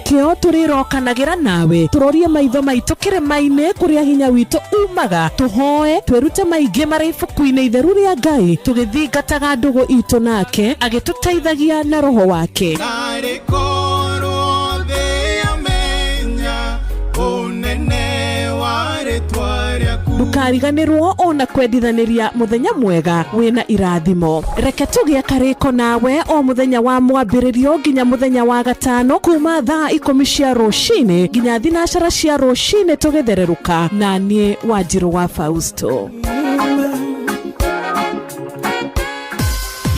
Nĩkĩo tũrĩrokanagĩra nawe tũrorie maitho maitũ kĩrĩma-inĩ kũrĩa hinya witũ umaga, tũhoe twĩrute maingĩ marĩ ibuku-inĩ itheru rĩa Ngai, tũgĩthingataga ndũgũ itũ nake agĩtũteithagia na roho wake. Narĩ korwo thĩ yamenya ũnene wa rĩtwa rĩaku. Ndũkariganĩrwo ona kwendithanĩria mũthenya mwega wĩna irathimo. Reke tũgĩe karĩko nawe o mũthenya wa mwambĩrĩrio nginya mũthenya wa gatano kuma thaa 10 cia rũcinĩ nginya 9 cia rũcinĩ tũgĩthererũka na niĩ Wanjirũ wa Fausto.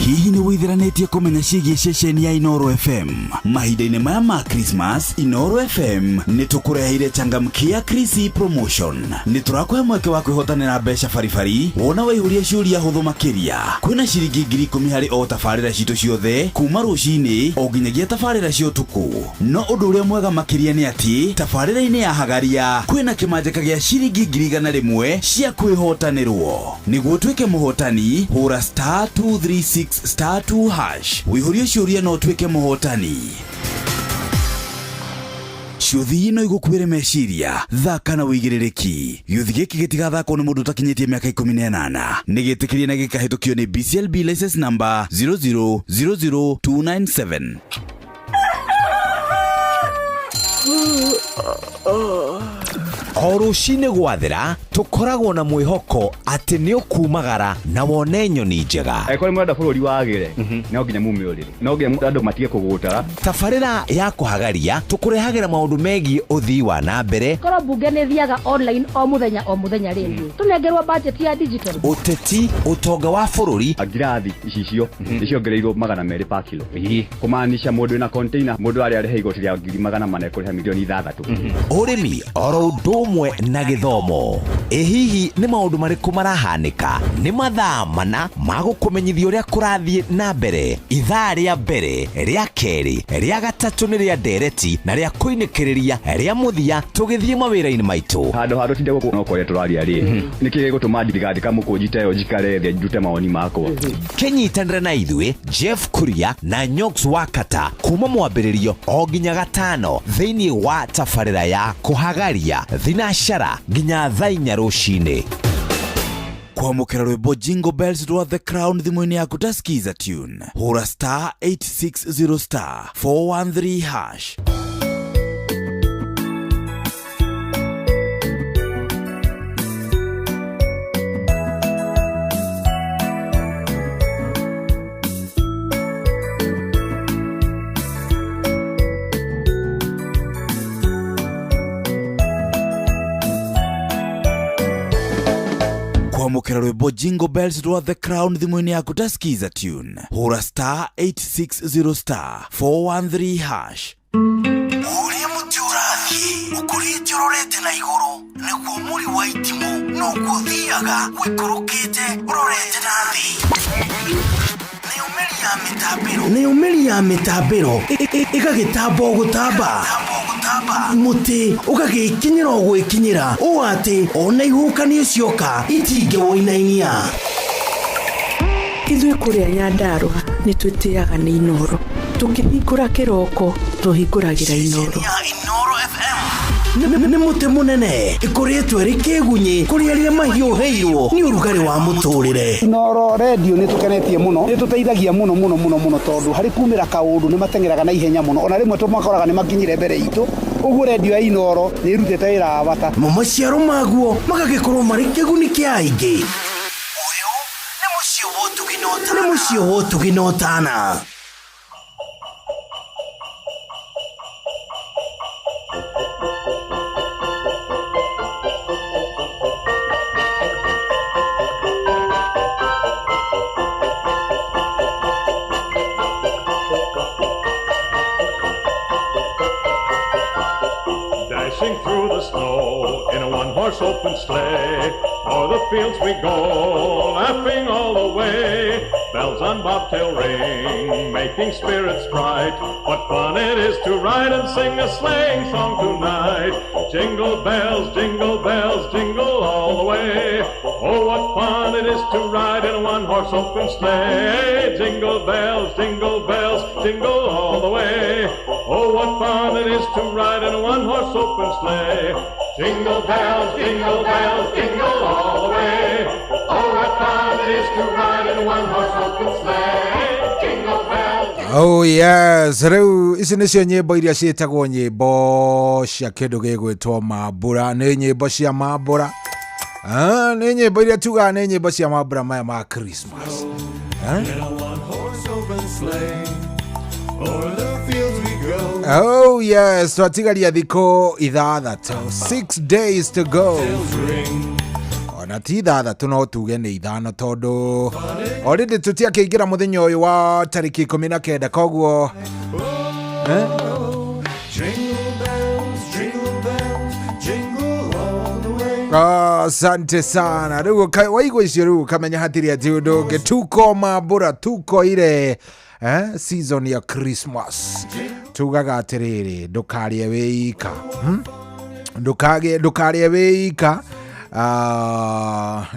Hihi nĩ wĩtheranĩtie kũmenya ciĩgiĩ ceceni ya Inoro FM? Mahinda-inĩ maya ma Christmas, Inoro FM nĩ tũkũreheire changamkia Krisi promotion. Nĩ tũrakũhe mweke wa kwĩhotanĩra mbeca baribari wona waihũria ciũria hũthũ makĩria. Kwĩna ciringi 10,000 harĩ o tabarĩra citũ ciothe kuma rũcinĩ o nginyagia tabarĩra cia ũtukũ. No ũndũ ũrĩa mwega makĩria nĩ atĩ tabarĩra-inĩ ya Hagaria kwĩna kĩmanjĩka gĩa ciringi 100,000 cia kwĩhotanĩrwo. Nĩguo ũtuĩke mũhotani, hũra star 236 star 2 hash ũihũrie ciũria na ũtuĩke mũhotani. Ciũthi no igũkuĩre meciria, thaka na ũigĩrĩrĩki. Gĩũthi gĩkĩ gĩtigathakwo nĩ mũndũ ũtakinyĩtie mĩaka 18. Nĩ gĩtĩkĩrie na gĩkahĩtũkio nĩ BCLB license number 0000297. O rũcinĩ gwathera tũkoragwo na mwĩhoko atĩ nĩ ũkumagara na wone nyoni njega. Angĩkorwo nĩ mũrenda bũrũri wagĩre, no nginya mume ũrĩrĩ, no nginya andũ matige kũgũtara. Tabarĩra ya kũhagaria tũkũrehagĩra maũndũ megiĩ ũthii wa na mbere, Korwo mbunge nĩ thiaga online o mũthenya o mũthenya rĩ, tũnengerwo budget ya digital. Ũteti, ũtonga wa bũrũri, Ngirathi icicio nĩ ciongereirwo 200 per kilo, kũmaanisha mũndũ wĩna container, mũndũ arĩa arĩha igoti rĩa 400,000 ekũrĩha 6 milioni. Ũrĩmi oro ũndũ ũmwe na gĩthomo. Ĩ hihi nĩ maũndũ marĩkũ marahanĩka? Nĩ mathaa mana ma gũkũmenyithia ũrĩa kũrathiĩ na mbere. Ithaa rĩa mbere, rĩa kerĩ, rĩa gatatũ nĩ rĩa ndereti na rĩa kũinĩkĩrĩria rĩa mũthia tũgĩthiĩ mawĩra-inĩ maitũ. Handũ ha tũtinde gũkũ no kwaria tũraria rĩ, nĩkĩ gĩgũtũma ndigandĩka mũkũnji ta ĩyo njikare thĩ ndute mawoni makwa? Kĩnyitanĩre na ithuĩ Jeff Kuria na Nyox Wakata kuma mwambĩrĩrio o nginya gatano thĩinĩ wa tabarĩra ya kũhagaria 9 nginya thaa 4 rũcinĩ. Kwamũkĩra rwĩmbo Jingle Bells rwa The Crown thimũ-inĩ yaku ta Skiza tune. Hũra star 860 star 413 hash. Kwamũkĩra rwĩmbo Jingle Bells rwa The Crown thimũ-inĩ yaku ta Skiza tune. Hũra star 860 star 413 hash. Ũrĩa mũtĩ ũrathiĩ ũkũrĩte ũrorete na igũrũ, nĩguo mũri wa itimũ noguo ũthiaga ũikũrũkĩte ũrorete na thĩ. Nayo mĩri ya mĩtambĩro, nayo mĩri ya mĩtambĩro ĩgagĩtamba o gũtamba, mũtĩ ũgagĩkinyĩra o gwĩkinyĩra ũũ atĩ ona ihuhũkanio cioka itingĩwũinainia. Ithuĩ kũrĩa Nyandarũa nĩ twĩtĩaga nĩ Inoro. Tũkĩhingũra kĩroko tũhingũragĩra Inoro. Inoro FM nĩ mũtĩ mũnene ĩkũrĩtwo ĩrĩ kĩgunyĩ kũrĩ arĩa mahiũhĩirwo nĩ ũrugarĩ wa mũtũrĩre. Inoro Radio nĩ tũkenetie mũno, nĩ tũteithagia mũno mũno mũno mũno, tondũ harĩ kumĩra kaũndũ nĩ mateng'eraga na ihenya mũno, ona rĩmwe tũmakoraga nĩ makinyire mbere itũ. Ũguo radio ya Inoro nĩ ĩrutĩte wĩra wa bata. Mo maciaro maguo magagĩkorwo marĩ kĩguni kĩa aingĩ. Nĩ mũciĩ wa ũtugi na ũtana. Dashing through the snow in a one-horse open sleigh. O'er the fields we go, laughing all the way. Bells on bobtail ring, making spirits bright. What fun it is to ride and sing a sleighing song tonight. Jingle bells, jingle bells, jingle all the way. Oh, what fun it is to ride in a one-horse open sleigh. Jingle bells, jingle bells, jingle all the way. Oh, what fun it is to ride in a one-horse open sleigh. Jingle bells, jingle bells, jingle all the way. Oh, what fun it is to ride in a one-horse open sleigh. Jingle bells. Oh yes, rĩu ici nĩcio nyĩmbo iria ciĩtagwo nyĩmbo cia kĩndũ gĩgwĩtwo mambura. Nĩ nyĩmbo cia mambura. Ah, nĩ nyĩmbo iria tugaga nĩ nyĩmbo cia mambura maya ma Christmas. Eh? In a one-horse open sleigh, o'er the fields we go. Oh yes, twatigaria thikũ ithathatũ, 6 days to go. Ona ti ithathatũ, no tuge nĩ ithano, tondũ already tũtiakĩingĩra mũthenya ũyũ wa tarĩki 19, koguo eh? Jingle bells, jingle bells, jingle all the way. Ah, asante sana. Rĩu waigua icio, rĩu ũkamenya hatirĩ atĩ ũndũ ũngĩ, tuko mambura, tuko ile season ya Christmas. Tugaga atĩrĩrĩ, ndũkarĩe wĩ ika? Ndũkarĩe wĩ ika.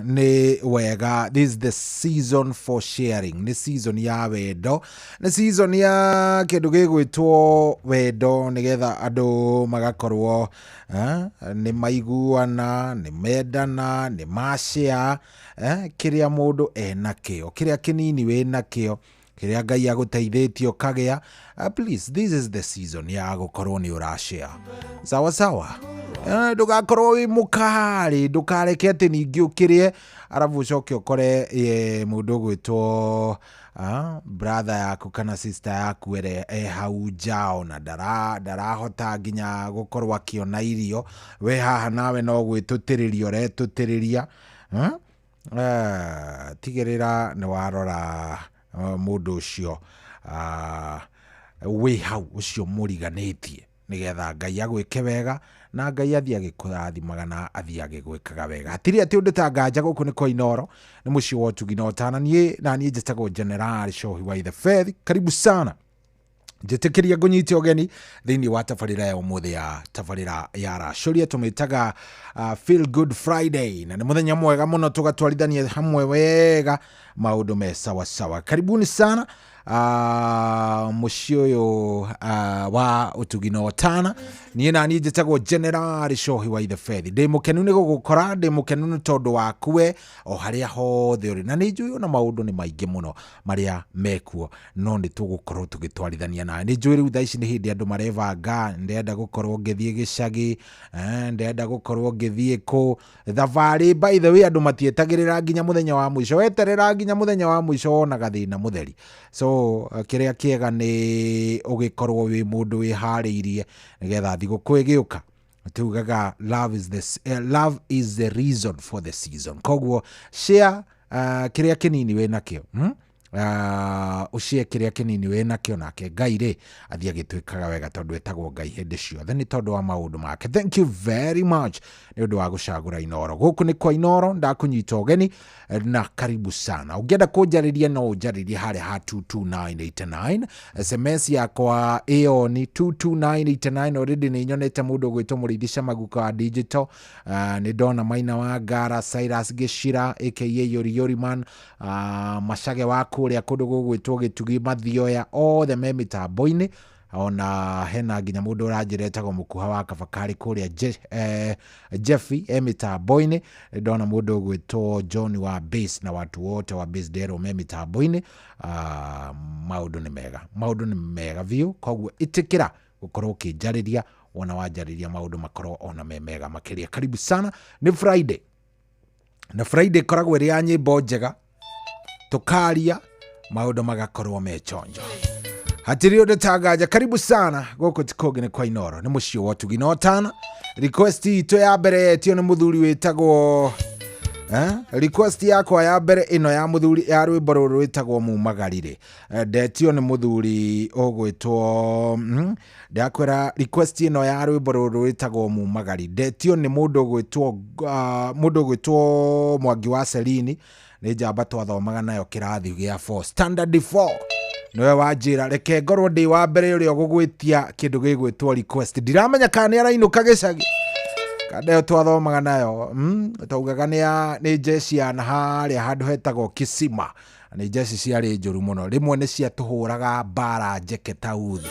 Nĩ wega, this is the season for sharing. Nĩ season ya wendo, nĩ season ya kĩndũ gĩgwĩtwo wendo, nĩgetha andũ magakorwo nĩ maiguana, nĩ mendana, nĩ mashare kĩrĩa mũndũ enakĩo, kĩrĩa kĩnini wĩ nakĩo, kĩrĩa Ngai agũteithĩtie ũkagĩa. Please, this is the season ya gũkorwo nĩ ũrashare. Sawa sawa. Ndũgakorwo wĩ mũkarĩ, ndũkareke atĩ ningĩ ũkĩrĩe arabu ũcoke ũkore mũndũ ũgwĩtwo brother yaku kana sister yaku ĩrĩa e hau nja ona ndarahota nginya gũkorwo akĩona irio. We haha nawe no gwĩtũtĩrĩria ũretũtĩrĩria. Tigĩrĩra nĩ warora mũndũ ũcio wĩ hau ũcio mũriganĩtie, nĩgetha Ngai agwĩke wega na Ngai athiĩ agĩkũrathimaga na athiĩ agĩgwĩkaga wega. Hatirĩ atĩ ũndũ ta nganja. Gũkũ nĩ kwa Inoro, nĩ mũciĩ wa ũtugi na ũtana. Niĩ na niĩ njĩtagwo General Shohi wa the Faith. Karibu sana, njĩtĩkĩria ngũnyite ũgeni thĩinĩ wa tabarĩra ya ũmũthĩ, ya tabarĩra ya racũria tũmĩtaga Feel Good Friday, na nĩ mũthenya mwega mũno tũgatwarithania hamwe wega, maũndũ me sawasawa. Karibuni sana mũciĩ ũyũ wa ũtugi na ũtana. Niĩ na niĩ njĩtagwo General Shohi wa the Faith. Ndĩ mũkenu nĩ gũgũkora, ndĩ mũkenu nĩ tondũ wakue o harĩa hothe ũrĩ, na nĩ njũĩ ona maũndũ nĩ maingĩ mũno marĩa mekuo, no nĩ tũgũkorwo tũgĩtwarithania nawe. Nĩ njũĩ rĩu thaa ici nĩ hĩndĩ andũ marebanga, ndĩrenda gũkorwo ngĩthiĩ gĩcagi, ndĩrenda gũkorwo ngĩthiĩ kũ thabarĩ. By the way, andũ matietagĩrĩra nginya mũthenya wa mũico. Weterera nginya mũthenya wa mũico wonaga thĩna mũtheri. So kĩrĩa kĩega nĩ ũgĩkorwo wĩ mũndũ wĩharĩirie, nĩgetha thigũkũ ĩgĩũka tugaga love is the reason for the season. Koguo share kĩrĩa kĩnini wĩ nakĩo, Ũcie kĩrĩa kĩnini wĩ nakĩo, nake Ngai rĩ athiĩ agĩtwĩkaga wega, tondũ etagwo Ngai hĩndĩ ciothe nĩ tondũ wa maũndũ make. Thank you very much nĩ ũndũ wa gũcagũra Inoro. Gũkũ nĩ kwa Inoro, ndakũnyita ũgeni na karibu sana. Ũngĩenda kũnjarĩria no ũnjarĩrie harĩa ha 22989. SMS yakwa ĩyo nĩ 22989. Already nĩ nyonete mũndũ ũgwĩtwo Mũrĩithi Camaguka wa digital. Nĩ ndona Maina wa Ngara, Cyrus Gĩcira aka Yori Yori Man, Macage wa kũrĩa kũndũ gũgwĩtwo Gĩtugi, Mathioya, othe me mĩtambo-inĩ. Ona hena nginya mũndũ ũranjĩra etagwo Mũkuha wa Kabakari kũrĩa Jeffy e mĩtambo-inĩ. Ndona mũndũ ũgwĩtwo John wa base na watu wote wa base ndero me mĩtambo-inĩ. Maũndũ nĩ mega, maũndũ nĩ mega biũ. Koguo ĩtĩkĩra gũkorwo ũkĩnjarĩria, wona wanjarĩria maũndũ makorwo ona me mega makĩria. Karibu sana. Nĩ Friday, na Friday ĩkoragwo ĩrĩ ya nyĩmbo njega, tũkaria maũndũ magakorwo me chonjo, hatirĩ ũndũ tanganja. Karibu sana. Gũkũ ti kũngĩ, nĩ kwa Inoro, nĩ mũciĩ wa ũtugi na ũtana. Request itũ ya mbere yetio nĩ mũthuri wĩtagwo Request yakwa ya mbere ĩno ya mũthuri ya rwĩmbo rũrũ rwĩtagwo Mumagarire. Ndetio nĩ mũthuri ũgwĩtwo ndakwĩra request ĩno ya rwĩmbo rũrũ rwĩtagwo Mumagari ndetio nĩ mũndũ ũgwĩtwo Mwangi wa Selini. Nĩ njamba twathomaga nayo kĩrathi gĩa 4 standard 4. Nĩwe wanjĩra reke ngorwo ndĩ wa mbere ũrĩa ũgũgwĩtia kĩndũ gĩgwĩtwo request. Ndiramenya kana nĩ arainũka gĩcagi kanda ĩyo twathomaga nayo, twaugaga nĩ njeci ya na harĩa handũ hetagwo Kisima. Nĩ njeci ciarĩ njũru mũno, rĩmwe nĩ ciatũhũraga mbara njeke ta uthi.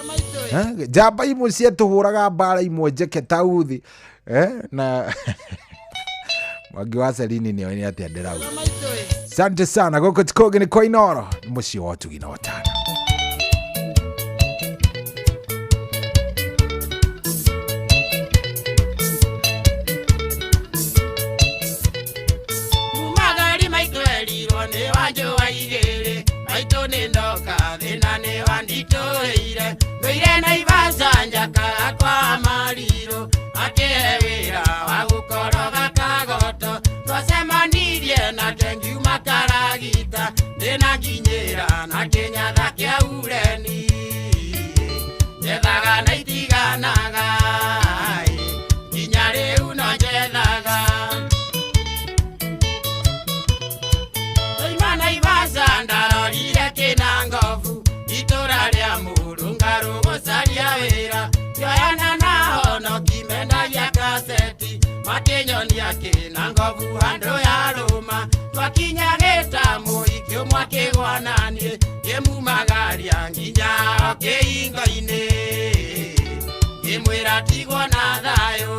Njamba imwe ciatũhũraga mbara imwe njeke ta uthi, na Mwangi wa Celine nĩ oĩ nĩ atĩa ndĩrauga. Asante sana. Gũkũ ti kũngĩ nĩ kwa Inooro, nĩ mũciĩ wa ũtugi na ũtana. Mumagari maitũ erirwo nĩ wanjũa igĩrĩ maitũ nĩ ndoka thĩna nĩ wanditũhĩire ndũire Naivasha njakaga kwa marirũ akĩhe wĩra wa gũkoroga kagoto twacemanirie nake ngiuma karagita ndĩna nginyĩra na kĩnyatha kĩa ureni njethaga na itiganaga nginya rĩu no njethaga. Ndoima Naivasha ndarorire kĩnangobu itũra rĩa mũrũngarũ gũcaria wĩra ngĩoyana na honoki mendagia kaseti makĩnyonia kĩnangobu handũ ya rũma twakinya gĩtamũ ikĩũmwa kĩgwananie ngĩmumagaria nginya o kĩhingo-inĩ ngĩmwĩra tigwo na thayũ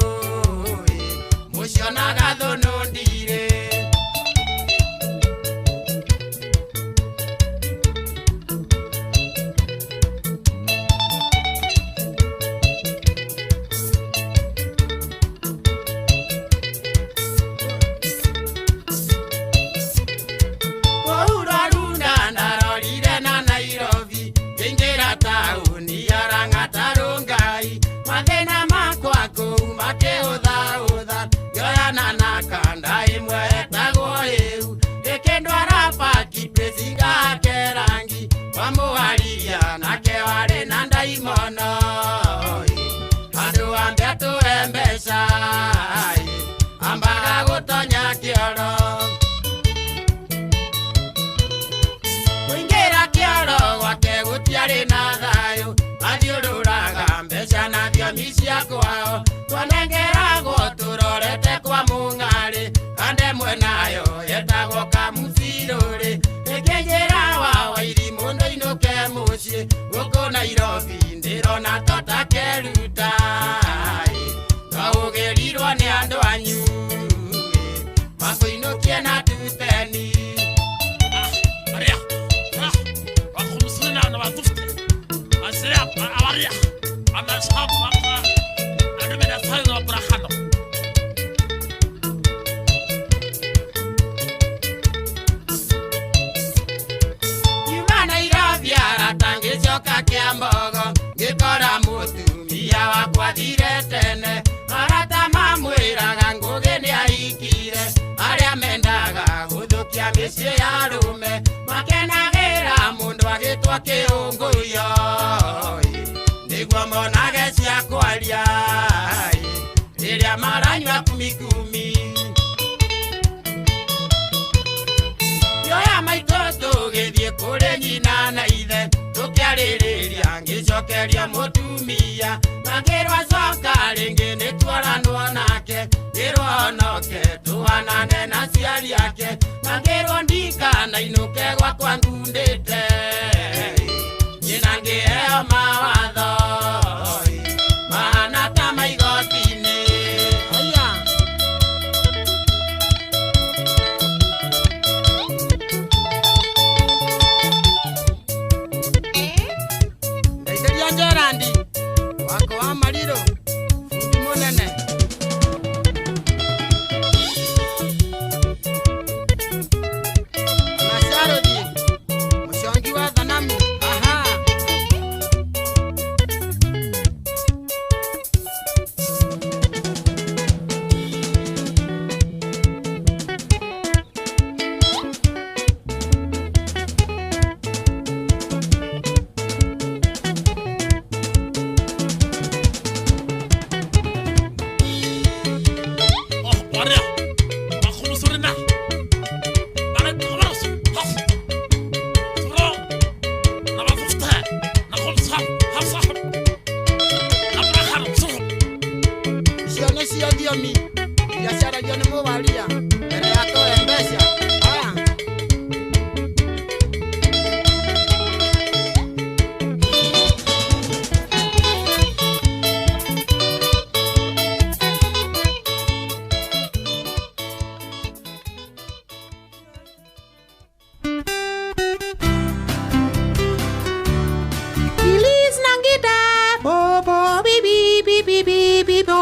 mũcionaga thũnũ ndirĩ. Kũu Rwarunda ndarorire na Nairobi ngĩingĩra taũni ya Lang'ata Rongai mathĩna makwa kũu makĩhũthahũtha ngĩoyana na kanda ĩmwe etagwo ĩu ĩkĩndwara Park Place ngahake rangi wa mũhariria nake warĩ na ndaimono handũ ambe atũhe mbeca ambaga gũtonya kĩoro kũingĩra kĩoro gwake gũtiarĩ na thayũ mathiũrũraga mbeca na thiomi cia kwao twanengeragwo tũrorete kwa mũng'arĩ kande mwenayo yetagwo kamucirũrĩ ĩkĩnjĩra wa wairimũ ndũinũke mũciĩ gũkũ Nairobi ndĩrona totakeruta no ũgĩrirwo nĩ andũ anyu makũinũkie na tuteni. Kiuma Nairobi arata ngĩcoka Kĩambogo ngĩkora mũtumia wakwa athire tene arata mamwĩraga Ngũgĩ nĩahikire arĩa mendaga gũthũkia mĩciĩ ya arũme makenagĩra mũndũ agĩtwo kĩũngũiyo nĩguo monage cia kwaria rĩrĩa maranyua kumikumi. Yoya maitũ tũgĩthiĩ kũrĩ nyina na ithe tũkĩarĩrĩria ngĩcokeria mũtumia na ngĩrwo coka rĩngĩ nĩtuoranwo nake ngĩrwo honoke tũhanane na aciari ake na ngĩrwo ndikanainũke gwakwa ngundĩte nyina ngĩheo mawatho mahana ta maigoti-inĩ. Aya. Ndeithĩria Gerandi wako wa Marirũ bundi mũnene. Ona Charũthi mũcongi wa thanamu aha. Thiomi iria ciaragio nĩ mũwaria mbere ya kũhe mbeca. Aya. Feliz Navidad, bo bo bi bi bi bi bi bi bo.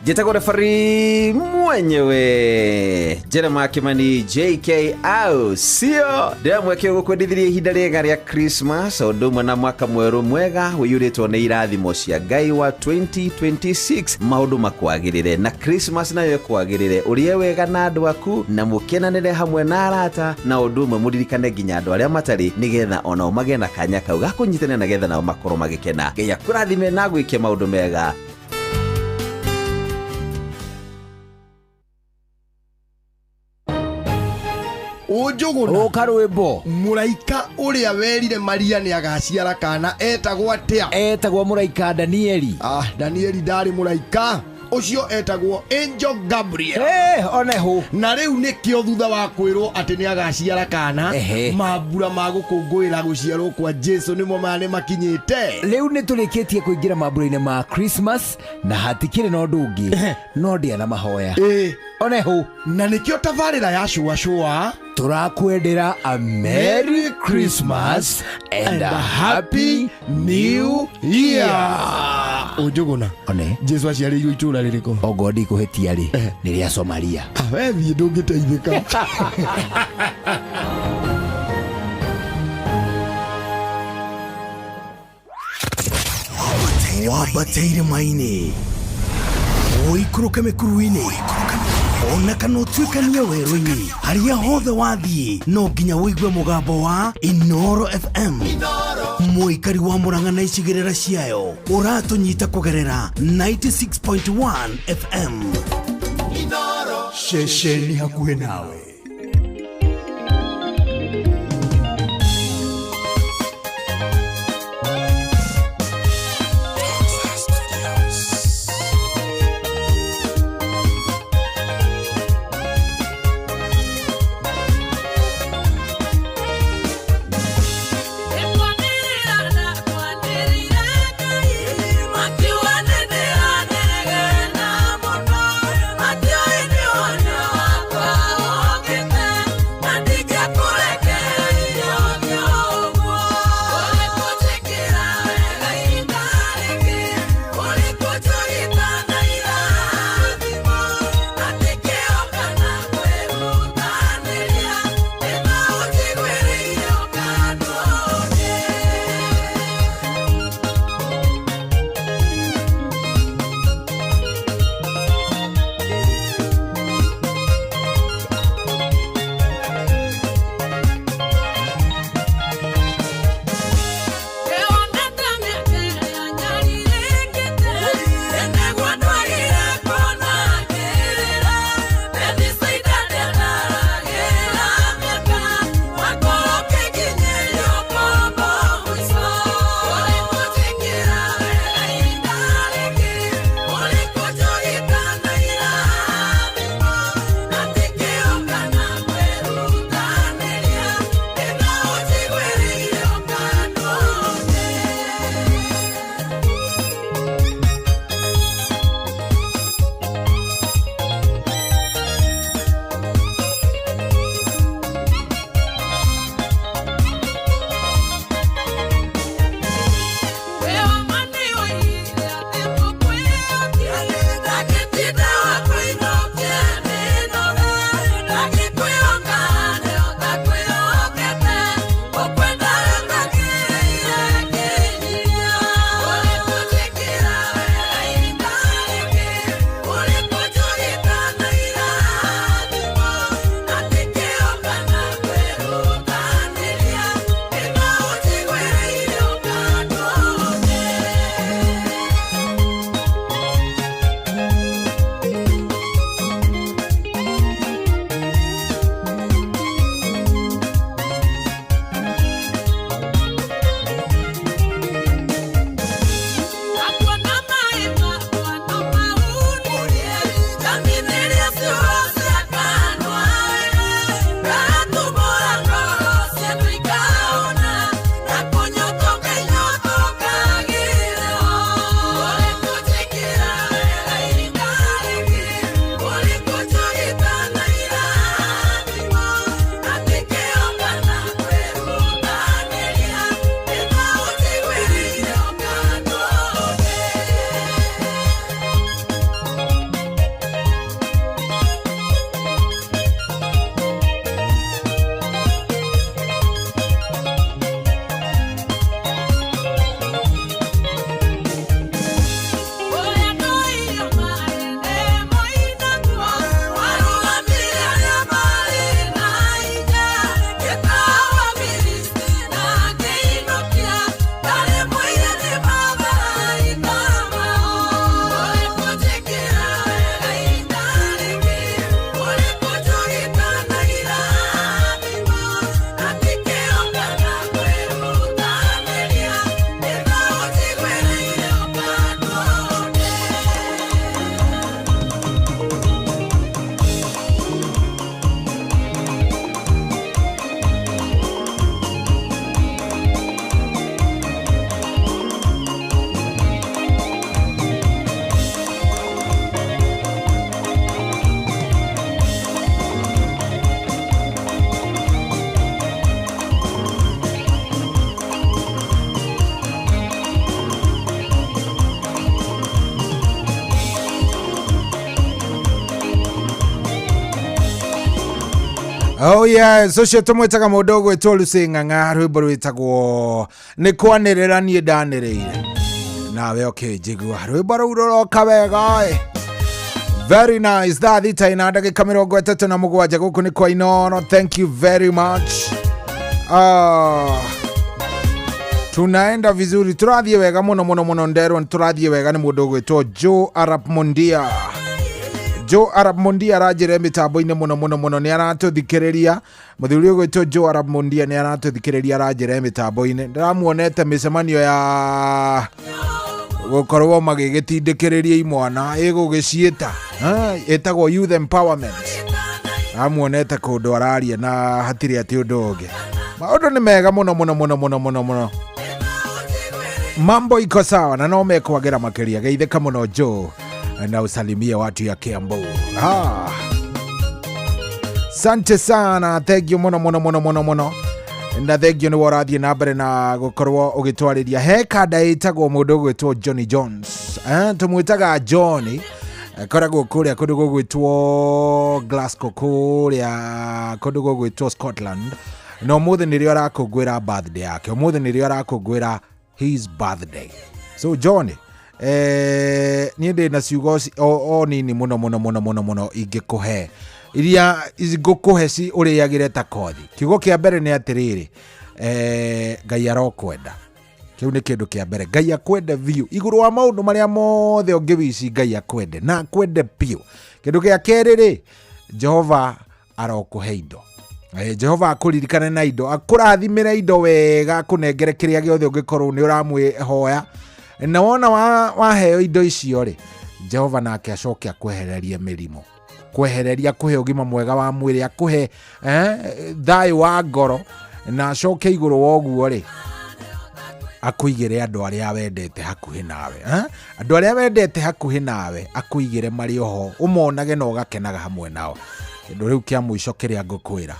Njĩtagwo refari mwenyewe Jeremiah Kimani JK au sio ndĩramweke gũkwendithirie ihinda rĩega rĩa Christmas o ũndũ ũmwe na mwaka mwerũ mwega ũiyũrĩtwo nĩ irathimo cia Ngai wa 2026. Maũndũ makwagĩrĩre na Christmas nayo ĩkwagĩrĩre, ũrĩe wega na andũ aku na mũkenanĩre hamwe na arata, na ũndũ ũmwe mũririkane nginya andũ arĩa matarĩ, nĩgetha onao magĩe na kanya kau ga kũnyitanĩra, nĩgetha nao makorwo magĩkena. Ngai akũrathime na gwĩke maũndũ mega. Ũnjũgũna Ũka rwĩmbo. Mũraika ũrĩa werire Maria nĩ agaciara kana etagwo atĩa? Etagwo mũraika Danieli. Ah, Danieli ndarĩ mũraika ũcio, etagwo Angel Gabriel. Hey, oneho. Na rĩu nĩkĩo thutha wa kwĩrwo atĩ nĩ agaciara kana, Ehe. mambura ma gũkũngũĩra gũciarwo kwa Jesu nĩmo maya nĩ makinyĩte. Rĩu nĩ tũrĩkĩtie kũingĩra mambura-inĩ ma Christmas na hatikĩrĩ na ũndũ ũngĩ no ndĩa na mahoya. Ĩ. Oneho. Na nĩkĩo tabarĩra ya cũacũa Tũrakwendera a Merry Christmas and a Happy New Year. Ũnjũgũna. One. Jesu aciarĩirwo itũũra rĩrĩkũ? Ongorwo ndikũhĩtia rĩ, nĩ rĩa Somalia. Ah, we thiĩ ndũngĩteithĩka. Wambate irĩma-inĩ, ũikũrũke mĩkuru-inĩ, ona kana ũtuĩkanie werũ-inĩ, harĩa hothe wathiĩ no nginya ũigue mũgambo wa Inoro FM. Mũikari wa Mũrang'a na icigĩrĩra ciayo, ũratũnyita kũgerera 96.1 FM. Ceceni hakuhĩ nawe. Matiwa nene anegena muno, matiwa nene wakwa. Oh yes, ũcio tũmwĩtaga mũndũ ũgwĩtwo Lucy Ng'ang'a, rwĩmbo rwĩtagwo nĩ kwanĩrĩra niĩ ndanĩrĩire nawe ũkĩnjigua rwĩmbo rũu rũroka wega ĩ. Very nice. Thaa thita ina ndagĩka 37 gũkũ nĩ kwa Inooro. Thank you very much. Ah, tunaenda vizuri, tũrathiĩ wega mũno mũno mũno. Nderwo nĩ tũrathiĩ wega nĩ mũndũ ũgwĩtwo Joe Arap Mondia. Joe Arap Mondia aranjĩra mĩtambo-inĩ mũno mũno mũno, nĩ aratũthikĩrĩria. Mũthuri ũgwĩtwo Joe Arap Mondia nĩ aratũthikĩrĩria, aranjĩra mĩtambo-inĩ. Ndĩramuonete mĩcemanio ya gũkorwo magĩgĩtindĩkĩrĩria imwana ĩgũgĩciĩta ĩtagwo youth empowerment. Amuonete kũndũ araria na hatirĩ atĩ ũndũ ũngĩ. Maũndũ nĩ mega mũno mũno mũno mũno mũno mũno, mambo iko sawa na no mekwagĩra makĩria. Geithĩka mũno Joe na usalimie watu ya Kiambu. Ah. Sante sana, thank you mũno mũno mũno mũno mũno, na thank you nĩ ũrathiĩ na mbere na gũkorwo ũgĩtwarĩria. He kanda ĩtagwo mũndũ ũgwĩtwo Johnny Jones, eh, tũmwĩtaga Johnny, akoragwo kũrĩa kũndũ gũgwĩtwo Glasgow, kũrĩa kũndũ gũgwĩtwo Scotland, na ũmũthĩ nĩrĩo arakũngũĩra birthday yake. Ũmũthĩ nĩrĩo arakũngũĩra his birthday. So Johnny, niĩ ndĩ na ciugo o nini mũno mũno mũno mũno mũno ingĩkũhe, iria ngũkũhe ci ũrĩagĩre ta kothi. Kiugo kĩa mbere nĩ atĩrĩrĩ, Ngai arokwenda. Kĩu nĩ kĩndũ kĩa mbere. Ngai akwende biũ igũrũ wa maũndũ marĩa mothe ũngĩwici. Ngai akwende na akwende biũ. Kĩndũ gĩa kerĩ rĩ, Jehova arokũhe indo. Jehova akũririkane na indo, akũrathimĩre indo wega, akũnengere kĩrĩa gĩothe ũngĩkorwo nĩ ũramwĩhoya. Na wona waheo indo icio rĩ, Jehova nake acoke akwehererie mĩrimũ, kwehereria, akũhe ũgima mwega wa mwĩrĩ, akũhe thayũ wa ngoro, na acoke igũrũ wa ũguo rĩ, akũigĩre andũ arĩa wendete hakuhĩ nawe, eh? Andũ arĩa wendete hakuhĩ nawe akũigĩre marĩ oho, ũmonage na ũgakenaga hamwe nao. Kĩndũ rĩu kĩa mũico kĩrĩa ngũkwĩra,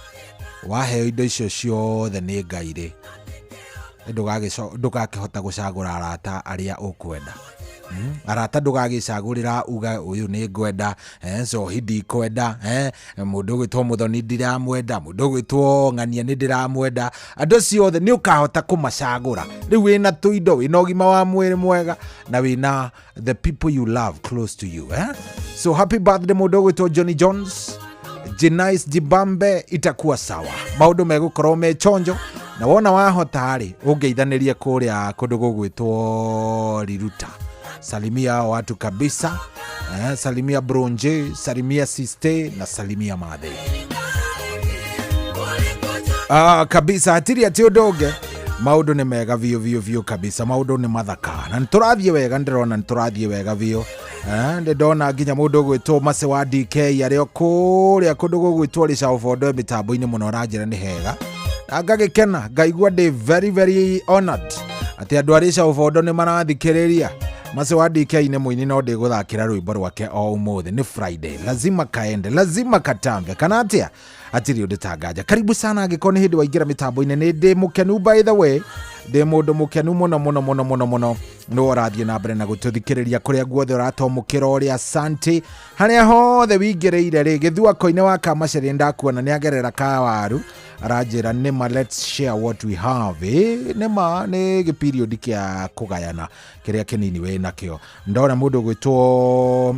waheo indo icio ciothe nĩ Ngai rĩ, ndũgakĩhota gũcagũra arata arĩa ũkwenda. Arata ndũgagĩcagũrĩra uga ũyũ nĩ ngwenda, Njohi ndikwenda, mũndũ ũgwĩtwo Mũthoni ndiramwenda, mũndũ ũgwĩtwo Ng'ania nĩ ndĩramwenda. Andũ acio othe nĩ ũkahota kũmacagũra rĩu wĩna tũindo, wĩna ũgima wa mwĩrĩ mwega, na wĩna the people you love close to you, eh? So happy birthday, mũndũ ũgwĩtwo Johnny Jones. Jenice Jibambe, itakuwa sawa, maũndũ megũkorwo me chonjo. Na wona wahota rĩ, ũngeithanĩrie kũrĩa kũndũ gũgwĩtwo Riruta. Salimia hao watu kabisa, salimia Bronje, salimia Siste na salimia Mathe. Ah, kabisa hatirĩ atĩ ũndũ ũngĩ. Maũndũ nĩ mega biũ biũ biũ kabisa, maũndũ nĩ mathaka na nĩ tũrathiĩ wega. Ndĩrona nĩ tũrathiĩ wega biũ. Ndĩ ndona nginya mũndũ ũgwĩtwo Mase wa DK arĩ o kũrĩa kũndũ gũgwĩtwo Rĩcaũbondo mĩtambo-inĩ mũno, aranjĩra nĩ hega, na ngagĩkena, ngaigua ndĩ very very honored atĩ andũ a Rĩcaũbondo nĩ marathikĩrĩria. Mase wa DK nĩ mũini, no ndĩgũthakĩra rwĩmbo rwake o ũmũthĩ. Nĩ Friday, lazima kaende, lazima katambe, kana atĩa? Hatirĩ ũndũ tanganja. Karibu sana angĩkorwo nĩ hĩndĩ waingĩra mĩtambo-inĩ. Nĩ ndĩ mũkenu, by the way, ndĩ mũndũ mũkenu mũno mũno mũno mũno mũno nĩ ũrathiĩ na mbere na gũtũthikĩrĩria kũrĩa guothe ũratomũkĩra ũrĩa. Asante harĩa hothe wingĩrĩire rĩ. Gĩthuako-inĩ wa Kamacerĩ ndakuona nĩ agerera kawaru, aranjĩra nĩma let's share what we have. Ĩ nĩma nĩ gĩperiod kĩa kũgayana kĩrĩa kĩnini wĩ nakĩo. Ndona mũndũ ũgwĩtwo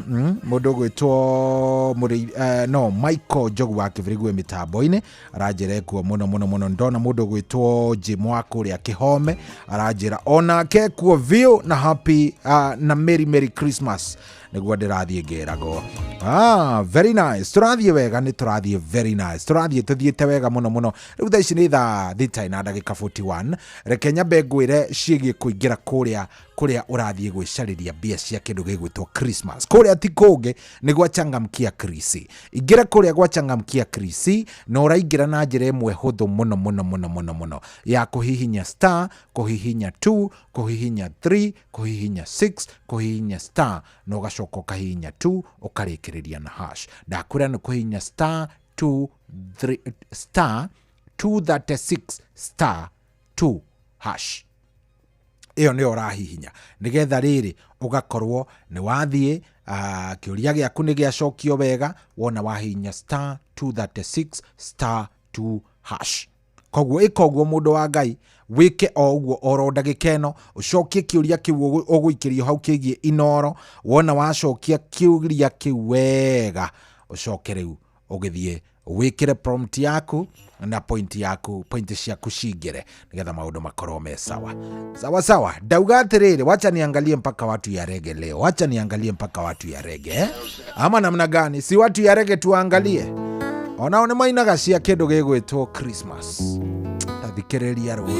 mũndũ ũgwĩtwo no Michael Njogu wa Kĩbĩrĩgwe mĩtambo-inĩ, aranjĩra ekuo mũno mũno mũno. Ndona mũndũ ũgwĩtwo Jim wa kũrĩa Kĩhome, aranjĩra onake kuo biũ, na happy na merry merry Christmas nĩguo ndĩrathiĩ ngĩragwo. Ah, very nice, tũrathiĩ wega, nĩ tũrathiĩ very nice, tũrathiĩ tũthiĩte wega mũno mũno. Rĩu thaa ici nĩ thaa thita na ndagĩka 41. Reke nyambe ngwĩre ciĩgiĩ kũingĩra kũrĩa kũrĩa ũrathiĩ gwĩcarĩria mbia cia kĩndũ gĩgwĩtwo Christmas. Kũrĩa ti kũngĩ, nĩ gwa Changamkia Krisi. Ingĩra kũrĩa gwa Changamkia Krisi, na ũraingĩra na njĩra ĩmwe hũthũ mũno mũno mũno mũno mũno ya kũhihinya star, kũhihinya 2, kũhihinya 3, kũhihinya 6, kũhihinya star, na ũgacoka ũkahihinya 2, ũkarĩkĩrĩria na hash. Ndakwĩra nĩ kũhihinya star 2 3 star 236 star 2 hash. Ĩyo nĩyo ũrahihinya nĩgetha rĩrĩ ũgakorwo nĩ wathiĩ, kĩũria gĩaku nĩ gĩacokio wega wona wahihinya star 236 star. 2 hash. Koguo ĩka ũguo mũndũ wa Ngai, wĩke o ũguo oro ndagĩka ĩno, ũcokie kĩũria kĩu ũgũikĩrio hau kĩgiĩ Inooro. Wona wacokia kĩũria kĩu wega, ũcoke rĩu ũgĩthiĩ wĩkĩre prompt yaku na point yaku, point ciaku cingĩre nĩgetha maũndũ makorwo me sawa sawa sawa. Ndauga atĩrĩrĩ, wacha niangalie mpaka watu ya rege leo, wacha niangalie mpaka watu ya rege eh? Ama namna gani? Si watu ya rege tuangalie, onao nĩ mainaga cia kĩndũ gĩgwĩtwo Christmas. Tathikĩrĩria rũĩ.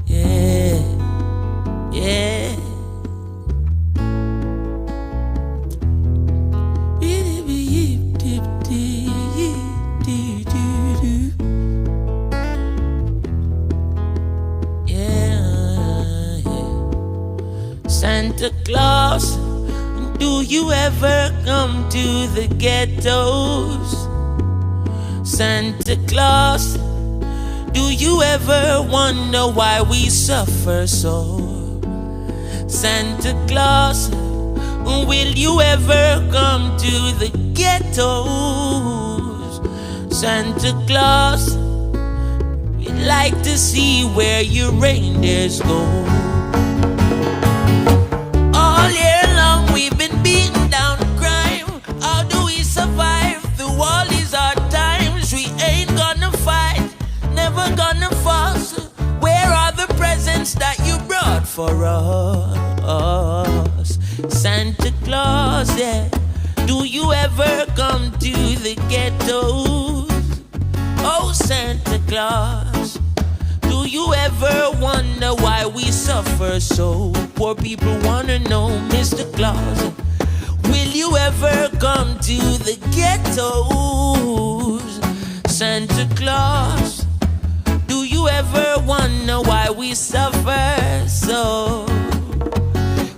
Yeah, yeah. Yeah, yeah. Santa Claus, do you ever come to the ghettos? Santa Claus, do you ever wonder why we suffer so? Santa Claus, will you ever come to the ghettos? Santa Claus, we'd like to see where your reindeers go. All year long we've been beaten down crime. How do we survive through all these hard times? We ain't gonna fight, never gonna fuss. Where are the presents that you brought for us? Santa Claus, yeah, do you ever come to the ghettos? Oh, Santa Claus, do you ever wonder why we suffer so? Poor people wanna know, Mr. Claus, will you ever come to the ghettos? Santa Claus, do you ever wonder why we suffer so?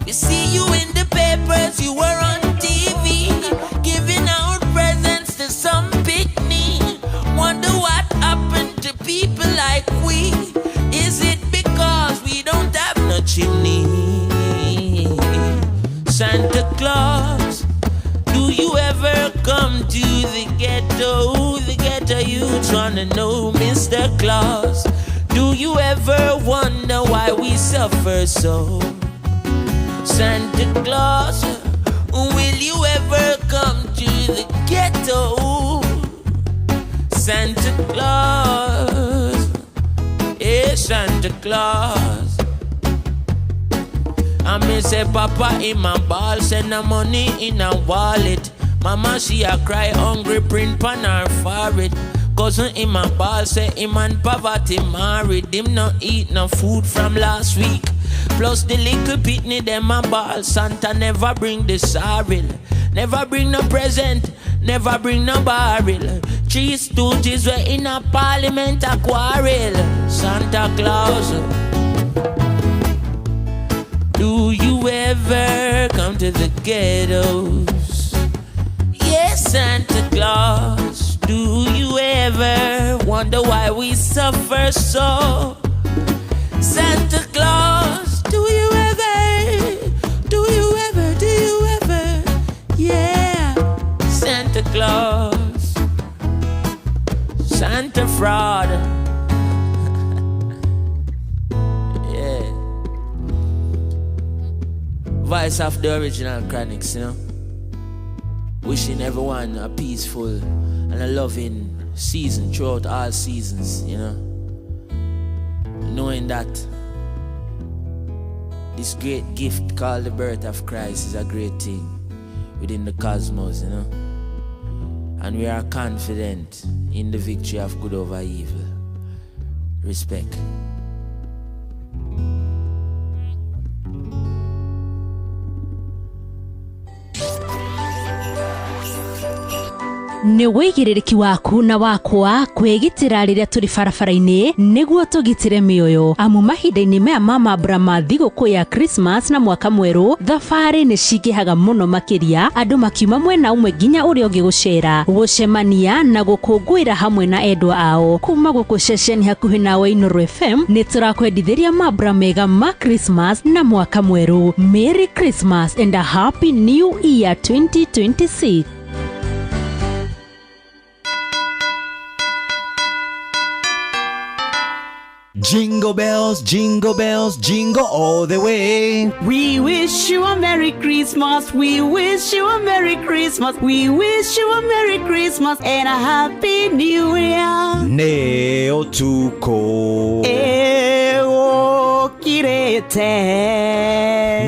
We see you in the papers, you were on TV, giving out presents to some picnic. Wonder what happened to people like we. Is it because we don't have no chimney? Santa Claus, do you ever come to the ghetto? The ghetto you tryna know, Mr. Claus. Do you ever wonder why we suffer so? Santa Claus, will you ever come to the ghetto? Santa Claus, yeah, Santa Claus. I may say Papa in my ball, send the money in a wallet. Mama she a cry hungry, print pan her forehead. Cousin in my ball say him and poverty married. Him not eat no food from last week. Plus the little pitney them a ball. Santa never bring the sorrel, never bring no present, never bring no barrel. Three stooges were in a parliament a quarrel. Santa Claus, do you ever come to the ghettos? Yes, Santa Claus, do you ever wonder why we suffer so? Santa Claus, do you ever, do you ever, do you ever, yeah, Santa Claus, Santa fraud. Yeah. Voice of the original Chronics, you know. Wishing everyone a peaceful and a loving season throughout all seasons, you know. Knowing that this great gift called the birth of Christ is a great thing within the cosmos, you know. And we are confident in the victory of good over evil. Respect. Nĩ wĩigĩrĩrĩki waku na wakwa kwĩgitĩra rĩrĩa tũrĩ barabara-inĩ nĩguo tũgitĩre mĩoyo, amu mahinda-inĩ maya ma mambura ma thigũkũ ya Christmas na mwaka mwerũ thabarĩ nĩ cingĩhaga mũno makĩria, andũ makiuma mwena ũmwe nginya ũrĩa ũngĩ gũcera, gũcemania na gũkũngũĩra hamwe na endwa ao. Kuma gũkũ ceceni hakuhĩ nawe Inooro FM nĩ tũrakwendithĩria mambura mega ma Christmas na mwaka mwerũ. Merry Christmas and a Happy New Year 2026. Jingle bells, jingle bells, jingle all the way. We wish you a Merry Christmas. We wish you a Merry Christmas. We wish you a Merry Christmas and a Happy New Year. Nĩ ũtukũ Ĩgũkirĩte.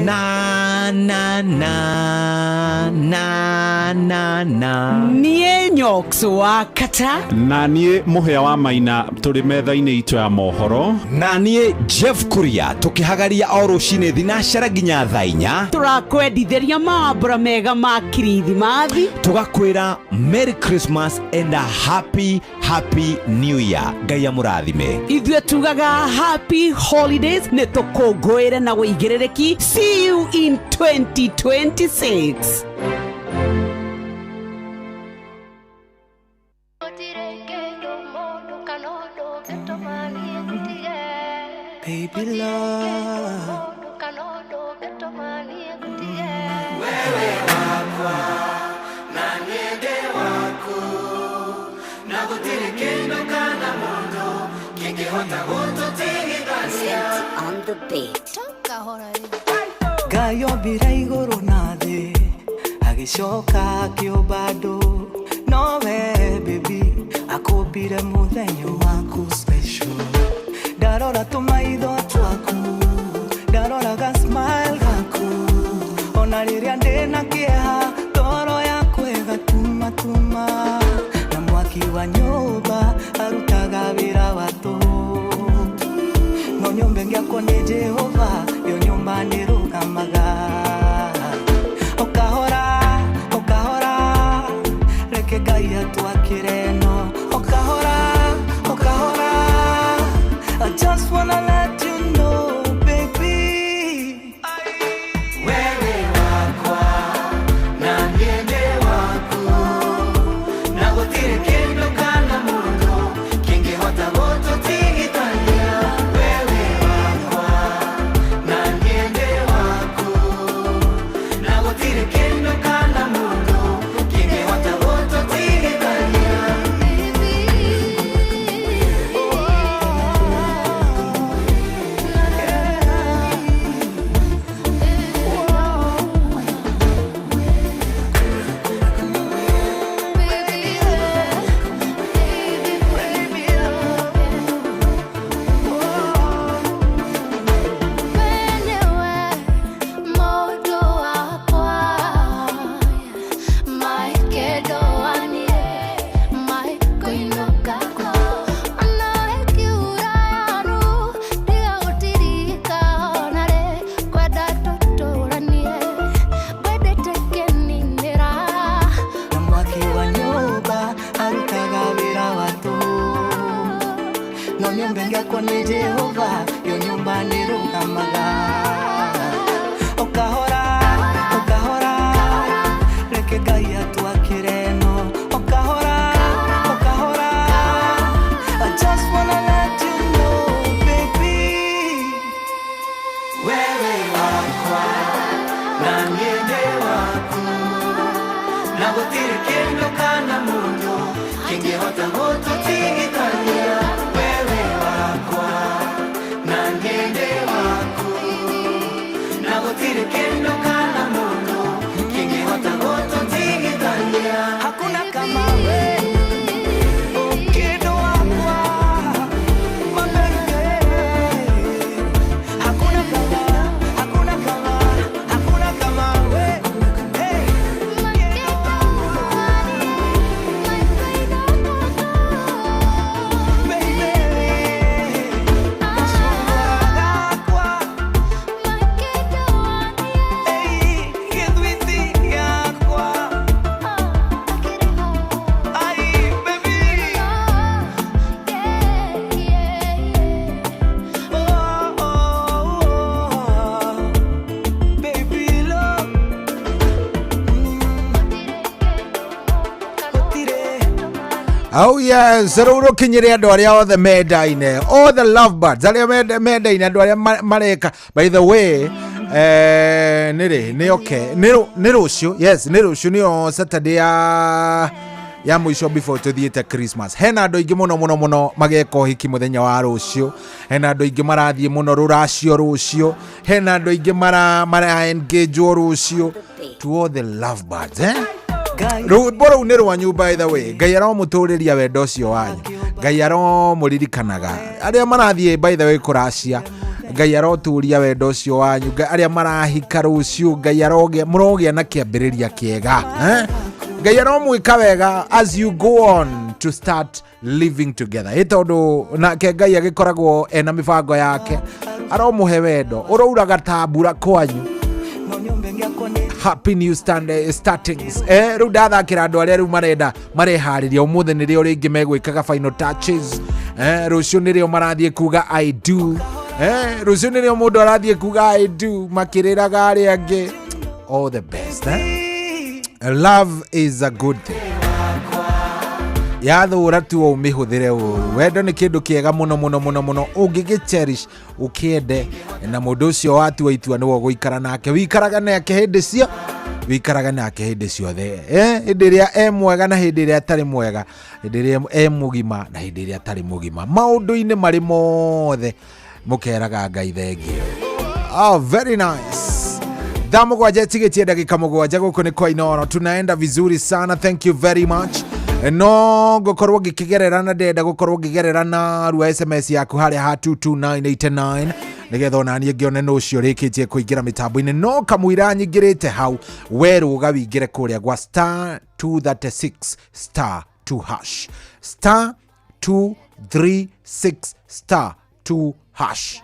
Na na na na na na. Niĩ Nyox wa Kata. Na niĩ Mũhĩa wa Maina tũrĩ metha-inĩ itũ ya mohoro. Na niĩ Jeff Kuria tũkĩhagaria o rũcinĩ thinacara nginya thaa inya. Tũrakwendithĩria mambura mega ma Kirithimathi. Tũgakwĩra Merry Christmas and a happy happy New Year. Ngai amũrathime. Ithuĩ tugaga happy holidays, nĩ tũkũngũĩre na wĩigĩrĩrĩki. See you in 2026. Baby love, wewe wakwa na niende waku na gũtirĩ kĩndũ kana mũndũ kĩngĩhota gũtũtigithania. On the beat. Ngai ombire igũrũ na thĩ agĩcoka akĩũmba andũ, nowe baby akũmbire mũthenya waku special. Ndarora tũmaitho twaku, ndarora ga smile gaku, ona rĩrĩa ndĩna kĩeha toro yakwa ĩgatumatuma, na mwaki wa nyũmba arutaga wĩra wa tũhũ, no nyũmba ĩngĩakwo nĩ Jehova yo nyũmba nĩrũgamaga. Ũkahora ũkahora reke Ngai atwakĩre no ũkahora ũkahora. I just wanna let you know, baby. Wewe wakwa na niende waku na gũtirĩ kĩndũ kana mũndũ kĩngĩhota gũtũtigithania. Wewe wakwa na niende waku na gũtirĩ kĩndũ kana mũndũ kĩngĩhota gũtũtigithania. Na mwaki wa nyũmba arutaga wĩra wa tũhũ, no nyũmba ĩngĩakwo nĩ Jehova yo nyũmba nĩrũgamaga. Ũkahora ũkahora reke Ngai atwakĩre no ũkahora ũkahora. I just wanna let you know, baby. Wewe wakwa na niende waku na gũtirĩ kĩndũ kana mũndũ kĩngĩhota gũtũtigithania. Wewe wakwa na niende waku na gũtirĩ kĩndũ kana mũndũ kĩngĩhota gũtũtigithania. Hakuna kama we, kĩndũ wakwa, my baby. Hakuna kama, hakuna kama, hakuna kama we. Hey. My Oh yes, rĩu rũkinyĩre andũ arĩa othe mendaine, all the lovebirds arĩa mendaine, andũ arĩa mareka. By the way, nĩrĩ nĩ okay, nĩ rũciũ, yes, nĩ rũciũ, nĩyo Saturday ya mũico before tũthiĩte Christmas. Hena andũ aingĩ mũno mũno mũno mageka ũhiki mũthenya wa rũciũ, hena andũ aingĩ marathiĩ mũno rũracio rũciũ, hena andũ aingĩ mara engagewo rũciũ. To all the lovebirds, eh? Rwĩmbo rũu nĩ rwanyu, by the way. Ngai aromũtũrĩria wendo ũcio wanyu, Ngai aromũririkanaga. Arĩa marathiĩ, by the way, kũracia, Ngai arotũria wendo ũcio wanyu. Arĩa marahika rũciũ, Ngai arogĩa mũrogĩa na kĩambĩrĩria kĩega, eh? Ngai aromwĩka wega as you go on to start living together, ĩ tondũ nake Ngai agĩkoragwo ena mĩbango yake. Aromũhe wendo ũrouraga ta mbura kwanyu. Happy new startings. Rĩu ndathakĩra andũ arĩa rĩu marenda mareharĩria. Ũmũthĩ nĩrĩo rĩngĩ megwĩkaga final touches, rũciũ nĩrĩo marathiĩ kuga "I do". Rũciũ nĩrĩo mũndũ arathiĩ kuga "I do" makĩrĩraga arĩa angĩ. All the best, eh? Love is a good thing, yathũra tu ũmĩhũthĩre ũru. Wendo nĩ kĩndũ kĩega mũno mũno mũno mũno, ũngĩgĩ cherish, ũkĩende, na mũndũ ũcio watua itua nĩwe ũgũikara nake, wikaraga nake hĩndĩ cio, wikaraga nake hĩndĩ ciothe, hĩndĩ ĩrĩa e mwega na hĩndĩ ĩrĩa atarĩ mwega, hĩndĩ ĩrĩa e mũgima na hĩndĩ ĩrĩa atarĩ mũgima, maũndũ-inĩ marĩ mothe mũkeraga Ngai thengio. Oh, very nice. Thaa 7 tigĩtie ndagĩka 7. Gũkũ nĩ kwa Inoro, tunaenda vizuri sana, thank you very much. No ngũkorwo ngĩkĩgerera na ndenda gũkorwo ngĩgerera na rua SMS yaku harĩa ha 22989, nĩgetha ona niĩ ngĩone nũ ũcio ũrĩkĩtie kũingĩra mĩtambo-inĩ. No kamũira nyingĩrĩte hau, werũga wingĩre kũrĩa gwa star 236 star 2 hash, star 236 star 2 hash.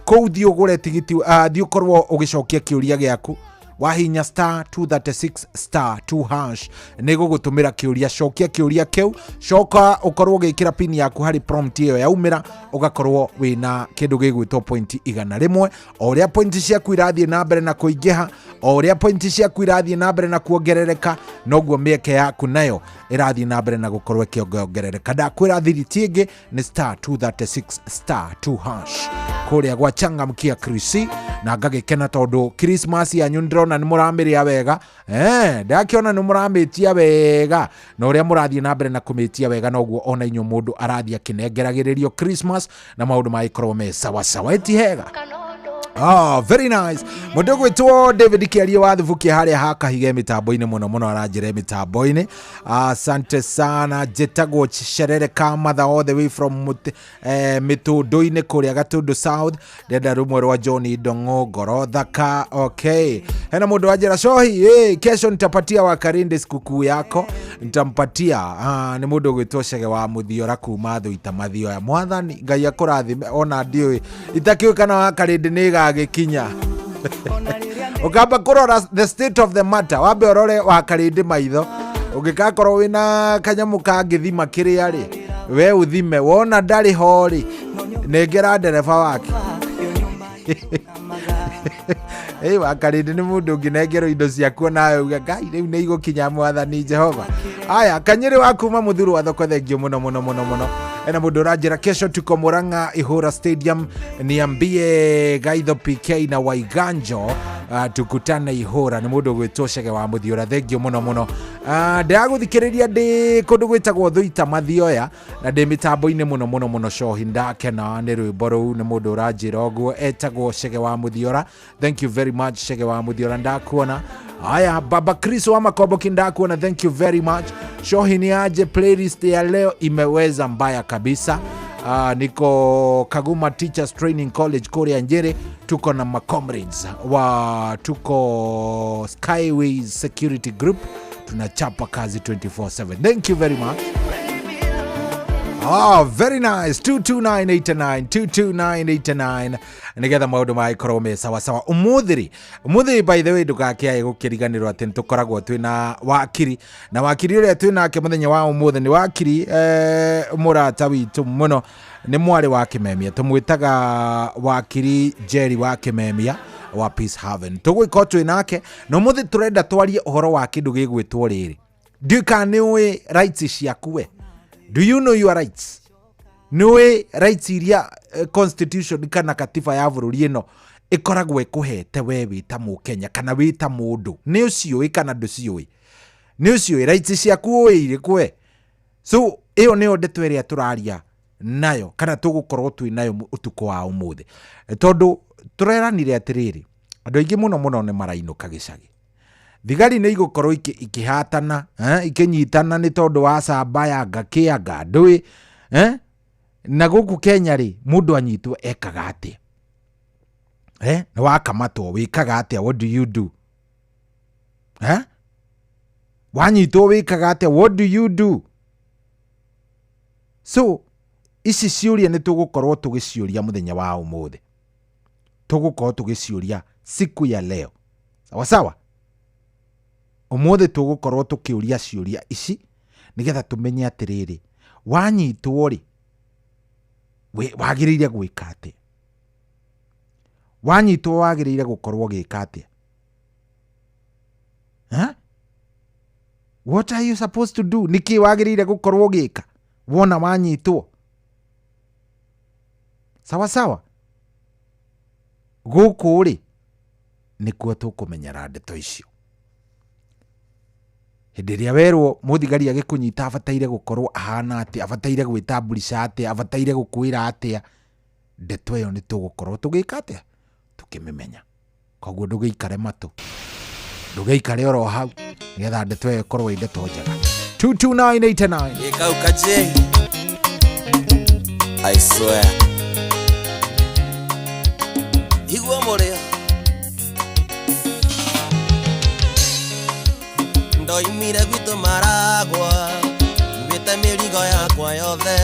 Kũu thiĩ ũgũre tigiti, thiĩ ũkorwo ũgĩcokia kĩũria gĩaku. Wahinya star 236 star 2 hash, nĩ gũgũtũmĩra kĩũria. Cokia kĩũria kĩu, coka ũkorwo ũgĩkĩra pin yaku harĩ prompt ĩyo yaumĩra, ũgakorwo wĩna kĩndũ gĩgwĩtwo point 100. O ũrĩa point ciaku irathiĩ na mbere na kũingĩha, o ũrĩa point ciaku irathiĩ na mbere na kuongerereka, noguo mĩeke yaku nayo ĩrathiĩ na mbere na gũkorwo ĩkĩongerereka. Ndakwĩra thiriti ĩngĩ nĩ star 236 star 2 hash kũrĩa gwa Changamkia Krisi. Na ngagĩkena tondũ Christmas yanyu ndĩrona nĩ mũramĩrĩa wega. Ndakĩona nĩ mũramĩtia wega, na ũrĩa mũrathiĩ na mbere na kũmĩtia wega, noguo ona inyuĩ mũndũ arathiĩ akĩnengeragĩrĩrio Christmas na maũndũ magĩkorwo me sawasawa. Ĩti hega. Oh, very nice. Mũndũ gwĩtwo David Kĩarie wa Thubukia harĩa hakahige mĩtambo-inĩ mũno mũno, aranjĩra mĩtambo-inĩ. Asante sana. Njĩtagwo Cerere Kamatha all the way from mĩtũndũ-inĩ kũrĩa Gatũndũ South. Ndenda rũmwe rwa John Ndong'o, Ngoro Thaka. Okay. Hena mũndũ wanjĩra, "Cohi, hey, kesho nitapatia Wakarindi sikukuu yako, nitampatia." Nĩ mũndũ ũgwĩtwo Cege wa Mũthiora kuma Thũita Mathioya. Mwathani Ngai akũrathime. Ona ndiũĩ, itakĩũĩ kana Wakarindi nĩ ĩgagĩkinya. Ũkamba kũrora the state of the matter, wambe ũrore Wakarindi maitho. Ũngĩgakorwo wĩna kanyamũ kangĩthima kĩrĩa rĩ, we ũthime, wona ndarĩ ho rĩ, nengera ndereba wake. Ĩ Wakarindi nĩ mũndũ ũngĩnengerwo indo ciaku nawe uga, "Ngai, rĩu nĩ igũkinya, Mwathani Jehova." Aya, Kanyĩrĩ wa kuma Mũthuru wa thoko, thengio mũno mũno mũno mũno. Ena mũndũ ũranjĩra, "Kesho tuko Murang'a Ihura Stadium, niambie Gaitho PK na Waiganjo, tukutane Ihũra." Nĩ mũndũ ũgwĩtwo Cege wa Mũthiũra, thengio mũno mũno. Ndĩragũthikĩrĩria ndĩ kũndũ gwĩtagwo Thũita Mathioya na ndĩ mĩtambo-inĩ mũno mũno mũno. Cohi, ndakena nĩ rwĩmbo rũu. Nĩ mũndũ ũranjĩra ũguo etagwo Cege wa Mũthiora. Thank you very much, Cege wa Mũthiora, ndakuona. Haya, Baba Chris wa Makomboki, ndakuona, thank you very much. "Shohi, ni aje? Playlist ya leo imeweza mbaya kabisa. Niko Kaguma Teachers Training College kũrĩa Njĩrĩ, tuko na macomrades wa tuko Skyways Security Group, tunachapa kazi 24/7." Thank you very much. Oh, very nice. 22989, 22989, nigetha maũndũ magĩkorwo me sawasawa ũmũthĩ rĩ. Ũmũthĩ, by the way, ndũgakĩae gũkĩriganĩrwo atĩ nĩ tũkoragwo twĩna wakiri, na wakiri ũrĩa twĩ nake mũthenya wa ũmũthĩ nĩ wakiri mũrata witũ mũno, nĩ mwarĩ wa Kĩmemia. Tũmwĩtaga wakiri Jerry wa Kĩmemia wa Peace Haven. Tũgũgĩkorwo twĩ nake na ũmũthĩ tũrenda twarie ũhoro wa kĩndũ gĩgwĩtwo rĩrĩ. Ndiũĩ kana nĩ ũĩ rights ciaku we. Do you know your rights? Nĩ rights iria constitution kana katiba ya bũrũri ĩno ĩkoragwo ĩkũhete we wĩ ta mũkenya kana wĩ ta mũndũ? Nĩ ũciũĩ kana ndũciũĩ? Nĩ ũciũĩ rights ciaku, ũĩ irĩkũ we? So ĩyo nĩyo ndeto ĩrĩa tũraria nayo kana tũgũkorwo twĩ nayo ũtukũ wa ũmũthĩ, tondũ tũreranire atĩrĩrĩ, andũ aingĩ mũno mũno nĩ marainũka gĩcagi. Thigari nĩ igũkorwo ikĩhatana, ikĩnyitana nĩ tondũ wa camba ya ngakĩanga ndũĩ, eh? Na gũkũ Kenya rĩ, mũndũ anyitwo ekaga atĩa? Nĩ wakamatwo wĩkaga atĩa? What do you do? Wanyitwo wĩkaga atĩa? What do you do? So ici ciũria nĩ tũgũkorwo tũgĩciũria mũthenya wa ũmũthĩ, tũgũkorwo tũgĩciũria siku ya leo. Sawa sawa, ũmũthĩ tũgũkorwo tũkĩũria ciũria ici nĩgetha tũmenye atĩrĩrĩ, wanyitwo rĩ, wagĩrĩire gwĩka atĩa? Wanyitwo wagĩrĩire gũkorwo ũgĩka atĩa? Huh? What are you supposed to do? Nĩkĩ wagĩrĩire gũkorwo ũgĩka wona wanyitwo? Sawa sawa, gũkũ rĩ, nĩkuo tũkũmenyera ndeto icio. Hĩndĩ ĩrĩa werwo mũthigari agĩkũnyita abataire gũkorwo ahana atĩa, abataire gwĩtamburisha atĩa, abataire gũkwĩra atĩa, ndeto ĩyo nĩ tũgũkorwo tũgĩka atĩa? Tũkĩmĩmenya. Koguo ndũgĩikare matũ, ndũgĩikare oro hau, nĩgetha ndeto ĩyo ĩkorwo ĩ ndeto njega. 22989. Ikauka J. I swear. Igua mũrĩo. Ndoimire gwitũ Maragwa, nguĩte mĩrigo yakwa yothe,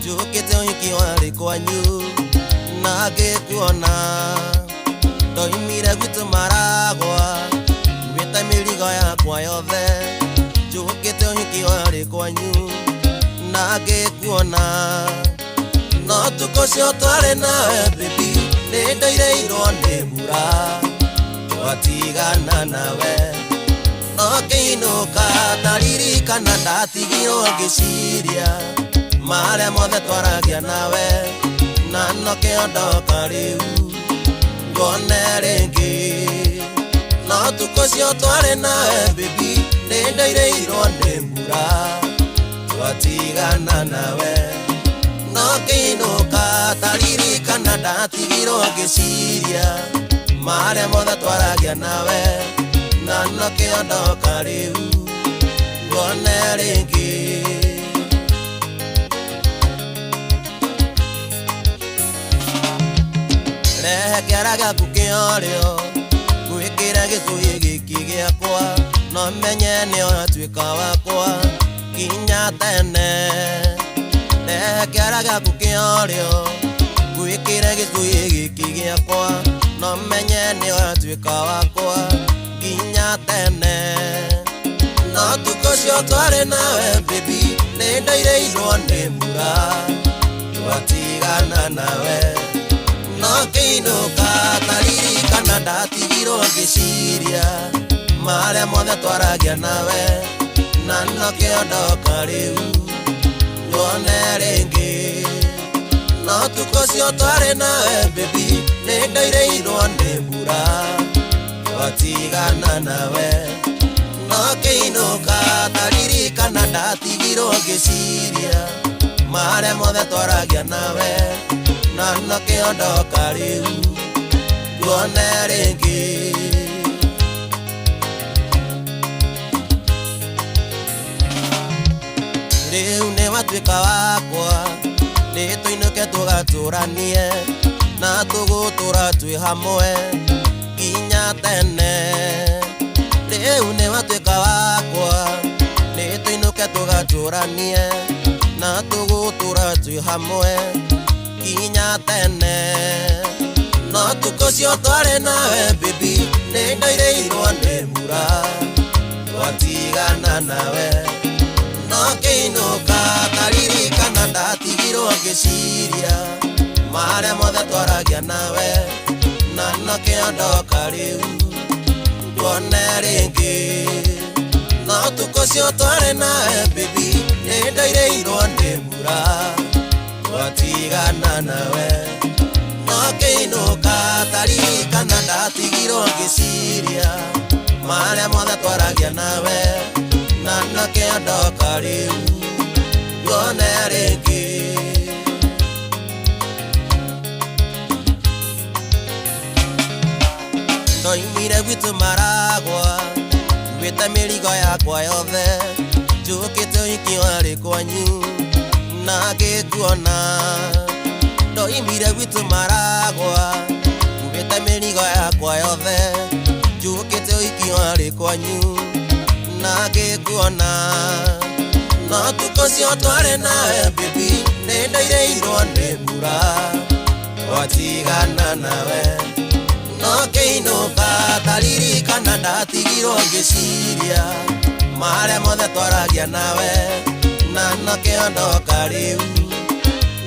njũkĩte ũhiki warĩ kwanyu na ngĩkuona. Ndoimire gwitũ Maragwa, nguĩte mĩrigo yakwa yothe, njũkĩte ũhiki warĩ kwanyu na ngĩkuona. No tukũ ũcio twarĩ nawe baby, nĩ ndoirĩirwo nĩ mbura, twatigana nawe no ngĩinũka, ndaririkana ndatigirwo ngĩciria marĩa mothe twaragia nawe, na nokĩo ndoka rĩu ngone rĩngĩ. No tukũ ũcio twarĩ nawe baby, nĩ ndoirĩirwo nĩ mbura, twatigana nawe no ngĩinũka, ndaririkana ndatigirwo ngĩciria marĩa mothe twaragia nawe, na nokĩo ndoka rĩu ngone rĩngĩ. Rehe kĩara gĩaku kĩorĩo, ngwĩkĩre gĩcũhĩ gĩkĩ gĩakwa, no menye nĩ ũratuĩka wakwa nginya tene. Rehe kĩara gĩaku kĩorĩo, ngwĩkĩre gĩcũhĩ gĩkĩ gĩakwa, no menye nĩ ũratuĩka wakwa nginya tene. No tukũ ũcio twarĩ nawe baby, nĩ ndoirĩirwo nĩ mbura, twatigana nawe no ngĩinũka, ndaririkana ndatigirwo ngĩciria marĩa mothe twaragia nawe, na nokĩo ndoka rĩu ngone rĩngĩ. No tukũ ũcio twarĩ nawe baby, nĩ ndoirĩirwo nĩ mbura, twatigana nawe no ngĩinũka, ndaririkana ndatigirwo ngĩciria marĩa mothe twaragia nawe, na nokĩo ndoka rĩu ngone rĩngĩ. Rĩu nĩ watuĩka wakwa, nĩ tũinũke tũgatũranie, na tũgũtũra twĩ hamwe nginya tene. Rĩu nĩ watuĩka wakwa, nĩ tũinũke tũgatũranie, na tũgũtũra twĩ hamwe nginya tene. No tukũ ũcio twarĩ nawe baby, nĩ ndoirĩirwo nĩ mbura, twatigana nawe no ngĩinũka, ndaririkana ndatigirwo ngĩciria marĩa mothe twaragia nawe, na nokĩo ndoka rĩu ngone rĩngĩ. No tukũ ũcio twarĩ nawe baby, nĩ Nĩ ndoirĩirwo nĩ mbura twatigana nawe no kĩinũka taririkana ndatigirwo ngĩciria marĩa mothe twaragia nawe na nokĩo ndoka rĩu nguone rĩngĩ. Ndoimire gwitũ Maragwa nguĩte mĩrigo yakwa yothe njũkĩte ũhiki warĩ kwanyu na ngĩkuona. Ndoimire gwitũ Maragwa nguĩte mĩrigo yakwa yothe njũkĩte ũhiki warĩ kwanyu na ngĩkuona. No tukũ ũcio twarĩ nawe baby nĩ ndoirĩirwo nĩ mbura twatigana nawe no kĩinũka taririkana ndatigirwo ngĩciria marĩa mothe twaragia nawe na nokĩo ndoka rĩu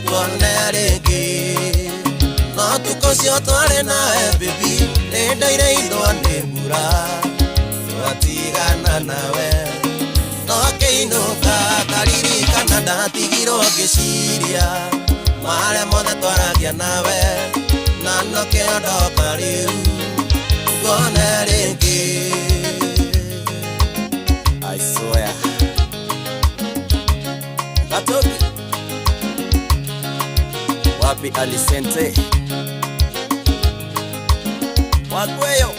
nguone rĩngĩ. No tukũ ũcio twarĩ nawe baby nĩ ndoirĩirwo nĩ mbura twatigana nawe no kĩinũka taririkana ndatigirwo ngĩciria marĩa mothe twaragia nawe na nokĩo ndoka rĩu nguone rĩngĩ. I swear. Katobi wapi Alicente Wagweyo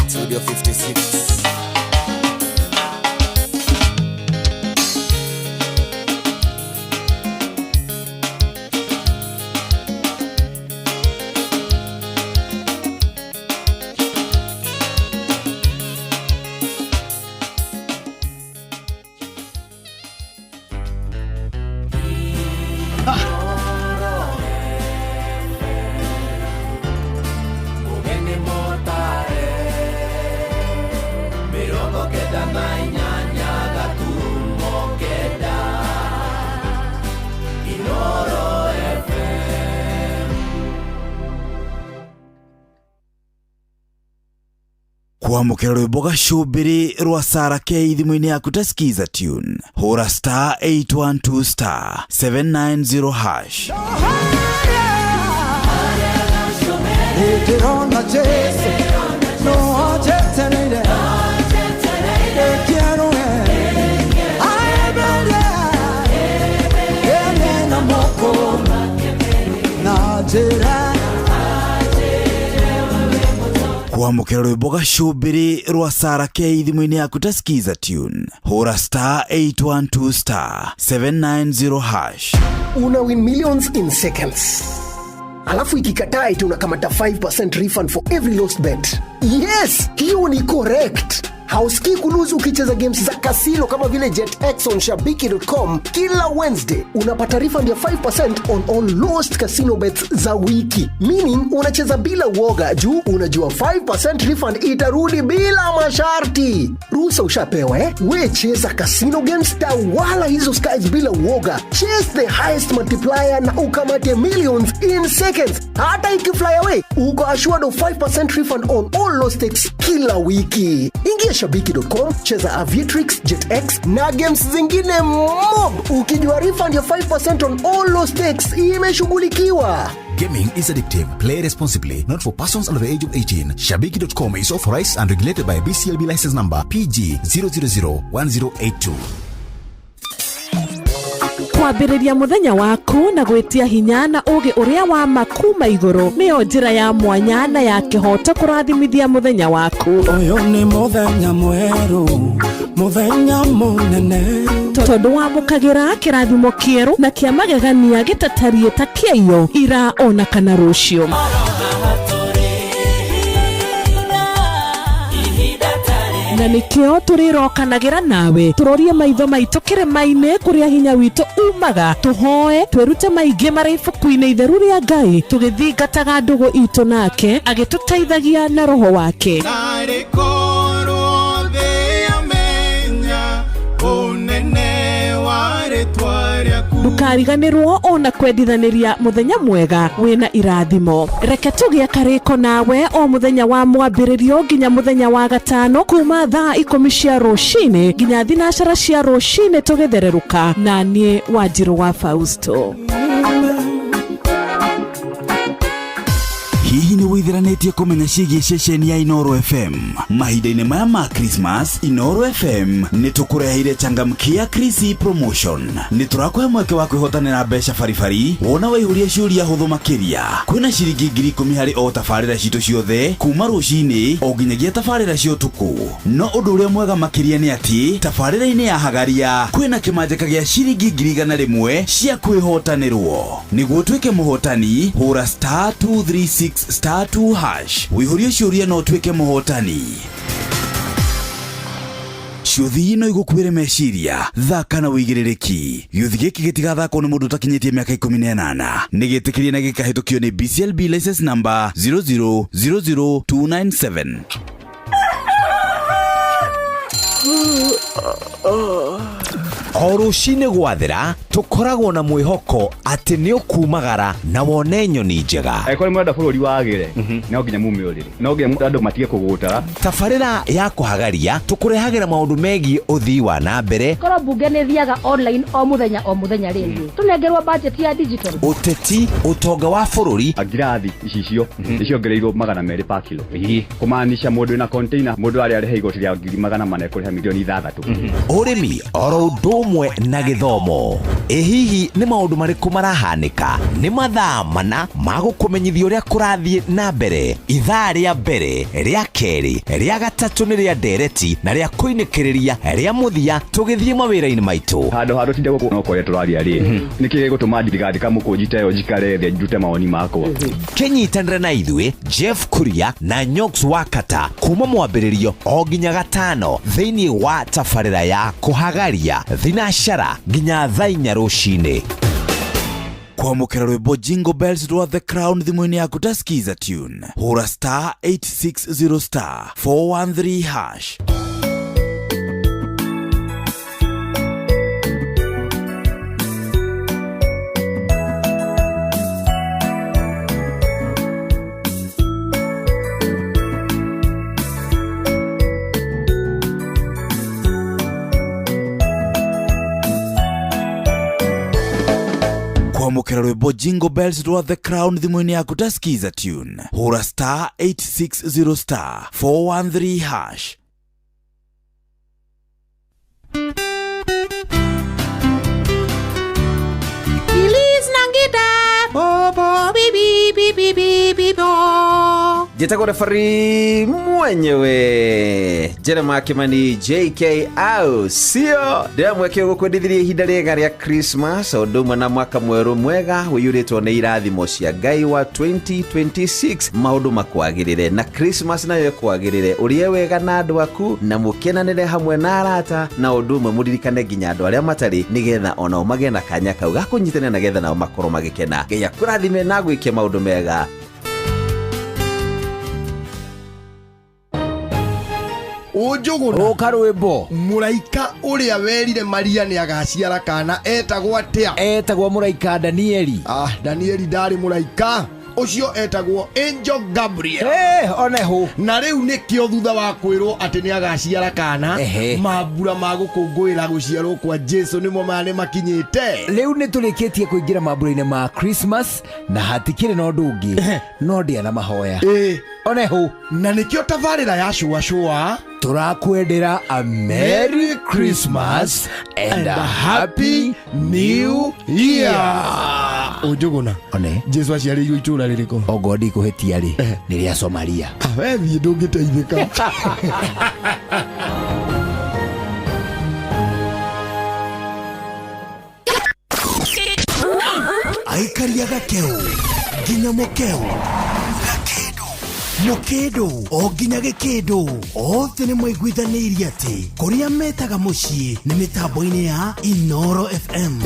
Studio 56. Kwamũkĩra rwĩmbo gacũmbĩrĩ rwa Sarah K thimũ-inĩ yaku ta Skiza tune hũra star 812 star 790 hash. Ndĩrona Jesu no anjetereire ĩkĩarũe aemere ene na moko na njĩra. Kwamũkĩra rwĩmbo gacũmbĩrĩ rwa Sarah K thimũ-inĩ yaku ta Skiza tune hũra star 812 star 790 hash. Una win millions in seconds. Alafu ikikataa eti unakamata 5% refund for every lost bet. Yes, hiyo ni correct. Hausikii kuluzu ukicheza games za kasino kama vile JetX on shabiki.com. Kila Wednesday unapata refund ya 5% on all lost casino bets za wiki. Meaning unacheza bila uoga juu unajua 5% refund itarudi bila masharti. Ruhusa ushapewa eh? We cheza casino games, tawala hizo skies bila uoga. Chase the highest multiplier na ukamate millions in seconds. Hata ikifly away, uko assured of 5% refund on all lost stakes kila wiki. Ingia shabiki.com, cheza Aviatrix, JetX na games zingine mob ukijua refund ya 5% on all lost stakes imeshughulikiwa. Gaming is addictive. Play responsibly. Not for persons under the age of 18. Shabiki.com is authorized and regulated by BCLB license number PG 0001082. Kwambĩrĩria mũthenya waku na gwĩtia hinya na ũgĩ ũrĩa wa ma kuma igũrũ nĩyo njĩra ya mwanya na ya kĩhoto kũrathimithia mũthenya waku. Ũyũ nĩ mũthenya mwerũ, mũthenya mũnene, tondũ wamũkagĩra kĩrathimo kĩerũ na kĩa magegania gĩtatariĩ ta kĩaiyo ira ona kana rũciũ. Na nĩkĩo tũrĩrokanagĩra nawe tũrorie maitho maitũ kĩrĩma-inĩ kũrĩa hinya witũ umaga, tũhoe twĩrute maingĩ marĩ ibuku-inĩ itheru rĩa Ngai tũgĩthingataga ndũgũ itũ nake agĩtũteithagia na roho wake. Narĩ korwo thĩ yamenya ũnene wa rĩtwa rĩaku. Ndũkariganĩrwo ona kwendithanĩria mũthenya mwega wĩna irathimo. Reke tũgĩe karĩko nawe o mũthenya wa mwambĩrĩrio nginya mũthenya wa gatano kuma thaa 10 cia rũcinĩ nginya 9 cia rũcinĩ tũgĩthererũka na niĩ Wanjirũ wa Fausto. Hihi nĩ wĩithiranĩtie kũmenya ciĩgiĩ ceceni ya Inoro FM? Mahinda-inĩ maya ma Christmas, Inoro FM nĩ tũkũreheire changamkia Krisi promotion. Nĩ tũrakũhe mweke wa kwĩhotanĩra mbeca baribari wona waihũria ciũria hũthũ makĩria. Kwĩna ciringi 10,000 harĩ o tabarĩra citũ ciothe kuma rũcinĩ o nginyagia tabarĩra cia ũtukũ. No ũndũ ũrĩa mwega makĩria nĩ atĩ tabarĩra-inĩ ya Hagaria kwĩna kĩmanjĩka gĩa ciringi 100,000 cia kwĩhotanĩrwo. Nĩguo ũtuĩke mũhotani, hũra star 236 star 2 hash wĩihũrie ciũria na ũtuĩke mũhotani. Ciũthi no igũkuĩre meciria, thaka na wĩigĩrĩrĩki. Gĩũthi gĩkĩ gĩtigathakwo nĩ mũndũ ũtakinyĩtie mĩaka 18. Nĩ gĩtĩkĩrie na gĩkahĩtũkio nĩ BCLB license number 0000297. O rũcinĩ gwathera tũkoragwo na mwĩhoko atĩ nĩ ũkumagara na wone nyoni njega. Angĩkorwo nĩ mũrenda bũrũri wagĩre, no nginya mume ũrĩrĩ, no nginya andũ matige kũgũtara. Tabarĩra ya kũhagaria tũkũrehagĩra maũndũ megiĩ ũthii wa na mbere, korwo mbunge nĩ thiaga online o mũthenya o mũthenya rĩ, tũnengerwo budget ya digital. Ũteti, ũtonga wa bũrũri. Ngirathi icicio nĩciongereirwo 200 pa kilo, kũmaanisha mũndũ wĩna container mũndũ arĩa arĩha igoti rĩa 400,000 ekũrĩha 6 million. Ũrĩmi oro ũndũ ũmwe na gĩthomo. Ĩ hihi nĩ maũndũ marĩkũ marahanĩka? Nĩ mathaa mana ma gũkũmenyithia ũrĩa kũrathiĩ na mbere. Ithaa rĩa mbere, rĩa kerĩ, rĩa gatatũ nĩ rĩa ndereti na rĩa kũinĩkĩrĩria rĩa mũthia tũgĩthiĩ mawĩra-inĩ maitũ. Handũ ha tũtinde gũkũ no kwaria tũraria rĩ, nĩkĩ gĩgũtũma ndigathika mũkũnji ta ĩyo njikare thĩ ndute mawoni makwa? Kĩnyitanĩre na ithuĩ Jeff Kuria na Nyox Wakata kuma mwambĩrĩrio o nginya gatano thĩinĩ wa tabarĩra ya kũhagaria thinacara nginya thaa 4 rũcinĩ. Kwamũkĩra rwĩmbo Jingle Bells rwa The Crown thimũ-inĩ yaku ta Skiza tune, hũra star 860 star 413 hash. Kwamũkĩra rwĩmbo Jingle Bells rwa The Crown thimũ-inĩ yaku ta Skiza tune, hũra star 860 star 413 hash. Feliz Navidad, bobo, bi bi bi bi bi bo. Njĩtagwo refari mwenyewe Jeremiah Kimani JK au sio ndĩra mweke gũkwendithirie ihinda rĩega rĩa Christmas o ũndũ ũmwe na mwaka mwerũ mwega ũiyũrĩtwo nĩ irathimo cia Ngai wa 2026. Maũndũ makwagĩrĩre na Christmas nayo ĩkwagĩrĩre, ũrĩe wega na andũ aku na mũkenanĩre hamwe na arata, na ũndũ ũmwe mũririkane nginya andũ arĩa matarĩ, nĩgetha onao magĩe na kanya kau ga kũnyitanĩra, nĩgetha nao makorwo magĩkena. Ngai akũrathime na gwĩke maũndũ mega. Ũnjũgũna Ũka rwĩmbo. Mũraika ũrĩa werire Maria nĩ agaciara kana etagwo atĩa? Etagwo mũraika Danieli. Ah, Danieli ndarĩ mũraika ũcio, etagwo Angel Gabriel. Hey, onehu. Na rĩu nĩkĩo thutha wa kwĩrwo atĩ nĩ agaciara kana, Ehe. mambura ma gũkũngũĩra gũciarwo kwa Jesu nĩmo maya nĩ makinyĩte. Rĩu nĩ tũrĩkĩtie kũingĩra mambura-inĩ ma Christmas na hatikĩrĩ na ũndũ ũngĩ no ndĩa na mahoya. Ĩ. Onehu. Na nĩkĩo tabarĩra ya cũa cũa tũrakwendera a Merry Christmas and a Happy New Year. Ũnjũgũna. One. Jesu aciarĩirwo itũũra rĩrĩkũ? Ongorwo ndikũhĩtia rĩ, nĩ rĩa Somalia. We thiĩ ndũngĩteithĩka. Aikaria gakeu nginya mukeu gakindu mukindu o nginya gikindu othe nĩ maiguithanĩirie atĩ kũrĩa metaga mũciĩ nĩ mĩtambo-inĩ ya Inoro FM.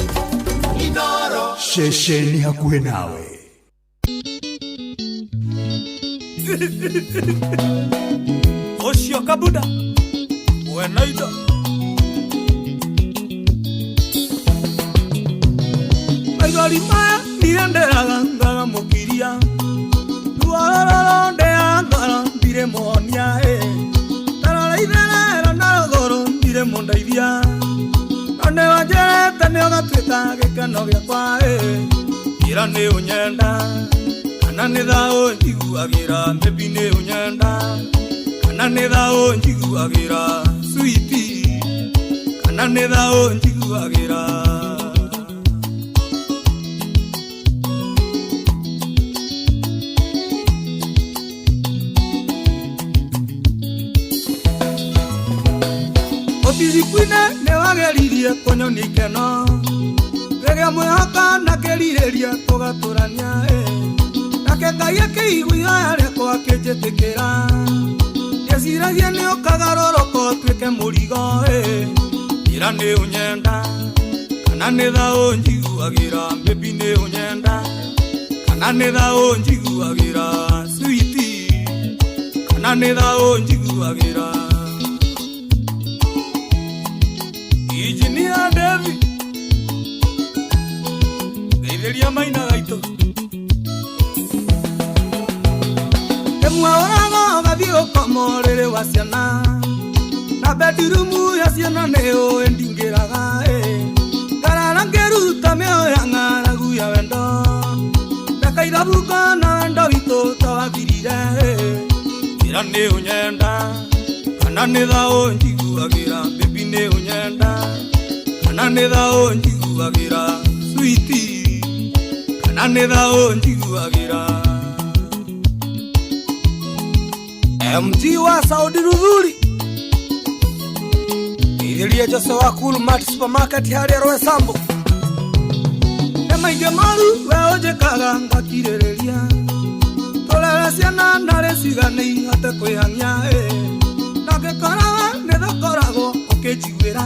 Inoro. Ceceni hakuhĩ nawe. Ũcio kabuda wena indo. Maithori maya niĩ ndĩraga ngagamũkiria Ruororo ndĩa ngoro ndirĩ muonia ĩ Tarora itherero na rũgũrũ ndirĩ mũndeithia No nĩ wanjĩrĩte nĩ ũgatuĩka gĩkeno gĩakwa ĩ Njĩra nĩ ũnyenda kana nĩ thaũ njiguagĩra Baby nĩ ũnyenda kana nĩ thaũ njiguagĩra Sweetie kana nĩ thaũ njiguagĩra Ũtirikwine nĩ wageririe kũnyonia ikeno Rĩrĩa mwĩhoka na kĩrirĩria tũgatũrania ĩ Nake Ngai akĩigua ihoya rĩakwa akĩnjĩtĩkĩra Ndeciragia nĩ ũkagarũrũka ũtuĩke mũrigo ĩ Njĩra nĩ ũnyenda kana nĩ thaũ njiguagĩra Baby nĩ ũnyenda kana nĩ thaũ njiguagĩra Sweetie kana nĩ thaũ njiguagĩra Engineer David Geithĩria maina gaitũ Ĩmwe ũraga ũgathiĩ ũkoma ũrĩrĩ wa ciana Na bedroom ya ciana nĩ ũĩ ndingĩraga ĩ Ngarara ngĩruta mĩoyo ya ng'aragu ya wendo Ndakaithabuka na wendo witũ tawathirire ĩ Njĩra nĩ ũnyenda kana nĩ thaũ njiguagĩra Baby nĩ ũnyenda kana nĩ thaũ njiguagĩra Sweetie kana nĩ thaũ njiguagĩra MG wa Saudi Ruthuri Geithĩria Jose wa Cool Mart Supermarket harĩa Roysambu Nĩ maingĩ maru we ũnjĩkaga ngakirĩrĩria Tũrere ciana narĩ cigane ihote kwĩhang'ia ĩ Na ngĩkora we nĩ tũkoragwo ũkĩnjiguĩra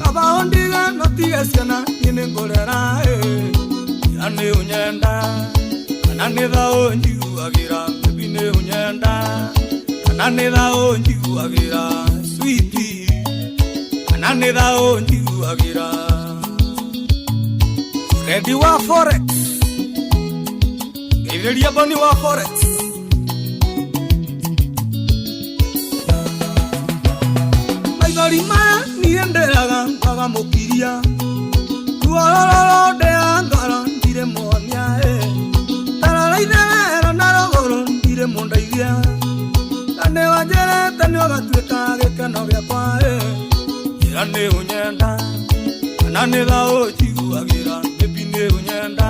Kaba ũndige no tige ciana niĩ nĩ ngũrera ĩ Njĩra nĩ ũnyenda kana nĩ thaũ njiguagĩra Baby nĩ ũnyenda kana nĩ thaũ njiguagĩra Sweetie kana nĩ thaũ njiguagĩra Fredi wa Forex Geithĩria Boni wa Forex Maithori maya niĩ ndĩraga ngagamũkiria Ruororo ndĩa ngoro ndirĩ muonia ĩ Tarora itherero na rũgũrũ ndirĩ mũndeithia Na nĩ wanjĩrĩte nĩ ũgatuĩka gĩkeno gĩakwa ĩ Njĩra nĩ ũnyenda kana nĩ thaũ njiguagĩra Baby nĩ ũnyenda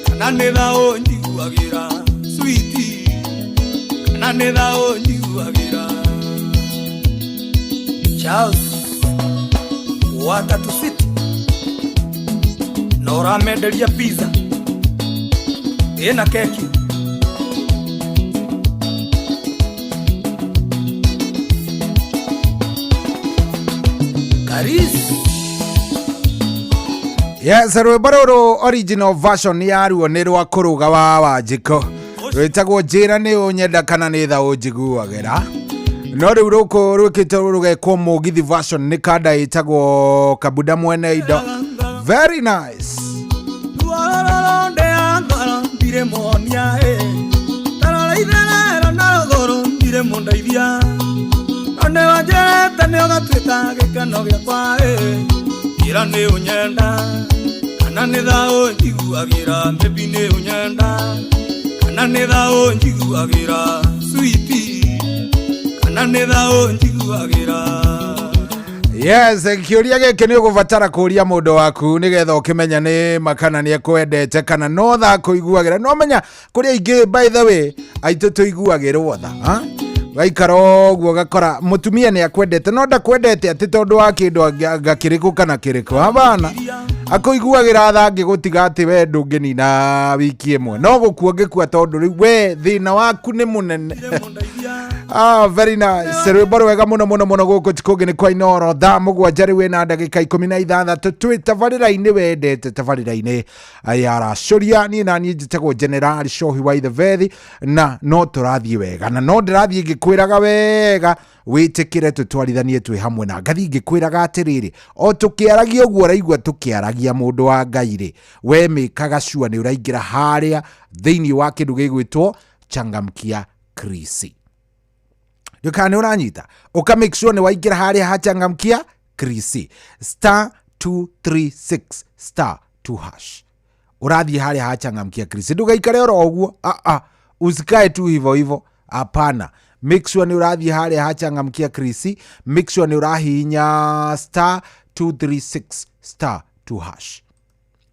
kana nĩ thaũ njiguagĩra Sweetie kana nĩ thaũ njiguagĩra Charles wa Tatu City na ũramenderia pizza ĩna keki Karis Yes, rwĩmbo rũrũ original version yaruo nĩ rwa kũrũga wa Wanjikũ rwĩtagwo njĩra nĩ ũnyenda kana nĩ thaũ njiguagĩra no rĩu rũkũ rwĩkĩte rũgekwo mũgithi version nĩ kanda ĩtagwo Kabuda mwene indo very nice Ruororo ndĩa ngoro ndirĩ muonia ĩ Tarora itherero na rũgũrũ ndirĩ mũndeithia No nĩ wanjĩrĩte nĩ ũgatuĩka gĩkeno gĩakwa ĩ Njĩra nĩ ũnyenda kana nĩ thaũ njiguagĩra Baby nĩ ũnyenda kana nĩ thaũ njiguagĩra Sweetie kana nĩ thaũ njiguagĩra Yes, kĩũria gĩkĩ nĩ ũgũbatara kũũria mũndũ waku nĩgetha ũkĩmenya nĩ ma kana nĩ ekwendete kana no tha kũiguagĩra no menya kũrĩ aingĩ by the way aitũ tũiguagĩrwo tha ha? Waikara ũguo ũgakora mũtumia nĩ akwendete no ndakwendete atĩ tondũ wa kĩndũ anga kĩrĩkũ kana kĩrĩkũ hapana akũiguagĩra tha angĩgũtiga atĩ we ndũngĩnina wiki ĩmwe no gũkua ũngĩkua tondũ rĩu we thĩna waku nĩ mũnene Ah, very nice. Rwĩmbo rwega mũno mũno mũno gũkũ tikũngĩ nĩ kwa Inoro thaa 7 rĩu ĩna ndagĩka 16 twĩ tabarĩra-inĩ wendete tabarĩra-inĩ ya racũria niĩ na niĩ njĩtagwo General Shohi wa Ithebethi na no tũrathiĩ wega na no ndĩrathiĩ ngĩkwĩraga wega wĩtĩkĩre tũtwarithanie twĩ hamwe na ngathiĩ ngĩkwĩraga atĩrĩrĩ o tũkĩaragia ũguo ũraigua tũkĩaragia Ũgĩcaragia mũndũ wa Ngai rĩ, we mĩkaga sure nĩ ũraingĩra harĩa thĩinĩ wa kĩndũ gĩgwĩtwo Changamkia Krisi. Ndũkana nĩ ũranyita, ũka make sure nĩ waingĩra harĩa ha Changamkia Krisi, star 236 star 2 hash. Ũrathiĩ harĩa ha Changamkia Krisi, ndũgaikare oro ũguo, a usikae tu hivyo hivyo, hapana. Make sure nĩ ũrathiĩ harĩa ha Changamkia Krisi, make sure nĩ ũrahihinya star 236 star 2 hash.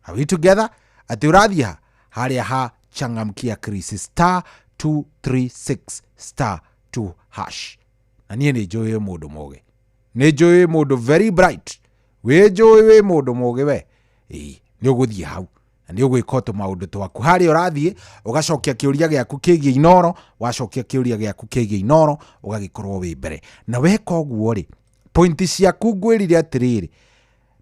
Are we together? Atĩ ũrathiĩ ha harĩa ha Changamkia Krisi, star 236 star 2 hash. Na niĩ nĩ njũĩ wĩ mũndũ mũgĩ, nĩ njũĩ wĩ mũndũ very bright, wĩ njũĩ wĩ mũndũ mũgĩ we. Ĩĩ, nĩ ũgũthiĩ hau na nĩ ũgwĩka tũmaũndũ twaku harĩa ũrathiĩ, ũgacokia kĩũria gĩaku kĩgiĩ Inoro. Wacokia kĩũria gĩaku kĩgiĩ Inoro, ũgagĩkorwo wĩ mbere. Na weka ũguo rĩ, pointi ciaku, ngwĩrire atĩrĩrĩ,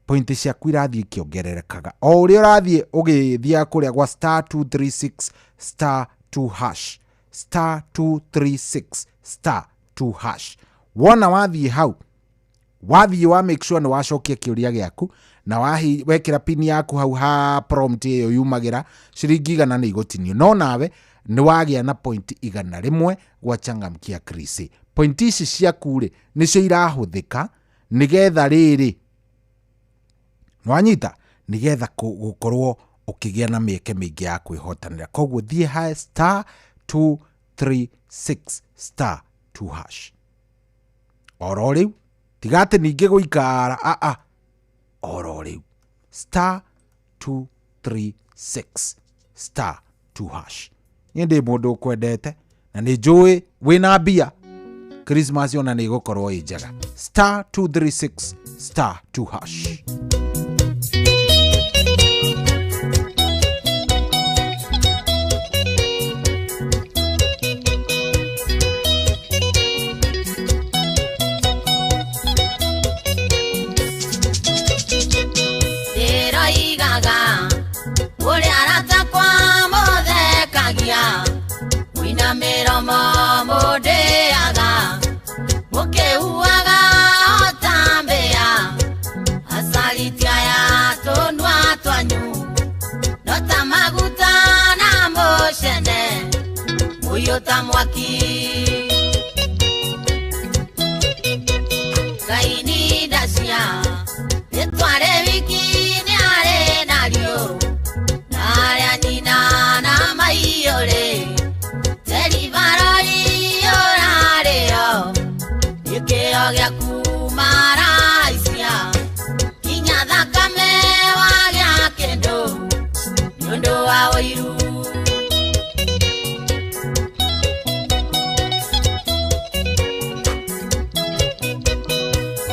pointi ciaku irathiĩ ikĩongererekaga o ũrĩa ũrathiĩ ũgĩthiaga kũrĩa gwa star 236 star 2 hash, star 236 star 2 hash. Wona wathiĩ hau, wathiĩ wa make sure nĩ wacokia kĩũria gĩaku na wahi wekĩra pin yaku hau ha prompt ĩyo yumagĩra, ciringi 100 nĩ igũtinio, no nawe nĩ wagĩa na point 100 gwa Changamkia Krisi. Point ici ciaku rĩ, nĩcio irahũthĩka nĩgetha rĩrĩ nwanyita, nĩgetha gũkorwo ũkĩgĩa na mĩeke mĩingĩ ya kwĩhotanĩra. Koguo thiĩ ha star 236 star 2 hash oro rĩu, tiga atĩ ningĩ gũikara, aa oro rĩu, star 236 star 2 hash. Niĩ ndĩ mũndũ ũkwendete na nĩ njũĩ wĩna mbia, Christmas ona nĩ ĩgũkorwo ĩ njega. Star 236 star 2 hash. Ndĩroigaga ũrĩa aratakwa mũthekagia, mwĩna mĩromo mũndĩaga, mũkĩhuaga ota mbĩa, acariti aya tũnua twanyu no ta maguta na mũcene mũiyũ ta mwaki. Ngai nĩ ndacia rĩtwa wiki nĩ arĩ narĩo, na arĩa nyina na maiyũrĩ, teribarori ũrarĩo, gĩkĩo gĩaku maraicia, kinya thakame wagĩa kĩndũ nĩũndũ wa ũiru.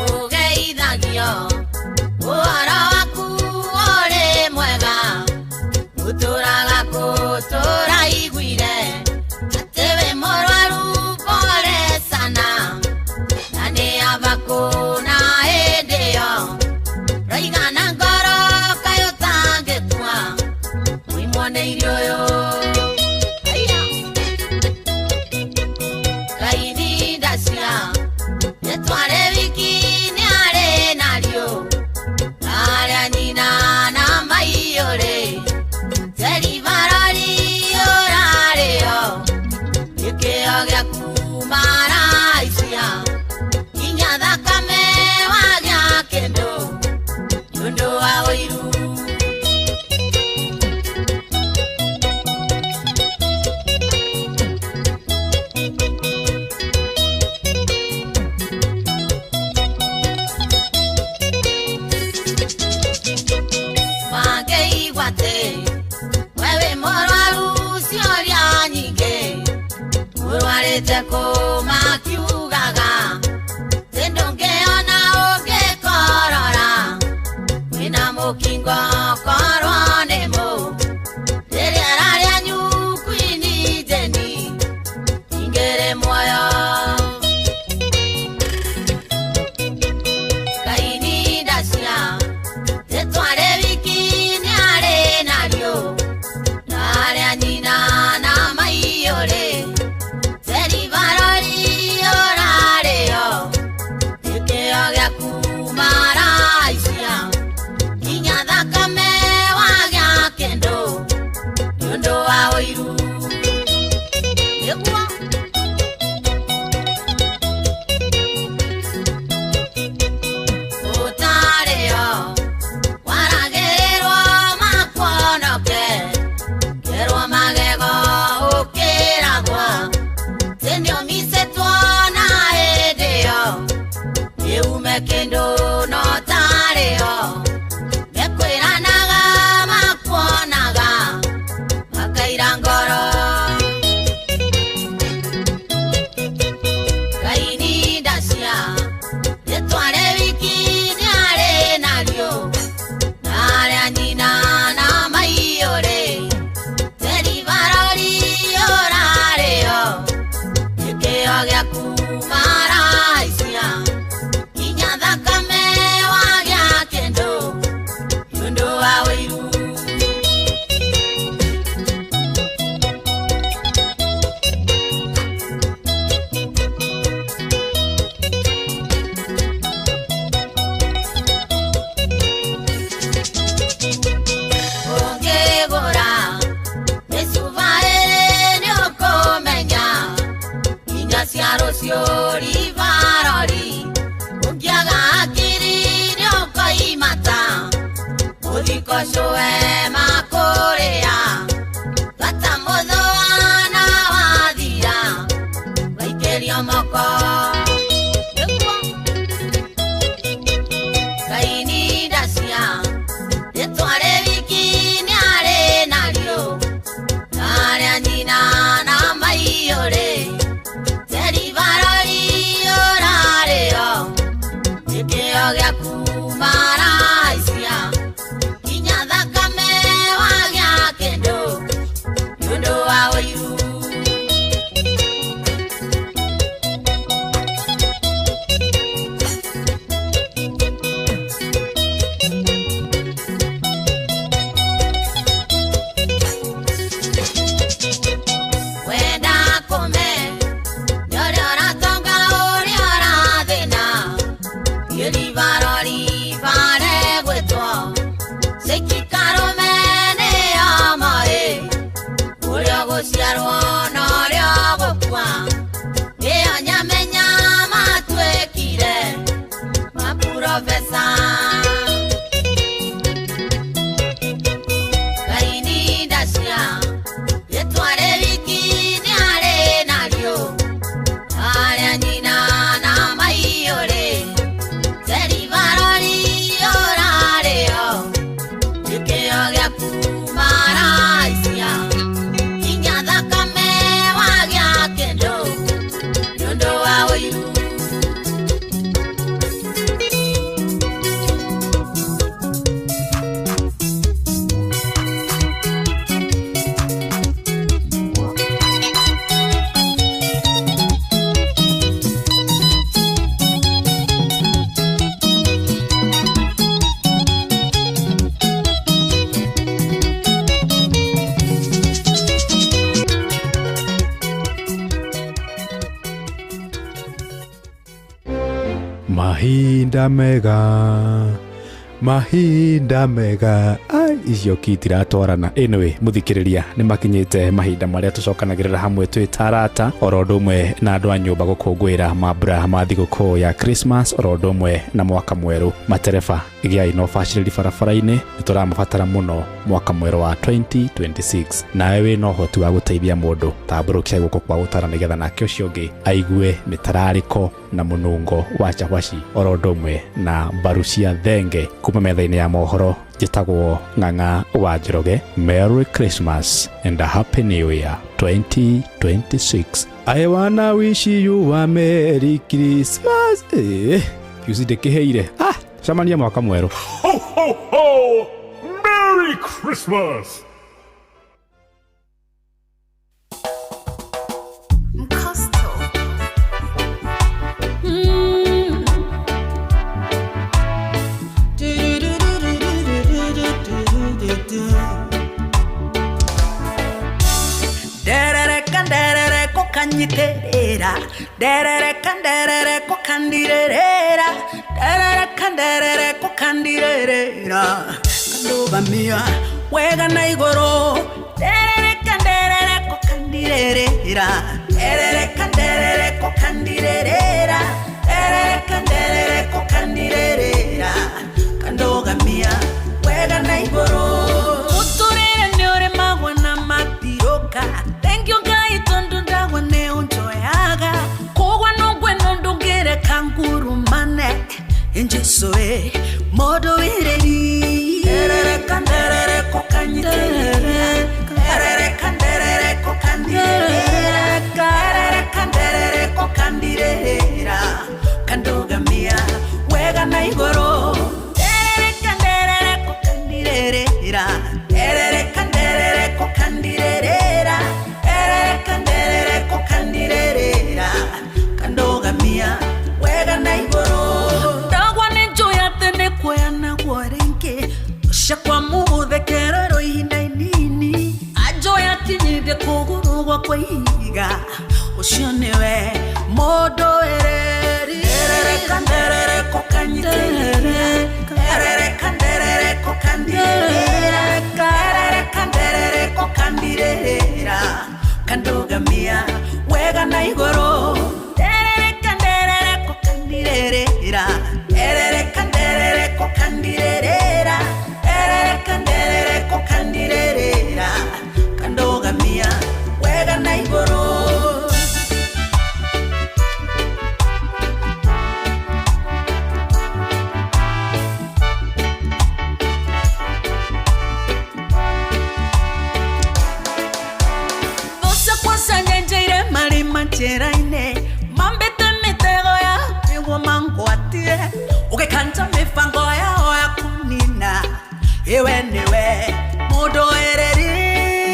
Ũgeithagio ũhoro waku ũrĩ mwega, ũtũraga kũtũra iguire atĩ wĩ mũrwaru pole sana, na nĩ aba kũna hĩndĩ ĩyo raigana ngoro kaĩ ũtangĩkua mũimwo nĩ irio ũyũ. Ngai nĩ ndacia rĩtwa wiki nĩ arĩ narĩo, na arĩa nyina na maiyũrĩ, teribarori ũrarĩo, gĩkĩo gĩaku maraicia, kinya thakame wagĩa kĩndũ nĩũndũ wa ũiru. Mangĩigua atĩ we wĩ mũrwaru ciũria nyingĩ, mũrwarĩte kũ makiugaga, atĩ ndũngĩona ũngĩkorora, wĩna mũkingo korwo nĩ mũ, rĩrĩa rarĩanyu kwini njeni ingĩrĩ muoyo. Ngai nĩ ndacia rĩtwa wiki nĩ arĩ narĩo, na arĩa nyina na maiyũrĩ, teribarori ũrarĩo, gĩkĩo gĩaku maraicia, kinya thakame Kĩndũ no tarĩo mekwĩranaga makuonaga makaira ngoro Ngai ndacia rĩtware wiki nĩarĩ narĩo narĩa nyina na maiyũrĩ teribarori ũrarĩo gĩkĩo gĩaku maraicia nginya thakame wagĩa kĩndũ nĩũndũ wa ũiru. Ũngĩgũra mĩcuba ĩrĩ nĩũkũmenya nginya cia rũciũ ribarori ũngĩaga hakiri nĩũkoimata mũthiko cũe makũrĩa bata mũthũa na wathira waikĩrio moko. Ngai ndacia rĩtware wiki nĩarĩ narĩo narĩa nyina na maiyũrĩ teribarori ũrarĩo gĩkĩo gĩaku maraicia nginya thakame wagĩa kĩndũ nĩũndũ wa ũiru. Wenda kũme nĩũrĩa ũratonga ũrĩa ũrathĩna gĩribarori bare gwĩtwo cikikarũme nĩyo moĩ ũrĩa ũgũciarwo na ũrĩa ũgũkua ĩyo nyamenya matuĩkire maprofesa. Ngai ndacia rĩtware wiki nĩarĩ narĩo arĩa nyina na maiyũrĩ teribarori ũrarĩo gĩkĩo gĩaku maraicia nginya thakame wagĩa kĩndũ nĩũndũ wa ũiru. Mahinda mega, mahinda mega. Ai, icio ki itiratwarana. Anyway, muthikiriria ni makinyite mahinda maria tucokanagirira hamwe twi tarata oro ũndũ ũmwe na andũ a nyũmba gũkũngũĩra mambura ma thigũkũ ya Christmas oro ũndũ ũmwe na mwaka mwerũ. Matereba gĩai na ũbacĩrĩri barabara-inĩ, nĩ tũramabatara mũno mwaka mwerũ wa 2026. Nawe wĩna ũhoti wa gũteithia mũndũ, tambũrũkia guoko kwa gũtara nĩgetha nake ũcio ũngĩ aigue mĩtararĩko na mũnungo wa cabaci oro ũndũ ũmwe na mbaru cia thenge. Kuma metha-inĩ ya mohoro, njĩtagwo Ng'ang'a wa Njoroge. Merry Christmas and a Happy New Year 2026. I wanna wish you a Merry Christmas. Piusi ndĩkĩheire. Cemania mwaka mwerũ. Ho, ho, ho! Merry Christmas! Nderereka nderereko kanyiterera, nderereka nderereko kandirerera, nderereka nderereko kandirerera, kandugamia wega na igoro. Nderereka nderereko kandirerera, nderereka nderereko kandirerera, nderereka nderereko kandirerera, kandugamia wega na igoro. Muturire ni uremagwa na matiroka. Thank you Ngai tondu ndagwa ne unjoyaga. Kogwa nongwe nondungire kangurumane. Ũcio nĩwe mũndũ ereri. Nderereka nderereko kanyitĩrĩra. Nderereka nderereko kandirĩrĩra. Nderereka nderereko kandirĩrĩra. Kandugamia wega na igũrũ. Nderereka nderereko kandirĩrĩra. Nderereka nderereko kandirĩrĩra. Nderereka nderereko kandirĩrĩra. Kandugamia wega na igũrũ. Thũ ciakwa cianyenjeire marima njĩra-inĩ, mambĩte mĩtego ya nĩguo mangwatie, ũgĩkanja mĩbango yao ya kũnina. Iwe nĩwe mũndũ ereri.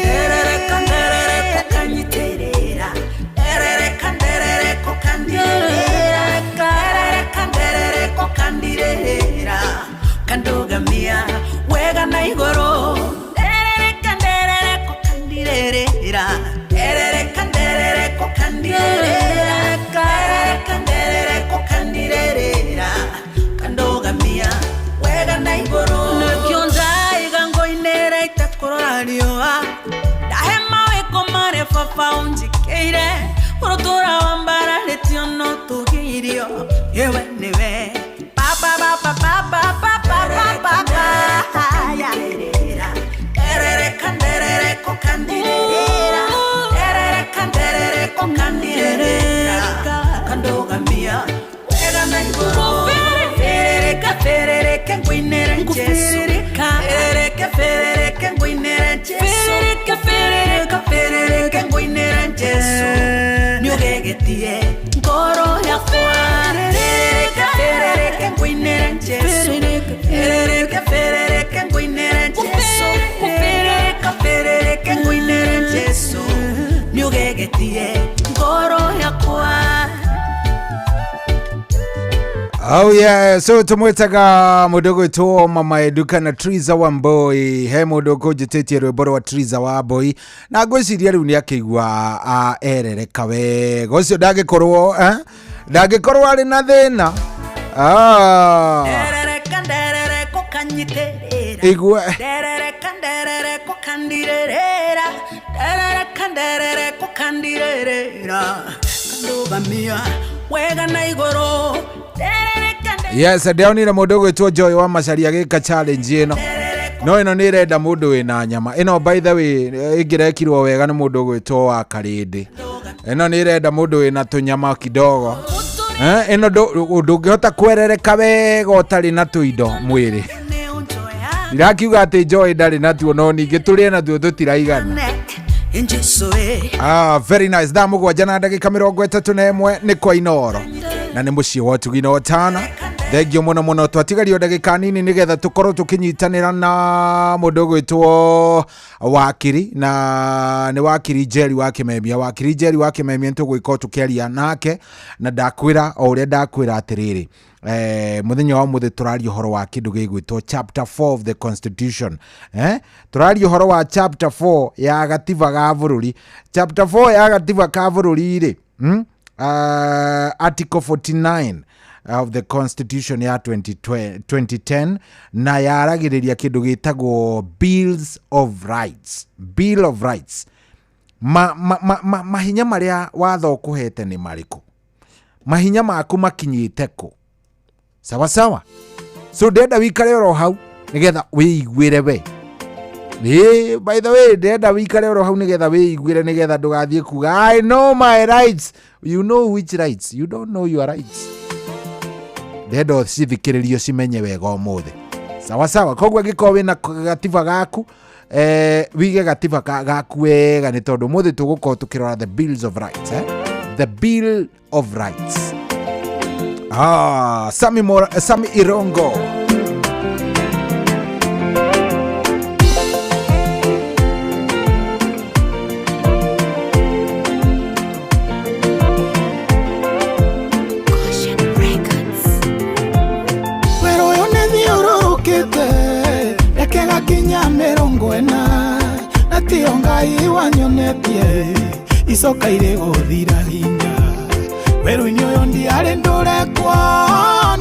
Nderereka nderereko kanyitĩrĩra. Nderereka nderereko kandirĩrĩra. Nderereka nderereko kandirĩrĩra. Kandugamia wega na igũrũ. Nderereka nderereko kandirĩrĩra. Nderereka nderereko kandirĩrĩra. Nderereka nderereko kandirĩrĩra. Kandugamia wega na igũrũ. Nĩkĩo ndaiga ngũinĩra itekũrora riũa. Ndahe mawĩko marĩa baba ũnjĩkĩire. Ũrũtũra wambararĩtio no tũgĩirio. Iwe nĩwe baba baba baba baba baba. Nderereka nderereko kandirĩrĩra. Nderereka nderereko kandirĩrĩra. Kandugamia wega na igũrũ. Ferereka ferereke ngũinĩre Jesũ. Ferereke ferereke ngũinĩre Jesũ. Ferereke ferereke ferereke ngũinĩre Jesũ. Nĩũgegetie ngoro yakwa. Ferereke ferereke ngũinĩre Jesũ. Ferereke ferereke ngũinĩre Jesũ. Ferereka ferereke ngũinĩre Jesũ. Nĩũgegetie ngoro yakwa. Oh yeah, so tumwetaga mundu gwitwo Mama Eduka na Triza Wamboi. He mundu kunjititie rwimbo rwa Triza Wamboi na ngwiciria riu ni akigua erereka wega ucio ndangĩkorwo ndangĩkorwo arĩ na thĩna. Nderereka nderereko kanyitĩrĩra. Igua. Nderereka nderereko kandirĩrĩra. Nderereka nderereko kandirĩrĩra. Kandugamia wega na igũrũ. Yes, ndĩronire mũndũ ũgwĩtwo Joy wa Macharia agĩka challenge ĩno. No ĩno nĩ ĩrenda mũndũ wĩna nyama. Ĩno by the way ĩngĩrekirwo wega nĩ mũndũ ũgwĩtwo wa Karĩndĩ. Ĩno nĩ ĩrenda mũndũ wĩna tũnyama kidogo. Ĩno ndũngĩhota kwerereka wega ũtarĩ na tũindo mwĩrĩ. Ndirakiuga atĩ Joy ndarĩ natuo no ningĩ tũrĩe natuo tũtiraigana. Very nice. Thaa 7 na ndagĩka 31 nĩ kwa Inooro na nĩ mũciĩ wa ũtugi na ũtana. Thengio mũno mũno, twatigario ndagĩka nini nĩgetha tũkorwo tũkĩnyitanĩra na mũndũ ũgwĩtwo Wakiri, na nĩ Wakiri Njeri wa Kĩmemia. Wakiri Njeri wa Kĩmemia nĩtũgũgĩkorwo tũkĩaria nake, na ndakwĩra o ũrĩa ndakwĩra atĩrĩrĩ, mũthenya wa ũmũthĩ tũraria ũhoro wa kĩndũ gĩgwĩtwo chapter 4 of the constitution. Tũraria ũhoro wa chapter 4 ya gatiba ga bũrũri. Chapter 4 ya gatiba ka bũrũri rĩ, article 49 of the constitution ya 2010 na yaragĩrĩria kĩndũ gĩtagwo bills of rights. Bill of rights, mahinya marĩa watho ũkũhete nĩ marĩkũ, mahinya maku makinyĩte kũ. Sawa sawa. So ndenda wikare oro hau nigetha wĩiguĩre we. By the way, ndenda wikare oro hau nigetha wĩiguĩre, nigetha ndũgathiĩ kuga I know my rights. You know which rights? You don't know your rights. Ndenda ũcithikĩrĩrio cimenye wega ũmũthĩ. Sawa sawa. Koguo angĩkorwo wĩna gatiba gaku, wige gatiba gaku wega, nĩ tondũ ũmũthĩ tũgũkorwo tũkĩrora the bills of rights, The bill of rights. Sami Irongo. Wero ũyũ nĩ thiũrũrũkĩte reke gakinya 40 na tiyo Ngai wanyonetie Icoka irĩ gũthira hinya. Werũ-inĩ ũyũ ndiarĩ ndũrekwo,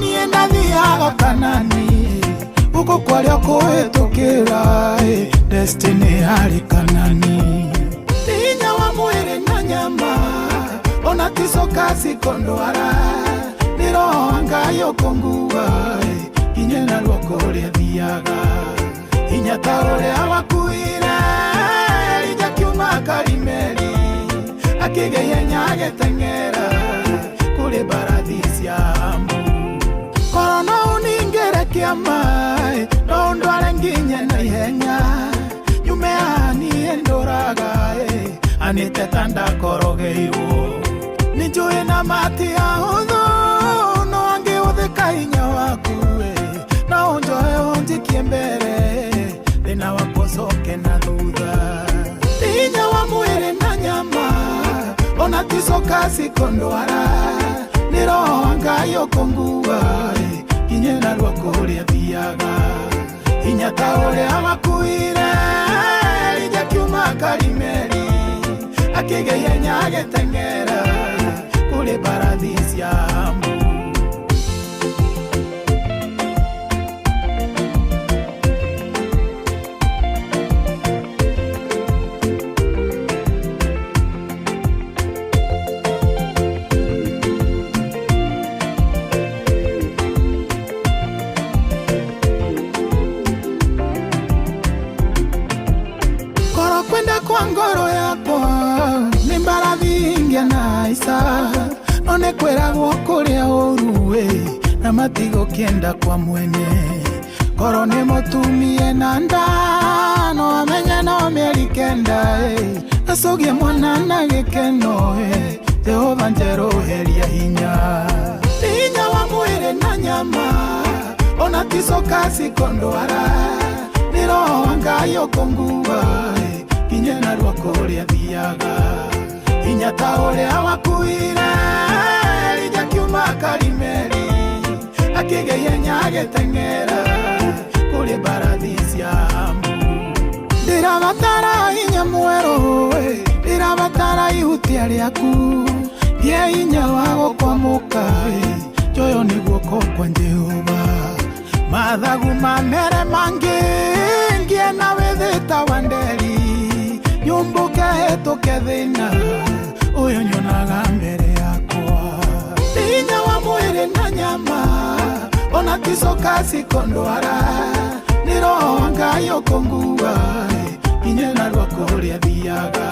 niĩ ndathiaga Kanani. Gũkũ kwarĩa kũhĩtũkĩra, destiny yarĩ Kanani. Ti hinya wa mwĩrĩ na nyama, ona ti coka cikondwara. Nĩ roho wa Ngai ũkũngua, nginye na ruoko ũrĩa thiaga. Hinya ta ũrĩa wakuire Elija kiuma Karimeli, akĩgĩa ihenya agĩteng'era kũrĩ mbarathi cia Ahabu. Korwo no ũningĩre kĩama, no ũndware nginye na ihenya. Nyume haha niĩ ndũraga, anĩte ta ndakorogeirwo. Nĩ njũĩ na mati ahũthũ, no angĩhũthĩka hinya waku, no ũnjoe ũnjikie mbere, thĩna wakwa ũcoke na thutha. Ti hinya wa mwĩrĩ na nyama, ona ti coka cikondwara. Nĩ roho wa Ngai ũkũngua, nginye na ruoko ũrĩa thiaga. Hinya ta ũrĩa wakuire Elija kiuma Karimeli, akĩgĩa ihenya agĩteng'era kũrĩ mbarathi cia Ahabu. Korwo kwenda kwa ngoro yakwa nĩ mbarathi ingĩanaica, no nĩ kwĩragwo kũrĩa ũru na matigũkĩenda kwa mwene. Korwo nĩ mũtumie na nda, no amenye no mĩeri 9, acũgie mwana na gĩkeno, Jehova njerũheria hinya. Ti hinya wa mwĩrĩ na nyama, ona ti coka cikondwara. Nĩ roho wa Ngai ũkũngua, nginye na ruoko ũrĩa thiaga. Hinya ta ũrĩa wakuire Elija kiuma Karimeli, akĩgĩa ihenya agĩteng'era kũrĩ mbarathi cia Ahabu. Ndĩrabatara hinya mwerũ, ndĩrabatara ihutia rĩaku, ngĩe hinya wa gũkwamũka, njoyo nĩ guoko kwa Jehova. Mathagu mamere mangĩ, ngĩe na wĩthĩ ta wa nderi, nyũmbũke hĩtũke thĩna ũyũ nyonaga mbere yakwa. Ti hinya wa mwĩrĩ na nyama, ona ti coka cikondwara. Nĩ roho wa Ngai ũkũngua, nginye na ruoko ũrĩa thiaga.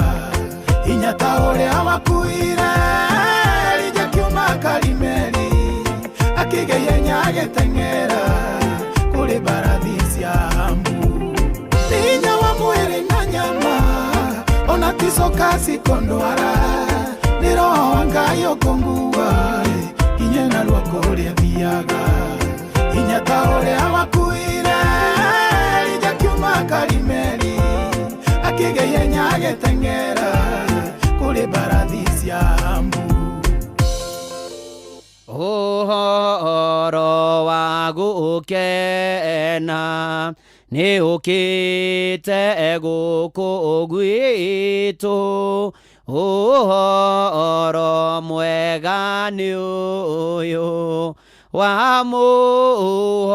Hinya ta ũrĩa wakuire Elija kiuma Karimeli, akĩgĩa ihenya agĩteng'era kũrĩ mbarathi cia Ahabu. Ti hinya wa mwĩrĩ na nyama, ona ti coka cikondwara. Nĩ roho wa Ngai ũkũngua, nginye na ruoko ũrĩa thiaga. Hinya ta ũrĩa wakuire Elija kiuma Karimeli, akĩgĩa ihenya agĩteng'era kũrĩ mbarathi cia Ahabu. Ũhoro wa gũkena nĩ ũkĩte gũkũ gwitũ, ũhoro mwega nĩ ũyũ wa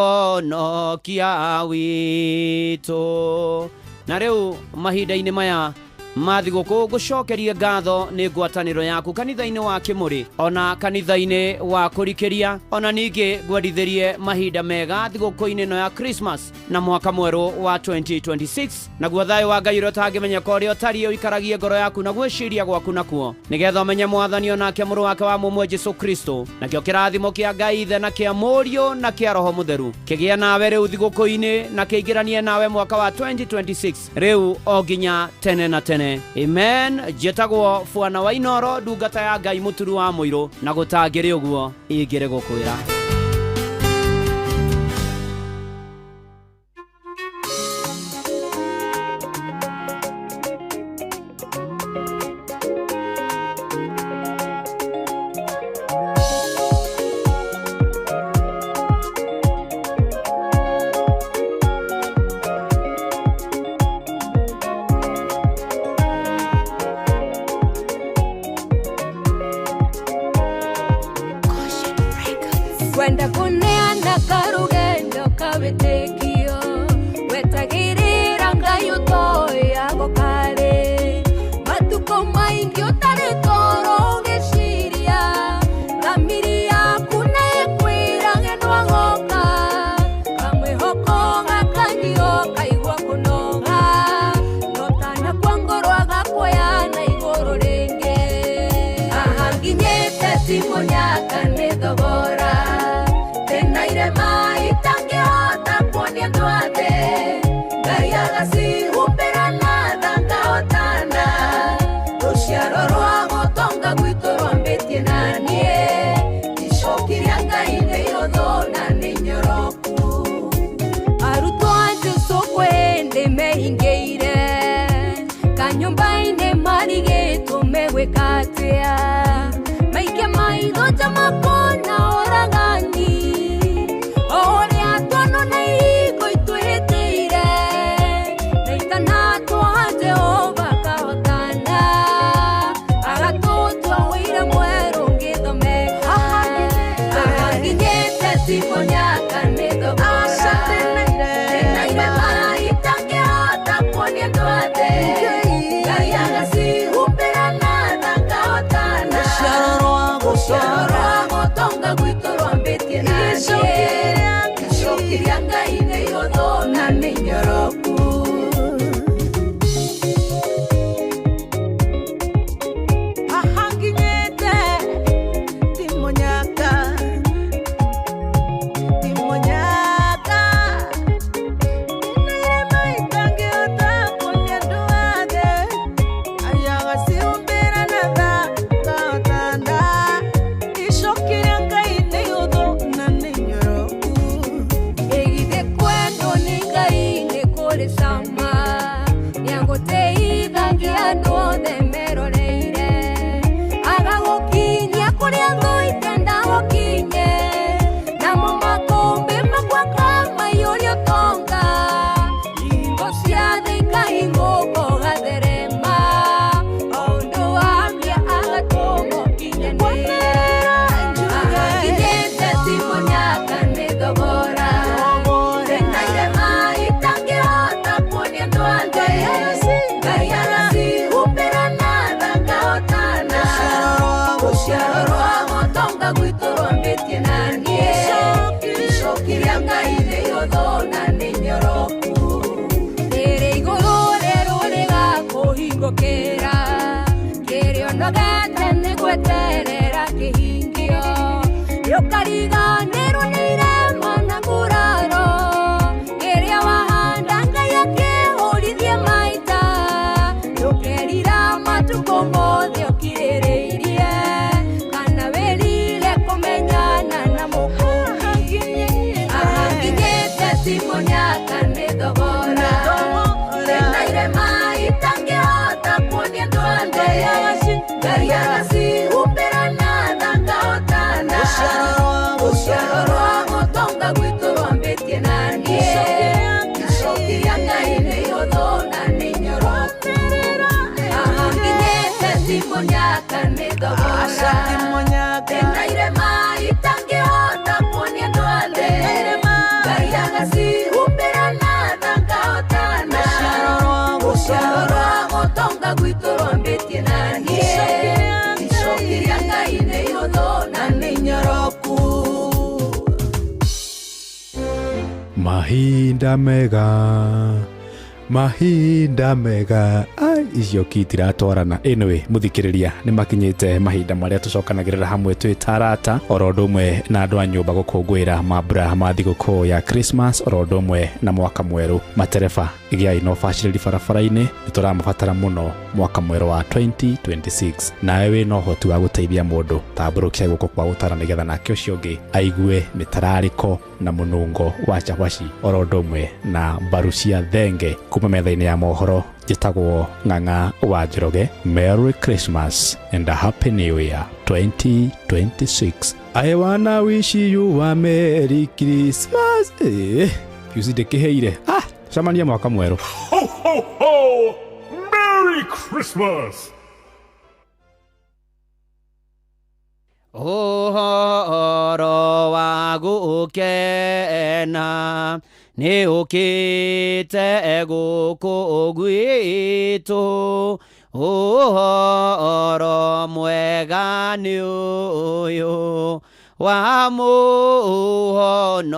mũhonokia witũ. Na rĩu mahinda-inĩ maya ma thigũkũ ngũcokerie ngatho nĩ ngwatanĩro yaku kanitha-inĩ wa Kĩmũrĩ ona kanitha-inĩ wa Kũrikĩria, ona ningĩ ngwendithĩrie mahinda mega thigũkũ-inĩ ĩno ya Christmas na mwaka mwerũ wa 2026. Naguo thayũ wa Ngai ũrĩa ũtangĩmenyeka ũrĩa ũtariĩ ũikaragie ngoro yaku na gwĩciria gwaku nakuo, nĩgetha ũmenye Mwathani onake mũrũ wake wa mũmwe Jesũ Kristo. Nakĩo kĩrathimo kĩa Ngai Ithe na kĩa Mũriũ na kĩa Roho Mũtheru kĩgĩe nawe rĩu thigũkũ-inĩ na kĩingĩranie nawe mwaka wa 2026 rĩu o nginya tene na tene. Amen. Njĩtagwo Bwana wa Inoro, ndungata ya Ngai mũturu wa mũirũ, na gũtangĩrĩ ũguo ingĩrĩ gũkwĩra. Kwenda kuneana karugendo kawitikio wetagirira Ngai utoyago kare matuko maingi utari toro ugiciria thamiri yaku nĩĩkwĩra ng'endo agoka kamwĩhoko gakanyio kaigua kũnoga notana kwa ngoro agakuoya na igũrũ rĩngĩ haha nginyĩte ti mũnyaka nĩ thogora tena irema itangĩhota kuonia andũ othe Ngai agacihumbĩra na tha ngahotana rũciaro rwa gũtonga gwitũ rwambĩtie na niĩ icoki rĩa Ngai nĩ ihũthũ na nĩ nyoroku arutwo a Jesũ kwĩ hĩndĩ mehingĩire kanyũmba-inĩ marigĩtwo megwĩka atĩa maikia maitho ta makona ũragani o ũrĩa tuono na ihingo itwĩhĩtĩire na itanatwo ha Jehova kahotana agatũtua ũira mwerũ ngĩthomeka haha nginyĩte ti mũnyaka nĩ thogora tena irema itangĩhota kuonia andũ othe Ngai agacihumbĩra na tha ngahotana rũciaro rwa gũtonga gwitũ rwambĩtie na niĩ icoki rĩa Ngai nĩ ihũthũ na nĩ nyoroku. Haha nginyĩte ti mũnyaka ti mũnyaka Nĩ irema itangĩhota kuonia andũ othe Ngai agacihumbĩra na tha ngahotana icoki rĩa Ngai nĩ ihũthũ na nĩ nyoroku. Ĩgithĩ kwendwo nĩ Ngai nĩ kũrĩ cama nĩagũteithagia andũ othe meroreire agagũkinyia kũrĩa thũ itenda gũkinye namo makũmbĩ makwa kamaiyũria ũtonga hingo cia thĩ ikahingũka ũgatherema o ũndũ wambia agatũma ũkinyanĩre haha nginyĩte ti mũnyaka nĩ thogora tena irema itangĩhota kuonia andũ othe Ngai agacihumbĩra na tha ngahotana rũciaro rwa gũtonga gwitũ rwambĩtie na niĩ icoki rĩa Ngai nĩ ihũthũ na nĩ nyoroku rĩrĩ igũrũ rĩerũ rĩgakũhingũkĩra kĩrĩa ũnogete nĩ gweterera kĩhingio nĩũkariganĩrwo nĩ irema na nguraro kĩrĩa wahanda Ngai akĩhũrithie maita ndũkerira matukũ mothe ũkirĩrĩirie kana wĩrire kũmenyana na mũkũũri haha nginyĩte ti mũnyaka nĩ thogora tena irema itangĩhota kuonia andũ othe Ngai agacihumbĩra na tha ngahotana rũciaro rwa gũtonga gwitũ rwambĩtie na niĩ icoki rĩa Ngai nĩ ihũthũ na nĩ nyoroku haha nginyĩte ti mũnyaka nĩ thogora tena irema itangĩhota kuonia andũ othe Ngai agacihumbĩra na tha ngahotana rũciaro rwa gũtonga gwitũ rwambĩtie na niĩ icoki rĩa Ngai nĩ ihũthũ na nĩ nyoroku. Mahinda mega mahinda mega ai icio kitiratwarana. Anyway, muthikiriria nĩ makinyĩte mahinda marĩa tũcokanagĩrĩra hamwe twĩ ta arata oro ũndũ ũmwe na andũ a nyũmba gũkũngũĩra mambura ma thigũkũ ya Christmas oro ũndũ ũmwe na mwaka mwerũ. Matereba gĩai na ũbacĩrĩri barabara-inĩ, nĩ tũramabatara mũno mwaka mwerũ wa 2026. Nawe wĩna ũhoti wa gũteithia mũndũ, tambũrũkia guoko kwa gũtara nĩgetha nake ũcio ũngĩ aigue mĩtararĩko na mũnungo wa cabaci oro ũndũ ũmwe na mbaru cia thenge. Kuma metha-inĩ ya mohoro njĩtagwo Ng'ang'a wa Njoroge. Merry Christmas and a Happy New Year 2026. I wanna wish you a Merry Christmas. Piusi ndĩkĩheire. Cemania mwaka mwerũ. Ho, ho, ho! Merry Christmas! Ũhoro wa Gũkena nĩ ũkĩte gũkũ gwitũ, ũhoro mwega nĩ ũyũ wa mũhonokia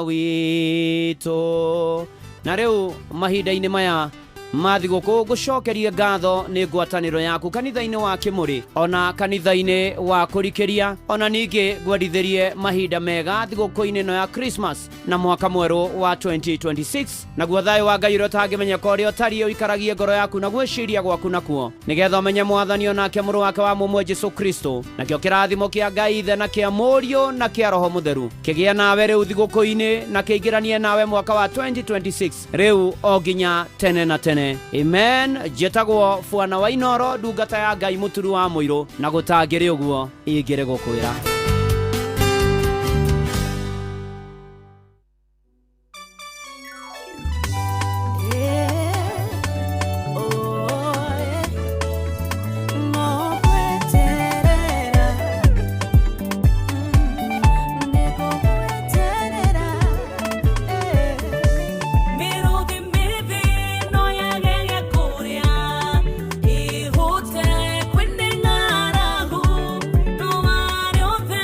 witũ. Na rĩu mahinda-inĩ maya ma thigũkũ ngũcokerie ngatho nĩ ngwatanĩro yaku kanitha-inĩ wa Kĩmũrĩ ona kanitha-inĩ wa Kũrikĩria, ona ningĩ ngwendithĩrie mahinda mega thigũkũ-inĩ ĩno ya Christmas na mwaka mwerũ wa 2026. Naguo thayũ wa Ngai ũrĩa ũtangĩmenyeka ũrĩa ũtariĩ ũikaragie ngoro yaku na gwĩciria gwaku nakuo, nĩgetha ũmenye Mwathani onake mũrũ wake wa mũmwe Jesu Kristo. Nakĩo kĩrathimo kĩa Ngai Ithe na kĩa Mũriũ na kĩa Roho Mũtheru kĩgĩe nawe rĩu thigũkũ-inĩ na kĩingĩranie nawe mwaka wa 2026 rĩu o nginya tene na tene. Amen. Njĩtagwo Bwana wa Inoro, ndungata ya Ngai mũturu wa mũirũ, na gũtangĩrĩ ũguo ingĩrĩ gũkwĩra. Mĩrũthi mĩthĩ no yagege kũrĩa ihũte kwĩnĩ ng'aragu no arĩa othe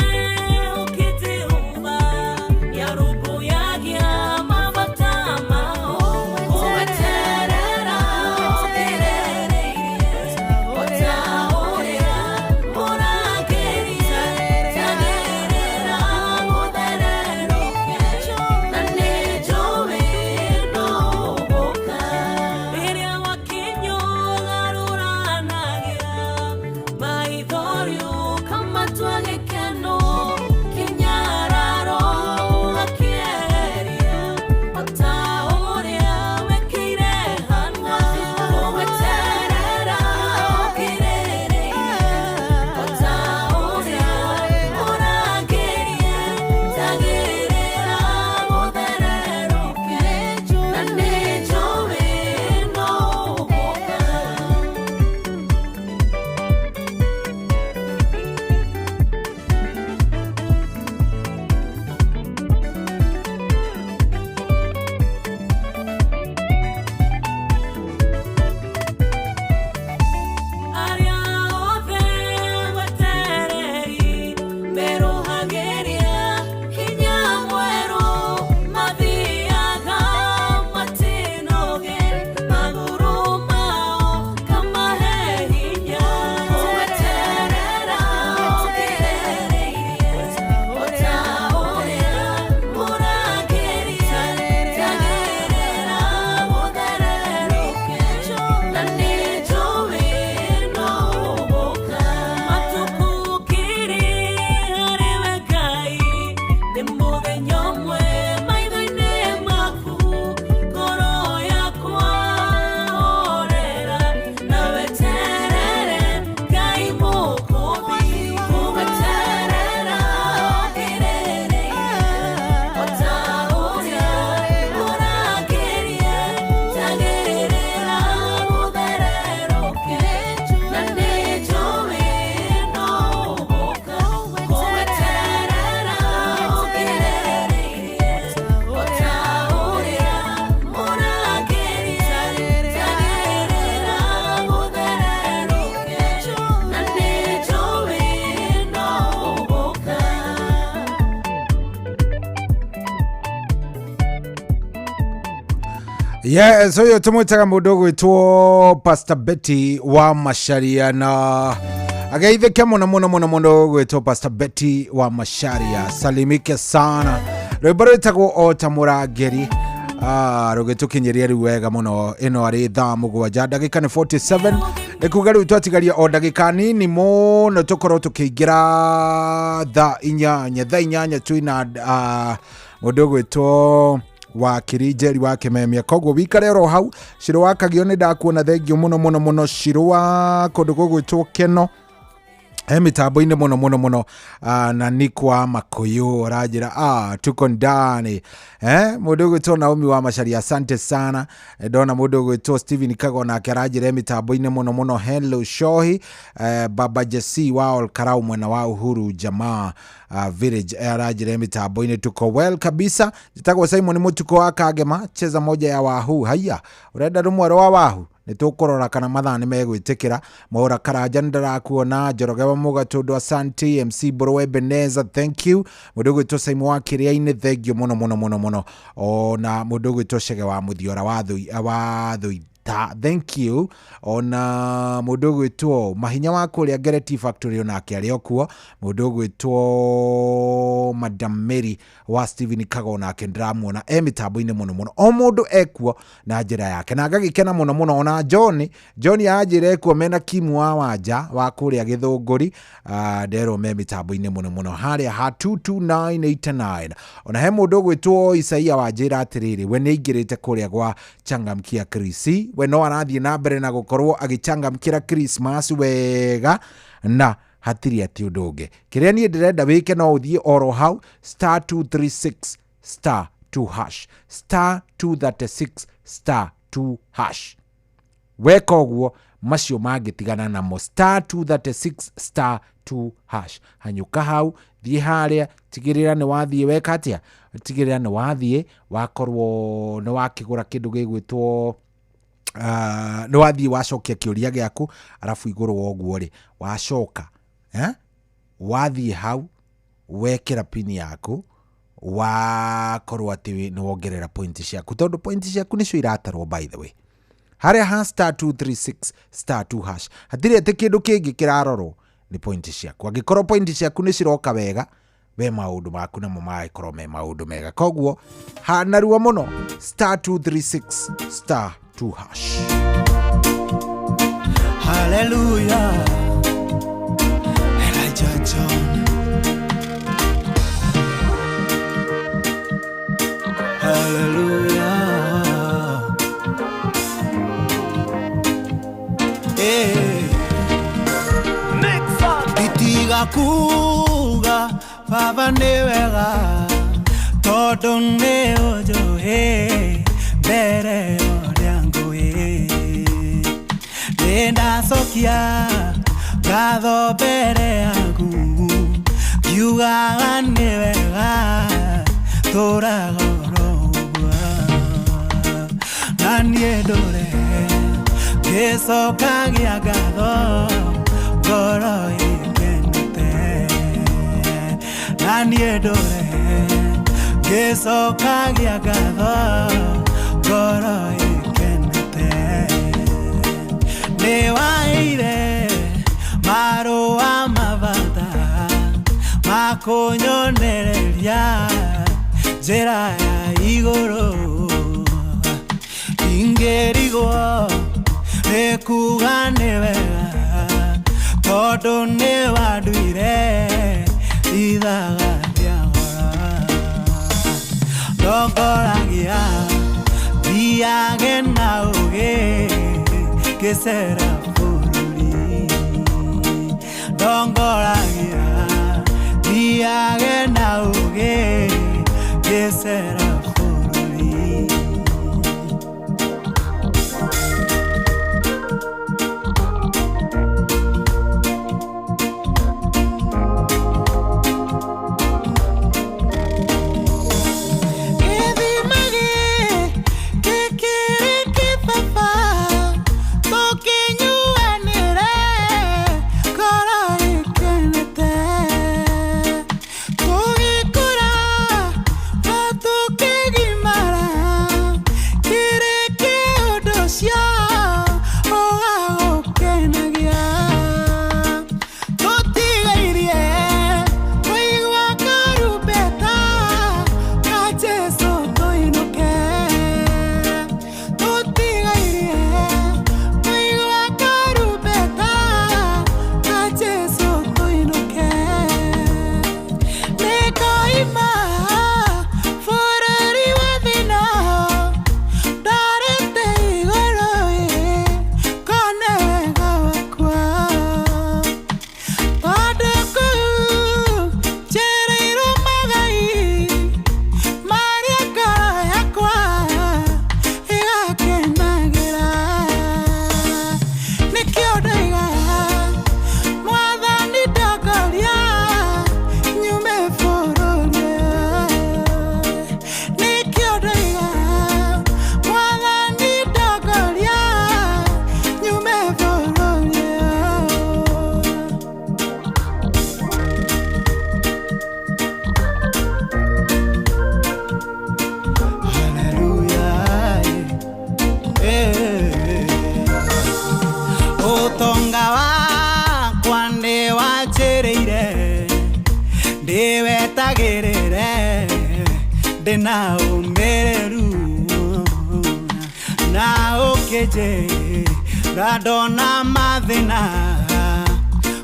Yes, ũyũ tũmwĩtaga mũndũ ũgwĩtwo Pastor Betty wa Macharia, na ageithĩke mũno mũno mũno mũndũ ũgwĩtwo Pastor Betty wa Macharia, salimike sana. Rwĩmbo rwĩtagwo o ta mũrangĩri. Rũgĩtũkinyĩria rĩu wega mũno. Ĩno arĩ thaa 7 ndagĩka nĩ 47, nĩ kuga rĩu twatigaria o ndagĩka nini mũno tũkorwo tũkĩingĩra thaa 8. Thaa 8 twĩna mũndũ ũgwĩtwo wakiri Njeri wa Kimemia, koguo wikare oro hau. Ciro wa Kagio nĩ ndakuona, thengio mũno mũno mũno. Ciro wa kũndũ gũgwĩtwo Keno. He mitambo-inĩ mũno mũno mũno. Na nikwa makuyu aranjĩra tuko ndani. Mũndũ ũgwĩtwo Naomi wa Macharia, asante sana. Ndona mũndũ ũgwĩtwo Steven Kago nake aranjĩra e mĩtambo-inĩ mũno mũno. Hello Shohi. Baba Jesse wa Olkarau mwena wa Uhuru Jamaa Village, aranjĩra e mĩtambo-inĩ, tuko well kabisa. Njĩtagwo Simon Mutuko wa Kangema, cheza moja ya Wahu. Haiya, ũrenda rũmwe rwa Wahu? Nĩ tũkũrora kana mathaa nĩ megwĩtĩkĩra. Mwaura Karanja nĩ ndarakuona. Njoroge wa Mũgatũndũ, asante. MC Mbũrũ Ebeneza, thank you. Mũndũ ũgwĩtwo Simon wa Kĩrĩa-inĩ, thank you mũno mũno mũno mũno. Ona mũndũ ũgwĩtwo Chege wa Mũthiora wa Thũita, thank you. Ona mũndũ ũgwĩtwo Mahinya wa kũrĩa Ngereti Factory onake arĩ o kuo. Mũndũ ũgwĩtwo Madam Mary wa Steven Kago nake ndĩramuona e mĩtambo-inĩ mũno mũno. O mũndũ ekuo na njĩra yake na ngagĩkena mũno mũno. Ona John anjĩra ekuo mena Kimu wa Wanja wa kũrĩa Gĩthũngũri, nderwo me mĩtambo-inĩ mũno mũno harĩa ha 22989. Ona he mũndũ ũgwĩtwo Isaia wanjĩra atĩrĩrĩ, we nĩ aingĩrĩte kũrĩa gwa Changamkia Krisi, we no arathiĩ na mbere na gũkorwo agĩchangamkĩra Christmas wega na hatirĩ atĩ ũndũ ũngĩ. Kĩrĩa niĩ ndĩrenda wĩke no ũthiĩ oro hau star 236 star 2 hash, star 236 star 2 hash. Weka ũguo macio mangĩtigana namo, star 236 star 2 hash. Hanyũka hau, thiĩ harĩa, tigĩrĩra nĩ wathiĩ weka atĩa, tigĩrĩra nĩ wathiĩ wakorwo nĩ wakĩgũra kĩndũ gĩgwĩtwo nĩ wathiĩ wacokia kĩũria gĩaku, arabu igũrũ wa ũguo rĩ wacoka wathiĩ hau wekĩra pini yaku, wakorwo atĩ nĩ wongerera point ciaku, tondũ point ciaku nĩcio iratarwo by the way harĩa ha star 236 star 2 hash. Hatirĩ atĩ kĩndũ kĩngĩ kĩrarorwo, nĩ point ciaku. Angĩkorwo point ciaku nĩ ciroka wega, we maũndũ maku namo magĩkorwo me maũndũ mega. Koguo hanarua mũno, star 236 star 2 hash. Hallelujah. Elijah John. Hallelujah. Hey. Itiga kuga baba nĩ wega tondũ nĩ ũnjũĩ mbere ũrĩa ngũĩ. Nĩndacokia ngatho mbere yaku ngiugaga nĩ wega tũraga oro ũguo. Na niĩ ndũre ngĩcokagia ngatho ngoro ĩkenete. Na niĩ ndũre ngĩcokagia ngatho ngoro ĩkenete. Nĩ waheire marũa mabata makũnyonereria njĩra ya igũrũ. Ingĩrigwo nĩ kuga nĩ wega tondũ nĩ wanduire ithaga rĩa goro. Ndongoragia thiage na ũgĩ ngĩcera bũrũri. Ndongoragia thiage na ũgĩ ngĩcera bũrũri. Gĩthima gĩkĩrĩ kĩbaba tũkĩnyuanĩre ngoro ĩkenete. Ndĩwetagĩrĩre ndĩna ũmĩrĩru na ũkĩnjĩra ndona mathĩna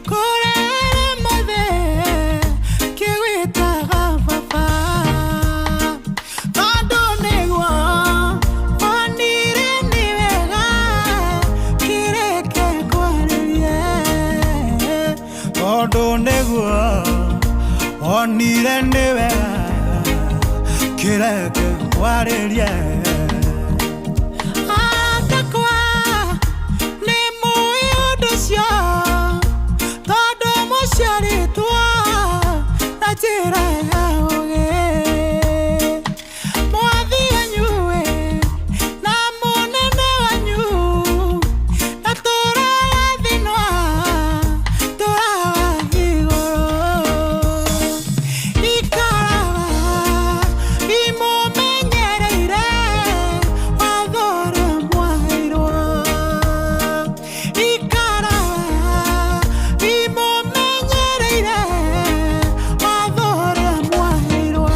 kũrere mothe kĩgwĩtaga baba tondũ nĩguo onire nĩ wega kĩreke kwarĩrie tondũ nĩguo onire nĩ wega kĩreke kwarĩrie Atakwa nĩ mũĩ ũndũ ũcio tondũ mũciarĩtwo na njĩra ya ũũgĩ mwathi wanyu-ĩ na mũnene wanyu na tũrarathinwa tũrawa igũrũ ikaraga imũmenyereire watho ũrĩa mwaheirwo ikaraga imũmenyereire watho ũrĩa mwaheirwo.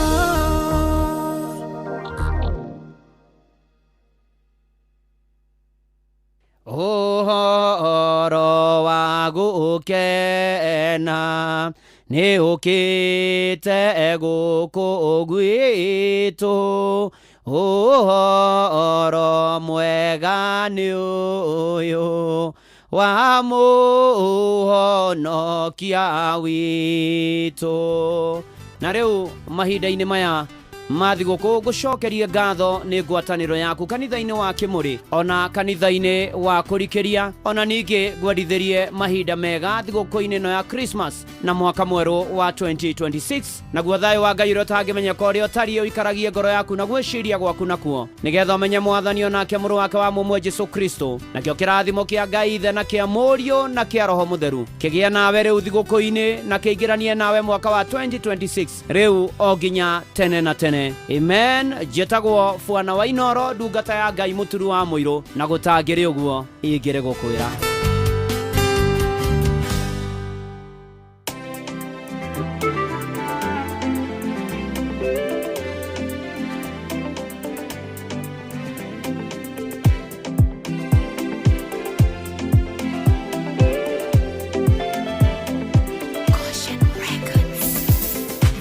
Ũhoro wa gũkena nĩ ũkĩte gũkũ gwitũ ũhoro mwega nĩ ũyũ wa mũhonokia witũ. Na rĩu mahinda-inĩ maya ma thigũkũ ngũcokerie ngatho nĩ ngwatanĩro yaku kanitha-inĩ wa Kĩmũrĩ ona kanitha-inĩ wa Kũrikĩria ona ningĩ ngwendithĩrie mahinda mega thigũkũ-inĩ ĩno ya Christmas na mwaka mwerũ wa 2026 naguo thayũ wa Ngai ũrĩa ũtangĩmenyeka ũrĩa ũtariĩ ũikaragie ngoro yaku na gwĩciria gwaku nakuo nĩgetha ũmenye mwathani onake mũrũ wake wa mũmwe Jesu Kristo nakĩo kĩrathimo kĩa Ngai ithe na kĩa mũriũ na kĩa roho mũtheru kĩgĩe nawe rĩu thigũkũ-inĩ na kĩingĩranie nawe mwaka wa 2026 rĩu o nginya tene na tene. Amen. Njĩtagwo Bwana wa Inoro, ndungata ya Ngai mũturu wa mũirũ, na gũtangĩrĩ ũguo ingĩrĩ gũkwĩra.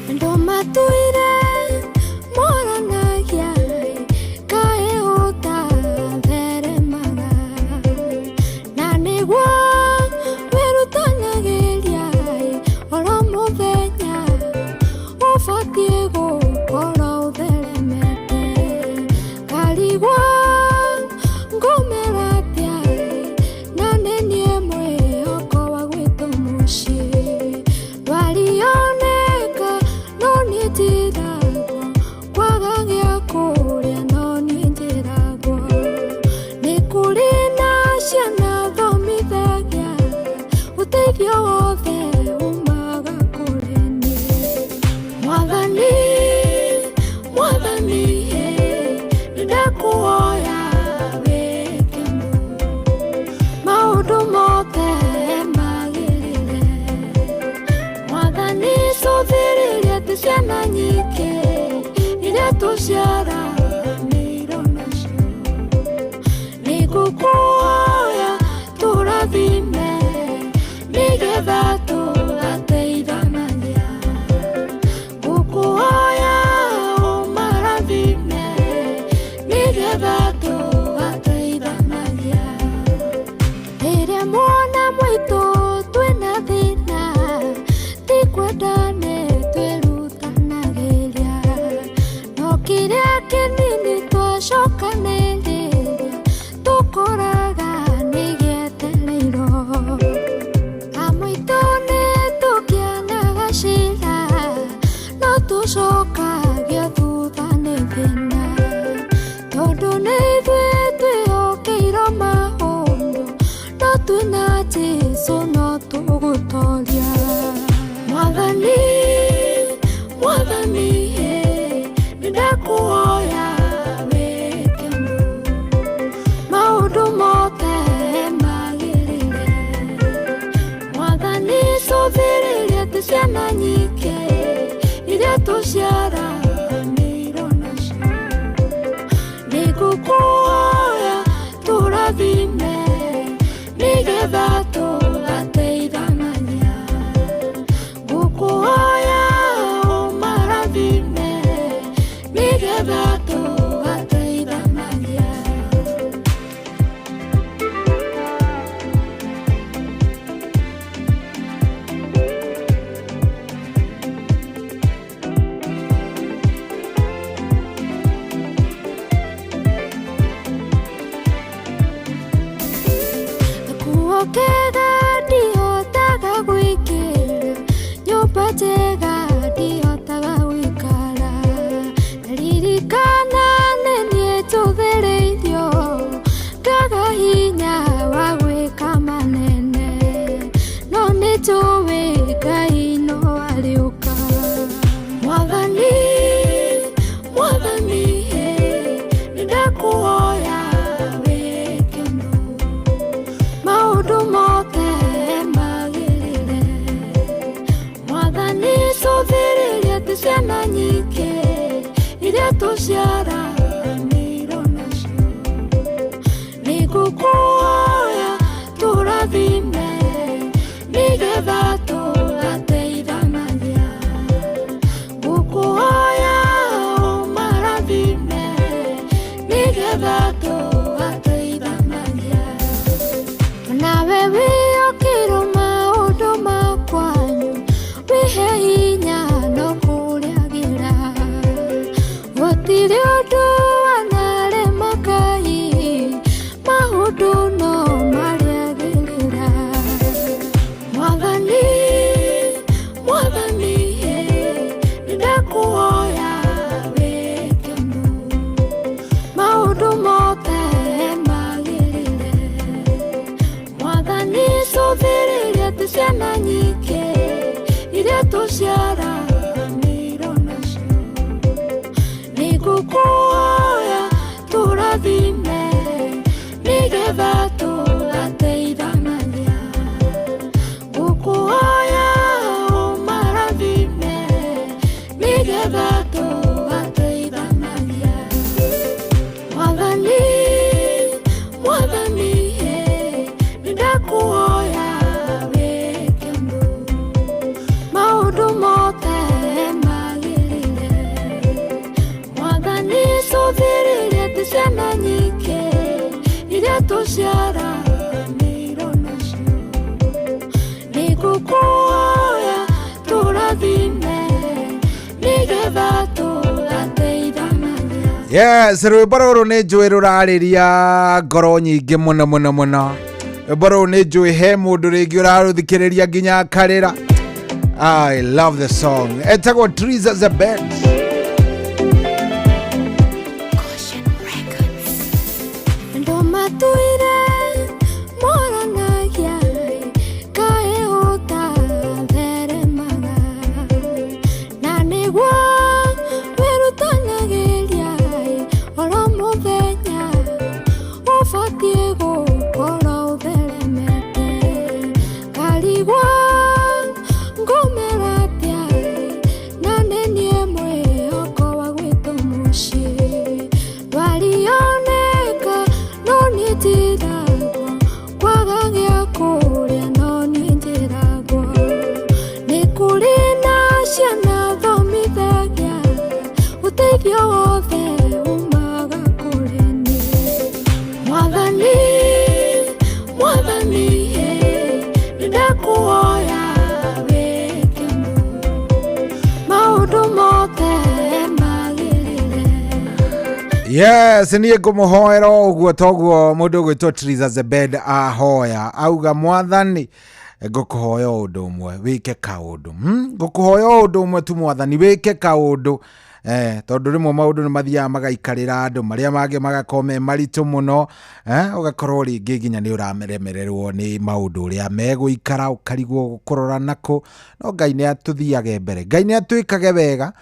Andũ matũire moranagia kaĩ ũtatheremaga na nĩguo wĩrutanagĩria oro mũthenya ũbatiĩ gũkorwo ũtheremete karigwo ngũmera atĩa na nĩ niĩ mwĩhoko wa gwitũ mũciĩ ndwarioneka no niĩ njiragwo kwaga gĩa kũrĩa no niĩ njĩragwo nĩ kũrĩ na ciana thomithagia ũteithio wothe umaga kũrĩ niĩ mwathani mwathani nĩ ndakuhoya wĩke maũndũ mothe magĩrĩre mwathani cũthĩrĩria atĩ ciana nyingĩ iria tũciaranĩirwo nacio nĩngũkũhoya tũrathime nĩgetha tũgateithanagia ngũkũhoya ũmarathime nĩgetha tũgateithanagia rĩrĩa mwana mwaitũ twĩna thĩna ti kwenda nĩ twĩrutanagĩria no kĩrĩa kĩnini twacokanĩrĩria tũkoraga tũciaranĩirwo nacio. Nĩngũkũhoya tũrathime nĩgetha tũgateithanagia. Ngũkũhoya ũmarathime nĩgetha tũgateithanagia. Gakuo kega ndihotaga gwĩkĩra, nyũmba njega ndihotaga gũikara. Ndaririkana nĩ niĩ njũthĩrĩirio, ngaga hinya wa gwĩka manene, no nĩ njũĩ Ngai no arĩũka. Mwathani, Mwathani, nĩ ndakũhoya wĩke ũndũ, maũndũ mothe magĩrĩre. Mwathani cũthĩrĩria atĩ ciana nyingĩ iria tũciaranĩirwo nacio. Nĩngũkũhoya tũrathime nĩgetha tũgateithanagia. Ngũkũhoya ũmarathime nĩgetha tũgateithanagia. Nawe wĩyokĩrwo maũndũ ma kwanyu, wĩhe hinya no kũrĩagĩra. Gũtirĩ ũndũ wanarema Ngai, maũndũ no marĩagĩrĩra. Mwathani, Mwathani, nĩ ndakũhoya wĩke ũndũ, maũndũ mothe magĩrĩre. Mwathani cũthĩrĩria atĩ ciana nyingĩ iria tũciaranĩirwo nacio. Nĩngũkũhoya tũrathime nĩgetha tũgateithanagia. Ngũkũhoya ũmarathime nĩgetha tũgateithanagia. Mwathani, Mwathani, nĩ ndakũhoya wĩke ũndũ, maũndũ mothe magĩrĩre. Mwathani cũthĩrĩria atĩ ciana nyingĩ iria tũciaranĩirwo nacio. Nĩngũkũhoya tũrathime nĩgetha tũgateithanagia. Yes, rwĩmbo rũrũ nĩ njũĩ rũrarĩria ngoro nyingĩ mũno mũno mũno. Rwĩmbo rũrũ nĩ njũĩ he mũndũ rĩngĩ ũrarũthikĩrĩria nginya akarĩra. I love the song. Etagwo Triza Zebet. Andũ matũire moranagia kaĩ ũtatheremaga, na nĩguo wĩrutanagĩria oro mũthenya, ũbatiĩ gũkorwo ũtheremete. Ngarigwo ngũmera atĩa, na nĩ niĩ mwĩhoko wa gwitũ mũciĩ. Ndwarioneka no niĩ njiragwo, kwaga gĩa kũrĩa no niĩ njĩragwo. Nĩ kũrĩ na ciana thomithagia, ũteithio wothe umaga kũrĩ niĩ. Mwathani, Mwathani, nĩ ndakũhoya wĩke ũndũ, maũndũ mothe magĩrĩre. Yes, niĩ ngũmũhoera o ũguo toguo mũndũ ũgwĩtwo Triza Zebed ahoya auga Mwathani ngũkũhoya o ũndũ ũmwe wĩke kaũndũ, Ngũkũhoya o ũndũ ũmwe tu Mwathani wĩke kaũndũ. Tondũ rĩmwe maũndũ nĩ mathiaga magaikarĩra andũ marĩa mangĩ magakorwo me maritũ mũno, ũgakorwo rĩngĩ nginya nĩ ũraremererwo nĩ maũndũ ũrĩa megũikara, ũkarigwo kũrora nakũ. No Ngai nĩ atũthiage mbere, Ngai nĩ atwĩkage wega,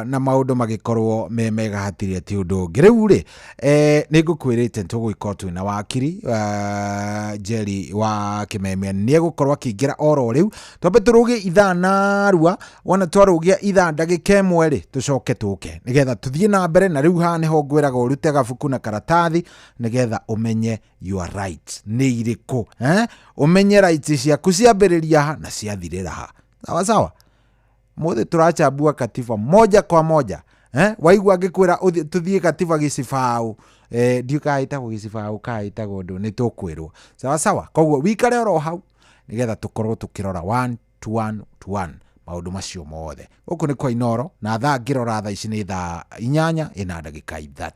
na maũndũ magĩkorwo me mega hatirĩ atĩ ũndũ ũngĩ. Rĩu rĩ, nĩ ngũkwĩrĩte tũgũgĩkorwo twĩna wakiri Jerry wa Kimemia, nĩ egũkorwo akĩingĩra oro rĩu. Twambe tũrũgie ithaa narua, wona twarũgia ithaa ndagĩka ĩmwe rĩ, tũcoke tũke nĩgetha tũthiĩ na mbere. Na rĩu haha nĩho ngwĩraga ũrute gabuku na karatathi nĩgetha ũmenye your rights nĩ irĩkũ, ũmenye rights ciaku ciambĩrĩria ha na ciathirĩra ha. Sawa sawa, mũthĩ tũrachambua katiba moja kwa moja. Waigua ngĩkwĩra tũthiĩ katiba gĩcibaũ, ndiũ kana ĩtagwo gĩcibaũ kana ĩtagwo ũndũ, nĩ tũkwĩrwo. Sawa sawa, koguo wikare oro hau nĩgetha tũkorwo tũkĩrora 1 to 1 to 1 maũndũ macio mothe. Gũkũ nĩ kwa Inooro, na thaa ngĩrora thaa ici nĩ thaa 8 ĩna ndagĩka 3.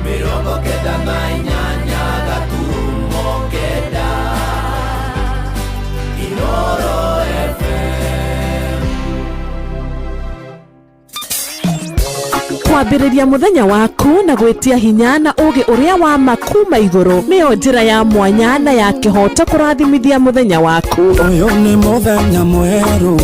98.9 Inooro FM. Kwambĩrĩria mũthenya waku na gwĩtia hinya na ũũgĩ ũrĩa wa ma kuma igũrũ nĩyo njĩra ya mwanya na ya kĩhooto kũrathimithia mũthenya waku. Ũyũ nĩ mũthenya mwerũ,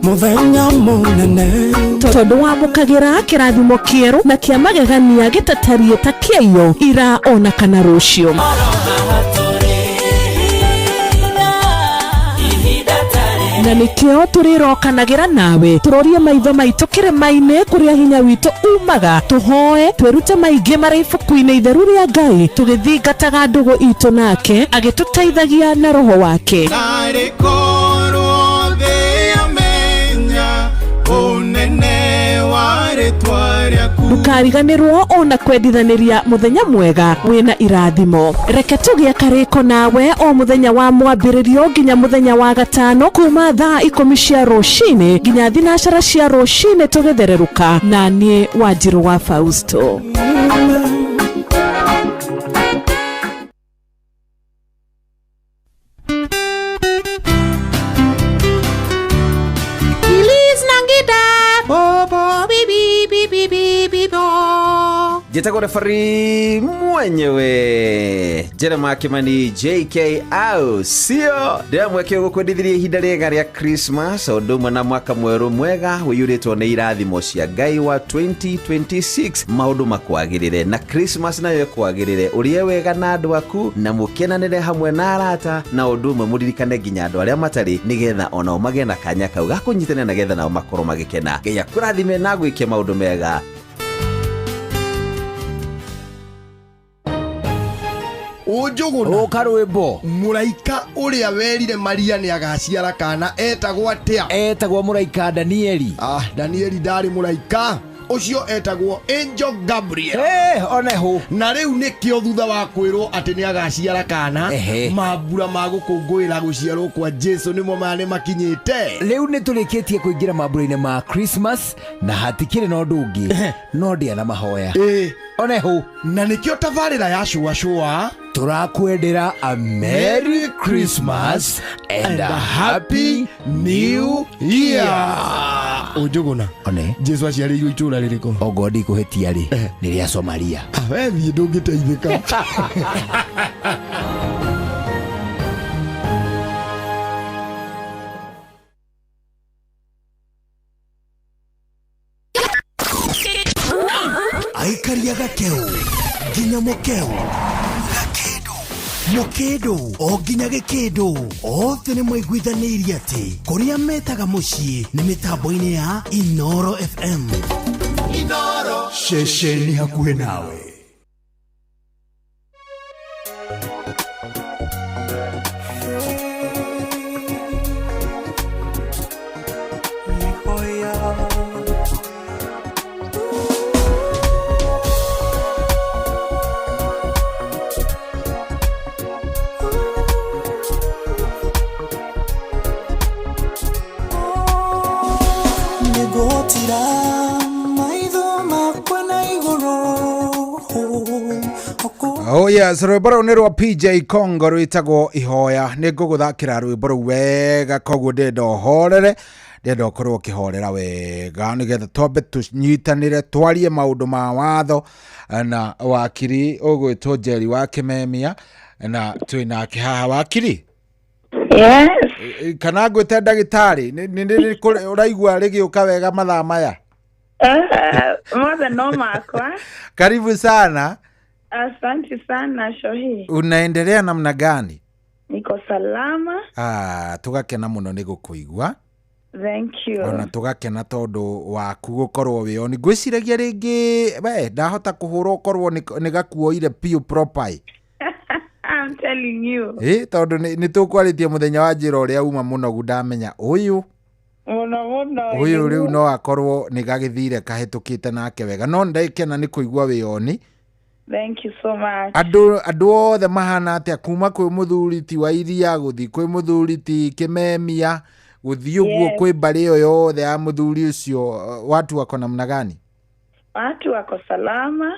mũthenya mũnene, tondũ wamũkagĩra kĩrathimo kĩerũ na kĩa magegania gĩtatariĩ ta kĩaiyo ira ona kana rũciũ. Na nĩkĩo tũrĩrokanagĩra nawe tũrorie maitho maitũ kĩrĩma-inĩ kũrĩa hinya witũ umaga, tũhoe twĩrute maingĩ marĩ ibuku-inĩ itheru rĩa Ngai, tũgĩthingataga ndũgũ itũ nake agĩtũteithagia na roho wake. Narĩ korwo thĩ yamenya ũnene wa rĩtwa rĩaku. Ndũkariganĩrwo ona kwendithanĩria mũthenya mwega wĩna irathimo. Reke tũgĩe karĩko nawe o mũthenya wa mwambĩrĩrio nginya mũthenya wa gatano kuma thaa 10 cia rũcinĩ nginya 12 cia rũcinĩ tũgĩthererũka, na niĩ Wanjirũ wa Fausto. Njĩtagwo refari mwenyewe Jeremiah Kimani JK au sio, ndĩramweke gũkwendithirie ihinda rĩega rĩa Christmas o ũndũ ũmwe na mwaka mwerũ mwega ũiyũrĩtwo nĩ irathimo cia Ngai wa 2026. Maũndũ makwagĩrĩre na Christmas nayo ĩkwagĩrĩre, ũrĩe wega na andũ aku na mũkenanĩre hamwe na arata, na ũndũ ũmwe mũririkane nginya andũ arĩa matarĩ, nĩgetha onao magĩe na kanya kau ga kũnyitanĩra, nĩgetha nao makorwo magĩkena. Ngai akũrathime na agwĩke maũndũ mega. Ũnjũgũna ũka rwĩmbo. Mũraika ũrĩa werire Maria nĩ agaciara kana etagwo atĩa? Etagwo mũraika Danieli. Danieli ndarĩ mũraika, ũcio etagwo Angel Gabriel. Oneho. Na rĩu nĩkĩo thutha wa kwĩrwo atĩ nĩ agaciara kana, mambura ma gũkũngũĩra gũciarwo kwa Jesu nĩmo maya nĩ makinyĩte. Rĩu nĩ tũrĩkĩtie kũingĩra mambura-inĩ ma Christmas na hatikĩrĩ na ũndũ ũngĩ no ndĩa na mahoya. Oneho. Na nĩkĩo tabarĩra ya cũa cũa tũrakwendera a Merry Christmas and a Happy New Year. Ũnjũgũna. One. Jesu aciarĩirwo itũũra rĩrĩkũ? Ongorwo ndikũhĩtia rĩ, nĩ rĩa Somalia. We thiĩ ndũngĩteithĩka. Aikaria gakeu nginya mũkeu, gakĩndũ mũkĩndũ o nginya gĩkĩndũ, othe nĩ maiguithanĩirie atĩ kũrĩa metaga mũciĩ nĩ mĩtambo-inĩ ya Inooro FM. Inooro. Ceceni hakuhĩ nawe. Nĩngũtira maitho makwa na igũrũ, Oh yes, rwĩmbo rũu nĩ rwa PJ Congo rwĩtagwo ihoya. Nĩ ngũgũthakĩra rwĩmbo rũu wega, koguo ndĩrenda ũhorere, ndĩrenda ũkorwo ũkĩhorera wega nĩgetha twambe tũnyitanĩre twarie maũndũ ma watho na wakiri ũgwĩtwo Njeri wa Kĩmemia, na twĩ nake haha. Wakiri? Yes. Kana ngwĩte ndagĩtarĩ? Nĩ ũraigua rĩgĩũka wega mathaa maya? Mothe no makwa. Karibu sana. Asante sana, Shohi. Unaendelea namna gani? Niko salama. Ah, tũgakena mũno nĩ gũkũigua. Thank you. Ona tũgakena tondũ waku gũkorwo wĩ on. Ngwĩciragia rĩngĩ we ndahota kũhũra ũkorwo nĩ gakuoire piũ proper. I'm telling you. Ĩ tondũ nĩ tũkwarĩtie mũthenya wa njĩra ũrĩa uma mũnogu, ndamenya ũyũ Mũno mũno. Ũyũ rĩu no akorwo nĩ gagĩthire kahĩtũkĩte nake wega, no ndakena nĩ kũigua wĩ on. Thank you so much. Andũ othe mahana atĩa, kuma kwĩ mũthuri ti wa iria gũthiĩ kwĩ mũthuri ti Kĩmemia, gũthiĩ ũguo kwĩ mbarĩ ĩyo yothe ya mũthuri ũcio, watu wako namna gani? Watu wako salama.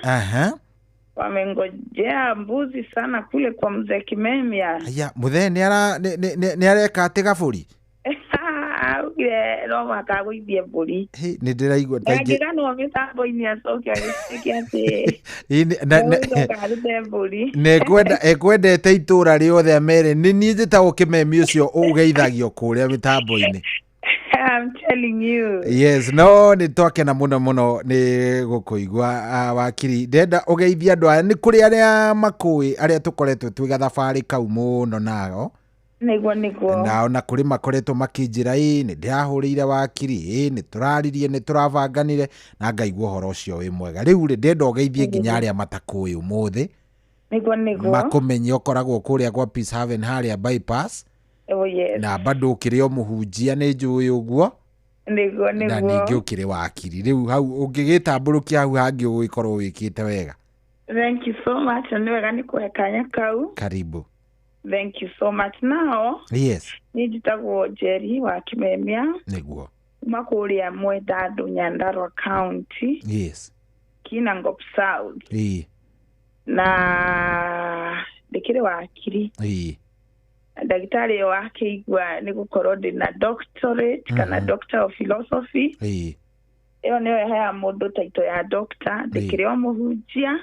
Wamengojea mbuzi sana kule kwa mzee Kimemia. Aya, mũthee nĩ areka atĩ gabũri? Augire no mũhaka agũithie mbũri. Hĩ, nĩ ndĩraigua ta ingĩ. Angĩganwo mĩtambo-inĩ acoke agĩtuĩke atĩ Ĩ, nĩgũcoka arute mbũri. Na ekwendete itũra rĩothe amere nĩ niĩ njĩtagwo Kĩmemi ũcio ũgeithagio kũrĩa mĩtambo-inĩ. I'm telling you. Yes, no nĩ twakena mũno mũno nĩ gũkũigua, wakiri. Ndenda ũgeithie andũ aya, nĩ kũrĩ arĩa makũĩ, arĩa tũkoretwo twĩ gathabarĩ kau mũno nao. Nĩguo. Na ona kũrĩ makoretwo makĩnjĩra, ĩ nĩ ndĩrahũrĩire wakiri, ĩ nĩ tũraririe, nĩ tũrabanganire, na ngaigua ũhoro ũcio wĩ mwega. Rĩu rĩ, ndenda ũgeithie nginya arĩa matakũĩ ũmũthĩ, Nĩguo. makũmenye ũkoragwo kũrĩa gwa Peace Haven harĩa bypass. Oh yes. Na bado ũkĩrĩ o mũhunjia, nĩ njũĩ ũguo. Nĩguo. Na ningĩ ũkĩrĩ wakiri. Rĩu hau ũngĩgĩtambũrũkia hau hangĩ ũgũgĩkorwo wĩkĩte wega. Thank you so much. Na nĩ wega nĩ kũhe kanya kau. Karibu. Thank you so much. Now, niĩ njĩtagwo Njeri wa Kimemia, kuma kũrĩa Mwendandũ, Nyandarua County, Kinangop South. Na ndĩkĩrĩ wakiri. Ndagĩtarĩ ũyũ akĩigua nĩ gũkorwo ndĩna doctorate kana doctor of philosophy. Ĩyo nĩyo ĩheaga mũndũ title ya doctor. Ndĩkĩrĩ o mũhunjia.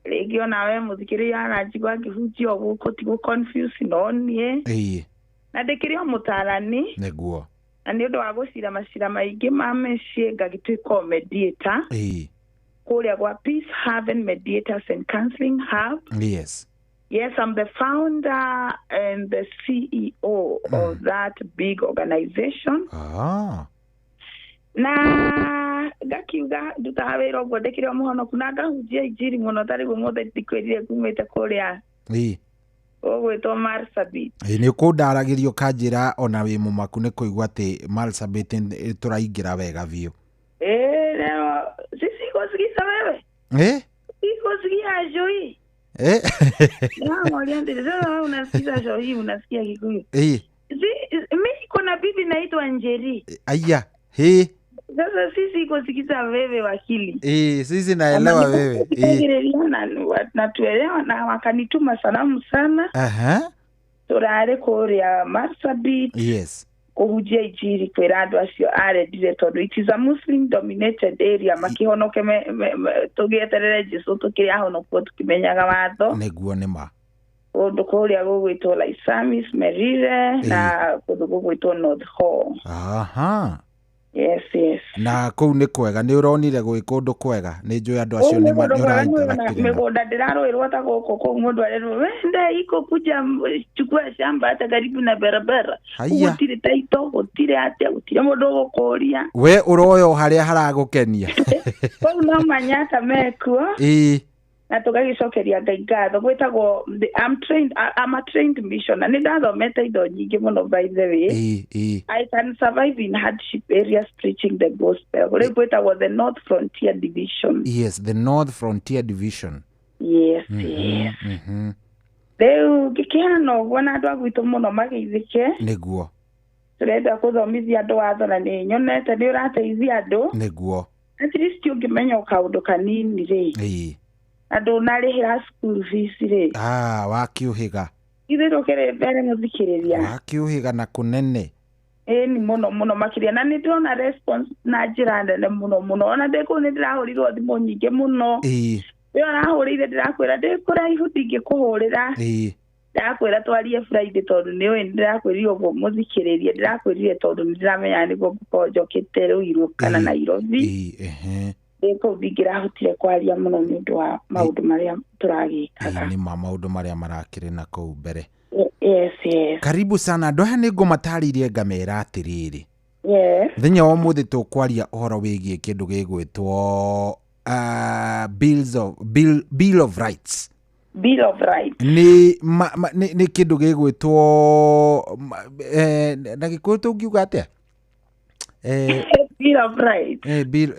Rĩngĩ onawe mũthikĩrĩria aranjigua ngĩhunjia o gũkũ, ti gũ confuse no niĩ. Na ndĩkĩrĩ o mũtarani. Na nĩ ũndũ wa gũcira macira maingĩ ma mĩciĩ, ngagĩtuĩka o mediator kũrĩa gwa Peace Haven Mediators and Counseling Hub. Yes, I'm the founder and the CEO of that big organization. Na ngakiuga ndutaga wĩra ũguo, ndĩkĩrĩ o mũhonoku na ngahunjia injiri mũno. Ta rĩu ũmũthĩ ndikwĩrire ngumĩte kũrĩa gũgwĩtwo Marsabit. Ĩ, nĩ ũkũndaragĩria ũkanjĩra ona wĩ mũmaku nĩ kũigua atĩ Marsabit tũraingĩra wega biũ. Eh, leo sisi ikusikiza wewe, ikusikia Joy. Namoria, sasa wewe unasikiza Joy, unasikia Kikuyu. Si mimi niko na bibi naitwa Njeri. Aya, hĩ. Sasa sisi ikusikiza wewe, wakili. Ĩ, sisi naelewa wewe. Ĩ. Na natuelewa na wakanituma salamu sana. Turarĩ kũrĩa Marsabit kũhunjia injiri kwĩra andũ acio arendire, tondũ it is a Muslim dominated area, makĩhonoke tũgĩeterere Jesũ tũkĩrĩ ahonokuo tũkĩmenyaga watho. Nĩguo, nĩ ma. Kũndũ kũrĩa gũgwĩtwo Laisamis, Merire, na kũndũ gũgwĩtwo North Hall. Yes. Na kũu nĩ kwega, nĩ ũronire gwĩ kũndũ kwega, nĩ njũĩ andũ acio nĩ Kũu nĩ kũndũ kwega, ũraintarakire nao. mĩgũnda ndĩrarũĩrwo ta gũkũ. Kũu mũndũ arerwo wende iko kuja chukua shamba hata karibu na barabara. Haya. Gũtirĩ taito, gũtirĩ atĩa, gũtirĩ mũndũ ũgũkũria. We ũroya o harĩa haragũkenia. Kũu no manyata mekuo. Na tũgagĩcokeria Ngai ngatho. Gwĩtagwo I'm a trained missioner. Nĩ ndathomete indo nyingĩ mũno, by the way. Ĩ ĩ I can survive in hardship areas preaching the gospel. Rĩu gwĩtagwo the North Frontier Division. Yes, the North Frontier Division. Yes. Rĩu ngĩkĩhana ũguo na andũ a gwitũ mũno mageithĩke. Tũrenda kũthomithia andũ watho, na nĩ nyonete nĩ ũrateithia andũ. At least ũngĩmenya o kaũndũ kanini rĩ, Na ndũnarĩhĩra school fees rĩ. Ah, wakiũhĩga. Ithuĩ tũkĩrĩ mbere mũthikĩrĩria. Wakiũhĩga na kũnene. Ĩni mũno mũno makĩria, na nĩ ndĩrona response na njĩra nene mũno mũno. Ona ndĩ kũu nĩ ndĩrahũrirwo thimũ nyingĩ mũno. We ũrahũrĩire, ndĩrakwĩra ndĩ kũraihu, ndingĩkũhũrĩra. Ndĩrakwĩra twarie Friday, tondũ nĩ ũĩ ndĩrakwĩrire ũguo mũthikĩrĩrie, ndĩrakwĩrire tondũ nĩ ndĩramenya nĩguo ngũkorwo njokete Ruiru kana Nairobi. Ndĩ kũu ndingĩrahotire kwaria mũno nĩ ũndũ wa maũndũ marĩa tũragĩkaga. Nĩ ma maũndũ marĩa marakĩrĩ na kũu mbere. Yes. Karibu sana. Andũ aya nĩ ngũmatarĩirie ngamera atĩrĩrĩ, mũthenya wa ũmũthĩ tũkwaria ũhoro wĩgiĩ kĩndũ gĩgwĩtwo bill of rights. Bill of Rights. Nĩ ma, ma, nĩ, nĩ kĩndũ gĩgwĩtwo na Gĩkũyũ tũngiuga atĩa? Bill of Rights. Bill,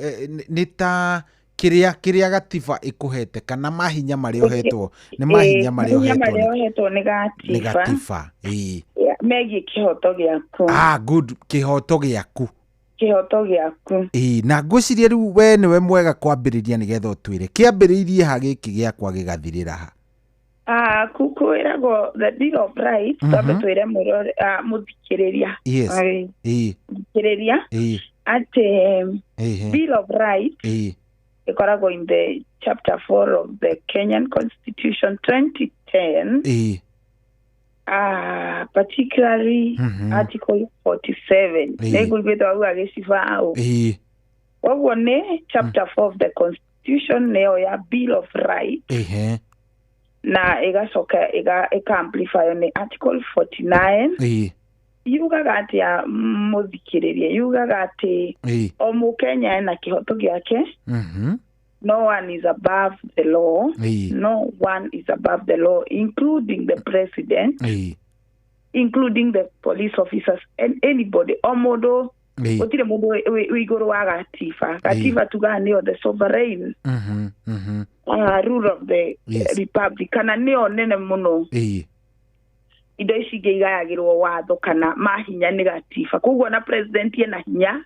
nĩ ta kĩrĩa gatiba ĩkũhete kana mahinya marĩa ũhetwo, nĩ mahinya marĩa mahinya ũhetwo marĩa ũhetwo nĩ nĩ gatiba. Gatiba, ĩĩ. Yeah, megiĩ kĩhoto gĩaku. Ah, good, kĩhoto gĩaku. Kĩhoto gĩaku. Ĩĩ, na ngwĩciria rĩu we nĩwe mwega kwambĩrĩria nĩgetha ũtwĩre kĩambĩrĩirie ha gĩkĩ gĩakwa gĩgathirĩra ha. Ah, kwĩragwo the Bill of Rights, twambe twĩre mũthikĩrĩria. Ĩĩ. Mũthikĩrĩria atĩ Bill of Rights ĩkoragwo in the chapter 4 of the Kenyan Constitution 2010, particularly article 47. Nĩ ngũiguĩte wauga gĩcibaũ. Koguo nĩ chapter 4 of the Constitution nĩyo ya Bill of Rights, na ĩgacoka ĩka-amplify nĩ article 49. Yugaga atĩa, mũthikĩrĩria? Yugaga atĩ o mũkenya ena kĩhoto gĩake. No one is above the law. No one is above the law, including the president, including the police officers and anybody. O mũndũ, gũtirĩ mũndũ wĩ igũrũ wa gatiba. Gatiba tugaga nĩyo the sovereign rule of the republic, kana nĩyo nene mũno. Indo ici ingĩ igayagĩrwo watho kana mahinya nĩ gatiba. Koguo na president ena hinya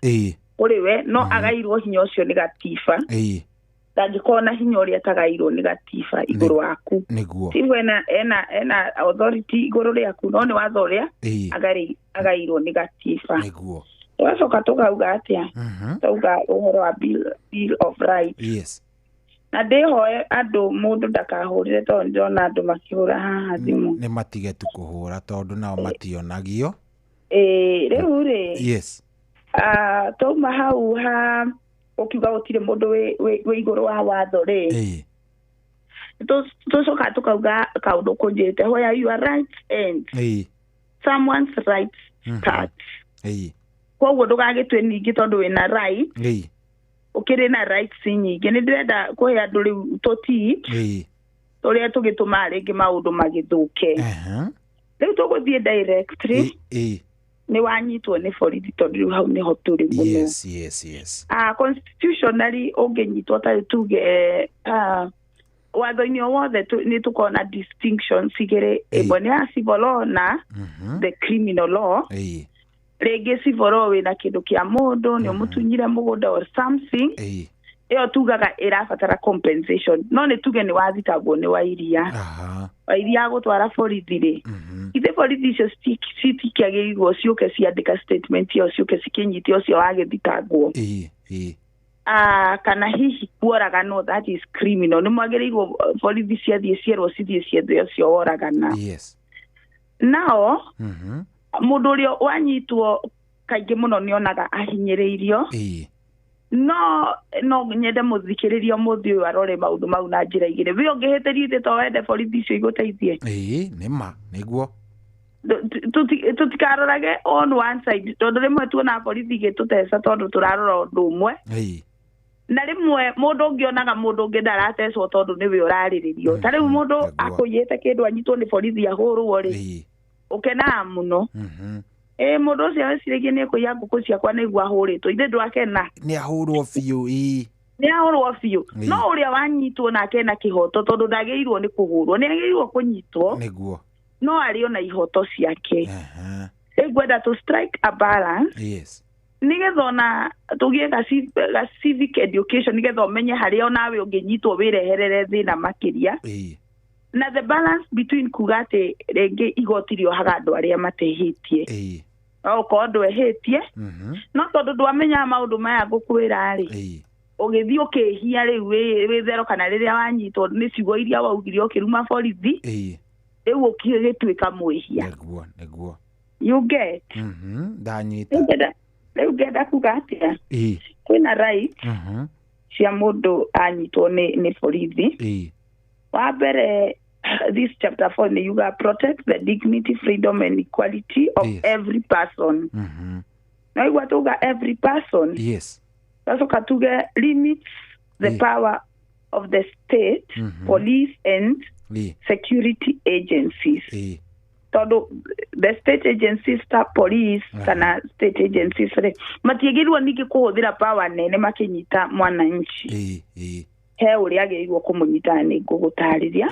kũrĩ we, no agairwo hinya ũcio nĩ gatiba. Ndangĩkorwo na hinya ũrĩa atagairwo nĩ gatiba igũrũ waku. Tiguo ena authority igũrũ rĩaku, no nĩ watho ũrĩa agairwo nĩ gatiba. Tũgacoka tũkauga atĩa? Tauga ũhoro wa bill of Rights. Na ndĩhoe andũ, mũndũ ndakahũrĩre, tondũ ndĩrona andũ makĩhũra haha thimũ. Nĩ matige tu kũhũra tondũ nao mationagio. Ĩĩ, rĩu rĩ, twauma hau ha ũkiuga gũtirĩ mũndũ wĩ igũrũ wa watho rĩ, tũcoka tũkauga kaũndũ kũnjĩte where your rights end, someone's rights start. Koguo ndũgagĩtue ningĩ tondũ wĩna right, ũkĩrĩ na rights nyingĩ. Nĩ ndĩrenda kũhe andũ rĩu tũti tũrĩa tũgĩtũmaga rĩngĩ maũndũ magĩthũke. Rĩu tũgũthiĩ directly, nĩ wanyitwo nĩ borithi, tondũ rĩu hau nĩho tũrĩ mũno. yes yes yes Constitutionally, ũngĩnyitwo ta rĩu tuge, watho-inĩ o wothe nĩ tũkorwo na distinctions igĩrĩ. Ĩmwe nĩ ya civil law na the criminal law. Rĩngĩ civil law, wĩna kĩndũ kĩa mũndũ, nĩ ũmũtunyire mũgũnda or something, ĩyo tugaga ĩrabatara compensation. No nĩ tuge nĩ wathitangwo nĩ wairia, wairia agũtwara borithi rĩ, ithe borithi icio citikĩagĩrĩirwo ciũke ciandĩka statement ĩyo, ciũke cikĩnyite ũcio wagĩthitangwo. ĩĩ ĩĩ Kana hihi kuoraganwo, that is criminal, nĩ mwagĩrĩirwo borithi ciathiĩ cierwo cithiĩ ciethe ũcio woragana. Nao mũndũ ũrĩa wanyitwo kaingĩ mũno nĩ onaga ahinyĩrĩirio. No nyende mũthikĩrĩrio mũthĩ ũyũ arore maũndũ mau na njĩra igĩrĩ. We ũngĩhĩtĩrio ithe to wende borithi icio igũteithie? Ĩĩ, nĩ ma nĩguo. Tũtikarorage on one side, tondũ rĩmwe tuonaga borithi igĩtũteca tondũ tũrarora ũndũ ũmwe, na rĩmwe mũndũ ũngĩ onaga mũndũ ũngĩ ndaratecwo tondũ nĩwe ũrarĩrĩrio. Ta rĩu mũndũ akũiyĩte kĩndũ, anyitwo nĩ borithi ahũrwo rĩ, ũkenaga mũno. Ĩ mũndũ ũcio weciragia nĩ ekũiya ngũkũ ciakwa nĩguo ahũrĩtwo, ithe ndwakena? Nĩ ahũrwo biũ, ĩĩ. Nĩ ahũrwo biũ. No ũrĩa wanyitwo nake ena kĩhoto, tondũ ndagĩrĩirwo nĩ kũhũrwo, nĩ agĩrĩirwo kũnyitwo, no arĩ ona ihoto ciake. Rĩu ngwenda to strike a balance. Nĩgetha ona tũgĩe ga civic education, nĩgetha ũmenye harĩa onawe ũngĩnyitwo wĩreherere thĩna makĩria. Na the balance between kuga atĩ rĩngĩ igoti rĩohaga andũ arĩa matehĩtie, no ũkorwo ndwehĩtie, no tondũ ndwamenyaga maũndũ maya ngũkwĩra rĩ, ũgĩthiĩ ũkĩhia rĩu wĩ thero, kana rĩrĩa wanyitwo nĩ ciugo iria waugire ũkĩruma borithi, rĩu ũgĩtuĩka mwĩhia. Nĩguo, nĩguo. You get? Ndanyita. Rĩu ngenda kuga atĩa? Kwĩna right cia mũndũ anyitwo nĩ borithi. Wa mbere, this chapter 4 nĩ yuga protect the dignity, freedom and equality of every person. Na igua tuga every person, gacoka tuge limits the power of the state, police and security agencies, tondũ the state agencies ta police kana state agencies rĩ, matiagĩrĩirwo ningĩ kũhũthĩra power nene makĩnyita mwananchi. He ũrĩa agĩrĩirwo kũmũnyita, nĩ ngũgũtarĩria.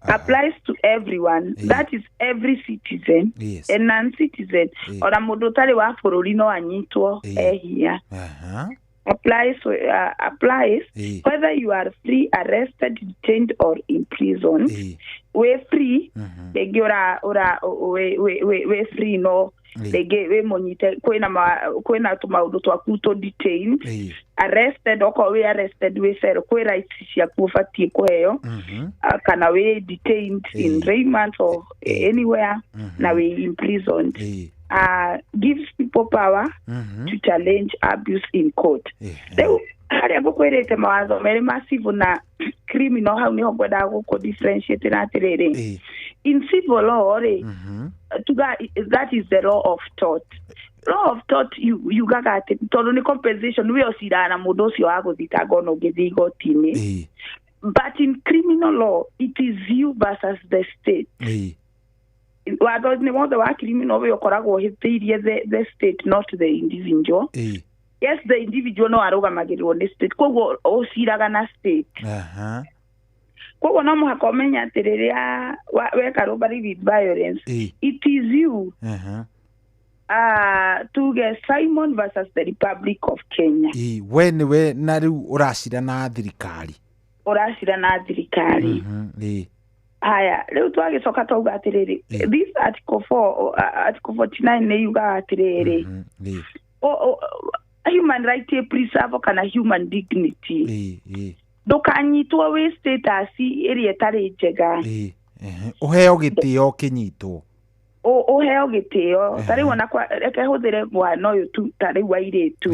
Applies to everyone, that is every citizen and non-citizen. Ona mũndũ ũtarĩ wa bũrũri no anyitwo ehia. Applies whether you are free, arrested, detained or imprisoned. Wĩ free, rĩngĩ ũra wĩ free, no rĩngĩ wĩ mũnyite, kwĩna tũmaũndũ twaku tũ detained, arrested, okorwo wĩ arrested wĩ cell, kwĩ rights ciaku ũbatiĩ kũheo, kana wĩ detained in remand or anywhere, na wĩ imprisoned. Gives people power to challenge abuse in court. Rĩu harĩa ngũkwĩrĩte mawatho merĩ ma civil na criminal, hau nĩho ngwendaga gũkũ differentiate na atĩrĩrĩ, in civil law rĩ, tuga that is the law of tort. Law of tort yugaga atĩ tondũ nĩ compensation, we ũciraga na mũndũ ũcio wa gũthitanga ona ũngĩthiĩ igoti-inĩ. But in criminal law it is you versus the state. Watho nĩ wothe wa criminal we ũkoragwo ũhĩtĩirie the state, not the individual. Yes, the individual no arũgamagĩrĩrwo nĩ state, koguo ũciraga na state. Koguo no mũhaka ũmenye atĩ rĩrĩa weka robbery with violence, it is you, tuge Simon versus the Republic of Kenya. We nĩwe na rĩu ũracira na thirikari. Ũracira na thirikari. Haya, rĩu twagĩcoka twauga atĩrĩrĩ, this article 4, article 49 nĩ yugaga atĩrĩrĩ, human right preserve kana human dignity, ndũkanyitwo wĩ status ĩrĩa ĩtarĩ njega. Ũheo gĩtĩo ũkĩnyitwo. Ũheo gĩtĩo. Ta rĩu ona reke hũthĩre mwana ũyũ tu, ta rĩu airĩtu,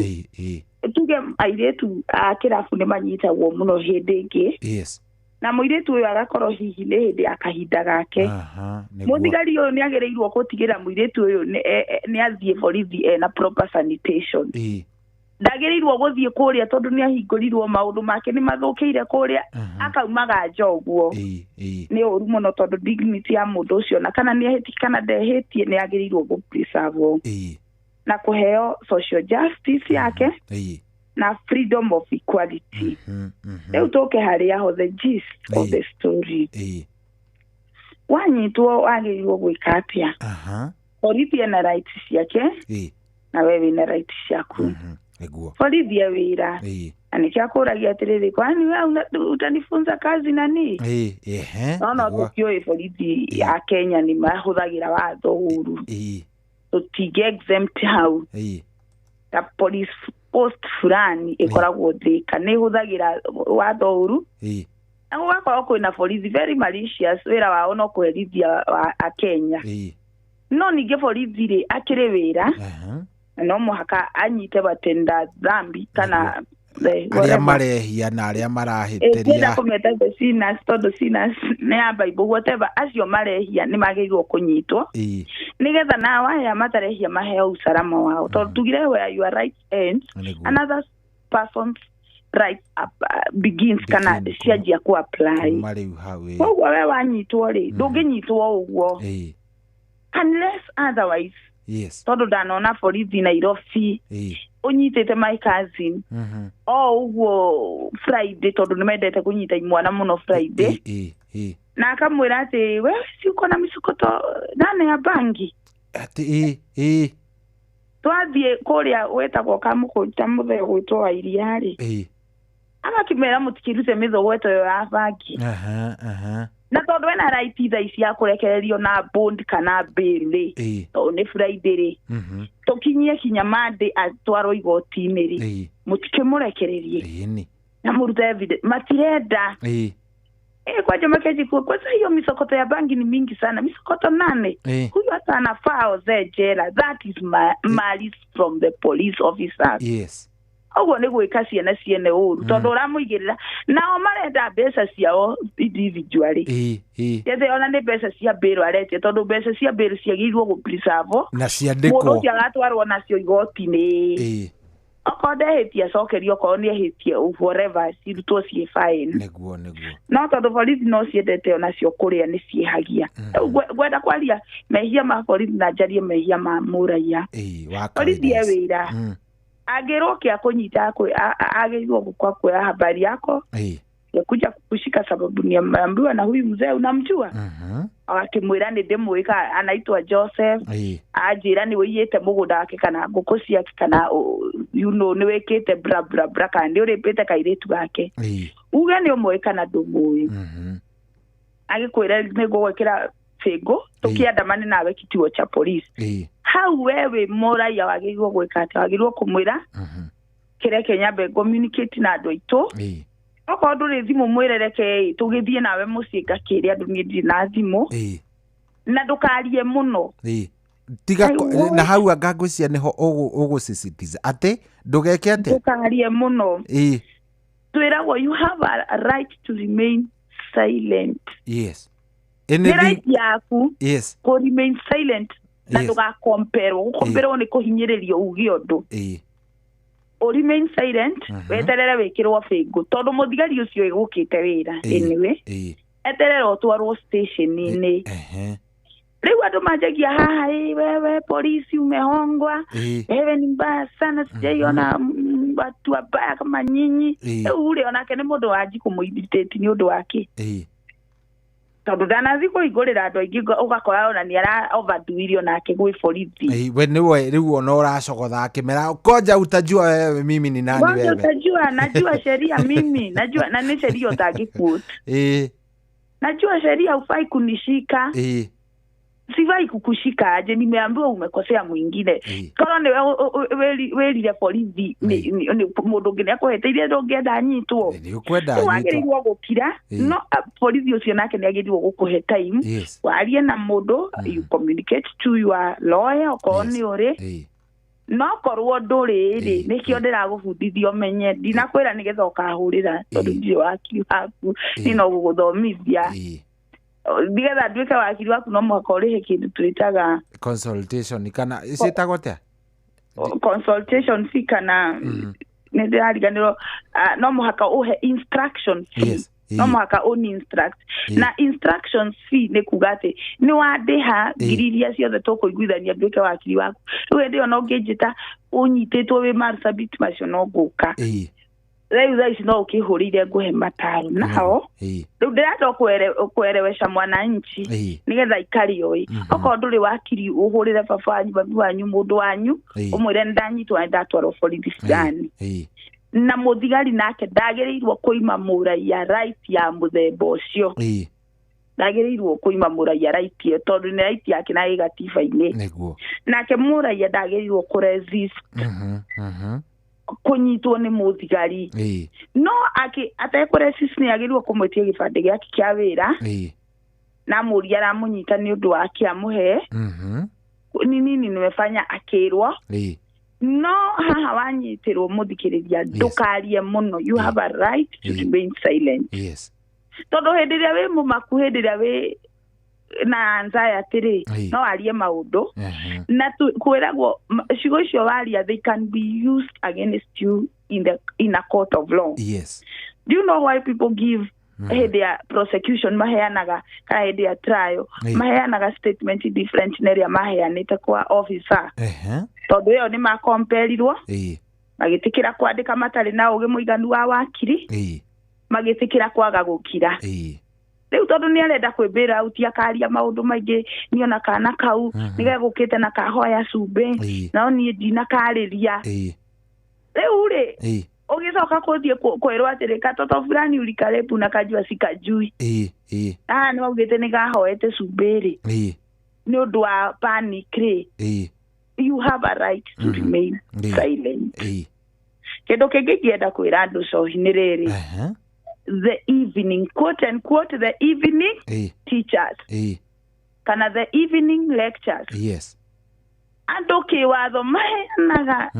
tuge airĩtu a kĩrabu nĩ manyitagwo mũno hĩndĩ ĩngĩ, na mũirĩtu ũyũ agakorwo hihi nĩ hĩndĩ ya kahinda gake. Mũthigari ũyũ nĩ agĩrĩirwo gũtigĩra mũirĩtu ũyũ nĩ athiĩ borithi ena proper sanitation. Ndagĩrĩirwo gũthiĩ kũrĩa tondũ nĩ ahingũrirwo, maũndũ make nĩ mathũkĩire kũrĩa, akaumaga nja ũguo. Nĩ ũru mũno, tondũ dignity ya mũndũ ũcio, na kana nĩ ahĩtie kana ndehĩtie, nĩ agĩrĩirwo gũ preserve na kũheo social justice yake na freedom of equality. Rĩu tũke harĩa ho the gist of the story. Wanyitwo wagĩrĩirwo gwĩka atĩa? Borithi ena rights ciake na we wĩna rights ciaku. Borithi e wĩra, na nĩkĩo akũragia atĩrĩrĩ, kwani we utanifunza kazi nani? No tũtiũĩ borithi ya Kenya nĩ mahũthagĩra watho ũru, tũtingĩ exempt hau. Ta police post fulani ĩkoragwo Thĩka nĩ ĩhũthagĩra watho ũru, na gũgakorwo kwĩna borithi very malicious, wĩra wao no kũherithia Akenya. No ningĩ borithi rĩ, akĩrĩ wĩra, na no mũhaka anyite watenda dhambi kana arĩa whatever. Marehia na arĩa Ngwenda marahĩtĩria. Kũmeta the sinners, tondũ sinners nĩ ya Bible, whatever, acio marehia nĩ magĩrĩirwo kũnyitwo, nĩgetha nao aya matarehia maheo usalama wao, tondũ tugire where your right ends, another person's right begins, kana cianjia ku apply. Kuma rĩu hau. Koguo we wanyitwo rĩ, ndũngĩnyitwo ũguo unless otherwise, tondũ ndanona borithi Nairobi ũnyitĩte my cousin o ũguo Friday, tondũ nĩ mendete kũnyita imwana mũno Friday, na akamwĩra atĩ wewe si uko na misokoto nane ya bangi. Atĩ ĩ ĩ Twathiĩ kũrĩa wĩtagwo Kamũkũnja mũthee gwĩtwo wa iria rĩ, agakĩmera mũtikĩrute mĩthogweto ĩyo ya bangi. Aha, aha. Na tondũ ena right thaa ici ya kũrekererio na bond kana bail rĩ, tondũ nĩ Friday rĩ, tũkinyie kinya Monday atwarwo igoti-inĩ rĩ, mũtikĩmũrekererie Ĩni. na mũrute evidence. Matirenda. Kwanja makeji kwanza hiyo misokoto ya bangi ni mingi sana, misokoto 8. Huyu hata anafaa ozee jela. That is malice from the police officers. Ũguo nĩ gwĩka ciana ciene ũru, tondũ ũramũigĩrĩra nao marenda mbeca ciao individually. Ethe ona nĩ mbeca cia bail aretia, tondũ mbeca cia bail ciagĩrĩirwo gũ-preserve. Na Mũndũ ciandĩkwo. Ũcio agatwarwo nacio igoti-inĩ, okorwo ndehĩtie acokerio, okorwo nĩ ehĩtie, whatever, cirutwo ciĩ fine. Nĩguo, nĩguo. No tondũ borithi no ciendete onacio kũrĩa nĩ ciĩhagia. Rĩu ngwenda kwaria mehia ma borithi na njarie mehia ma mũraia. Wa Borithi e kawaida. wĩra, angĩrwo kĩa kũnyita agĩrĩirwo gũkwa kuoya habari yako yakuja kukushika, sababu nimeambiwa na huyu mzee unamjua, akimwĩra nĩ ndĩmũĩ ka anaitwa Joseph, anjĩra nĩ wĩiyĩte mũgũnda wake kana ngũkũ ciake kana nĩ wĩkĩte bra bra bra kana nĩ ũrĩpĩte kairĩtu gake, uge nĩ ũmũĩ kana ndũmũĩ. Agĩkwĩra nĩ ngũgwĩkĩra bĩngũ tũkĩandamane nawe kituo cha polisi, hau we wĩ mũraia wagĩrĩirwo gwĩka atĩa? Wagĩrĩirwo kũmwĩra kĩreke nyambe communicate na andũ aitũ. Okorwo ndũrĩ thimũ, mwĩre reke tũgĩthiĩ nawe mũciĩ ngakĩre andũ niĩ ndirĩ na thimũ, na ndũkarie mũno. Tiga Ai, woi. Na hau anga ngwĩciria nĩho ũgũsisitiza atĩ ndũgeke atĩa? Ndũkarie mũno. Twĩragwo you have a right to remain silent. Nĩ right yaku kũ remain silent na ndũgakomperwo. Gũkomperwo nĩ kũhinyĩrĩrio uge ũndũ. Ũ remain silent, weterere wĩkĩrwo bĩngũ, tondũ mũthigari ũcio ĩgũkĩte wĩra. Anyway, eterere ũtwarwo station-inĩ. Rĩu andũ manjagia haha, "Ĩ, wewe polisi umehongwa, wewe ni mbaya sana, sijaiona watu wabaya kama nyinyi." Rĩu rĩ, onake nĩ mũndũ wanji kũmũirritate nĩ ũndũ wake, tondũ ndanathi kũhingũrĩra andũ aingĩ, ũgakora ona nĩ ara overdo onake gwĩ borithi. We nĩwe rĩu ona ũracogotha akĩmera koja utajua wewe mimi ni nani. Kwanza Wewe utajua najua sheria mimi najua, na nĩ sheria ũtangĩquote. Najua sheria, hufai kunishika. Sifai kukushika aje? Nimeambiwa umekosea mwingine. Korwo nĩwe wĩrire borithi mũndũ ũngĩ nĩakũhĩtĩirie, ndũngĩenda nyitwo? Nĩ ũkwenda Rĩu nyitwo. wagĩrĩirwo gũkira. No borithi ũcio nake nĩ agĩrĩirwo gũkũhe time warie na mũndũ, you communicate to your lawyer okorwo nĩ ũrĩ. No korwo ndũrĩ rĩ, nĩkĩo ndĩragũbundithia ũmenye, ndinakwĩra nĩgetha ũkahũrĩra, tondũ ndirĩ wakiri waku, niĩ no gũgũthomithia. Nĩgetha nduĩke wakiri waku no mũhaka ũrĩhe kĩndũ twĩtaga Consultation kana ciĩtagwo atĩa? Consultation fee kana nĩ ndĩrariganĩrwo. No mũhaka ũhe instruction fee. No mũhaka ũni instruct, na instructions fee nĩ kuga atĩ nĩ wandĩha ngiri iria ciothe tũkũiguithania nduĩke wakiri waku. Rĩu hĩndĩ ĩyo no ũngĩnjĩta ũnyitĩtwo wĩ Marsabit macio no ngũka. Rĩu thaa ici no ũkĩhũrĩire ngũhe mataro nao. Rĩu ndĩrenda kuelewesha mwananchi nĩgetha ikare oĩ. Okorwo ndũrĩ wakiri, ũhũrĩre baba wanyu, babi wanyu, mũndũ wanyu, ũmwĩre nĩndanyitwo na nĩndatwarwo borithi fulani. Na mũthigari nake ndagĩrĩirwo kũima mũraia right ya mũthemba ũcio. Ndagĩrĩirwo kũima mũraia right ĩyo, tondũ nĩ right yake na ĩ gatiba-inĩ. Nake mũraia ndagĩrĩirwo kũ resist kũnyitwo nĩ mũthigari. No akĩ atekũ resist, nĩ agĩrĩirwo kũmwĩtia gĩbandĩ gĩake kĩa wĩra, na amũria aramũnyita nĩ ũndũ wake, amũhe ni nini nimefanya, akĩrwo. No haha wanyitĩrwo, mũthikĩrĩria, ndũkarie mũno. You have a right to remain silent. Tondũ hĩndĩ ĩrĩa wĩ mũmaku, hĩndĩ ĩrĩa wĩ na anxiety rĩ, no arie maũndũ na kwĩragwo ciugo icio waria, they can be used against you in a court of law. Do you know why people give hĩndĩ ya prosecution maheanaga, kana hĩndĩ ya trial maheanaga statement different na ĩrĩa maheanĩte kwa officer? Tondũ ĩyo nĩ makomperirwo, magĩtĩkĩra kwandĩka matarĩ na ũgĩ mũiganu wa wakiri, magĩtĩkĩra kwaga gũkira. Rĩu tondũ nĩ arenda kwĩmbĩra auti akaria maũndũ maingĩ, niona kana kau nĩgegũkĩte na kahoya cumbĩ, no niĩ ndinakarĩria. Rĩu rĩ, ũgĩcoka kũthiĩ kwĩrwo atĩrĩ, katoto fulani ulikarebu na kajua sikajui. Ĩĩ ĩĩ Haha nĩ waugĩte nĩ kahoete cumbĩ rĩ, nĩ ũndũ wa panic rĩ, you have a right to remain silent. Kĩndũ kĩngĩ ingĩenda kwĩra andũ cohi nĩ rĩrĩ, the evening, quote and quote, the evening teachers kana the evening lectures, andũ kĩwatho maheanaga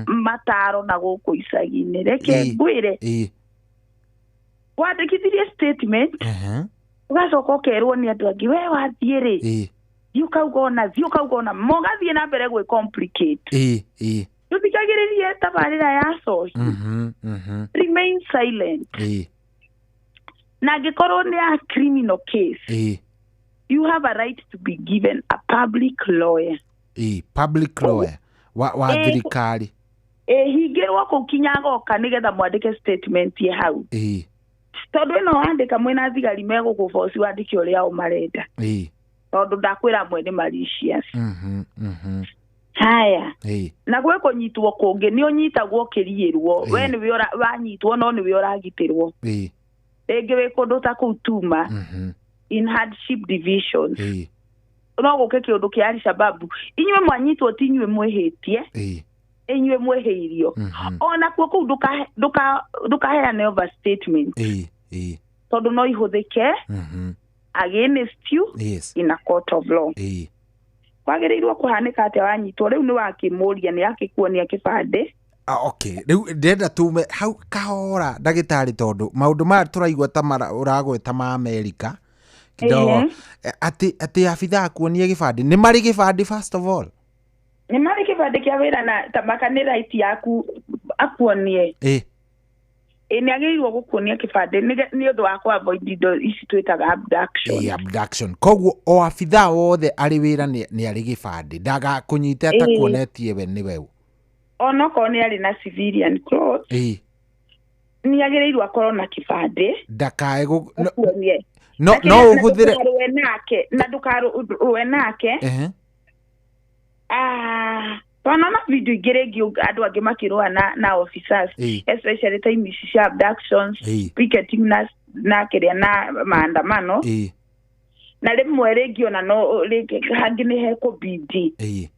mataro na gũkũ icagi-inĩ. Reke ngwĩre, wandĩkithirie statement, ũgacoka ũkerwo nĩ andũ angĩ, we wathiĩ rĩ, thiĩ ũkauga ũna, thiĩ ũkauga ũna, mũgathiĩ na mbere gwĩ complicate. Ĩĩ ĩĩ Tũthikagĩrĩrie tabarĩra ya cohi. Remain silent. Na angĩkorwo nĩ ya criminal case, you have a right to be given a public lawyer. Ĩĩ, public lawyer wa thirikari. Ĩhingĩrwo kũu kinya agoka nĩgetha mwandĩke statement ye hau, tondũ ĩno wandĩka mwĩna thigari megũkũboci wandĩke ũrĩa o marenda, tondũ ndakwĩra amwe nĩ malicious. Haya, na gwĩ kũnyitwo kũngĩ nĩ ũnyitagwo ũkĩriĩrwo. We nĩwe wanyitwo, no nĩwe ũragitĩrwo. Rĩngĩ wĩ kũndũ ta kũu tuma in hardship divisions, no gũke kĩũndũ kĩa Alshababu, inyuĩ mwanyitwo ti inyuĩ mwĩhĩtie, inyuĩ mwĩhĩirio. Onakuo kũu ndũkaheane over statement, Ĩĩ ĩĩ tondũ no ihũthĩke against you in a court of law. Kwagĩrĩirwo kũhanĩka atĩa wanyitwo? Rĩu nĩ wakĩmũria, nĩ akĩkuonia kĩbandĩ. Ah, okay, rĩu ndĩrenda tume hau kahora, ndagĩtarĩ, tondũ maũndũ maya tũraigua ta ũragweta ma Amerika kidogo. Atĩ abithaa akuonie gĩbandĩ, nĩ marĩ gĩbandĩ first of all? Nĩ marĩ kĩbandĩ kĩa wĩra, na tamaka nĩ right yaku akuonie. Ĩ, nĩ agĩrĩirwo gũkuonia kĩbandĩ nĩ ũndũ wa kũ avoid indo ici twĩtaga abduction. Ĩ, abduction. Koguo o abithaa wothe arĩ wĩra nĩ arĩ gĩbandĩ, ndagakũnyite atakuonetie we nĩwe ũ? Onokorwo nĩ arĩ na civilian clothes, nĩ agĩrĩirwo akorwo na kĩbandĩ Ndakae no, akuonie. no, Na no kĩrĩa- na ũhũthĩre ndũkarũe nake, na ndũkarũe nake. Ah, twanona video ingĩ rĩngĩ andũ angĩ makĩrũa na officers, especially time ici cia abductions, picketing na kĩrĩa na maandamano. Na rĩmwe rĩngĩ ona no rĩngĩ hangĩ nĩ hekũbidi,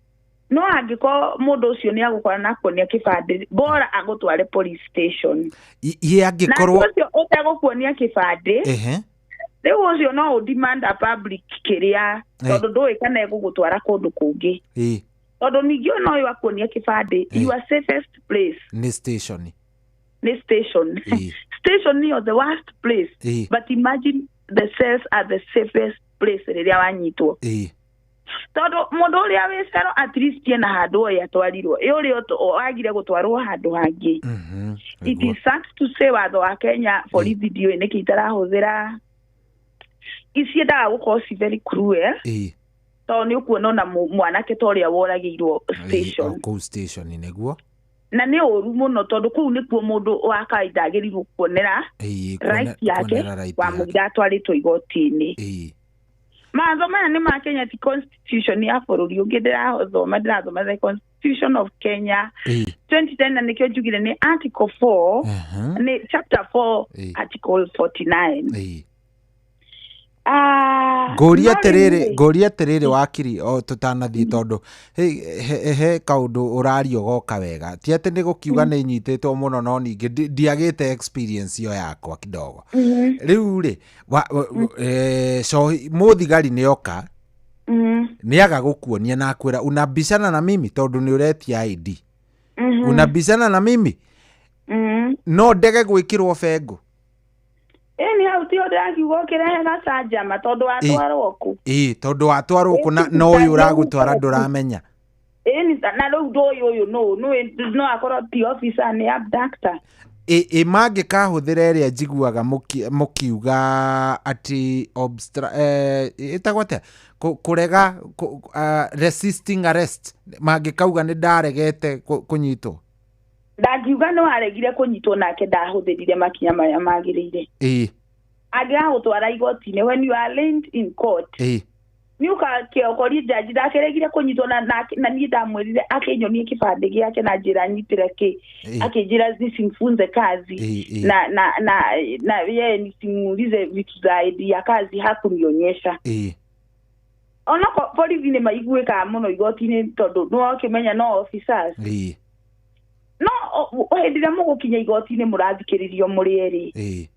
no angĩkorwo mũndũ ũcio nĩ agũkora na kuonia kĩbandĩ, bora agũtware police station. Ye Na angĩkorwo ũcio ũtagũkuonia kĩbandĩ, rĩu ũcio no ũ demand a public kĩrĩa, tondũ ndũĩ kana egũgũtwara kũndũ kũngĩ, tondũ ningĩ ona ũyũ akuonia kĩbandĩ, your safest place Nĩ station. Nĩ station. Station nĩyo the worst place, but imagine the cells are the safest place rĩrĩa wanyitwo, tondũ mũndũ ũrĩa wĩ cero at least ena handũ oĩ atwarirwo, ĩ ũrĩa wagire gũtwarwo handũ hangĩ. It is sad to say watho wa Kenya, borithi ndiũĩ nĩkĩ itarahũthĩra, iciendaga gũkorwo ci very cruel, tondũ nĩ ũkuona ona mwanake ta ũrĩa woragĩirwo station. O kũu station nĩguo. Na nĩ ũru mũno, tondũ kũu nĩkuo mũndũ wa kawaida agĩrĩirwo kuonera right yake kuonera right wa yake. mũira atwarĩtwo igoti-inĩ. Mawatho maya nĩ ma Kenya, ti constitution ya bũrũri ũngĩ. Ndĩrathoma the Constitution of Kenya 2010, na nĩkĩo njugire nĩ article 4, nĩ chapter 4, article 49. Ah, Ngũria no atĩrĩrĩ, rĩu-rĩ, ngũria atĩrĩrĩ wakiri, o tũtanathiĩ, tondũ he kaũndũ ũraria ũgoka wega, ti atĩ nĩ gũkiuga nĩ nyitĩtwo mũno, no ningĩ ndiagĩte experience ĩyo yakwa kidogo. Rĩu rĩ, cohi mũthigari nĩ oka, nĩ aga gũkuonia na akwĩra unabishana na mimi, tondũ nĩ ũretia ID, unabishana na mimi, no ndege gwĩkĩrwo bengo. Ĩni hau tio ndĩrakiuga ũkĩrehe gacanjama, tondũ watwarwo kũ? Ĩĩ, tondũ watwarwo kũ na ũyũ ũragũtwara ndũramenya. Ĩni, na rĩu ndũĩ ũyũ nũ nũ, no akorwo ti officer, nĩ abductor. Ĩ mangĩkahũthĩra ĩrĩa njiguaga mũkiuga atĩ ĩtagwo atĩa? Kũrega resisting arrest, mangĩkauga nĩ ndaregete kũnyitwo. Ndangiuga nĩ waregire kũnyitwo nake ndahũthĩrire makinya marĩa magĩrĩire. Angĩgagũtwara igoti-inĩ, when you are arraigned in court, nĩ ũgakĩokoria jaji ndakeregire kũnyitwo na niĩ ndamwĩrire akĩnyonie kĩbandĩ gĩake na njĩra nyitĩre kĩ, akĩnjĩra nisimfunze kazi na yeye nisimuulize vitu zaidi ya kazi, hakunionyesha. Onako borithi nĩ maiguĩkaga mũno igoti-inĩ tondũ nĩwakĩmenya no officers. No hĩndĩ ĩrĩa mũgũkinya igoti-inĩ mũrathikĩrĩrio mũrĩ erĩ.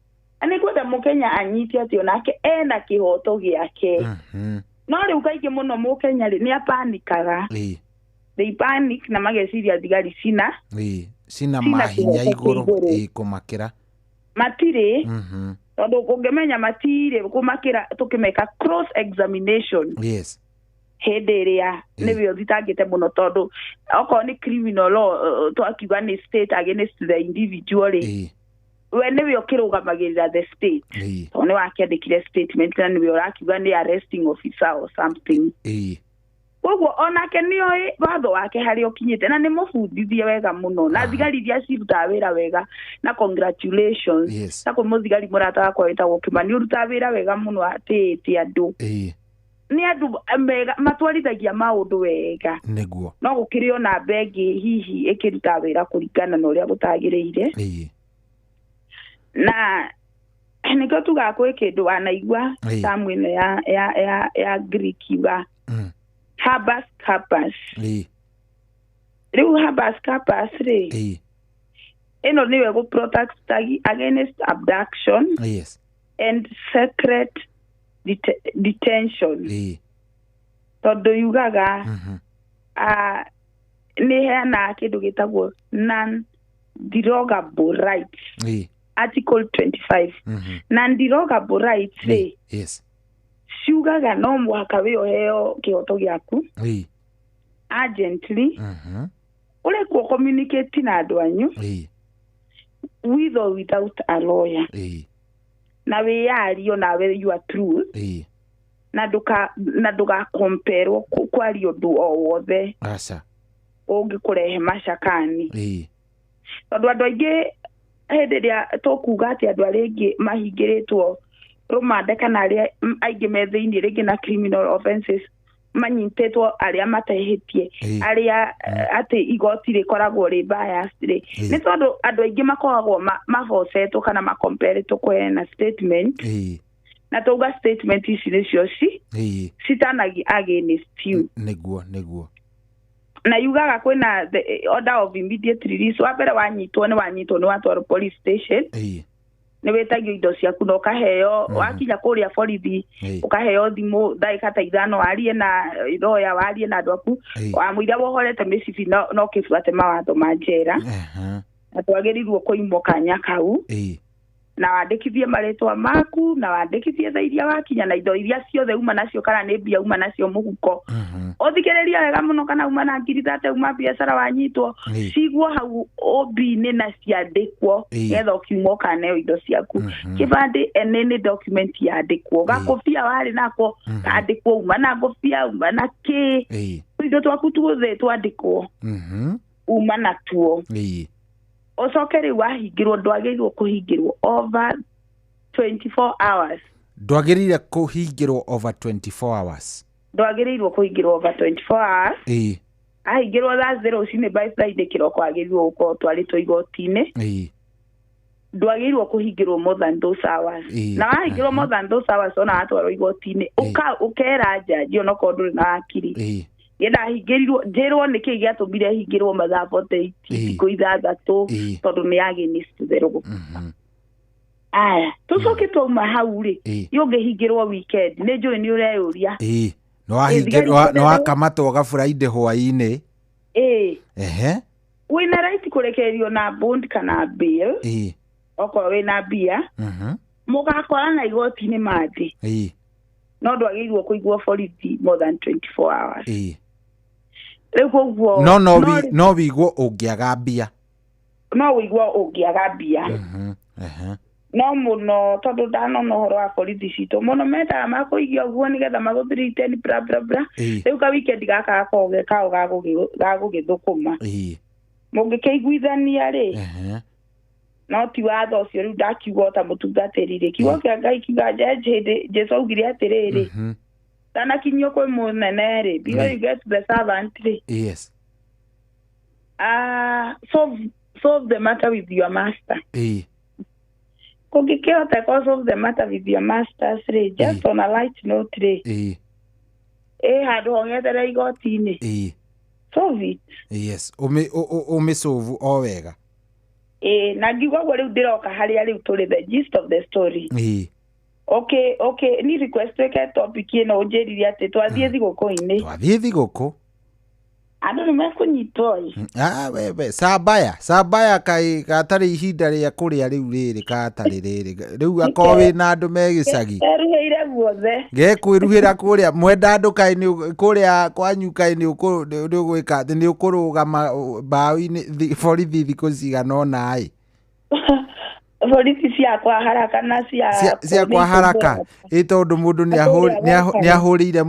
Na nĩ ngwenda mũkenya anyite atĩ onake ena kĩhoto gĩake. No rĩu kaingĩ mũno mũkenya rĩ nĩ apanikaga. They panic na mageciria thigari cina Cina cina mahinya kĩhoto igũrũ. kĩa igũrũ. Kũmakĩra. Matirĩ, tondũ ũngĩmenya matirĩ kũmakĩra tũkĩmeka cross examination. Hĩndĩ ĩrĩa nĩwe ũthitangĩte mũno, tondũ okorwo nĩ criminal law, twakiuga nĩ state against the individual rĩ, we nĩwe ũkĩrũgamagĩrĩra the state, tondũ nĩ wakĩandĩkire statement na nĩwe ũrakiuga nĩ arresting officer or something. Koguo onake nĩoĩ watho wake harĩa ũkinyĩte na nĩ mũbundithie wega mũno, na thigari iria cirutaga wĩra wega na congratulations. Ta kwĩ mũthigari mũrata wakwa wĩtagwo Kĩmani ũrutaga wĩra wega mũno, atĩĩte andũ, nĩ andũ mega matwarithagia maũndũ wega. No gũkĩrĩ ona ĩngĩ hihi ĩkĩrutaga wĩra kũringana na ũrĩa gũtagĩrĩire. Na nĩkĩo tugaga kwĩ kĩndũ wanaigua tamu ĩno ya Greek yuga habeas corpus. Rĩu habeas corpus rĩ, ĩno nĩyo ĩgũ protect against abduction and secret detention, tondũ yugaga nĩ ĩheanaga kĩndũ gĩtagwo non derogable rights, article 25. Non derogable rights rĩ, ciugaga no mũhaka wĩ ũheo kĩhoto gĩaku urgently, ũrekwo communicate na andũ anyu with or without a lawyer, na wĩyario nawe your truth, na ndũgakomperwo kwaria ũndũ o wothe Aca. ũngĩkũrehe macakani, tondũ andũ aingĩ hĩndĩ ĩrĩa tũkuga atĩ andũ arĩa aingĩ mahingĩrĩtwo rũmande kana arĩa aingĩ me thĩinĩ rĩngĩ na criminal offences, manyitĩtwo arĩa matehĩtie, arĩa atĩ igoti rĩkoragwo rĩ biased rĩ, nĩ tondũ andũ aingĩ makoragwo mabocetwo kana makomperetwo kũheana statement, na tauga statement ici nĩcio citanagia against you. Nĩguo nĩguo. Na yugaga kwĩna the order of immediate release. Wa mbere wanyitwo nĩ wanyitwo, nĩ watwarwo police station, nĩ wĩtagio indo ciaku na ũkaheo. Wakinya kũrĩa borithi, ũkaheo thimũ ndagĩka ta 5 warie na lawyer, warie na andũ aku, wamũira wohorete mĩcibi, no kĩbuate mawatho ma njera, na twagĩrĩirwo kũimwo kanya kau, na wandĩkithie marĩtwa maku na wandĩkithie thaa iria wakinya na indo iria ciothe uma nacio, kana nĩ mbia uma nacio mũhuko, ũthikĩrĩrie wega mũno, kana uma na 30,000 uma biacara wanyitwo, cigwo hau OB-inĩ na ciandĩkwo, nĩgetha ũkiuma ũkaneo indo ciaku. Kĩbandĩ ene nĩ document yandĩkwo, gakobia warĩ nako kandĩkwo, uma na ngobia, uma na kĩ, indo twaku tuothe twandĩkwo, uma natuo. Ũcoke rĩu wahingĩrwo, ndwagĩrĩirwo kũhingĩrwo over 24 hours. Ndwagĩrĩire kũhingĩrwo over 24 hours. Ndwagĩrĩirwo kũhingĩrwo over 24 hours. Ahingĩrwo Thursday rũcinĩ, by Friday kĩroko agĩrĩirwo gũkorwo twarĩtwo igoti-inĩ. Ndwagĩrĩirwo kũhingĩrwo more than those hours. Na wahingĩrwo more than those hours, ona watwarwo igoti-inĩ, ũkera njanji onokorwo ndũrĩ na wakiri, niĩ ndahingĩrirwo, njĩrwo nĩkĩ gĩatũmire hingĩrwo mathaa 48, thikũ 6, tondũ nĩ against the law. Aya, tũcoke twauma hau rĩ, ũngĩhingĩrwo weekend, nĩ njũĩ nĩ ũreyũria. Thigari Nĩ wakamatwo gaburaindĩ hwaĩ-inĩ. Wĩna right kũrekererio na bond kana bail, okorwo wĩna mbia, mũgakorana igoti-inĩ Monday, no ndwagĩrĩirwo kũigwo borithi more than 24 hours. Rĩu koguo No no no wĩigwo ũngĩaga mbia. No wĩigwo ũngĩaga mbia. No mũno tondũ ndanona ũhoro wa borithi citũ mũno mendaga makũigia ũguo nĩgetha magũthirite bla bla bla. Rĩu ka weekend gaka gakoragwo ge kao ga gũgĩthũkũma, mũngĩkĩiguithania rĩ, No ti watho ũcio rĩu ndakiuga o ta mũtungatĩri rĩ, kiugo kĩa Ngai kiuga hĩndĩ Jesu augire atĩrĩrĩ, ndanakinyio kwĩ mũnene rĩ, before you get to the servant rĩ, solve the matter with your master. Kũngĩkĩhoteka solve the matter with your masters rĩ, just on a light note rĩ, ĩ handũ hong'ethere igoti-inĩ, solve it. Yes, ũmĩcovu o wega. Ĩ, na ngiuga ũguo rĩu ndĩroka harĩa rĩu tũrĩ, the gist of the story. Okay, ni request twĩke topic ĩno, ũnjĩrire atĩ twathiĩ thigũkũ-inĩ. Twathiĩ thigũkũ. Andũ nĩ mekũnyitwo ĩ. Ah, wewe sabaya sabaya kai gatarĩ ihinda rĩa kũrĩa rĩu rĩrĩ gatarĩ rĩrĩ rĩu akorwo wĩna andũ me gĩcagi. Eruhĩire guothe. Gekwĩruhĩra kũrĩa mwenda andũ kaĩ nĩ kũrĩa kwanyu kaĩ nĩ ũgwĩka atĩ nĩ ũkũrũgama mbaũ-inĩ borithi thikũ cigana ũna ĩ. Borithi cia kwa haraka na cia Cia kwa haraka ĩ, tondũ mũndũ nĩ ahũrĩire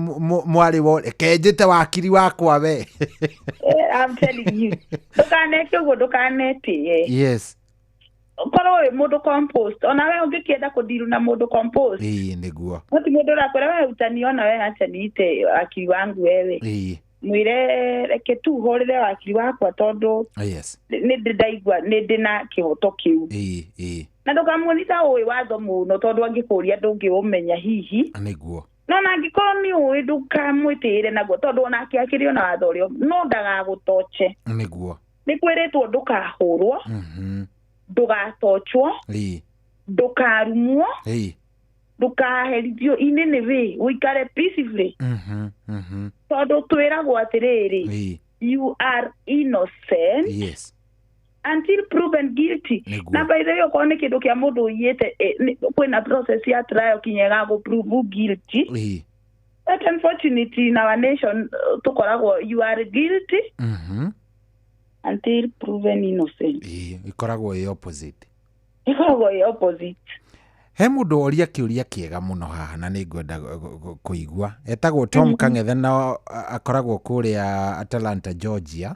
mwarĩ wa kenjĩte wakiri wakwa we. I'm telling you, ndũkaneke ũguo, ndũkanetĩe. Korwo wĩ mũndũ composed, ona we ũngĩkĩenda kũndiru na mũndũ composed. Ĩĩ, nĩguo. No ti mũndũ ũrakwĩra we utaniona we, acha niite wakiri wangu wewe. Mwĩre reke tu hũrĩre wakiri wakwa tondũ nĩ ndĩ ndaigua nĩ ndĩ na kĩhoto kĩu. ĩĩ ĩĩ Na ndũkamuoni ta ũĩ watho mũno, tondũ angĩkũria ndũngĩũmenya hihi. No na angĩkorwo nĩ ũĩ, ndũkamwĩtĩĩre naguo, tondũ onake akĩrĩ ona watho ũrĩa no ndagagũtoche. Nĩ kwĩrĩtwo ndũkahũrwo, ndũgatochwo, ndũkarumwo, ndũkaherithio inĩ wĩ ũikare peacefully, tondũ twĩragwo atĩrĩrĩ, you are innocent until proven guilty. Na by the way, okorwo nĩ kĩndũ kĩa mũndũ ũiyĩte, kwĩna process ya trial kinya ĩgagũ prove guilty. But unfortunately in our nation, tũkoragwo you are guilty until proven innocent. Ĩĩ, ĩkoragwo ĩ opposite. Ĩkoragwo ĩ opposite. He mũndũ oria kĩũria kĩega mũno haha na nĩ ngwenda kũigua. Etagwo Tom Kang'ethe na akoragwo kũrĩa Atlanta, Georgia.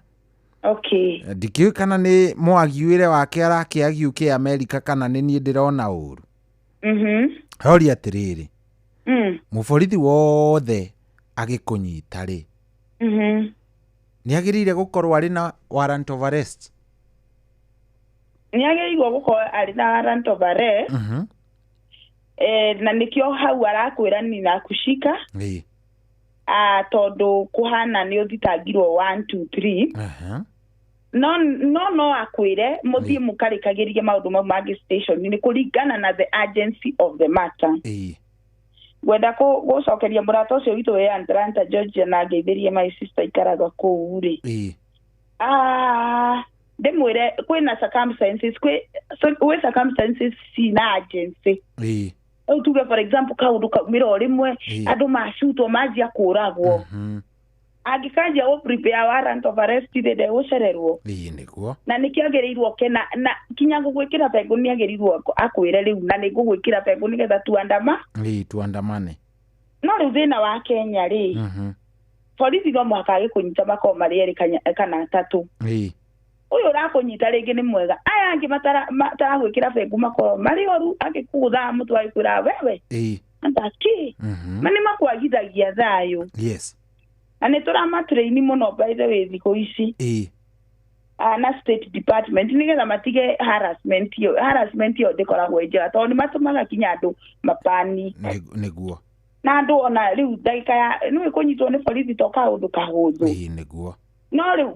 Ndikĩũĩ kana nĩ mwagiũĩre wake arakĩagiu kĩ Amerika kana nĩ niĩ ndĩrona ũru. Oria atĩrĩrĩ, mũborithi wothe agĩkũnyita rĩ, nĩ agĩrĩire gũkorwo arĩ na warrant of arrest? Nĩ agĩrĩirwo gũkorwo arĩ na warrant of arrest. Na nĩkĩo hau arakwĩra ninakushika, tondũ kũhana nĩ ũthitangirwo 1 2 3. No akwĩre mũthiĩ mũkarĩkagĩrie maũndũ mau mangĩ station nĩ kũringana na the urgency of the matter. Ngwenda gũcokeria mũrata ũcio witũ wĩ Atlanta, Georgia, na ngeithĩrie my sister ikaraga kũu rĩ. Ah, ndĩmwĩre kwĩna circumstances, kwĩ circumstances cina urgency. Rĩu tuge for example kaũndũ kaumĩra o rĩmwe, andũ macutwo manjia kũragwo, angĩkanjia gũ prepare warrant of arrest rĩ, ndegũcererwo. Ĩĩ, nĩguo. Na nĩkĩo agĩrĩirwo ke na kinya gũgwĩkĩra bengũ nĩ agĩrĩirwo akwĩre rĩu na nĩ ngũgwĩkĩra bengũ nĩgetha tuandama. Ĩĩ, tuandamane. No rĩu thĩna wa Kenya rĩ, borithi no mũhaka agĩkũnyita makorwo marĩ erĩ kana atatũ. Ũyũ ũrakũnyita rĩngĩ nĩ mwega, aya angĩ mataragwĩkĩra bengũ makorwo marĩ oru, angĩkũgũthaga mũtwe agĩkwĩra wewe andaki ma nĩ makwagithagia thayũ. Na nĩ tũramatraini mũno by the way thikũ ici, na state department, nĩgetha matige harassment ĩyo. Harassment ĩyo ndĩkoragwo ĩ njega tondũ nĩ matũmaga kinya andũ mapani. Na andũ ona rĩu ndagĩka ya nĩwĩ kũnyitwo nĩ borithi to kaũndũ kahũthũ. Ĩĩ, nĩguo. No rĩu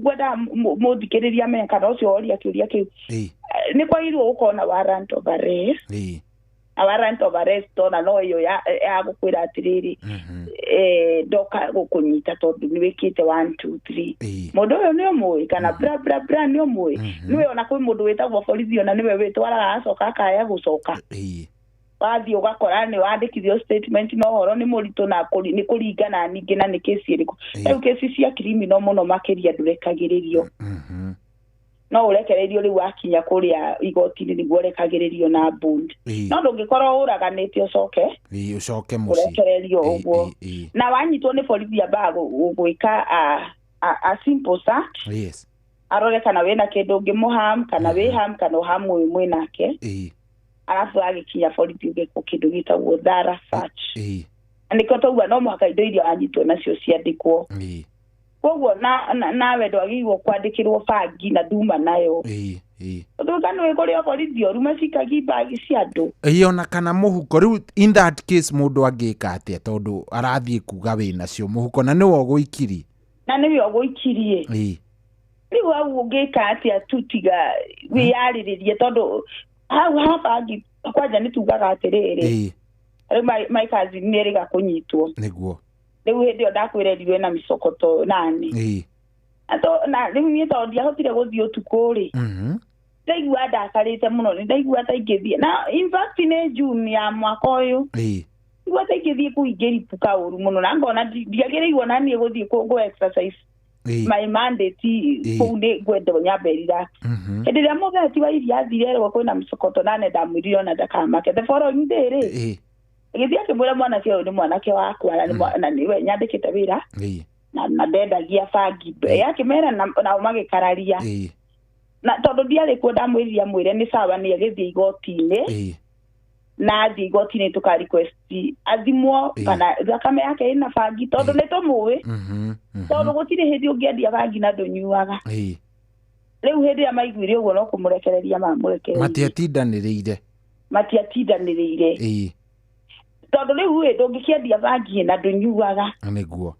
ngwenda mũthikĩrĩria amenye kana ũcio woria kĩũria kĩu, nĩ kwagĩrĩirwo gũkorwo na warrant of arrest. Na warrant of arrest ona no ĩyo ya gũkwĩra atĩrĩrĩ, ndoka gũkũnyita tondũ nĩ wĩkĩte 1 2 3, mũndũ ũyũ nĩ ũmũĩ kana bra bra bra nĩ ũmũĩ, nĩwe ona kwĩ mũndũ wĩtagwo borithi ona nĩwe wĩtwaraga acoka akaya gũcoka. Wathiĩ ũgakora nĩ wandĩkithio statement na ũhoro nĩ mũritũ na nĩ kũringana ningĩ na nĩ kesi ĩrĩkũ. Rĩu kesi cia criminal mũno makĩria ndũrekagĩrĩrio, no ũrekereirio rĩu wakinya kũrĩa igoti-inĩ nĩguo ũrekagĩrĩrio na bond. No ndũngĩkorwo ũraganĩte ũcoke Ĩĩ, ũcoke mũciĩ. ũrekererio ũguo. Na wanyitwo nĩ borithi ambaga gwĩka a simple search. Arore kana wĩna kĩndũ ũngĩmũham kana wĩ ham kana ũhamu ũyũ mwĩ nake. Arabu agĩkinya borithi ũgekwo kĩndũ gĩtagwo thara search. Na nĩkĩo twauga no mũhaka indo iria wanyitwo nacio ciandĩkwo. Koguo nawe ndwagĩrĩirwo kwandĩkĩrwo bangi na nduma nayo. Tondũ kana wĩ kũrĩ o borithi oru macikagi mbagi cia andũ. Ĩĩ, ona kana mũhuko. Rĩu in that case mũndũ angĩka atĩa tondũ arathiĩ kuga wĩ nacio mũhuko na nĩwe ũgũikirie? Na nĩwe ũgũikirie. Rĩu hau ũngĩka atĩa tu tiga wĩyarĩrĩrie, tondũ hau ha bangi kwanja nĩ tugaga atĩrĩrĩ, rĩu my cousin nĩ erĩga kũnyitwo. Nĩguo. Rĩu hĩndĩ ĩyo ndakwĩrerirwe na mĩcokoto nani. Na rĩu niĩ tondũ ndiahotire gũthiĩ ũtukũ rĩ, ndaigua ndakarĩte mũno, nĩ ndaigua ta ingĩthiĩ na in fact nĩ June ya mwaka ũyũ, igua ta ingĩthiĩ kũu ingĩripũka ũru mũno, na ngona ndiagĩrĩirwo na niĩ gũthiĩ kũ exercise my mandate kũu, nĩ ngwenda nyambe relax. Hĩndĩ ĩrĩa mũtheti wa iria athire erwo kwĩna mĩcokoto nane, ndamwĩrire ona ndakamake. The following day rĩ, agĩthiĩ akĩmwĩra mwanake ũyũ nĩ mwanake wakwa na nĩwe nyandĩkĩte wĩra na ndendagia bangi. Akĩmera nao magĩkararia, na tondũ ndiarĩ kuo ndamwĩrire amwĩre nĩ sawa, nĩ agĩthiĩ igoti-inĩ, na athiĩ igoti-inĩ tũka request athimwo kana thakame yake ĩna bangi, tondũ nĩ tũmũĩ, tondũ gũtirĩ hĩndĩ ũngĩendia bangi na ndũnyuaga. Rĩu hĩndĩ ĩrĩa maiguire ũguo no kũmũrekereria mamũrekereirie. Matiatindanĩrĩire. Matiatindanĩrĩire. Tondũ rĩu ĩ ndũngĩkĩendia bangi na ndũnyuaga. Nĩguo.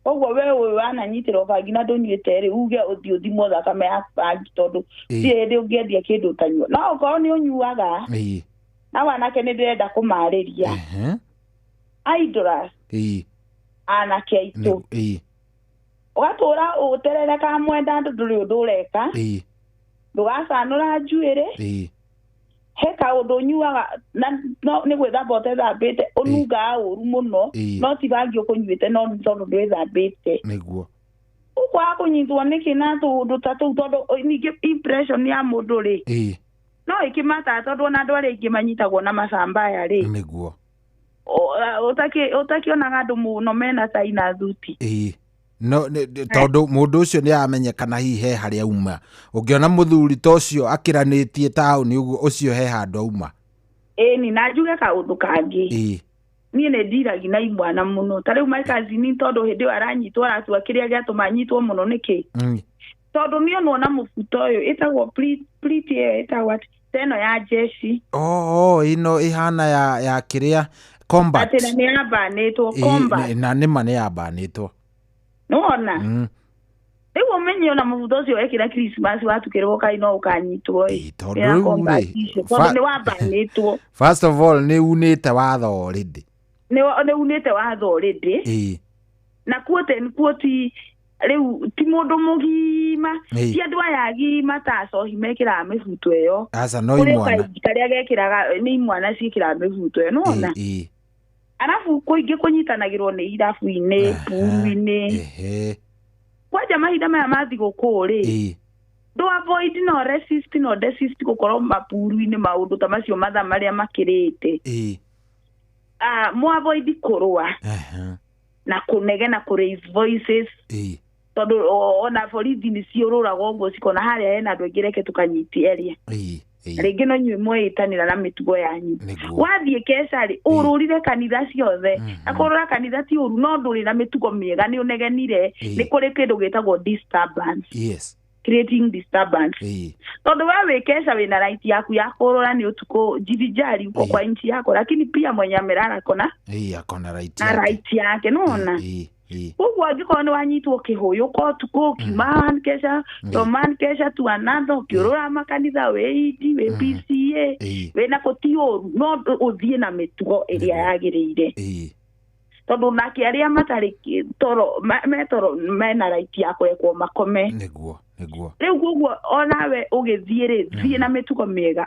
Koguo we ũyũ wananyitĩrwo bangi na ndũnyuĩte rĩ, uge ũthiĩ ũthimwo thakame ya bangi, tondũ ti hĩndĩ ũngĩendia kĩndũ ũtanyua. No okorwo nĩ ũnyuaga, na wanake nĩ ndĩrenda kũmarĩria. Idlers, anake aitũ, ũgatũra ũtererekaga mwenda andũ, ndũrĩ ũndũ ũreka, ndũgacanũra njuĩrĩ, he kaũndũ ũnyuaga na nĩ gwĩthamba ũtethambĩte, ũnungaga ũru mũno, no ti bangi ũkũnyuĩte, no nĩ tondũ ndwĩthambĩte. Nĩguo. Ũkwaga kũnyitwo nĩkĩ na tũũndũ ta tũu, tondũ ningĩ impression ya mũndũ rĩ, no ĩkĩmataga, tondũ ona andũ arĩa aingĩ manyitagwo na macambaya rĩ. Nĩguo. Ũtakĩonaga andũ mũno mena tai na thuti. No tondũ mũndũ ũcio nĩ amenyekana hihi he harĩa auma. Ũngĩona mũthuri ta ũcio akĩranĩtie taũni ũguo, ũcio he handũ auma. Ĩni, na njuge kaũndũ kangĩ. Niĩ nĩ ndiragi na imwana mũno. Ta rĩu my cousin, tondũ hĩndĩ ĩyo aranyitwo aratua kĩrĩa gĩatũma anyitwo mũno nĩkĩ? Tondũ niĩ onwo na mũbuto ũyũ ĩtagwo pleat ĩyo ĩtagwo atĩ ta ĩno ya jeshi. Ĩno ĩhana ya kĩrĩa combat. Atĩ na nĩ yambanĩtwo combat. Na nĩma nĩ yambanĩtwo. Nĩwona? Rĩu ũmenye ona mũbuto ũcio wekĩra Christmas watukĩrwo kaĩ no ũkanyitwo ĩ. Tondũ rĩu rĩ, tondũ nĩ wambanĩtwo. First of all nĩ unĩte watho already. Nĩ unĩte watho already. Na quote and quote rĩu ti mũndũ mũgima, ti andũ aya agima ta acohi mekĩraga mĩbuto ĩyo. Aca no imwana. Kũrĩ karĩa gekĩraga nĩ imwana ciĩkĩraga mĩbuto ĩyo, nĩwona? Arabu kũingĩ kũnyitanagĩrwo nĩ irabu-inĩ, puru-inĩ. Kwanja mahinda maya ma thigũkũ rĩ, ndũ avoid no resist no desist gũkorwo mapuru-inĩ maũndũ ta macio mathaa marĩa makĩrĩte. Mũ avoid kũrũa na kũnegena, kũ raise voices. Tondũ ona borithi nĩ ciũrũraga ũguo cikona harĩa hena andũ aingĩ, reke tũkanyitie aria. Rĩngĩ no inyuĩ mwĩĩtanĩra na mĩtugo yanyu. Wathiĩ keca rĩ, ũrũrire kanitha ciothe. Na kũrũra kanitha ti ũru, no ndũrĩ na mĩtugo mĩega, nĩ ũnegenire, nĩ kũrĩ kĩndũ gĩtagwo disturbance. Creating disturbance. Tondũ we wĩ keca wĩna right yaku ya kũrũra nĩ ũtukũ jivijari uko kwa nchi yako, lakini pia mwenye amelala kona akona right na right yake, nĩwona? Koguo angĩkorwo nĩ wanyitwo kĩhũyũka ũtukũ ũkiuma one kesha from one kesha to another, ũkĩũrũra makanitha, wĩ ED, wĩ PCA, wĩna kũ, ti ũru, no ũthiĩ na mĩtugo ĩrĩa yagĩrĩire. Tondũ nake arĩa matarĩ toro metoro mena right ya kũrekwo makome. Nĩguo. Rĩu koguo onawe ũgĩthiĩ rĩ, thiĩ na mĩtugo mĩega.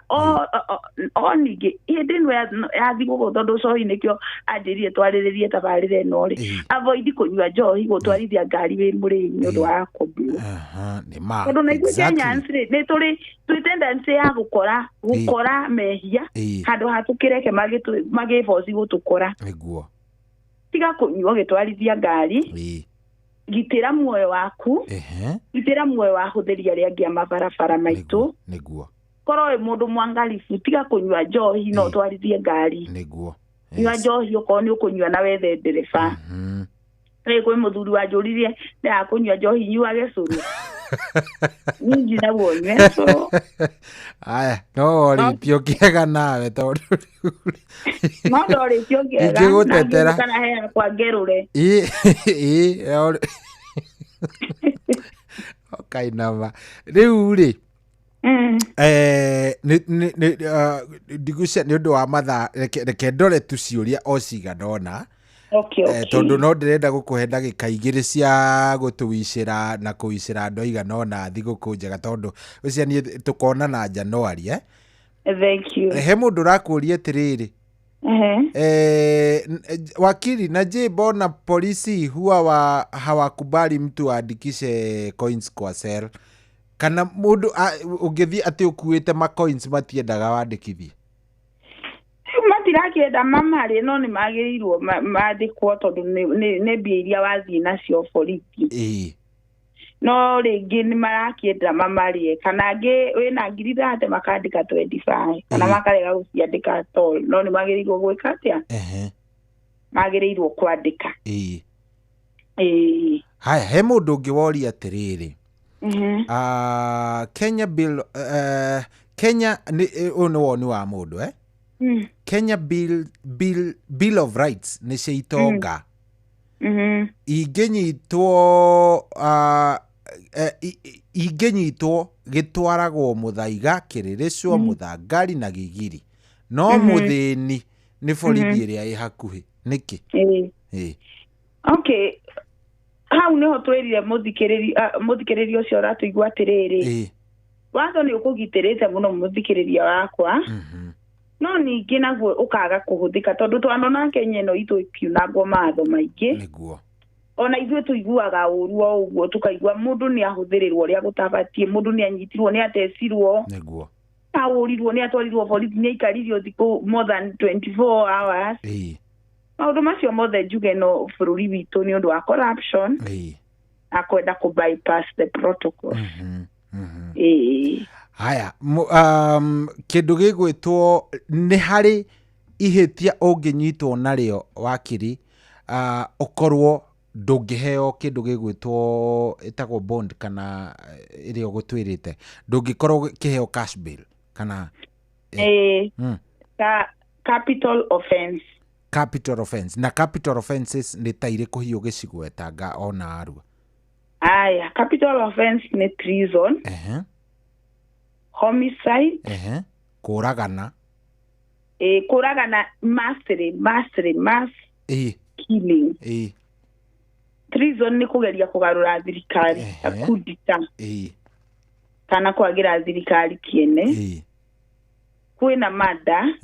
O ningĩ hĩndĩ ĩno ya thigũkũ, tondũ cohi nĩkĩo anjĩrire twarĩrĩrie tabarĩra ĩno rĩ, avoid kũnyua njohi, gũtwarithia ngari wĩ mũrĩu nĩ ũndũ wa kũmbirwo. Tondũ na ithuĩ Kenyans rĩ, nĩ tũrĩ twĩ tendency ya gũkora mehia handũ ha tũkĩreke magĩboci gũtũkora. Nĩguo. Tiga kũnyua ũgĩtwarithia ngari. Gitĩra muoyo waku, gitĩra muoyo wa ahũthĩri arĩa angĩ a mabarabara maitũ. Nĩguo. Korwo wĩ mũndũ mwangalifu, tiga kũnyua njohi no ũtwarithie ngari. Nĩguo. Nyua njohi okorwo nĩ ũkũnyua na wethe ndereba. Rĩ kwĩ mũthuri wanjũririe ndĩraga kũnyua njohi nyuage cũrũ. Niĩ njiragwo nyue cũrũ. Aya, no worĩtio kĩega nawe tondũ No ndorĩtio kĩega. Ingĩgũtetera. Na kana he yakwa ngerũre. Ĩ, ĩ, ũkainama. Rĩu rĩ, ndigucia nĩ ũndũ wa mathaa, reke ndore tu ciũria o cigana ũna. Okay, okay. Tondũ no ndĩrenda gũkũhe ndagĩka 2 cia gũtũwicĩra na kũwicĩra andũ aigana ũna thigũkũ njega, tondũ ũcio niĩ tũkonana January, eh? Thank you. He mũndũ ũrakũria atĩrĩrĩ, wakili, na je mbona polisi huwa hawakubali mtu aandikishe coins kwa cell? Kana mũndũ ũngĩthiĩ atĩ ũkuĩte ma coins matiendaga wandĩkithie? Matirakĩenda mamarĩ, no nĩ magĩrĩirwo mandĩkwo tondũ nĩ mbia iria wathiĩ nacio borithi. No rĩngĩ nĩ marakĩenda mamarĩe, kana angĩ wĩna 30,000 makandĩka 25, kana makarega gũciandĩka at all. No nĩ magĩrĩirwo gwĩka atĩa? Magĩrĩirwo kwandĩka. Haya, he mũndũ ũngĩ woria atĩrĩrĩ, Kenya bill, Kenya ũyũ nĩ woni wa mũndũ, eh? Kenya bill of rights nĩ cia itonga. Ingĩnyitwo, ingĩnyitwo gĩtwaragwo Mũthaiga, Kĩrĩrĩcwo, Mũthangari na Gigiri, no mũthĩni nĩ borithi ĩrĩa ĩ hakuhĩ. Nĩkĩ? Okay, hau nĩho twĩrire mũthikĩrĩria ũcio ũratũigua atĩrĩrĩ, watho nĩ ũkũgitĩrĩte mũno mũthikĩrĩria wakwa, no ningĩ naguo ũkaga kũhũthĩka tondũ twanona Kenya ĩno itũ ĩkiunangwo mawatho maingĩ. Nĩguo. Ona ithuĩ tũiguaga ũru o ũguo, tũkaigua mũndũ nĩ ahũthĩrĩrwo ũrĩa gũtabatiĩ, mũndũ nĩ anyitirwo, nĩ atecirwo, Nĩguo. ahũrirwo, nĩ atwarirwo borithi, nĩ aikaririo thikũ more than 24 hours. Maũndũ macio mothe njuge no bũrũri witũ nĩ ũndũ wa corruption na kwenda kũ bypass the protocol. Haya, kĩndũ gĩgwĩtwo nĩ harĩ ihĩtia ũngĩnyitwo narĩo wakiri, ũkorwo ndũngĩheo kĩndũ gĩgwĩtwo ĩtagwo bond kana ĩrĩa ũgũtwĩrĩte, ndũngĩkorwo kĩheo cash bail kana Capital offense. Capital offense. Na capital offenses nĩ ta irĩkũ hiũ gĩcigwetanga ona arua? Aya, capital offense nĩ treason, homicide, Kũragana. Kũragana, mass killing. Treason nĩ kũgeria kũgarũra thirikari, coup d'etat, kana kwagĩra thirikari kĩene. Kwĩna murder,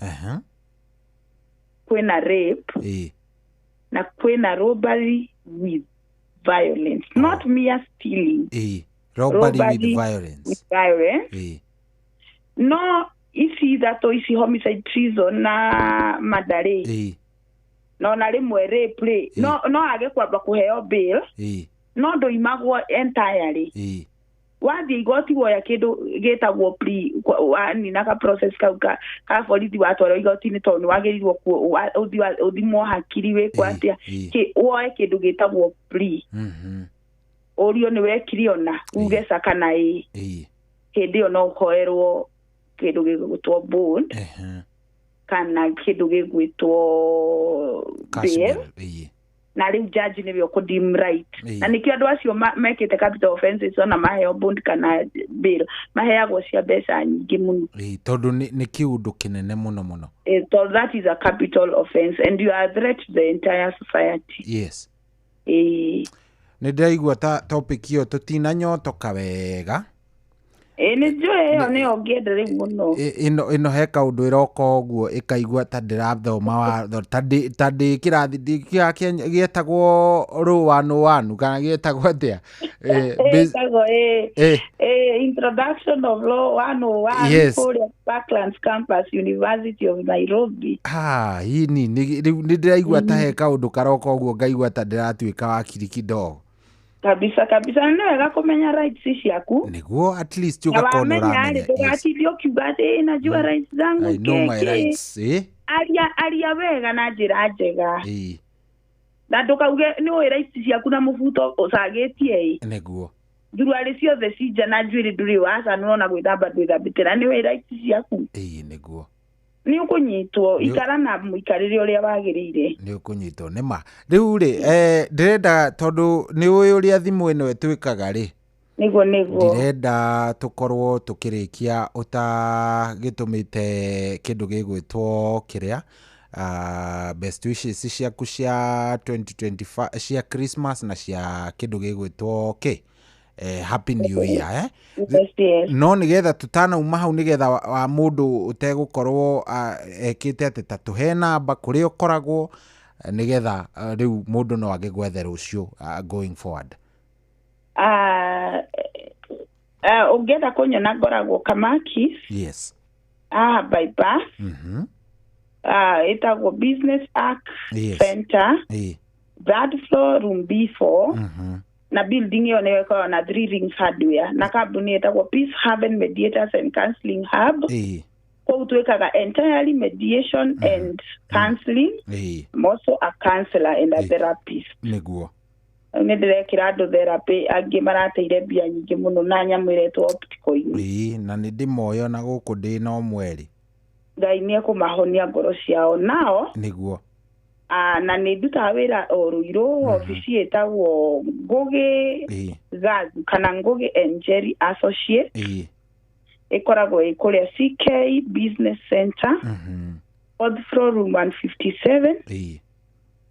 kwĩna rape, na kwĩna robbery with violence. Not mere stealing. Robbery with violence. With violence. No ici ithatũ ici, homicide, treason na murder rĩ, no na rĩmwe rape rĩ, no age kwamba kũheo bail, no ndũimagwo entirely. Wathiĩ igoti woya kĩndũ gĩtagwo plea, wanina ka process kau ka borithi watwarwo igoti-inĩ, tondũ nĩ wagĩrĩirwo ũthimwo hakiri wĩkwo atĩa, woe kĩndũ gĩtagwo plea, ũrio nĩ wekire ona uge ca kana ĩ, hĩndĩ ĩyo no ũhoerwo kĩndũ gĩgwĩtwo bond kana kĩndũ gĩgwĩtwo bail, na rĩu judge nĩwe ũkũ-deem right. Na nĩkĩo andũ acio mekĩte capital offenses ona maheo bond kana bail maheagwo cia mbeca nyingĩ mũno. Tondũ nĩ kĩũndũ kĩnene mũno mũno. Tondũ that is a capital offense and you are a threat to the entire society. Yes. Nĩ ndĩraigua ta topic ĩyo tũtinanyotoka wega. Nĩ njũĩ ĩyo nĩyo ngĩenda rĩu mũno. Ĩno he kaũndũ ĩroka ũguo ĩkaigua ta ndĩrathoma watho, ta ndĩ kĩrathi gĩetagwo rũ wanu kana gĩetagwo atĩa? Ĩtagwo Introduction of Law 101. Yes. Kũrĩa Parklands Campus, University of Nairobi. Ini rĩu nĩ ndĩraigua ta he kaũndũ karoka ũguo ngaigua ta ndĩratuĩka wakiri kidogo. Kabisa kabisa, nĩ wega kũmenya rights ciaku. Nĩguo at least Na ũgakorwo nĩ wamenya rĩ, ũramenya. Yes. ndũgatinde ũkiuga atĩ "Ĩ, najua rights zangu." I know my kĩkĩ. rights. Aria, aria wega na njĩra njega. Na ndũkauge nĩ ũĩ rights ciaku na mũbuto ũcagĩtie ĩ. Nĩguo. Thuruarĩ ciothe cinja na njuĩrĩ ndũrĩ wacanũra na gwĩthamba ndwĩthambĩte na nĩ ũĩ rights ciaku. Nĩguo. Nĩ ũkũnyitwo. Ikara na mũikarĩre ũrĩa wagĩrĩire. Nĩ ũkũnyitwo nĩ ma. Rĩu rĩ, ndĩrenda tondũ nĩ ũĩ ũrĩa thimũ ĩno ĩtwĩkaga rĩ. Nĩguo nĩguo. Ndĩrenda tũkorwo tũkĩrĩkia ũtagĩtũmĩte kĩndũ gĩgwĩtwo kĩrĩa best wishes ciaku cia 2025 cia Christmas na cia kĩndũ gĩgwĩtwo kĩ Happy New Year. Yes, yes. No nĩgetha tũtanauma hau, nĩgetha wa mũndũ ũtegũkorwo ekĩte atĩ ta tũhe namba kũrĩa ũkoragwo, nĩgetha rĩu mũndũ no agĩgwethe rũciũ going forward. Ũngĩenda kũnyona ngoragwo Kamakis. Haha bypass. Ĩtagwo Business Arc Center, third floor, room B4. Na building ĩyo nĩyo ĩkoragwo na Three Rings Hardware na kambuni ĩtagwo Peace Haven Mediators and Counseling Hub. Kũu twĩkaga entirely mediation and counseling. I'm also a counselor and a therapist. Nĩ ndĩrekĩra andũ therapy, angĩ marateire mbia nyingĩ mũno na nyamũ ĩretwo opticoin. Na nĩ ndĩmoyo na gũkũ ndĩ no mweri. Ngai nĩ ekũmahonia ngoro ciao nao. Na nĩ ndutaga wĩra o Rũirũ, obici ĩtagwo Ngũgĩ Gathu kana Ngũgĩ and Jerry Associate. Ĩkoragwo ĩ kũrĩa CK Business Center, fourth floor, room 157.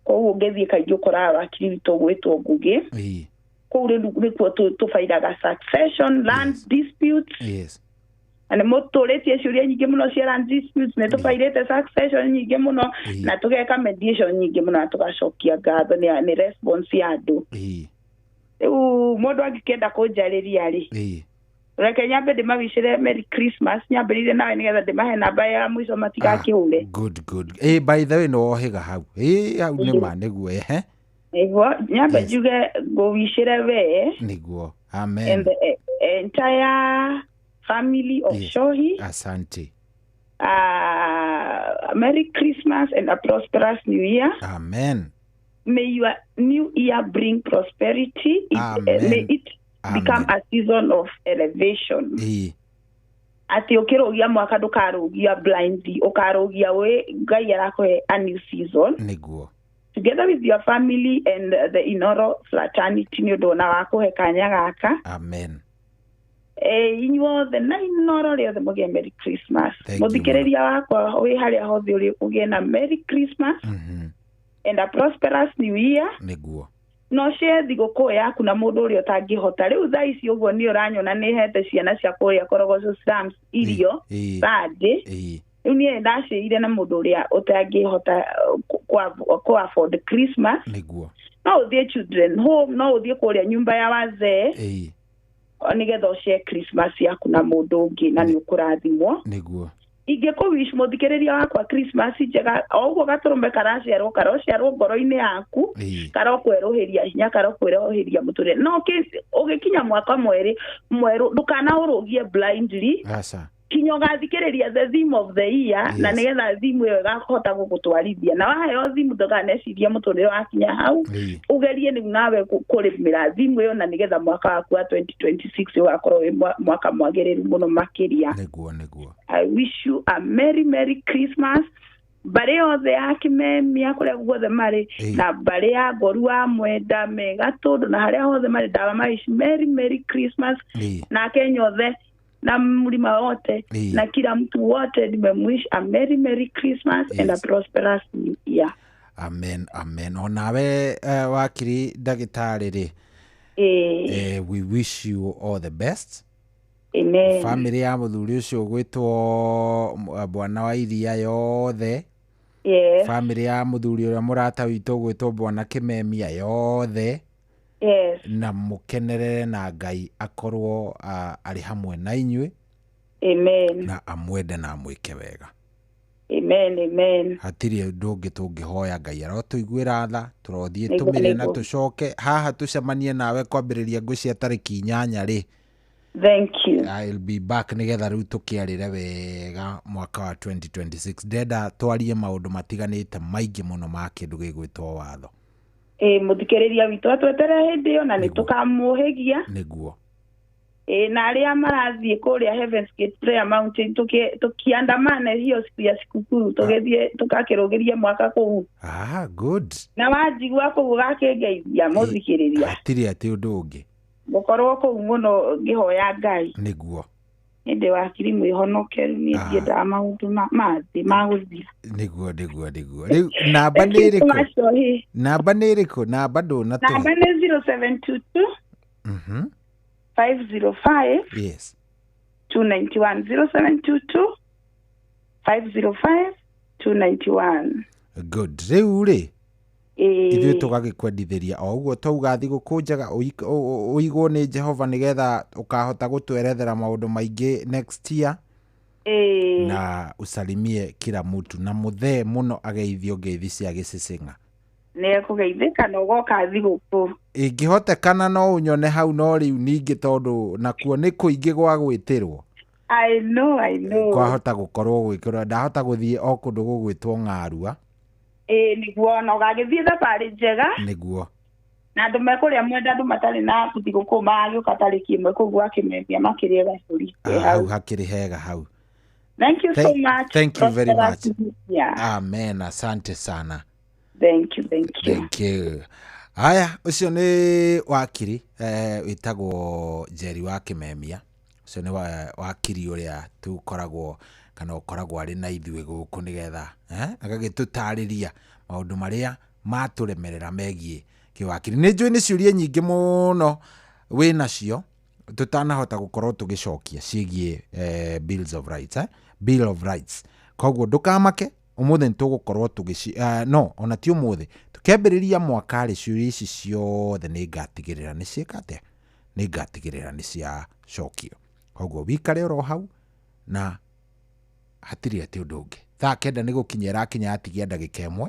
Koguo ũngĩthiĩ kaingĩ ũkoraga wakiri witũ gwĩtwo Ngũgĩ. Kũu rĩu nĩkuo tũbairaga succession, land disputes. Na nĩ mũtũrĩtie ciũria nyingĩ mũno cia land disputes, nĩ tũbairĩte succession nyingĩ mũno na tũgeka mediation nyingĩ mũno na tũgacokia ngatho nĩ response ya andũ. Rĩu mũndũ angĩkĩenda kũnjarĩria rĩ, reke nyambe ndĩmawicĩre Merry Christmas, nyambĩrĩrie nawe nĩgetha ndĩmahe namba ya mũico matigakĩhũre. Good, good. By the way, nĩ wohĩga hau. Hau nĩ ma nĩguo ehe. Nĩguo nyambe njuge ngũwicĩre we Amen. and the entire family of Shohi. Asante. Merry Christmas and a prosperous New Year. Amen. May your new year bring prosperity. Amen. May it become a season of elevation. Atĩ ũkĩrũgia mwaka ndũkarũgia blindly, ũkarũgia wĩ Ngai arakũhe a new season. Together with your family and the Inoro fraternity nĩ ũndũ ona wa kũhe kanya gaka. Amen. Inyuothe na Inoro rĩothe mũgĩe Merry Christmas. Thank you. Mũthikĩrĩria wakwa wĩ harĩa hothe ũrĩ ũgĩe na Merry Christmas and a prosperous New Year. No share thigũkũ yaku na mũndũ ũrĩa ũtangĩhota. Rĩu thaa ici ũguo nĩ ũranyona nĩ hete ciana cia kũrĩa Korogoco slums irio Sunday. Rĩu niĩ ndacĩire na mũndũ ũrĩa ũtangĩhota kũ afford Christmas. No ũthiĩ children home, no ũthiĩ kũrĩa nyumba ya wazee nĩgetha ũshare Christmas yaku na mũndũ ũngĩ na nĩ ũkũrathimwo. Ingĩkũ wish mũthikĩrĩria wakwa Christmas njega o ũguo gatũrũme karaciarwo, karociarwo ngoro-inĩ yaku, karokwerũhĩria hinya, karokwerũhĩria mũtũrĩre. No ũgĩkinya mwaka mwerĩ mwerũ ndũkanaũrũgie blindly. Aca. Kinya ũgathikĩrĩria the theme of the year na nĩgetha theme ĩyo ĩgakũhota gũgũtwarithia. Na waheo theme ndũkanecirie mũtũrĩre wakinya hau, ũgerie rĩu nawe kũrĩmĩra theme ĩyo na nĩgetha mwaka waku wa 2026 ũgakorwo wĩ mwaka mwagĩrĩru mũno makĩria. Nĩguo. I wish you a merry merry Christmas. Mbarĩ yothe ya Kĩmemia kũrĩa guothe marĩ na mbarĩ ya Ngoru wa Mwenda Megatũndũ na harĩa hothe marĩ ndawamawish merry merry Christmas. Na Kenya othe na mlima wote na kila mtu wote nimemwish a merry merry Christmas and a prosperous New Year. Amen, amen. Onawe wakiri ndagĩtarĩ rĩ, we wish you all the best. Amen. Family ya mũthuri ũcio ũgwĩtwo Bwana wa Iria yothe. Family ya mũthuri ũrĩa mũrata witũ ũgwĩtwo Bwana Kĩmemia yothe. Na mũkenerere na Ngai akorwo arĩ hamwe na inyuĩ. Amen. Na amwende na amwĩke wega. Amen, amen. Hatirĩ ũndũ ũngĩ tũngĩhoya Ngai arotũiguĩra tha, tũrothiĩ Nĩguo, tũmĩre na nĩguo. tũcoke haha tũcemanie nawe kwambĩrĩria ngũ cia tarĩki 8 rĩ. Thank you. I'll be back nĩgetha rĩu tũkĩarĩre wega mwaka wa 2026. Ndenda twarie maũndũ matiganĩte maingĩ mũno ma kĩndũ gĩgwĩtwo watho. Ĩ mũthikĩrĩria witũ atweterere hĩndĩ ĩyo na nĩ tũkamũhĩgia. Nĩguo. Ĩ na arĩa marathiĩ kũrĩa Heavens Gate Prayer Mountain tukiandamana hiyo siku ya sikukuu tũgĩthiĩ tũgakĩrũgĩrie mwaka kũu. Ah, good. Na wanjigua kũu ũgakĩngeithia mũthikĩrĩria. Hatirĩ atĩ ũndũ ũngĩ. Ngũkorwo kũu mũno ngĩhoya Ngai. Nĩguo. Nĩ ndĩ wakiri mwĩhonokeru, niĩ ndiendaga maũndũ ma thĩ ma gũthira. Nĩguo, nĩguo, nĩguo. Rĩu namba nĩ Thank you so ĩrĩkũ? much, Shohi. Namba nĩ ĩrĩkũ? Namba ndũnatũhe. Namba nĩ 0722 505 Yes. 291. 0722 505 291. Good. Rĩu rĩ, Ĩĩ. ithuĩ tũgagĩkwendithĩria o ũguo twauga thigũkũ njega, ũigwo nĩ Jehova nĩgetha ũkahota gũtwerethera maũndũ maingĩ next year. Ĩĩ. Na usalimie kila mtu na mũthee mũno ageithio ngeithi cia gĩcĩcĩng'a. Nĩ ekũgeithĩka na ũgoka thigũkũ. Ĩngĩhotekana no ũnyone hau, no rĩu ningĩ tondũ nakuo nĩ kũingĩ gwa gwĩtĩrwo. I know, I know. Kwahota gũkorwo gwĩkĩrwo ndahota gũthiĩ o kũndũ gũgwĩtwo ng'arua. Ĩĩ nĩguo, na ũgagĩthiĩ thabarĩ njega. Nĩguo. Na andũ mekũrĩa mwenda, andũ matarĩ na thigũkũ magagĩũka tarĩki 1 kũu gwa Kĩmemia makĩrĩe gacũri. Ah, hau hakĩrĩ hega hau. Thank you so much. Thank you very much. Prosperous New Year. Amen, asante sana. Thank you, thank you. Thank you. Haya, ũcio nĩ wakiri wĩtagwo Njeri wa Kĩmemia. Ũcio nĩ wakiri ũrĩa tũkoragwo kana ũkoragwo arĩ na ithuĩ gũkũ nĩgetha agagĩtũtarĩria maũndũ marĩa matũremerera megiĩ kĩwakiri. Nĩ njũĩ nĩ ciũria nyingĩ mũno wĩ nacio tũtanahota gũkorwo tũgĩcokia ciĩgiĩ bills of rights, Bill of Rights. Koguo ndũkamake, ũmũthĩ nĩtũgũkorwo tũgĩci no ona ti ũmũthĩ, tũkĩambĩrĩria mwaka rĩ, ciũria ici ciothe nĩ ngatigĩrĩra nĩ ciĩka atĩa, nĩ ngatigĩrĩra nĩ ciacokio. Koguo wikare oro hau na hatirĩ atĩ ũndũ ũngĩ. Thaa 9 nĩ gũkinya ĩrakinya, yatigia ndagĩka 1.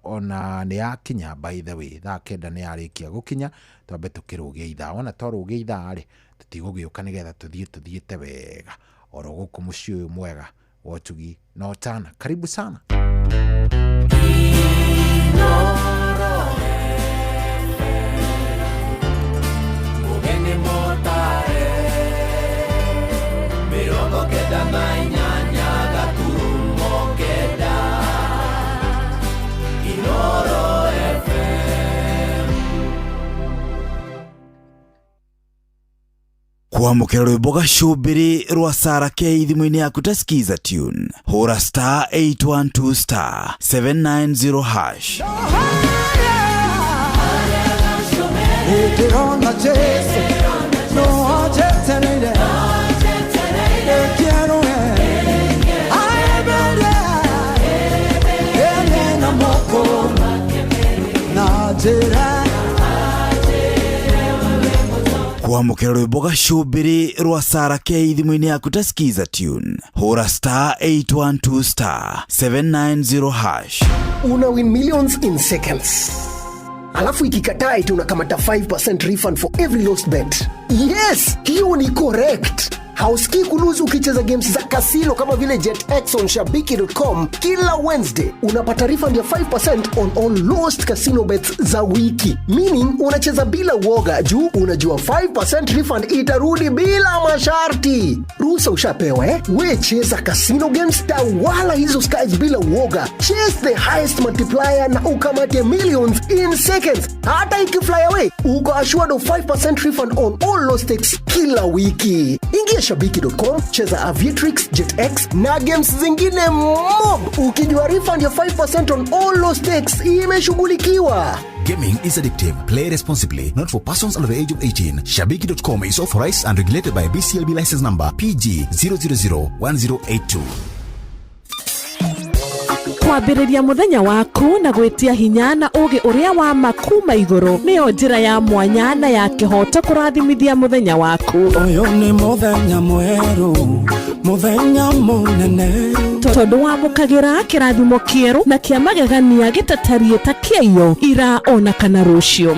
Ona nĩ yakinya, by the way, thaa 9 nĩ yarĩkia gũkinya, twambe tũkĩrũgie ithaa. Wona twarũgia ithaa rĩ, tũtigũgĩũka nĩgetha tũthiĩ tũthiĩte wega oro gũkũ mũciĩ ũyũ mwega wa ũtugi na ũtana. Karibu sana. Mũgeni mũtare 98.9 Inoro FM. Kwamũkĩra rwĩmbo gacũmbĩrĩ rwa Sara K thimũ-inĩ yaku ta Skiza tune, hũra star 812 star 790 hash. Ndĩrona Jesu no anjetereire Ekierũe aembere ene na moko na njĩra. Kwamũkĩra rwĩmbo gacũmbĩrĩ rwa Sara K thimũ-inĩ yaku ta Skiza tune, hũra star 812 star 790 hash. Una win millions in seconds, alafu ikikataa eti unakamata 5% refund for every lost bet. Yes, hiyo ni correct. Hausikii kulose ukicheza games za kasino kama vile JetX on shabiki.com. Kila Wednesday unapata refund ya 5% on all lost casino bets za wiki, meaning unacheza bila uoga juu unajua 5% refund itarudi bila masharti. Ruhusa ushapewa, eh? We cheza casino games, tawala hizo skies bila uoga. Chase the highest multiplier na ukamate millions in seconds. Hata ikifly away, uko assured of 5% refund on all lost stakes kila wiki. Ingia shabiki.com, cheza Aviatrix, JetX na games zingine mob, ukijua refund ya 5% on all lost stakes imeshughulikiwa. Gaming is addictive. Play responsibly. Not for persons under the age of 18. Shabiki.com is authorized and regulated by BCLB license number PG 0001082. Kwambĩrĩria mũthenya waku na gwĩtia hinya na ũũgĩ ũrĩa wa ma kuma igũrũ nĩyo njĩra ya mwanya na ya kĩhooto kũrathimithia mũthenya waku. Ũyũ nĩ mũthenya mwerũ, mũthenya mũnene. Tondũ wamũkagĩra kĩrathimo kĩerũ na kĩa magegania gĩtatariĩ ta kĩaiyo ira ona kana rũciũ.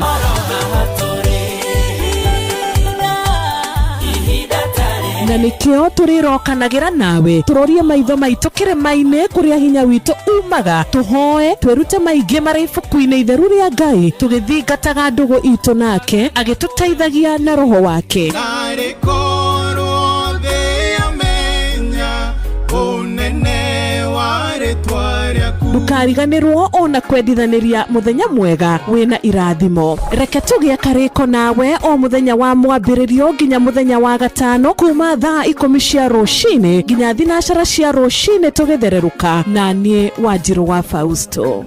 Na nĩkĩo tũrĩrokanagĩra nawe tũrorie maitho maitũ kĩrĩma-inĩ kũrĩa hinya witũ umaga, tũhoe twĩrute maingĩ marĩ ibuku-inĩ itheru rĩa Ngai, tũgĩthingataga ndũgũ itũ nake agĩtũteithagia na roho wake. Narĩ korwo thĩ yamenya ũnene wa rĩtwa rĩaku. Ndũkariganĩrwo ona kwendithanĩria mũthenya mwega wĩna irathimo. Reke tũgĩe karĩko nawe o mũthenya wa mwambĩrĩrio nginya mũthenya wa gatano kuma thaa 10 cia rũcinĩ nginya 12 cia rũcinĩ tũgĩthererũka na niĩ Wanjirũ wa Fausto.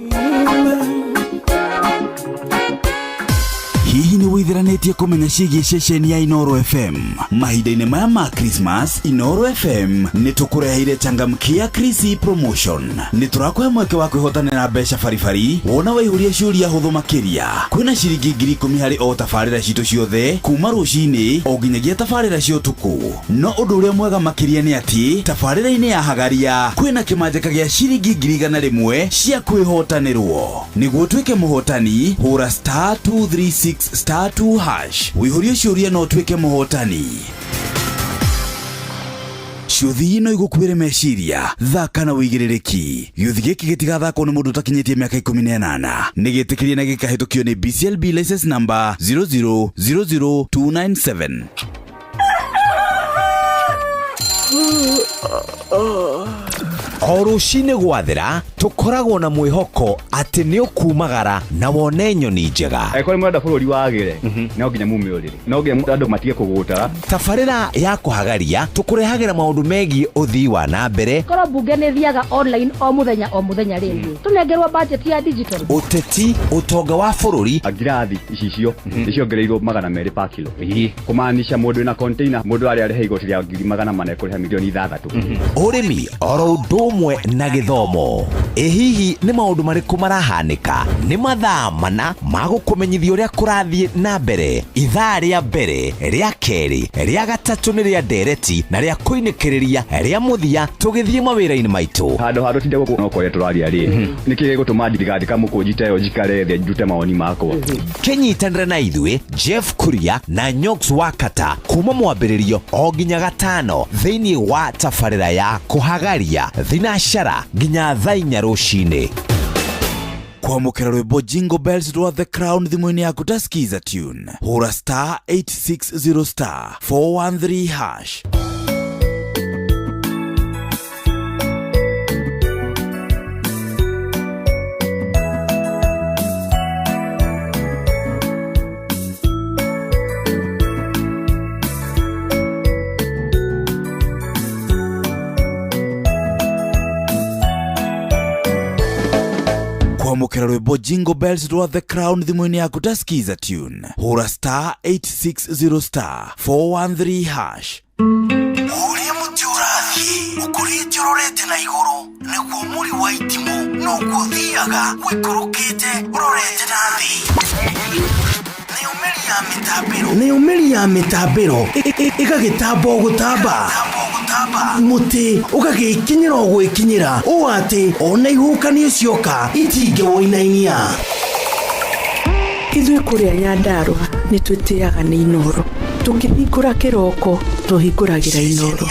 Hihi nĩ wĩithiranĩtie kũmenya ciĩgiĩ ceceni ya Inooro FM? Mahinda-inĩ maya ma Christmas, Inooro FM nĩ tũkũreheire changamkia Chrissy promotion. Nĩ tũrakũhe mweke wa kwĩhotanĩra mbeca baribari wona waihũria ciũria hũthũ makĩria. Kwĩna ciringi 10,000 harĩ o tabarĩra citũ ciothe kuma rũcinĩ o nginyagia tabarĩra cia ũtukũ. No ũndũ ũrĩa mwega makĩria nĩ atĩ tabarĩra-inĩ ya Hagaria kwĩna kĩmanjĩka gĩa ciringi 100,000 cia kwĩhotanĩrwo. Nĩguo ũtuĩke mũhotani, hũra star 236 star 2 hash wĩihũrie ciũria no ũtuĩke mũhotani. Ciũthi no igũkuĩre meciria, thaka na wĩigĩrĩrĩki. Gĩũthi gĩkĩ gĩtigathakwo nĩ mũndũ ũtakinyĩtie mĩaka 18. Nĩ gĩtĩkĩrie na gĩkahĩtũkio nĩ BCLB license number 0000297. O rũcinĩ gwathera tũkoragwo na mwĩhoko atĩ nĩ ũkumagara na wone nyoni njega. Angĩkorwo nĩ mũrenda bũrũri wagĩre, no nginya mume ũrĩrĩ, no nginya andũ matige kũgũtara. Tabarĩra ya kũhagaria tũkũrehagĩra maũndũ megiĩ ũthii wa na mbere, korwo mbunge nĩ thiaga online o mũthenya o mũthenya rĩngĩ tũnengerwo budget ya digital, ũteti, ũtonga wa bũrũri. Ngirathi icicio nĩciongereirwo 200 per kilo, kũmaanisha mũndũ wĩna container mũndũ arĩa arĩha igoti rĩa 400,000 ekũrĩha milioni 6. Ũrĩmi oro ũndũ ũmwe na gĩthomo. Ĩ hihi nĩ maũndũ marĩkũ marahanĩka? Nĩ mathaa mana ma gũkũmenyithia ũrĩa kũrathiĩ na mbere. Ithaa rĩa mbere, rĩa kerĩ, rĩa gatatũ nĩ rĩa ndereti na rĩa kũinĩkĩrĩria rĩa mũthia tũgĩthiĩ mawĩra-inĩ maitũ. Handũ ha tũtinde gũkũ no kũrĩa tũraria rĩ, nĩkĩ gĩgũtũma ndigathika mũkũnji ta ĩyo njikare thĩ ndute mawoni makwa? Kĩnyitanĩre na ithuĩ Jeff Kuria na Nyox Wakata kuma mwambĩrĩrio o nginya gatano thĩinĩ wa tabarĩra ya kũhagaria thinacara nginya thaa 4 rũcinĩ. Kwamũkĩra rwĩmbo Jingle Bells rwa The Crown thimũ-inĩ yaku ta skiza tune, hũra star 860 star 413 hash. Kwamũkĩra rwĩmbo Jingle Bells rwa The Crown thimũ-inĩ yaku ta skiza tune, hũra star 860 star 413 hash. Ũrĩa mũtĩ ũrathiĩ ũkũrĩte ũrorete na igũrũ nĩguo mũri wa itimũ noguo ũthiaga ũikũrũkĩte ũrorete na thĩ. Nĩyo mĩri ya mĩtambĩro ĩgagĩtamba o gũtamba, mũtĩ ũgagĩkinyĩra o gwĩkinyĩra ũũ atĩ ona ihuhũkanio cioka itingĩwũinainia. Ithuĩ kũrĩa Nyandarũa nĩ twĩtĩaga nĩ Inooro. Tũkĩhingũra kĩroko tũhingũragĩra Inooro.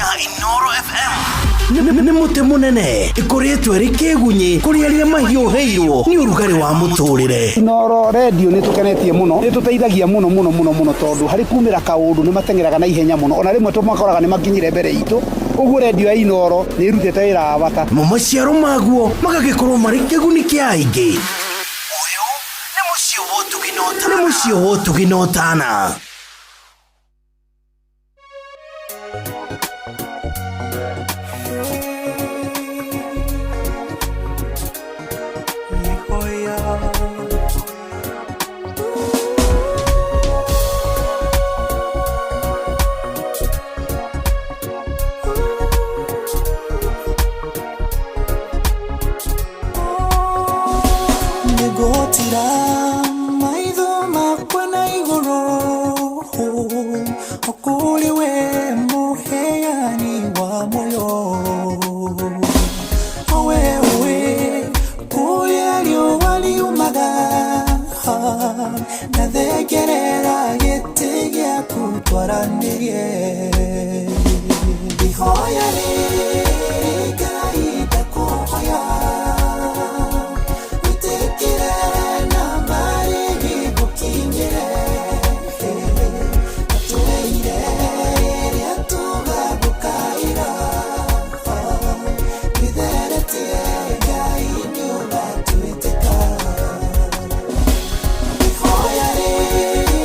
Nĩ mũtĩ mũnene ĩkũrĩtwo ĩrĩ kĩgunyĩ kũrĩ arĩa mahiũhĩirwo nĩ ũrugarĩ wa mũtũrĩre. Inooro redio nĩ tũkenetie mũno, nĩ tũteithagia mũno mũno mũno mũno tondũ harĩ kumĩra kaũndũ nĩ mateng'eraga na ihenya mũno, ona rĩmwe tũmakoraga nĩ makinyire mbere itũ. Ũguo redio ya Inooro nĩ ĩrutĩte wĩra wa bata. Mo maciaro maguo magagĩkorwo marĩ kĩguni kĩa aingĩ. Ũyũ nĩ mũciĩ wa ũtugi na ũtana. twaranĩrie. Ihoya rĩrĩ Ngai ndakũhoya, wĩtĩkĩre na marĩhi gũkinyĩre. Atũheire rĩrĩa tũgagũkaĩra, twĩtheretie Ngai nĩũgatwĩtĩka. Ihoya rĩrĩ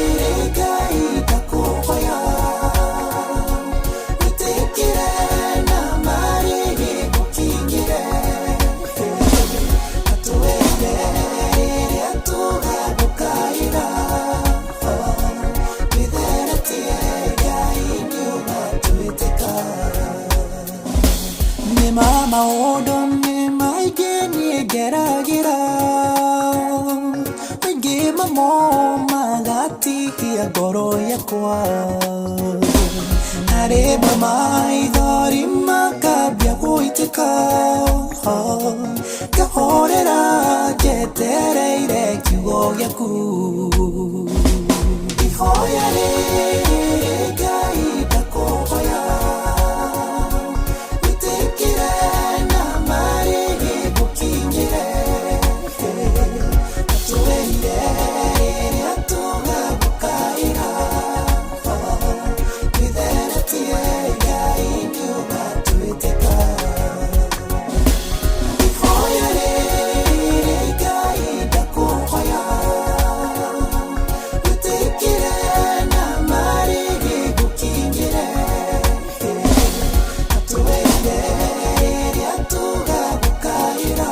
Ngai ndakũhoya, wĩtĩkĩre na marĩhi gũkinyĩre. Atũheire rĩrĩa tũgagũkaĩra, twĩtheretie Ngai nĩũgatwĩtĩka. Nĩ ma maũndũ nĩ maingĩ niĩ ngeragĩra, maingĩ mamo magatihia ngoro yakwa. Na rĩmwe maithori makambia gũitĩka, ngahorera njetereire kiugo gĩaku. Ihoya rĩrĩ Ngai ndakũhoya, wĩtĩkĩre na marĩhi gũkinyĩre. Atũheire rĩrĩa tũgagũkaĩra, twĩtheretie Ngai nĩũgatwĩtĩka. Ihoya rĩrĩ Ngai ndakũhoya, wĩtĩkĩre na marĩhi gũkinyĩre. Atũheire rĩrĩa tũgagũkaĩra,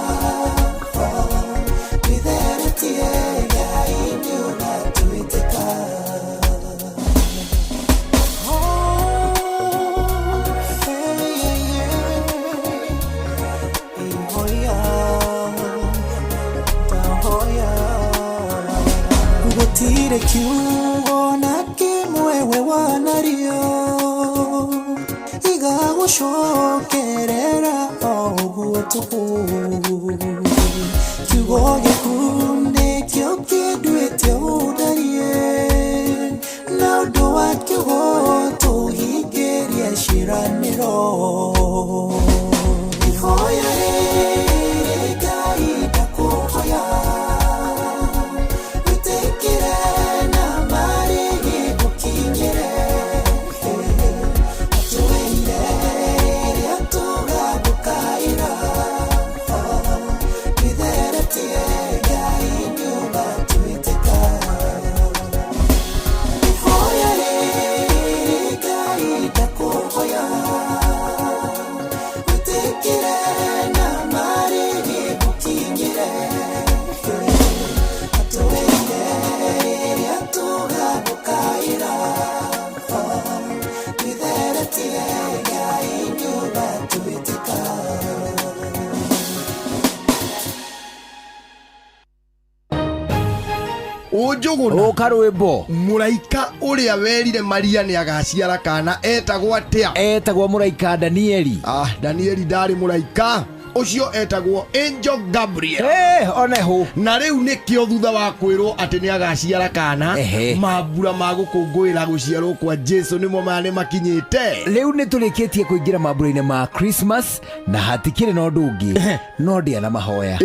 twĩtheretie Ngai nĩũgatwĩtĩka. Gũtirĩ kiugo na kĩmwe we wanario igagũcokerera o ũguo tũhũ. Kiugo gĩaku nĩkĩo kĩnduĩte ũndarie, na ũndũ wa kiugo tũhingĩrie ciĩranĩro. Ihoya rĩrĩ Ngai ndakũhoya, wĩtĩkĩre na marĩhi gũkinyĩre. Atũheire rĩrĩa tũgagũkaĩra, twĩtheretie Ngai nĩũgatwĩtĩka. Ihoya rĩrĩ Ngai ndakũhoya, wĩtĩkĩre na marĩhi gũkinyĩre. Atũheire rĩrĩa tũgagũkaĩra, twĩtheretie Ngai nĩũgatwĩtĩka. Ũnjũgũna Ũka rwĩmbo. Mũraika ũrĩa werire Maria nĩ agaciara kana etagwo atĩa? Etagwo mũraika Danieli. Ah, Danieli ndarĩ mũraika ũcio, etagwo Angel Gabriel. Onehu. Na rĩu nĩkĩo thutha wa kwĩrwo atĩ nĩ agaciara kana, mambura ma gũkũngũĩra gũciarwo kwa Jesu nĩmo maya nĩ makinyĩte. Rĩu nĩ tũrĩkĩtie kũingĩra mambura-inĩ ma Christmas na hatikĩrĩ na ũndũ ũngĩ no ndĩa na mahoya.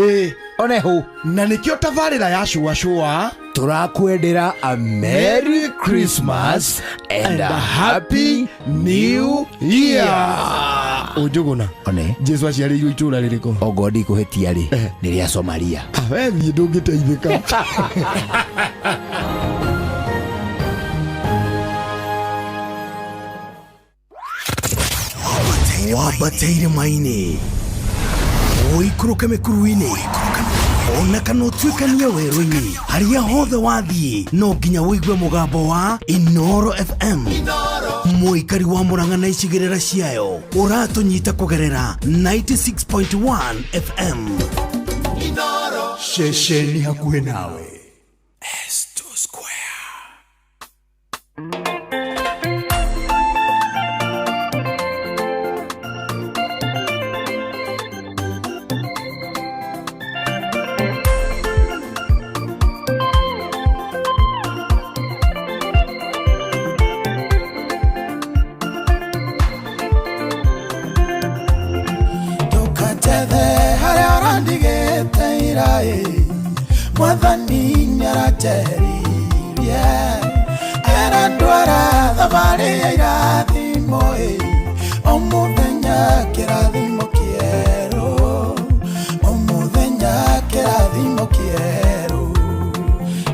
Onehu. Na nĩkĩo tabarĩra ya cũa cũa tũrakwendera a Merry Christmas and a Happy New Year. Ũnjũgũna. One. Jesu aciarĩirwo itũũra rĩrĩkũ? Ongorwo ndikũhĩtia rĩ, nĩ rĩa Somalia. We thiĩ ndũngĩteithĩka. Wambate irĩma-inĩ, ũikũrũke mĩkuru-inĩ, ona kana ũtuĩkanie werũ-inĩ, harĩa hothe wathiĩ no nginya ũigue mũgambo wa Inoro FM. Mũikari wa Mũrang'a na icigĩrĩra ciayo ũratũnyita kũgerera 96.1 FM. Ceceni hakuhĩ nawe. Mwathani nĩaranjeheririe arandwara thabarĩ ya irathimo ĩ o mũthenya kĩrathimo kĩerũ o mũthenya kĩrathimo kĩerũ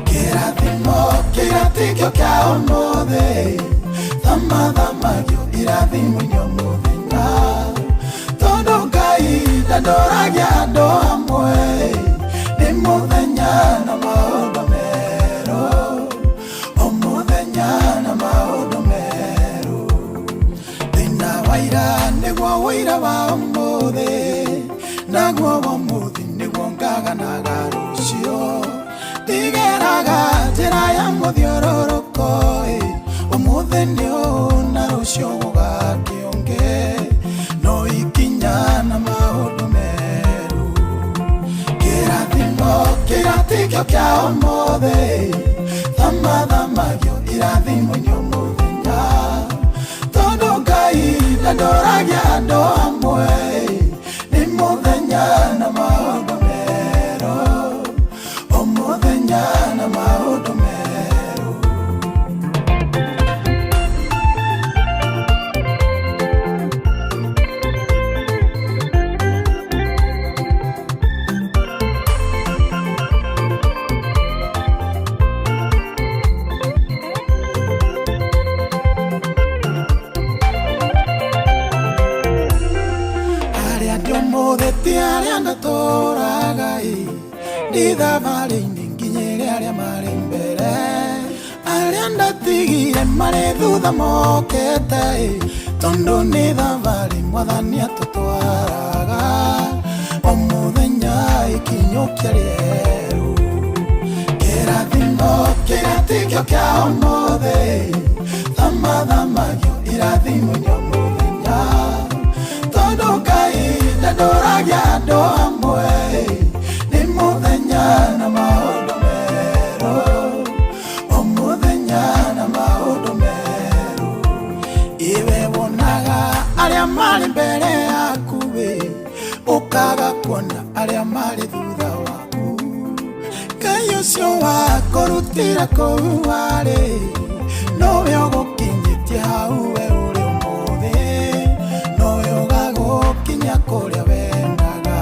kĩrathimo kĩratikio kĩa ũmũthĩ thamathamagio irathimo-inĩ o mũthenya tondũ Ngai ndandoragia andũ amwe nĩ mũthenya na maũndũ merũ o mũthenya na maũndũ merũ thĩna wa ira nĩguo ũira wa ũmũthĩ naguo wa ũmũthĩ nĩguo ngaganaga rũciũ ndigeraga njĩra ya mũthiũrũrũko ĩ ũmũthĩ nĩ ũũ na rũciũ gũgakĩũngĩ no ikinya na maũndũ merũ kĩrathimo kĩratikio kĩa ũmũthĩ thamathamagio irathimo-inĩ o mũthenya tondũ Ngai ndandoragia andũ amwe nĩ mũthenya na maũndũ merũ o mũthenya na maũndũ merũ. Arĩa ndĩ ũmũthĩ ti arĩa ndatũraga ĩ ndĩ thabarĩ-inĩ nginyĩre arĩa marĩ mbere arĩa ndatigire marĩ thutha mokĩte ĩ tondũ nĩ thabarĩ mwathani atũtwaraga o mũthenya ikinyũkia rĩerũ kĩrathimo kĩratikio kĩa ũmũthĩ thamathamagio irathimo-inĩ o mũthenya tondũ Ngai ndandoragia andũ amwe nĩ mũthenya na maũndũ merũ o mũthenya na maũndũ merũ iwe wonaga arĩa marĩ mbere yaku ĩ ũkaga kuona arĩa marĩ thutha waku Ngai ũcio wakũrutĩra kũu warĩ nowe ũgũkinyĩtie hau we ũrĩ ũmũthĩ nowe ũgagũkinya kũrĩa wendaga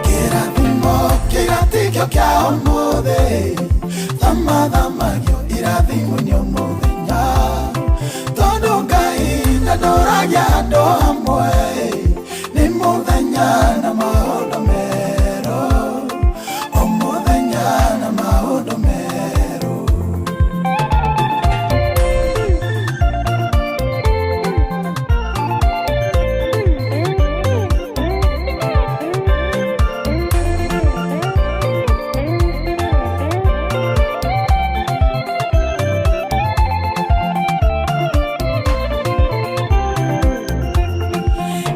kĩrathimo kĩratikio kĩa ũmũthĩ thamathamagio irathimo-inĩ o mũthenya tondũ Ngai ndandoragia andũ amwe nĩ mũthenya na maũndũ merũ o mũthenya na maũndũ merũ.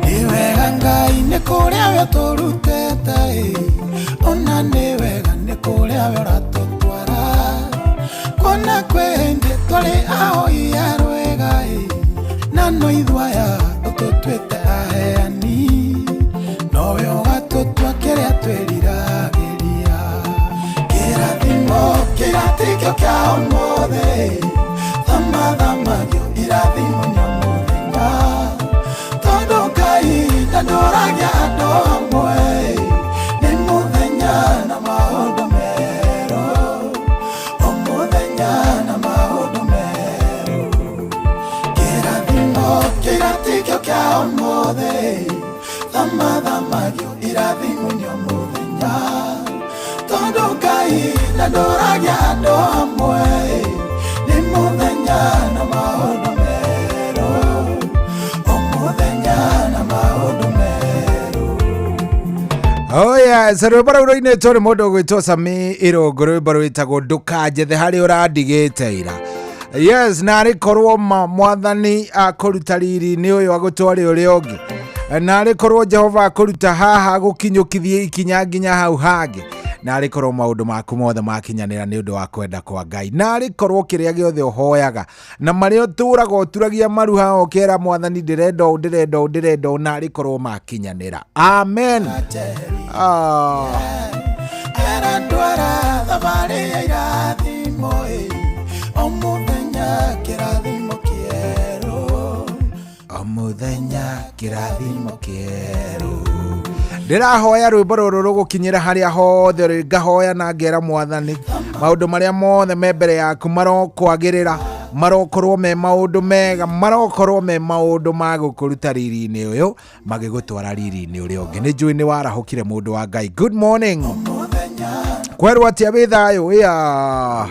Nĩ wega Ngai nĩ kũrĩa we ũtũrutĩte ĩ ona nĩ wega nĩ kũrĩa we ũratũtwara kuona kwĩ hĩndĩ twarĩ ahoi a rwĩga ĩ na no ithuĩ aya ũtũtuĩte aheani nowe ũgatũtua kĩrĩa twĩriragĩria kĩrathimo kĩratikio kĩa ũmũthĩ thamathamagio irathimo-inĩ o mũthenya tondũ Ngai ndandoragia andũ amwe nĩ mũthenya na maũndũ merũ o mũthenya na maũndũ merũ kĩrathimo kĩratikio kĩa ũmũthĩ thamathamagio irathimo-inĩ o mũthenya tondũ Ngai ndandoragia andũ amwe nĩ mũthenya na maũndũ merũ o mũthenya na maũndũ merũ. Oh yes, rwĩmbo rũu rũinĩtwo nĩ mũndũ ũgwĩtwo Sami Irũngũ, rwĩmbo rwĩtagwo ndũkanjethe harĩa ũrandigĩte ira. Yes, na arĩ korwo ma mwathani akũruta riri-inĩ ũyũ agũtware ũrĩa ũngĩ, na arĩ korwo Jehova akũruta haha agũkinyũkithie ikinya nginya hau hangĩ, na arĩ korwo maũndũ maku mothe makinyanĩra nĩ ũndũ wa kwenda kwa Ngai, na arĩ korwo kĩrĩa gĩothe ũhoyaga na marĩa ũtũraga ũturagia maru haha ũkera mwathani ndĩrenda ũũ ndĩrenda ũũ ndĩrenda ũũ, na arĩ korwo makinyanĩra. Amen. Ah. Arandwara ya irathimo ĩ, o mũthenya kĩrathimo kĩerũ. O mũthenya kĩrathimo kĩerũ. Ndĩrahoya rwĩmbo rũrũ rũgũkinyĩra harĩa hothe ũrĩ, ngahoya na ngera mwathani maũndũ marĩa mothe me mbere yaku marokwagĩrĩra, marokorwo me maũndũ mega, marokorwo me maũndũ ma gũkũruta riri-inĩ ũyũ magĩgũtwara riri-inĩ ũrĩa ũngĩ. Nĩ njũĩ nĩ warahũkire mũndũ wa Ngai. Good morning. Kwerwo atĩa wĩ thayũ? Ĩa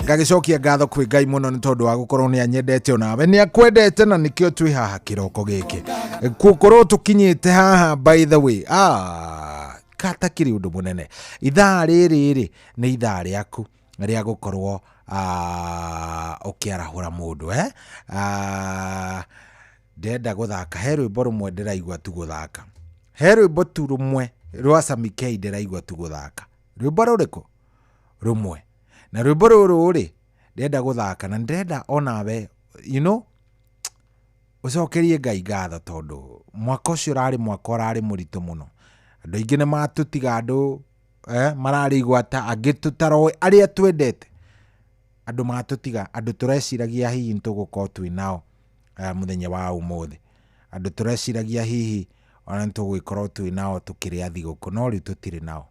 ngagĩcokia ngatho kwĩ Ngai mũno nĩ tondũ wa gũkorwo nĩ anyendete, onawe nĩ akwendete, na nĩkĩo twĩ haha kĩroko gĩkĩ gũkorwo tũkinyĩte haha. By the way, katakĩrĩ ũndũ mũnene. Ithaa rĩrĩ rĩ nĩ ithaa rĩaku rĩa gũkorwo ũkĩarahũra mũndũ, eh? Ndĩrenda gũthaka he rwĩmbo rũmwe, ndĩraigua tu gũthaka he rwĩmbo tu rũmwe rwa Sami K, ndĩraigua tu gũthaka rwĩmbo rũrĩkũ rũmwe, na rwĩmbo rũrũ rĩ ndĩrenda gũthaka na ndĩrenda onawe ũcokerie Ngai ngatho tondũ mwaka ũcio ũrarĩ mwaka ũrarĩ mũritũ mũno. Andũ aingĩ nĩ matũtiga, andũ mararĩ igwata, angĩ tũtaroĩ, arĩa twendete, andũ matũtiga, andũ tũreciragia hihi nĩtũgũkorwo twĩ nao mũthenya wa ũmũthĩ, andũ tũreciragia hihi ona nĩtũgũgĩkorwo twĩ nao tũkĩrĩa thigũkũ, no rĩu tũtirĩ nao.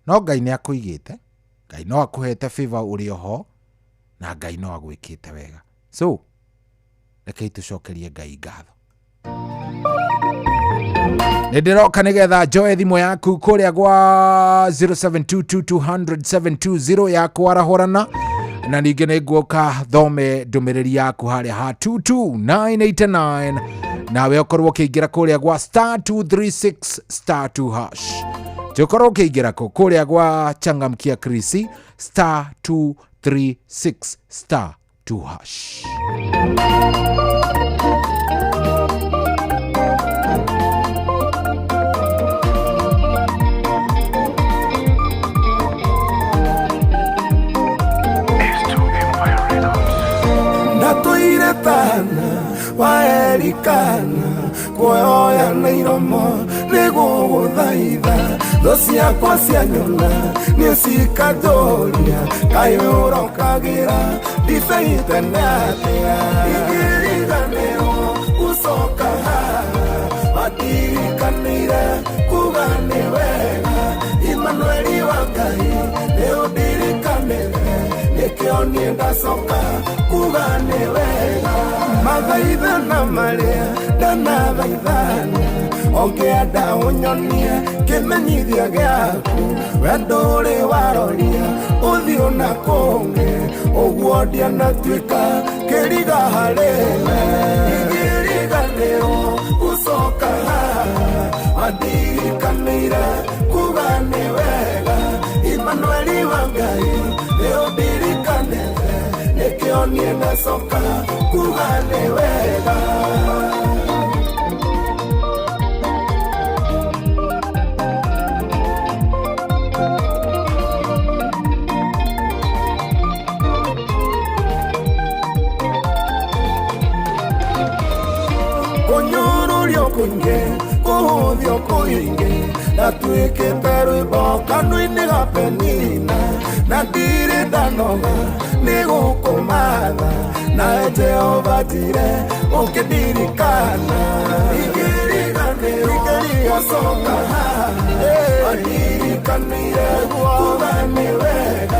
No Ngai nĩ akũigĩte, Ngai no akũhete favor ũrĩ oho, na Ngai no agwĩkĩte wega. So rekei tũcokerie Ngai ngatho. Nĩ ndĩroka nĩgetha njoe thimũ yaku kũrĩa gwa 0722200720 ya kwarahũrana, na ningĩ nĩ nguoka thome ndũmĩrĩri yaku harĩa ha 22989, nawe ũkorwo ũkĩingĩra kũrĩa gwa star 236 star 2 hash. Tũkorwo ũkĩingĩra kũ kũrĩa gwa Changamkia Krisi, star 236 star 2 hash. Ndatũire tana wa Elikana kuoya na iromo nĩgũgũthaitha, thũ ciakwa cianyona nĩ cikatũria, kaĩ ũrokagĩra ndibei tene atĩa? Ingĩriganĩrwo gũcoka haha, watirikanĩire kuga nĩ wega. Imanueli wa Ngai, nĩ ũndirikanĩre, nĩkĩo niĩ ndacoka kuga nĩ wega. Mathaithana marĩa ndanathaithana, ũngĩenda ũnyonie kĩmenyithia gĩaku, wendo ũrĩ waroria ũthiũ na kũngĩ, ũguo ndianatuĩka kĩriga harĩ we. Ingĩriganĩrwo gũcoka haha, wandirikanĩire kuga nĩ wega. Imanueli wa Ngai, nĩ ũndirikanĩte, nĩkĩo niĩ ndacoka kuga nĩ wega. Kũnyũrũrio kũingĩ, kũhũthio kũingĩ, ndatuĩkĩte rwĩmbo kanua-inĩ ga Penina, na ndirĩ ndanoga nĩ gũkũmatha, nawe Jehova njire ũkĩndirikana. Ingĩriganĩrwo gũcoka haha, wandirikanĩire kuga nĩ wega.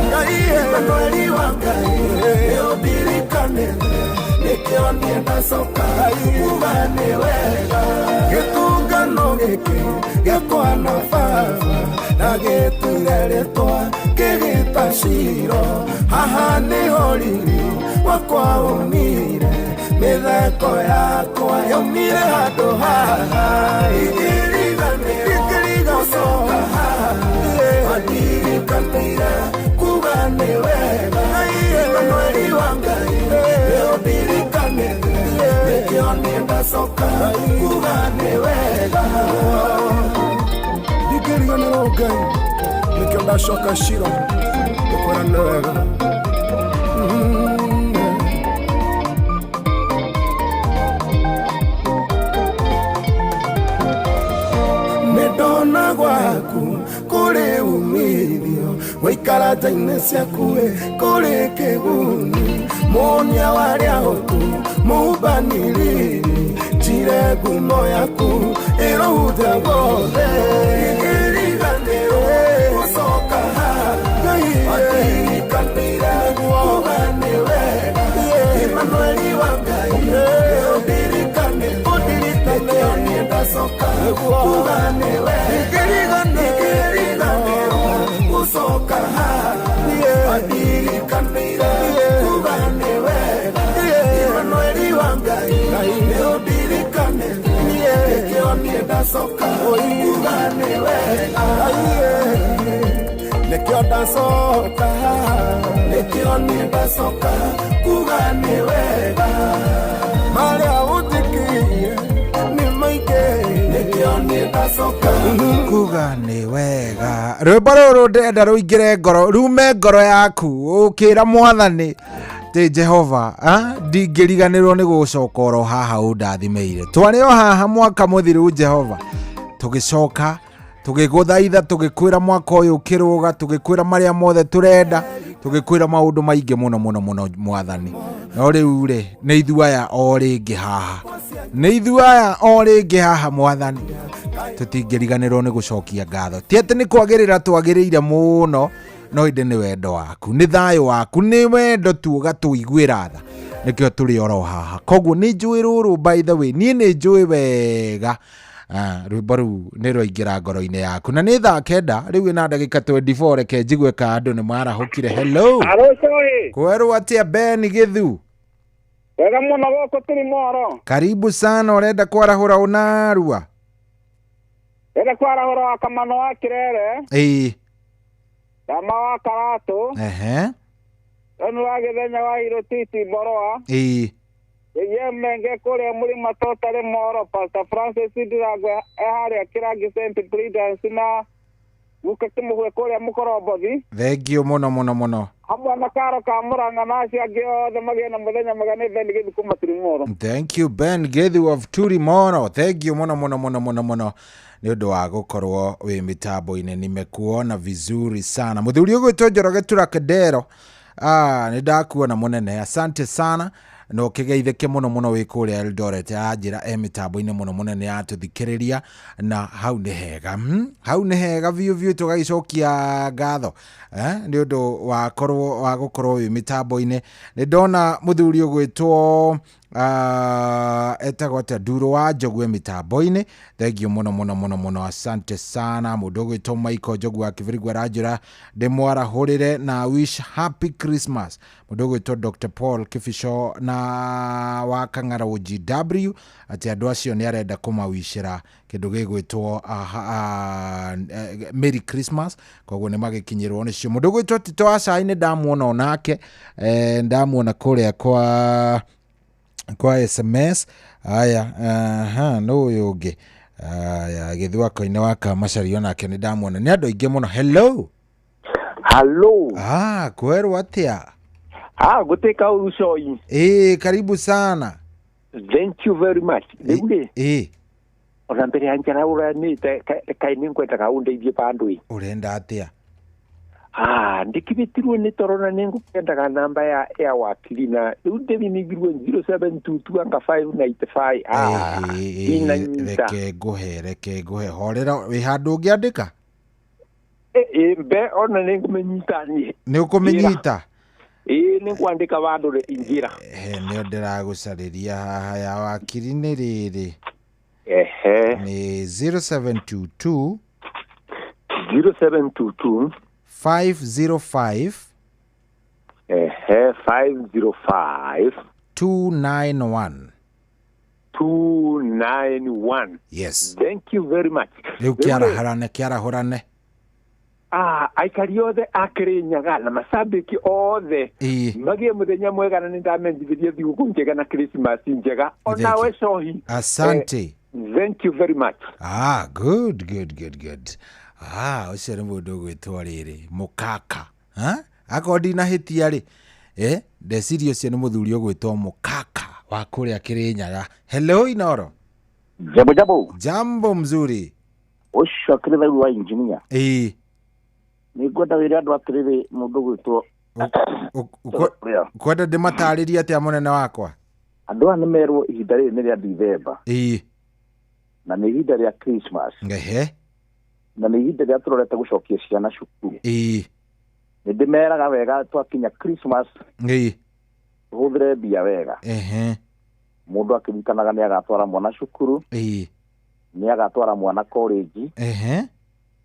Imanueli wa Ngai, nĩ ũndirikanĩte, nĩkĩo niĩ ndacoka kuga nĩ wega. Gĩtũngano gĩkĩ gĩakwa na baba, na gĩtuire rĩtwa kĩgĩta Shiro, haha nĩho riri wakwa umire, mĩtheko yakwa yaumire handũ haha. Ingĩriganĩrwo gũcoka haha, wandirikanĩire kuga nĩ wega. Imanueli wa Ngai, nĩ ũndirikanĩte, nĩkĩo niĩ ndacoka kuga nĩ wega. Ndingĩriganĩrwo Ngai, nĩkĩo ndacoka Shiro gũkwĩra nĩ wega. Nĩ ndona gwaku kũrĩ umithio, Gũikara nja-inĩ ciaku kũrĩ kĩguni Mũnia warĩa hotu mũmbanĩrĩri Njire ngumo yaku ĩrohunja guothe Ngĩriganĩrwo gũcoka haha Andirikanĩire kuga nĩ wega Emmanueli wa Ngai Ũndirikane ũndirikane niĩ ndacoka kuga nĩ wega Ngĩriganĩrwo gũcoka haha Andirikanĩire kuga nĩ wega Emmanueli wa Ngai Ũndirikane nĩkĩo niĩ ndacoka kuga nĩ wega Nĩkĩo ndacoka nĩkĩo niĩ ndacoka kuga nĩ wega Marĩa ũnjĩkĩire nĩ maingĩ nĩkĩo niĩ ndacoka kuga nĩ wega rwĩmbo rũrũ ndĩrenda rũingĩre ngoro rume ngoro yaku ũkĩra mwathani tĩ Jehova ndingĩriganĩrwo nĩ gũcoka oro haha ũndathimeire twarĩ o haha mwaka mũthiru Jehova tũgĩcoka tũgĩgũthaitha tũgĩkwĩra mwaka ũyũ ũkĩrũga tũgĩkwĩra marĩa mothe tũrenda tũgĩkwĩra maũndũ maingĩ mũno mũno mũno mwathani no rĩu rĩ nĩ ithuĩ aya o rĩngĩ haha nĩ ithuĩ aya o rĩngĩ haha mwathani tũtingĩriganĩrwo nĩ gũcokia ngatho ti atĩ nĩ kwagĩrĩra twagĩrĩire mũno no ĩndĩ nĩ wendo waku nĩ thayũ waku nĩ wendo tu ũgatũiguĩra tha nĩkĩo tũrĩ oro haha koguo nĩ njũĩ rũrũ by the way niĩ nĩ njũĩ wega rwĩmbo rũu nĩ rwaingĩra ngoro-inĩ yaku na nĩ thaa 9 rĩu ĩna ndagĩka 24 reke njigue ka andũ nĩ marahũkire hello kwerwo atĩa Ben Githu wega mũno gũkũ tũrĩ moro karibu sana ũrenda kwarahũra ũnarua ndĩrenda kwarahũra wa Kamano wa Kĩrere ĩĩ Kama wa Karatũ ehe Tonu wa Gĩthenya wa Irũtiti Mboroa ĩĩ Ĩye Menge kũrĩa mũrĩma Totarĩ Moro Pastor Francis Ndirango e harĩa Kĩrangi St Prudence na Guka Kĩmũgwe kũrĩa Mũkorombothi thengio mũno mũno mũno hamwe na Karo ka Mũrang'a na acio angĩ othe magĩe na mũthenya mwega nĩ Ben Githu kuma Turimoro. Thank you Ben Githu of Turimoro thank you mũno mũno mũno mũno mũno nĩ ũndũ wa gũkorwo wĩ mĩtambo-inĩ nimekuona vizuri sana mũthuri ũgwĩtwo Njoroge Turakendero nĩ ndakuona mũnene asante sana na ũkĩgeithĩke mũno mũno wĩ kũrĩa Eldoret anjĩra e mĩtambo-inĩ mũno mũnene yatũthikĩrĩria na hau nĩ hega hau nĩ hega biũ biũ tũgagĩcokia ngatho nĩ ũndũ wa gũkorwo wĩ mĩtambo-inĩ nĩ ndona mũthuri ũgwĩtwo etagwo atĩa Nduro wa Njogu e mĩtambo-inĩ thengio mũno mũno mũno mũno asante sana mũndũ ũgwĩtwo Michael Njogu wa Kĩbĩrĩgũ aranjĩra ndĩmwarahũrĩre na wish happy Christmas mũndũ ũgwĩtwo Dr Paul Kibico na wa Kang'ara GW atĩ andũ acio nĩ arenda kũmawicĩra kĩndũ gĩgwĩtwo Merry Christmas koguo nĩ magĩkinyĩrwo nĩcio mũndũ ũgwĩtwo Tito wa Cai nĩ ndamuona onake ndamuona kũrĩa kwa SMS aya no ũyũ ũngĩ aya gĩthwako-inĩ wa Kamacaria onake nĩ ndamuona nĩ andũ aingĩ mũno hello hello kwerwo atĩa gũtĩka ũru Coi ĩĩ karibu sana thank you very much rĩu rĩ ĩĩ ona mbere ya njara ũranĩte kaĩ nĩ ngwendaga ũndeithie bandũ ĩ ũrenda atĩa ndĩkĩbĩtirwo nĩ toro na nĩ ngũkĩendaga namba ya wakiri na rĩu ndĩminigirwo 0722 anga 595 inanyita reke ngũhe horera wĩ handũ ũngĩandĩka mbe ona nĩ ngũmĩnyita niĩ nĩ ũkũmĩnyita ĩĩ nĩ ngwandĩka bandũ ingĩra nĩo ndĩragũcarĩria haha ya wakiri nĩ rĩrĩ ehe nĩ 0722 0722 505 ehe 505 291 291 yes thank you very much rĩu kĩarahũrane aikari othe a Kĩrĩnyaga na macambĩki othe magĩe mũthenya mwega na nĩ ndamenyithirie thigũkũ njega na Christmas njega onawe Cohi asante thank you very much good good good good ũcio nĩ mũndũ ũgwĩtwo rĩrĩ mũkaka akorwo ndinahĩtia rĩ ndeciria ũcio nĩ mũthuri ũgwĩtwo mũkaka wa kũrĩa Kĩrĩnyaga hello Inoro jambo jambo jambo mzuri ũcio akĩrĩ thau wa engineer ĩĩ Nĩ ngwenda wĩre andũ atĩrĩrĩ mũndũ gwĩtwo Kwenda ndĩmatarĩrie atĩa mũnene wakwa? Andũ aya nĩ merwo ihinda rĩrĩ nĩ rĩa Dithemba. Ĩĩ. Na nĩ ihinda rĩa Christmas. Ehe. Na nĩ ihinda rĩa tũrorete gũcokia ciana cukuru. Ĩĩ. Nĩ ndĩmeraga wega twakinya Christmas. Ĩĩ. Tũhũthĩre mbia wega. Ehe. Mũndũ akĩririkanaga nĩ agatwara mwana cukuru. Ĩĩ. Nĩ agatwara mwana college. Ehe.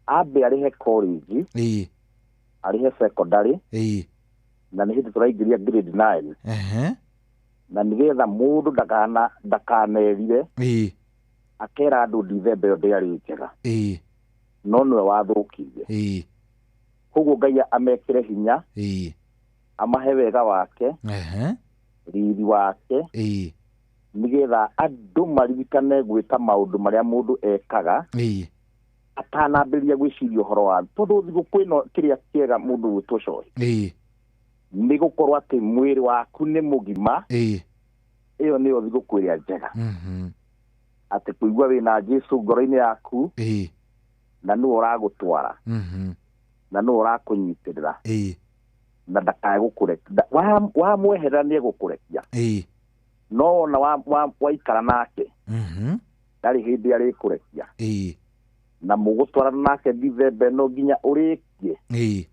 Ambe arĩhe college. Ĩĩ. Arĩhe secondary. Ĩĩ. Na nĩ hĩndĩ tũraingĩria grade 9. Ehe. Na nĩgetha mũndũ ndakanerire. Ĩĩ. Akera andũ Dithemba ĩyo ndĩarĩ njega. Ĩĩ. No nĩwe wathũkirie. Ĩĩ. Koguo Ngai amekĩre hinya. Ĩĩ. Amahe wega wake. Ehe. Riri wake. Ĩĩ. Nĩgetha andũ maririkane gwĩka maũndũ marĩa mũndũ ekaga. Ĩĩ. Atanambĩrĩria gwĩciria ũhoro wa tondũ thigũkũ ĩno kĩrĩa kĩega mũndũ gwĩtwo Cohi. Ĩĩ. Nĩ gũkorwo atĩ mwĩrĩ waku nĩ mũgima. Ĩĩ. Ĩyo nĩyo thigũkũ ĩrĩa njega. Mhm. Atĩ kũigua wĩna Jesũ ngoro-inĩ yaku. Ĩĩ. Na nĩwe ũragũtwara. Mhm. Na nĩwe ũrakũnyitĩrĩra. Ĩĩ. Na ndakae gũkũrekia. Wamweherera nĩ egũkũrekia. Ĩĩ. No ona waikara nake. Mhm. Ndarĩ hĩndĩ arĩkũrekia. Ĩĩ. Na mũgũtwarana nake Dithemba ĩno nginya ũrĩkie. Ĩĩ.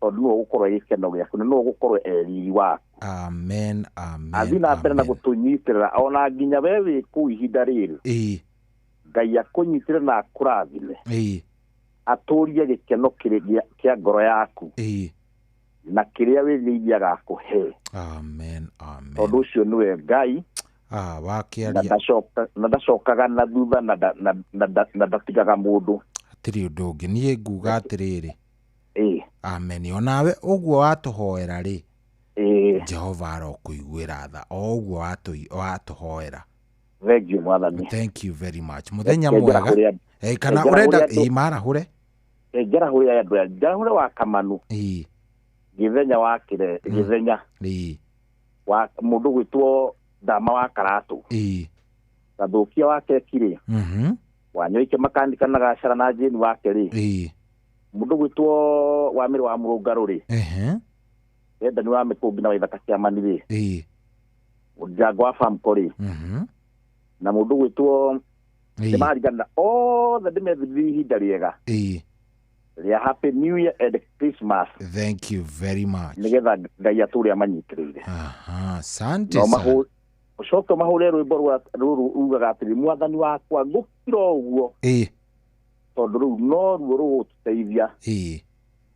Tondũ nĩwe ũgũkorwo e gĩkeno gĩaku na nĩwe ũgũkorwo e riri waku. Amen, amen. Athiĩ na mbere na gũtũnyitĩrĩra ona nginya we wĩ kũu ihinda rĩrĩ. Ĩĩ. Ngai akũnyitĩre na akũrathime. Ĩĩ. Atũrie gĩkeno kĩa ngoro yaku. Ĩĩ. Na kĩrĩa wĩrirĩirie agakũhe. Amen, amen. Tondũ ũcio nĩwe Ngai. Ah, wakĩaria. Na ndacokaga na thutha na ndatigaga mũndũ. Hatirĩ ũndũ ũngĩ niĩ nguga atĩrĩrĩ. Ĩĩ. Amen. Onawe ũguo watũhoera rĩ. Ĩĩ. Jehova arokũiguĩra tha o ũguo watũhoera. Thank you mwathani. Thank you very much. Mũthenya mwega. Kana ũrenda ĩĩ marahũre. Njarahũre andũ aya. Njarahũre wa Kamanu. Ĩĩ. Gĩthenya wa kĩre gĩthenya. Ĩĩ. Wa mũndũ gwĩtwo Ndama wa Karatũ. Ĩĩ. Gathũkia wa keki rĩ. Mhm. Wanyoike makanika na gacara na Jane wake rĩ. Ĩĩ. Mũndũ gwĩtwo wa Mĩrĩ wa Mũrũngarũ rĩ. Ehe. Endani wa Mĩkũngi na Waithaka Kĩamani rĩ. Ĩĩ. Njango wa Famco rĩ. Mhm. Na mũndũ gwĩtwo ndĩmarigana othe ndĩmethirire ihinda rĩega. Ĩĩ. Rĩa Happy New Year and Christmas. Thank you very much. Nĩgetha Ngai atũre amanyitĩrĩire. Aha, asante sana. Ũcoke ũmahũre rwĩmbo rũrũ rugaga atĩrĩ mwathani wakwa ngũkira ũguo. Ĩĩ. Tondũ rũu no ruo rũgũtũteithia. Ĩĩ.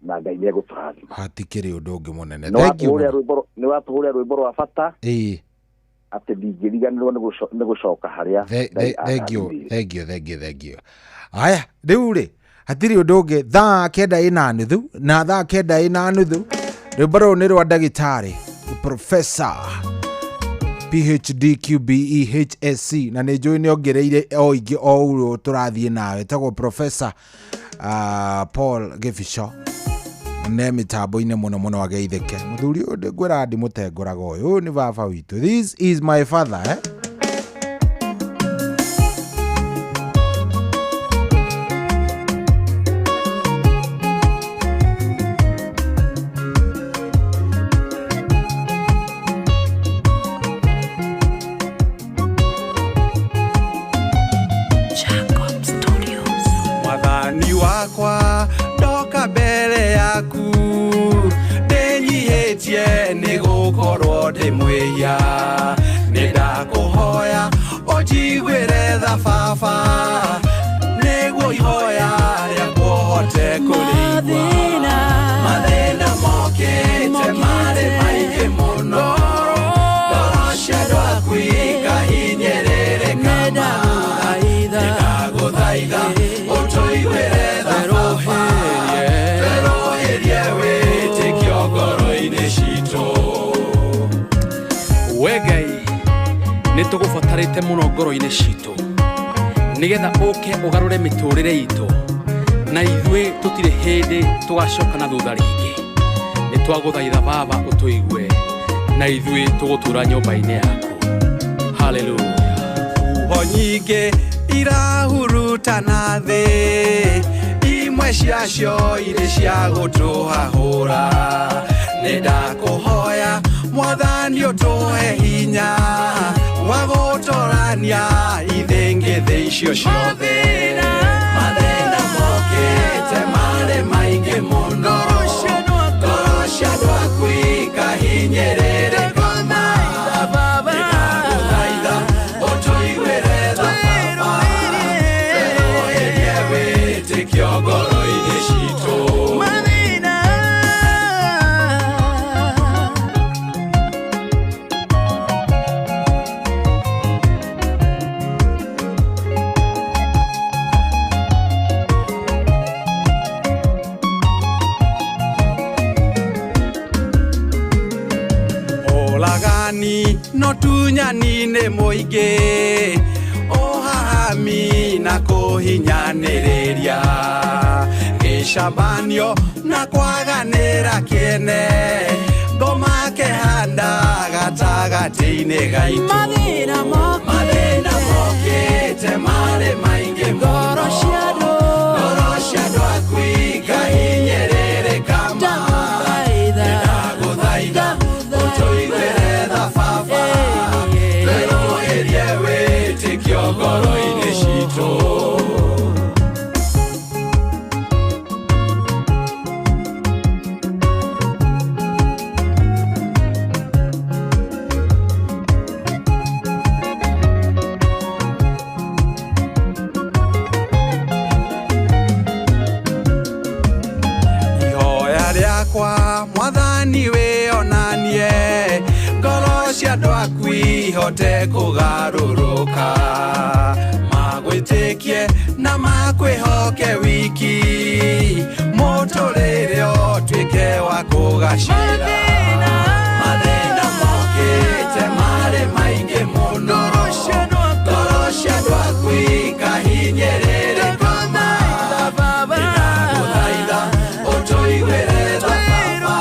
Na Ngai nĩ egũtũrathima. Hatikĩrĩ ũndũ ũngĩ mũnene. Thank you. Nĩ watũhũrĩra rwĩmbo rwa bata. Ĩĩ. Atĩ ndingĩriganĩrwo nĩ gũcoka harĩa. Thank you, thank you, thank you, thank you. Aya, rĩu rĩ hatirĩ ũndũ ũngĩ thaa 9:30 na thaa 9:30 rwĩmbo rũrũ nĩ rwa ndagĩtarĩ Professor PhD QBE HSC na nĩ njũĩ nĩ ongereire o ingĩ o ũrũ tũrathiĩ nawe tagwo Professor Paul Gĩbico ne mĩtambo-inĩ mũno mũno ageithĩke mũthuri ũyũ ngwĩra ndimũtengoraga ũyũ ũyũ nĩ baba witũ. This is my father, eh? Mwathani wakwa ndoka mbere yaku ndĩnyihĩtie nĩ gũkorwo ndĩ mwĩhia nĩ ndakũhoya ũnjiguĩre tha baba nĩguo ihoya rĩakwa ũhote kũrĩigua mathĩna mokĩte marĩ maingĩ mũno ngoro cia andũ aku ikahinyĩrĩrĩka ma ndĩndagũthaitha ũtũiguĩre tha baba twerũhĩrie wĩtĩkio ngoro-inĩ citũ. We Ngai nĩ tũgũbatarĩte mũno ngoro-inĩ citũ nĩgetha ũke ũgarũre mĩtũrĩre itũ na ithuĩ tũtirĩ hĩndĩ tũgacoka na thutha rĩngĩ. Nĩ twagũthaitha baba ũtũigue na ithuĩ tũgũtũra nyũmba-inĩ yaku. Hallelujah. Huho nyingĩ irahurutana thĩ imwe Imwe ciacio irĩ cia gũtũhahũra. Nĩ ndakũhoya Mwathani ũtũhe hinya wa gũtũrania ithĩngĩthĩ icio ciothe. Mathĩna mokĩte marĩ maingĩ mũno, ngoro cia andũ aku ikahinyĩrĩrĩka. Nĩndagũthaitha ũtũiguĩre tha Baba, twerũhĩrie wĩtĩkio ngoro-inĩ citũ. Ũragani no tunyani nĩ mũingĩ, ũhahami na kũhinyanĩrĩria, gĩcabanio na kwaganĩra kĩene, ngoma kehanda gatagatĩ-inĩ gaitũ. Mathĩna mokĩte marĩ maingĩ mũno, ngoro cia andũ aku ikahinyĩrĩrĩka ma. Nĩndagũthaitha ũtũiguĩre tha Baba, twerũhĩrie wĩtĩkio ngoro-inĩ citũ. Ihoya rĩakwa Mwathani wĩonanie, ngoro cia andũ aku ihote kũgarũrũka, magwĩtĩkie na makwĩhoke wiki, mũtũrĩre ũtuĩke wa kũgacĩra. Mathĩna mokĩte marĩ maingĩ mũno, ngoro cia andũ aku ikahinyĩrĩrĩka. Nĩndagũthaitha ũtũiguĩre tha Baba,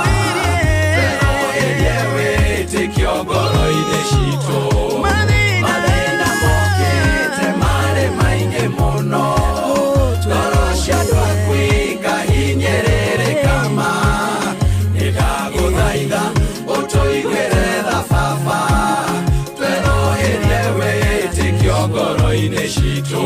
twerũhĩrie wĩtĩkio ngoro-inĩ citũ. Mathĩna mokĩte marĩ maingĩ mũno, ngoro cia andũ aku ikahinyĩrĩrĩka ma. Nĩndagũthaitha ũtũiguĩre tha Baba, twerũhĩrie wĩtĩkio ngoro-inĩ citũ.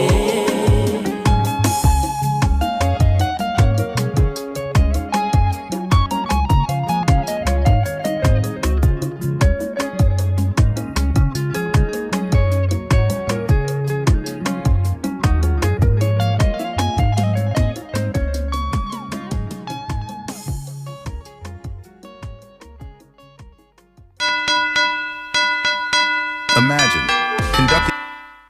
Imagine conducting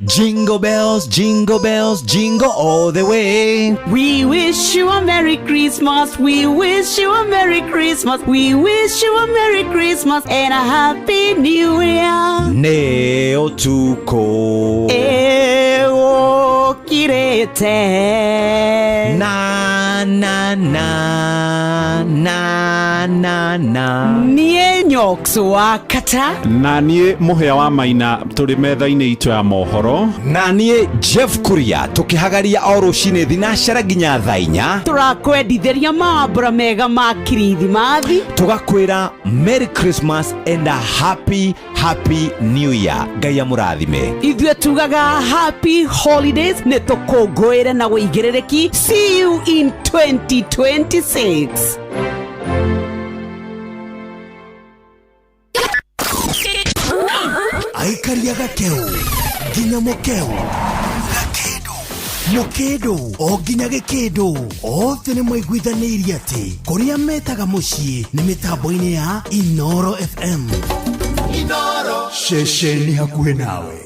Jingle bells, jingle bells, jingle all the way. We wish you a Merry Christmas. We wish you a Merry Christmas. We wish you a Merry Christmas and a Happy New Year. Nĩ ũtukũ Ĩgũkirĩte. Na na na na na na. Niĩ Nyox wa Kata. Na niĩ Mũhĩa wa Maina tũrĩ metha-inĩ itũ ya mohoro. Na niĩ Jeff Kuria tũkĩhagaria o rũcinĩ thinacara nginya thaa inya. Tũrakwendithĩria mawambura mega ma Kirithimathi. Tũgakwĩra Merry Christmas and a happy happy New Year. Ngai amũrathime. Ithuĩ tugaga happy holidays, nĩ tũkũngũĩre na wĩigĩrĩrĩki. See you in 2026. Aikaria gakeu nginya mukeu gakindu mukindu o nginya gikindu othe nĩ maiguithanĩirie atĩ kũrĩa metaga mũciĩ nĩ mĩtambo-inĩ ya Inoro FM. Inoro ceceni hakuhĩ nawe.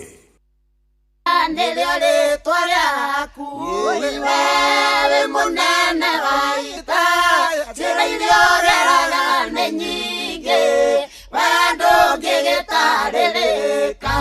Nĩrĩo rĩtwa rĩaku wewe mũnene wa ita, njĩra iria ũgeraga nĩ nyingĩ, we ndũngĩgĩtarĩrĩka.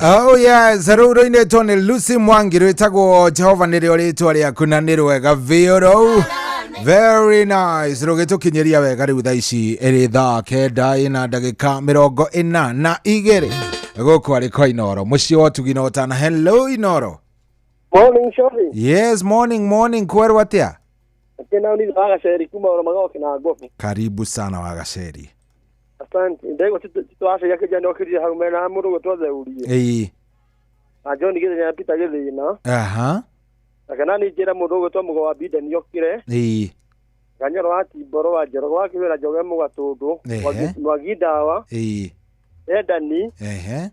Oh yes, rĩu rũinĩtwo nĩ Lucy Mwangi rwĩtagwo Jehova nĩrĩo rĩtwa rĩaku na nĩ rwega biũ rũu. Very nice. Rũgĩtũkinyĩria wega rĩu thaa ici ĩrĩ thaa 9 na ndagĩka 42 gũkũ arĩ kwa Inoro mũciĩ wa ũtugi na ũtana. Hello Inoro. Morning Shobi. Yes, morning morning, kwerwo atĩa? Tena ni Wagaceri kuma oro magoke na ngobu. Karibu sana Wagaceri. Asante. Ndego titwasha kijana okirire hau mena mũndũ gwetwo theurie. Ĩĩ. Na John githenya Peter githina. Aha. Kana ni njira mũndũ gwetwo mũgo wa Biden yokire. Ĩĩ. Kanyoro wa Timboro wa Njoro wa Kibera Njoge Mũgatũndũ. Mwangi Ndawa. Ĩĩ. Endani Ehe.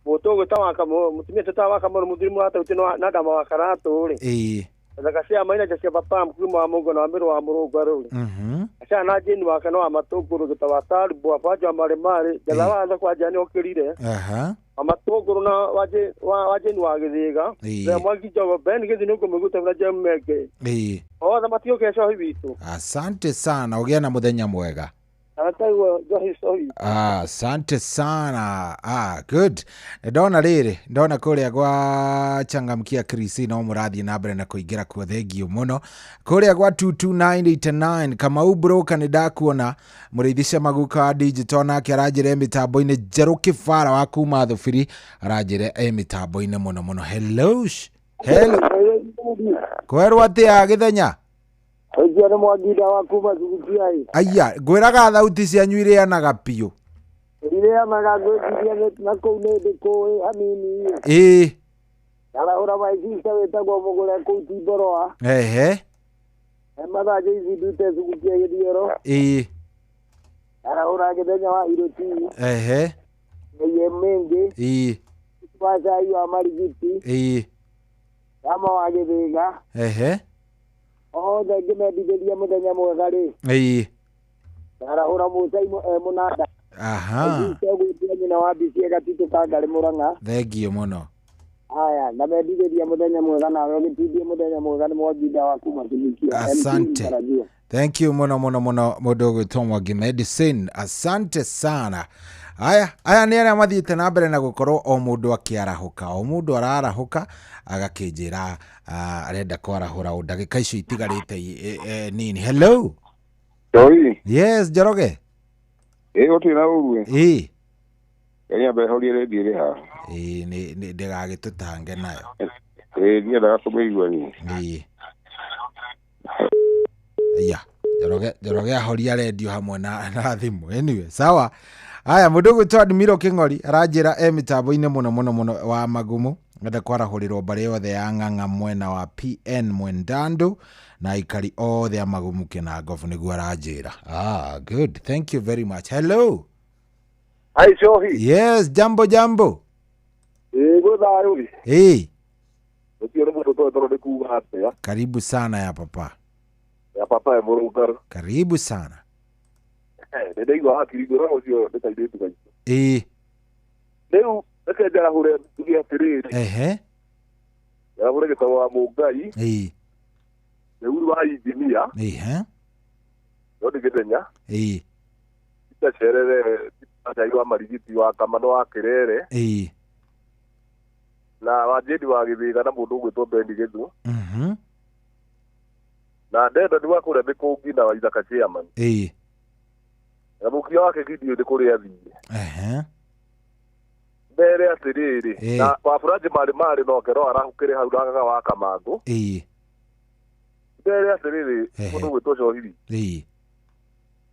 Mũndũ ũgwĩta wa Kamau mũtumia teta wa Kamau mũthuri mũratauti na ndama wa Karatũ rĩ. Ĩĩ. Thaka cia maina cia papa mkuma wa Mungu na wa Mĩrũ wa Mũrũngarũ rĩ. Aca na jini wa kana wa matũngũrũ gĩta wa Taribu wa Banja wa Marĩmarĩ ngetha wa thoko wa Njani okĩrire. Aha. Wa matũngũrũ na wa jini wa Gĩthĩga. Ĩĩ. Thea Mwangi Njogo Ben Gĩthi nĩ ũkũmĩguta na Jem Menge. Ĩĩ. Othe matiũke cohi witũ. Asante sana, ũgĩe na mũthenya mwega. Anataiguo njohi cohi. Ah, asante sana. Ah, good. Ndona rĩrĩ, ndona kũrĩa gwa changamkia Chris no mũrathiĩ na mbere na kũingĩra kuo, thengiũ mũno. Kũrĩa gwa 22989 Kamau Broker nĩ ndakuona, mũrĩithi Cemaguka wa digital nake aranjĩra e mĩtambo-inĩ, Njerũ Kĩbara wa kuma Thubiri aranjĩra e mĩtambo-inĩ mũno mũno. Hello. Hello. Kwerwo atĩa Gĩthenya? Ũcio nĩ Mwanginda wa kuma Sugutia. Aya, ngwĩraga thauti cianyu irĩanaga biũ. Irĩanaga ngwĩciria na kũu nĩ ndĩkũĩ hanini. Ĩĩ. Arahũra my sister wĩtagwo Mũgũre kũu Timboroa. Ehe. Mathaa ici ndute Sugutia Gĩthioro. Ĩĩ. Arahũra Gĩthenya wa Irũti. Ehe. Mĩiye mĩingĩ. Ĩĩ. Wa cai wa Marigiti. Ĩĩ. Kama wa Gĩthĩga. Ehe. Othe ngĩmendithĩria mũthenya mwega rĩ. Ĩĩ. Arahũra Mũcaimo e mũnanda. Aha. Gwĩtia nyina wa Mbici Gatitũ Kangarĩ Mũrang'a. Thengiũ mũno. Aya, na mendithĩria mũthenya mwega nawe ũgĩtindie mũthenya mwega nĩ Mwanginda wa kuma Sugutia. Asante. Thank you mũno mũno mũno mũndũ ũgwĩtwo Mwangi Medicine. Asante sana. Aya, aya nĩ arĩa mathiĩte na mbere na gũkorwo o mũndũ akĩarahũka, o mũndũ ararahũka agakĩnjĩra arenda kwarahũra o ndagĩka icio itigarĩte nini. Hello. Johi. Yes, Njoroge. Ĩĩ gũtirĩ na ũru. Ĩĩ. Ngeria mbehorie redio ĩrĩ haha. Ĩĩ nĩ ndĩgagĩtũtange nayo. Ĩĩ ndiendaga kũmĩigua niĩ. Ĩĩ. Ya, Njoroge ahoria redio hamwe na thimũ. Anyway, sawa. Aya, mũndũ ũgwĩtwo Admiro Kĩng'ori aranjĩra e mĩtambo-inĩ mũno mũno mũno wa Magumu. Ngenda kwarahũrĩrwo mbarĩ yothe ya Ng'ang'a mwena wa PN Mwendandũ na aikari othe a Magumu Kĩnangobu nĩguo aranjĩra. Ah, good. Thank you very much. Hello. Hi, Shohi. Yes, jambo jambo. Ĩĩ gwĩ thayũ. Ĩĩ. Ũcio nĩ mũndũ ũtoĩ tondũ nĩ kuuga atĩa. Karibu sana ya papa. Ya papa e Mũrũngarũ. Karibu sana. Nĩ ndaigua hakiri ngwĩra ũcio nĩ kairĩtu gaitũ. Ĩĩ. Rĩu reke njarahũre njuge atĩrĩrĩ. Ehe. Njarahũre gĩtabo wa Mũngai. Ĩĩ. Rĩu wa injinia. Ehe. No nĩ Gĩthenya. Ĩĩ. Itacerere Cai wa Marigiti wa Kamano wa Kĩrere. Ĩĩ. Na wa Jane wa Gĩthĩga na mũndũ ũgwĩtwo Ben Gĩthu. Na ndenda nĩ wa kũrĩa Mĩkũngi na wa Ithaka chairman. Ĩĩ. Na mũkia wake Gideon nĩ kũrĩa athiĩ. Ehe. Mbere atĩrĩrĩ, na Wabũranjĩ marĩ marĩ nake no arahũkĩre hau na wa Kamangũ. Ĩĩ. Mbere atĩrĩrĩ, mũndũ ũgwĩtwo Cohiri. Ĩĩ.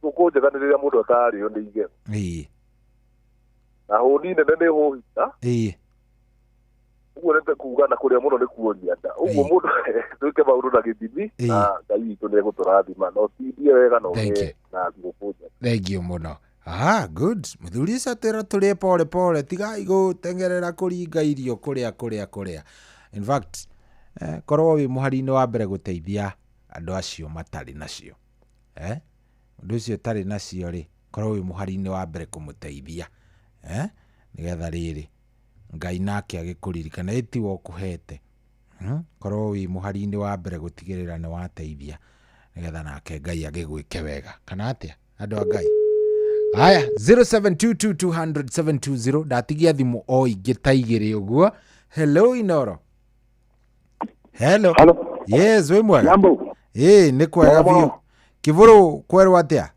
Ngũkũ njega nĩ rĩrĩa mũndũ atarĩo nĩ igero. Ĩĩ. Na hũni nene nĩ hũhita. Ĩĩ. Ũguo nĩ kuuga na kũrĩa mũno nĩ kuonia nda. Ũguo mũndũ twĩke maũndũ na gĩthimi na Ngai witũ nĩ egũtũrathima. No tindie wega na ũgĩe na thigũkũ njega. Thengiũ mũno. Ah, good. Mũthuri ũcio atwĩra tũrĩe pole pole, tigai gũteng'erera kũringa irio kũrĩa kũrĩa kũrĩa. In fact, korwo wĩ mũhari-inĩ wa mbere gũteithia andũ acio matarĩ nacio. Mũndũ ũcio ũtarĩ nacio rĩ, korwo wĩ mũhari-inĩ wa mbere kũmũteithia. Nĩgetha rĩrĩ Ngai nake agĩkũririkana ĩtiwe ũkũhete. Korwo wĩ mũhari-inĩ wa mbere gũtigĩrĩra nĩ wateithia nĩgetha nake Ngai agĩgwĩke wega. Kana atĩa andũ a Ngai? Aya, 0722200720 ndatigia thimũ o ingĩ ta igĩrĩ ũguo. Hello Inoro. Hello. Hello. Yes, wĩ mwega. Jambo. Ĩĩ nĩ kwega biũ. Kĩbũrũ kwerwo atĩa?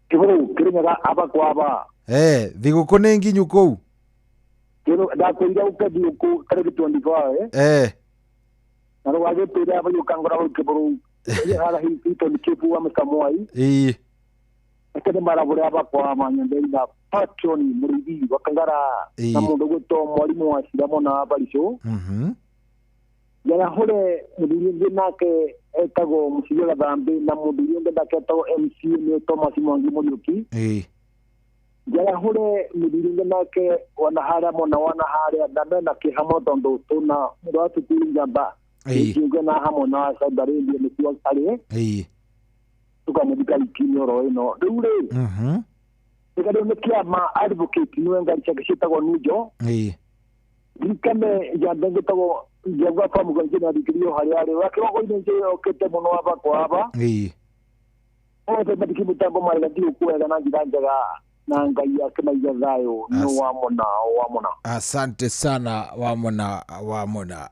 Kĩbũrũ kĩrĩnyaga aba kwa aba. Thigũkũ nĩ nginyu kũu? Ndakwĩire ũke thigũkũ tarĩki 25. Na rĩu wagĩtwĩra aba ũkangora hau Kĩbũrũ. Hara Hilton Kibu wa Mr. Mwai. Ĩĩ. Reke ndĩmarabũre aba kwa aba nyũmba ina Patron Mũrĩithi wa Kangara na mũndũ ũgwĩtwo Mwarimũ wa Ciramo na Barisũ. Njarahũre mũthuri ũngĩ nake etagwo Mũciria Gathambĩ na mũthuri ũngĩ nake etagwo MC nĩ Thomas Mwangi Mũriũki. Ĩĩ. Njarahũre mũthuri nake wana harĩa mũna wana harĩa ndamena kĩha mũno tondũ tũna rwatũtiri njamba kiuge na hamwe na Saudi Arabia nĩkuo arĩ tukamũthika wiki-inĩ oro ĩno rĩu rĩ rĩu nĩ kĩama advocate nĩwe ngari ciake ciĩtagwo Nujo ririkane njamba ĩngĩ ĩtagwo Njagua kwa mũgwanja na thikĩrio harĩa arĩ wa kĩrongo-inĩ njĩ okĩte mũno aba kwa aba othe mathiki mũtambo marĩ gatigũ wega na njĩra njega na Ngai akĩmaiga thayũ nĩ wamona wamona. Asante sana wamona wamona.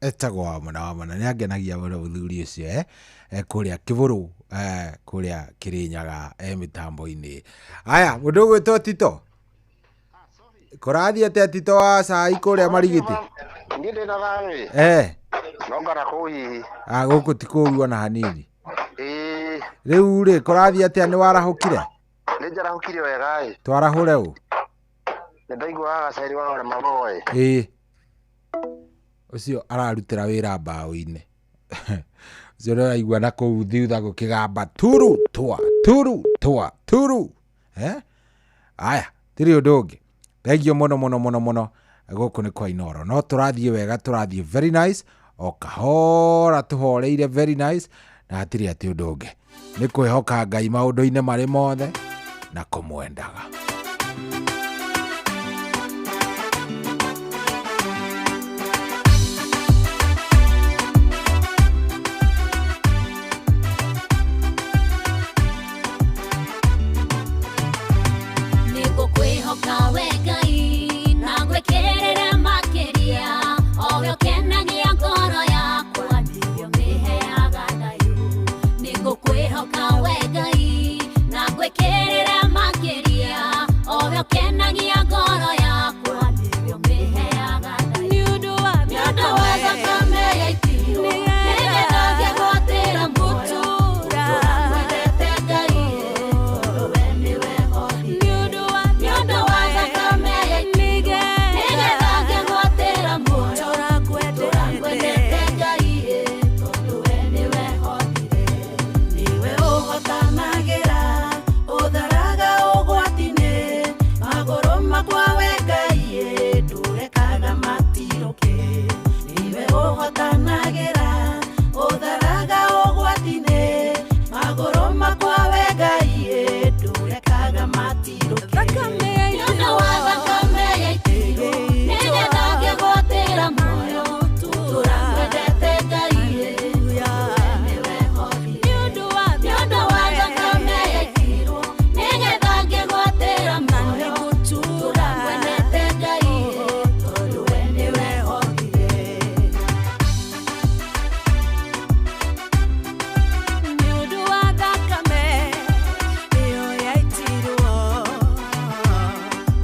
Etagwo wamona wamona nĩ angenagia mũno mũthuri ũcio kũrĩa Kĩbũrũ kũrĩa Kĩrĩnyaga mĩtambo-inĩ. Aya mũndũ ũgwĩtwo Tito kũrathiĩ atĩa Tito wa cai kũrĩa Marigiti? Niĩ ndĩ na thayũ no ngara kũu hihi. Gũkũ ti kũũru ona hanini. Rĩu rĩ kũrathiĩ atĩa nĩ warahũkire? Nĩ njarahũkire wega ĩ. Twarahũre ũ? Nĩ ndaiguaga gaceri wa ũrĩa maboe. Ũcio ararutĩra wĩra mbaũ-inĩ. Ũcio nĩũraigua na kũu thutha gũkĩgamba turu twa turu twa turu. Aya tirĩ ũndũ ũngĩ. Thengiũ mũno mũno mũno mũno gũkũ nĩ kwa Inooro no tũrathiĩ wega tũrathiĩ very nice o kahora tũhoreire very nice na hatirĩ atĩ ũndũ ũngĩ nĩ kwĩhoka Ngai maũndũ-inĩ marĩ mothe na kũmwendaga. Nĩngũkwĩhoka we Ngai na ngwĩkĩrĩre makĩria o we ũkenagia ngoro yakwa nĩwe ũmĩheaga thayũ. Nĩngũkwĩhoka we Ngai na ngwĩkĩrĩre makĩria o we ũkenagia ngoro yakwa nĩwe ũmĩheaga thayũ. Nĩ ũndũ wa thakame yaitirwo nĩgetha ngĩgwatĩra muoyo gũtũũra ngwendete Ngai tondũ we nĩwe hotire. Nĩ ũndũ wa thakame yaitirwo nĩgetha ngĩgwatĩra muoyo gũtũũra ngwendete Ngai tondũ we nĩwe hotire. Nĩwe ũhotanagĩra ũtharaga ũgwati-inĩ magũrũ makwa we Ngai ndũrekaga matirũke. Nĩwe ũhotanagĩra ũtharaga ũgwati-inĩ magũrũ makwa we Ngai ndũrekaga matirũke. Nĩ ũndũ wa thakame yaitirwo nĩgetha ngĩgwatĩra muoyo gũtũũra ngwendete Ngai tondũ we nĩwe hotire. Nĩ ũndũ wa thakame yaitirwo nĩgetha ngĩgwatĩra muoyo gũtũũra ngwendete Ngai tondũ we nĩwe hotire. Nĩ ũndũ wa thakame ĩyo yaitirwo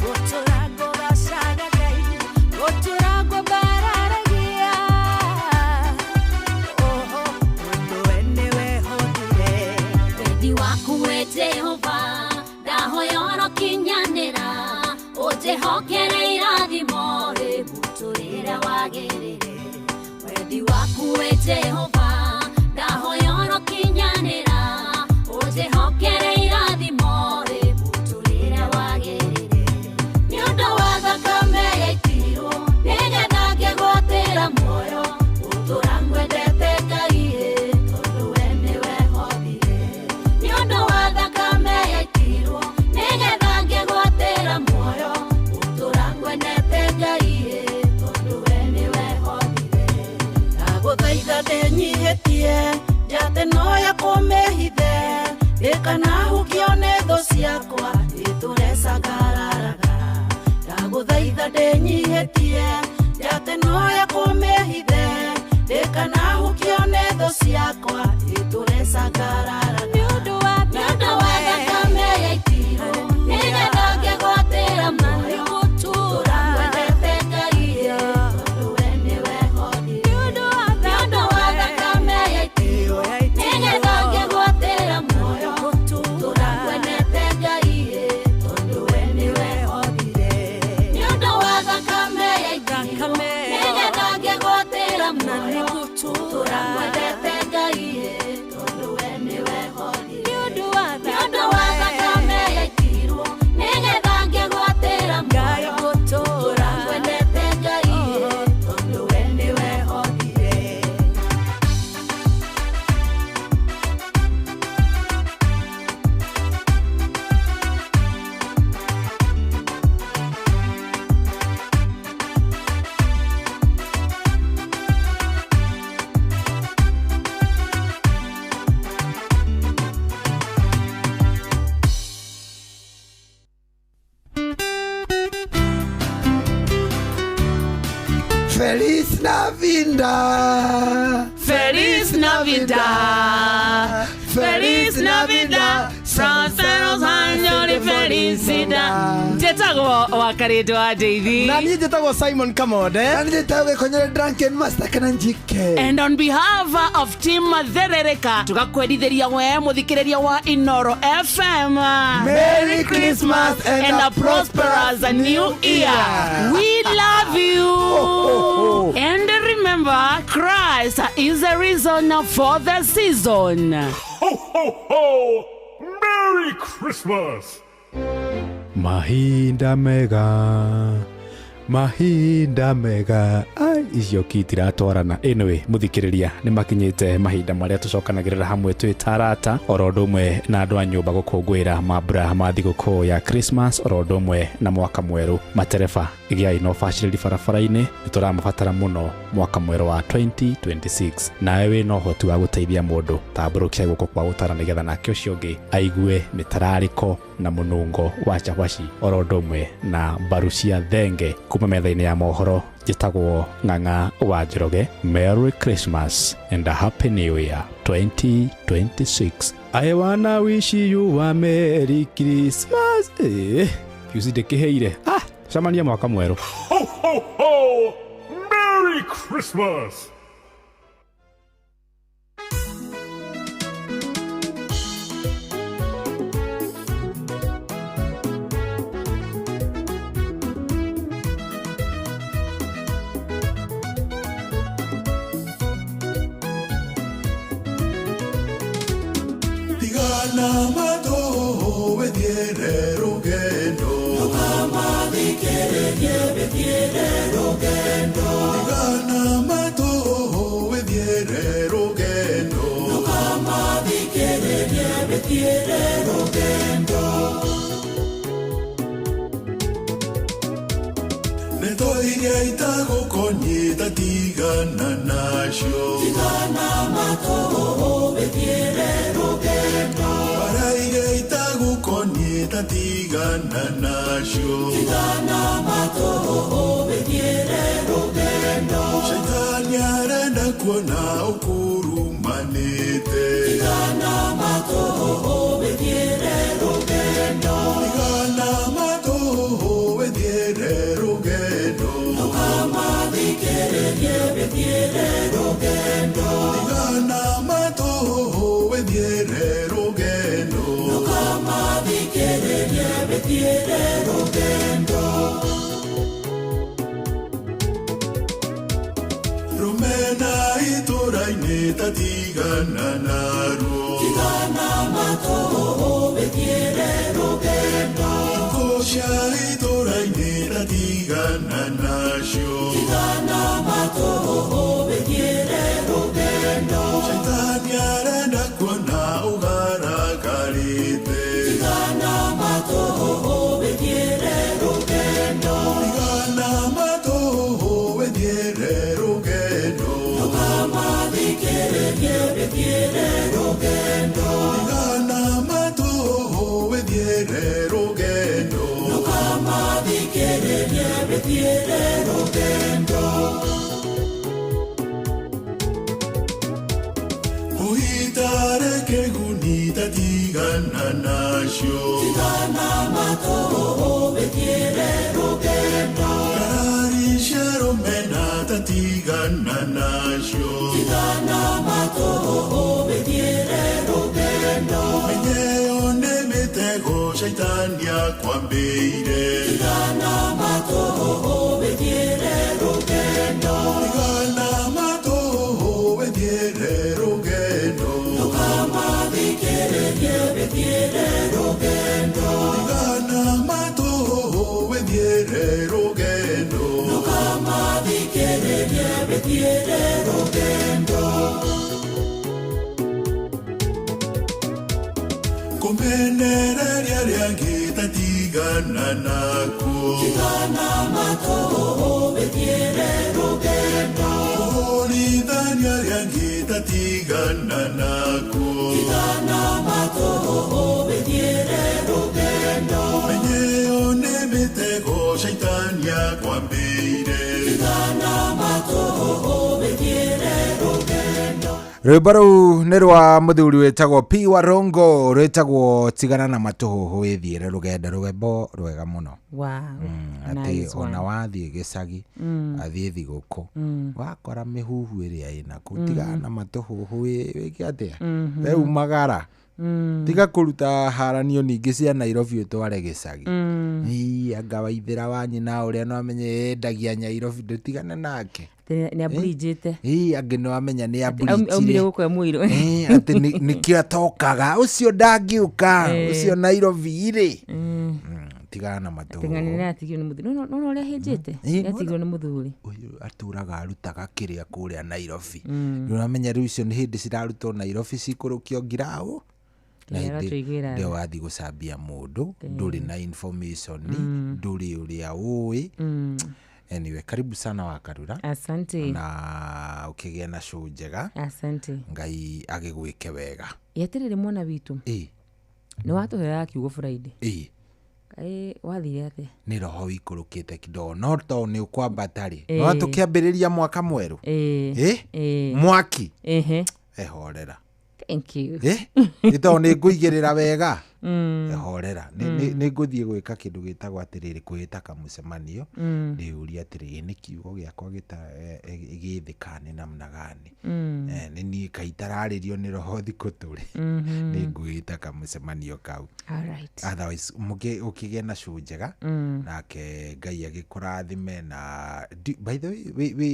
gũtũũra ngũgacaga Ngai gũtũũra ngũmbararagia oho ũndũ we nĩwe hotire. Wendi waku we Jehova ndahoya ũrokinyanĩra ũnjĩhokere irathimo rĩ mũtũrĩre wagĩrĩre. Wendi waku we Jehova ndahoya ũrokinyanĩra ũnjĩhokere irathimo rĩ mũtũrĩre wagĩrĩre. Nĩ ũndũ wa thakame yaitirwo nĩgetha ngĩgwatĩra muoyo gũtũũra ngwendete Ngai tondũ we nĩwe hotire. Nĩ ũndũ wa thakame yaitirwo nĩgetha ngĩgwatĩra muoyo gũtũũra ngwendete Ngai tondũ we nĩwe hotire. Ndagũthaitha ndĩnyihĩtie njate no ya kũmĩhithe ndĩkanahukio nĩ thũ ciakwa itũre cangararaga. Ndagũthaitha ndĩnyihĩtie njate no ya kũmĩhithe ndĩkanahukio nĩ thũ ciakwa itũre cangararaga. Nĩ ũndũ wa thakame yaitirwo nĩgetha ngĩgwatĩra muoyo gũtũũra ngwendete Ngai tondũ we nĩwe hotire. Nĩ ũndũ wa thakame yaitirwo nĩgetha ngĩgwatĩra muoyo gũtũũra ngwendete Ngai tondũ we nĩwe hotire. Nĩ ũndũ wa thakame yaitirwo nĩgetha ngĩgwatĩra muoyo gũtũũra ngwendete Ngai tondũ we nĩwe hotire. Nĩ ũndũ wa thakame yaitirwo nĩgetha Feliz Navidad. Feliz Navidad. Feliz Navidad. Prósperos años de felicidad. Njĩtagwo Wakarĩndũ wa Ndeithi. Na niĩ njĩtagwo Simon Kamode. Na niĩ njĩtagwo Gĩkonyore Drunken Master kana Njike. And on behalf of Team Therereka tugakwendithĩria we mũthikĩrĩria wa Inoro FM. Merry Christmas and a prosperous new year. We love you. Oh, oh, oh. And remember, Christ is the reason for the season. Ho, ho, ho! Merry Christmas! Mahinda mega, mahinda mega. Ai, icio kitiratwarana. Anyway, muthikiriria ni makinyite mahinda maria tucokanagirira hamwe twi tarata oro ũndũ ũmwe na andũ a nyũmba gũkũngũĩra mambura ma thigũkũ ya Christmas oro ũndũ ũmwe na mwaka mwerũ. Matereba gĩai na ũbacĩrĩri barabara-inĩ, nĩ tũramabatara mũno mwaka mwerũ wa 2026. Nawe wĩna ũhoti wa gũteithia mũndũ, tambũrũkia guoko kwa gũtara nĩgetha nake ũcio ũngĩ aigue mĩtararĩko na mũnungo wa cabaci oro ũndũ ũmwe na mbaru cia thenge. Kuma metha-inĩ ya mohoro, njĩtagwo Ng'ang'a wa Njoroge. Merry Christmas and a Happy New Year 2026. I wanna wish you a Merry Christmas. Yusi ndĩkĩhĩire. Ah, cemania mwaka mwerũ. Ho, ho, ho! Merry Christmas! Tigana Rwĩmbo rũu nĩ rwa mũthuri wĩtagwo P Warongo, rwĩtagwo tigana na matũhũhũ wĩthiĩre rũgendo, rwĩmbo rwega mũno. Wow. Atĩ Nice one. ona wathiĩ gĩcagi, athiĩ thigũkũ, wakora mĩhuhu ĩrĩa ĩnaku, tigana na matũhũhũ, wĩke atĩa, we umagara, tiga kũruta haranio ningĩ cia Nairobi ũtware gĩcagi. Ii, anga waithĩra wa nyina ũrĩa no amenye endagia Nairobi, ndũtigane nake. Nĩ abridgĩte. Ii, angĩ no amenya nĩ Aumire abridgire gũkũ e mũirũ. Atĩ nĩkĩo atokaga ũcio ndangĩũka, ũcio Nairobi rĩ. Tigana na Atĩ ng'ani matũhũhũ. nĩ atigirwo nĩ mũthuri. No no ũrĩa hĩnjĩte. Nĩ atigirwo nĩ mũthuri. Ũyũ atũraga arutaga kĩrĩa kũrĩa Nairobi. Nĩ ũramenya rĩu icio nĩ hĩndĩ cirarutwo Nairobi cikũrũkio ngiraũ, na Ngai hĩndĩ arotũiguĩra ĩrĩa tha. wathiĩ gũcambia mũndũ ndũrĩ na information, ndũrĩ ũrĩa ũĩ. Anyway, karibu sana Wakarura. Asante. Na ũkĩgĩe na show njega. Asante. Ngai agĩgwĩke wega. Ĩ atĩrĩrĩ mwana witũ. Nĩ watũheaga kiugo Friday. Kaĩ wathire atĩa? Nĩ roho wikũrũkĩte kidogo, no to nĩ ũkwambata rĩ, no tũkĩambĩrĩria mwaka mwerũ. Mwaki ehorera. Thank you. Nĩ tondũ nĩ ngũigĩrĩra wega. Ehorera. Nĩ ngũthiĩ gwĩka kĩndũ gĩtagwo atĩrĩrĩ, kwĩĩta kamũcemanio, ndĩyũrie atĩrĩrĩ, nĩ kiugo gĩakwa gĩthĩ kana nĩ namna gani? Nĩ niĩ kaĩ itararĩrio nĩ roho thikũ tũrĩ? Nĩ ngwĩta kamũcemanio kau. Alright. Otherwise ũkĩgĩe na show njega. Nake Ngai agĩkũrathime. Na by the way,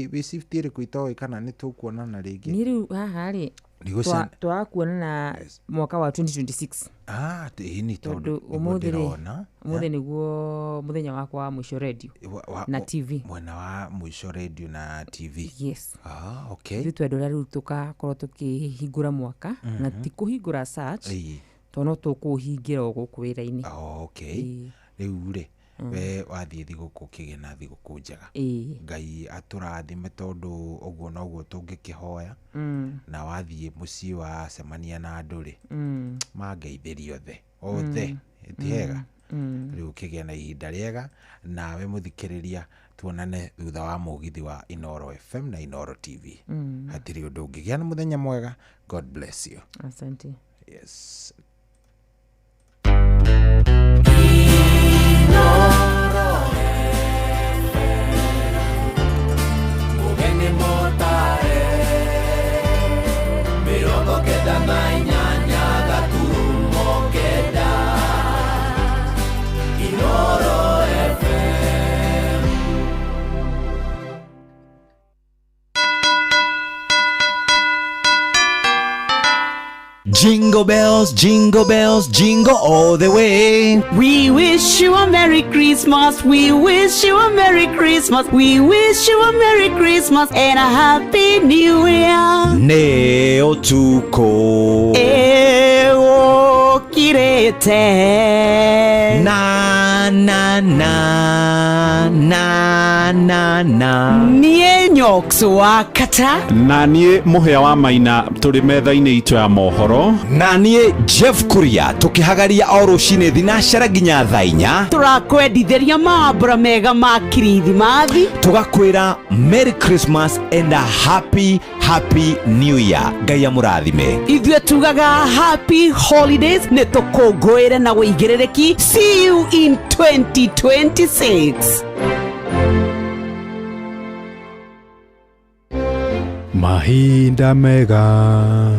wĩ shift ĩrĩkũ itoĩ kana nĩ tũkuonana rĩngĩ? Niĩ rĩu haha rĩ, Nĩgũcen- twakuonana mwaka wa 2026. Ah, ĩni, tondũ tondũ nĩguo ũmũthĩ rĩ, ndĩrona. Ũmũthĩ nĩguo mũthenya wakwa wa mũico radio na TV. Mwena wa mũico radio na TV. Yes. Ah, okay. Ithuĩ twenda ũrĩa rĩu tũgakorwo tũkĩhingũra mwaka na ti kũhingũra search, tondũ no tũkũũhingĩra o gũkũ wĩra-inĩ. Oh, okay. Rĩu rĩ, we wathiĩ thigũkũ, ũkĩgĩe na thigũkũ njega. Ngai atũrathime, tondũ ũguo noguo tũngĩkĩhoya. Na wathiĩ mũciĩ wacemania na andũ rĩ, mangeithĩrie othe othe. Ti hega? Rĩu ũkĩgĩe na ihinda rĩega. Nawe mũthikĩrĩria, tuonane thutha wa mũgithi wa Inoro FM na Inoro TV. Hatirĩ ũndũ ũngĩgĩa na mũthenya mwega. God bless you. Asante. Yes. Mũgeni mũtare 98.9 Inoro FM. Jingle bells, jingle bells, jingle all the way. We wish you a Merry Christmas. We wish you a Merry Christmas. We wish you a Merry Christmas and a Happy New Year. Nĩ ũtukũ Ĩgũkirĩte na na na na na na. Niĩ Nyox wa Kata na niĩ Mũhĩa wa Maina, tũrĩ metha-inĩ itũ ya mohoro. Na niĩ Jeff Kuria, tũkĩhagaria o rũcinĩ thinacara nginya thaa 4. Tũrakwendithĩria mambura mega ma kirithimathi. Tũgakwĩra Merry Christmas and a happy happy New Year. Ngai amũrathime. Ithuĩ tugaga happy holidays, nĩ tũkũngũĩre na wĩigĩrĩrĩki. See you in 2026. Mahinda mega,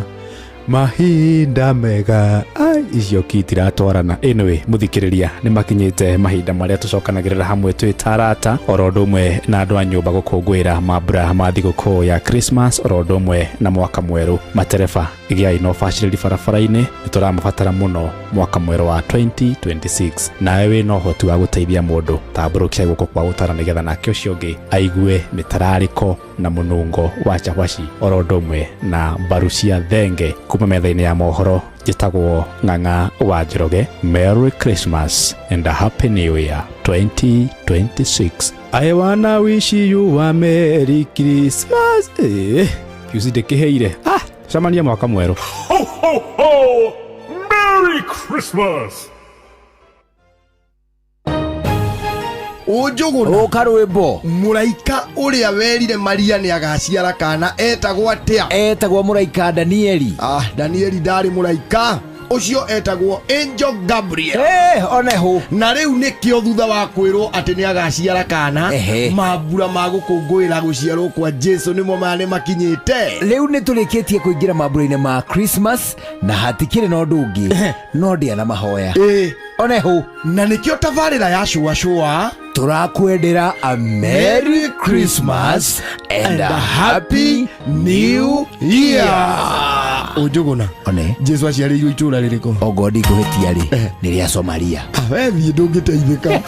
mahinda mega. Ai, icio ki itiratwarana. Anyway, mũthikĩrĩria, nĩ makinyĩte mahinda marĩa tũcokanagĩrĩra hamwe twĩ ta arata oro ũndũ ũmwe na andũ a nyũmba gũkũngũĩra mambura ma thigũkũ ya Christmas oro ũndũ ũmwe na mwaka mwerũ. Matereba, gĩai na ũbacĩrĩri barabara-inĩ, nĩ tũramabatara mũno mwaka mwerũ wa 2026. Nawe wĩna ũhoti wa gũteithia mũndũ, tambũrũkia guoko kwa gũtara nĩgetha nake ũcio ũngĩ aigue mĩtararĩko na mũnungo wa cabaci oro ũndũ ũmwe na mbaru cia thenge. Kuma metha-inĩ ya mohoro, njĩtagwo Ng'ang'a wa Njoroge. Merry Christmas and a Happy New Year 2026. I wanna wish you a Merry Christmas. Piusi ndĩkĩheire. Ah, cemania mwaka mwerũ. Ho, ho, ho! Merry Christmas! Ũnjũgũna. Ũka rwĩmbo. Mũraika ũrĩa werire Maria nĩ agaciara kana etagwo atĩa? Etagwo mũraika Danieli. Ah, Danieli ndarĩ mũraika. Ũcio etagwo Angel Gabriel. Oneho. Na rĩu nĩkĩo thutha wa kwĩrwo atĩ nĩ agaciara kana mambura ma gũkũngũĩra gũciarwo kwa Jesu nĩmo maya nĩ makinyĩte. Rĩu nĩ tũrĩkĩtie kũingĩra mambura-inĩ ma Christmas na hatikĩrĩ na ũndũ ũngĩ no ndĩa na mahoya. Oneho. Na nĩkĩo tabarĩra ya Shua Shua tũrakwendera a Merry Christmas and a Happy New Year. Ũnjũgũna. One. Jesu aciarĩirwo itũũra rĩrĩkũ? Ongorwo ndikũhĩtia rĩ, nĩ rĩa Somalia. We thiĩ ndũngĩteithĩka.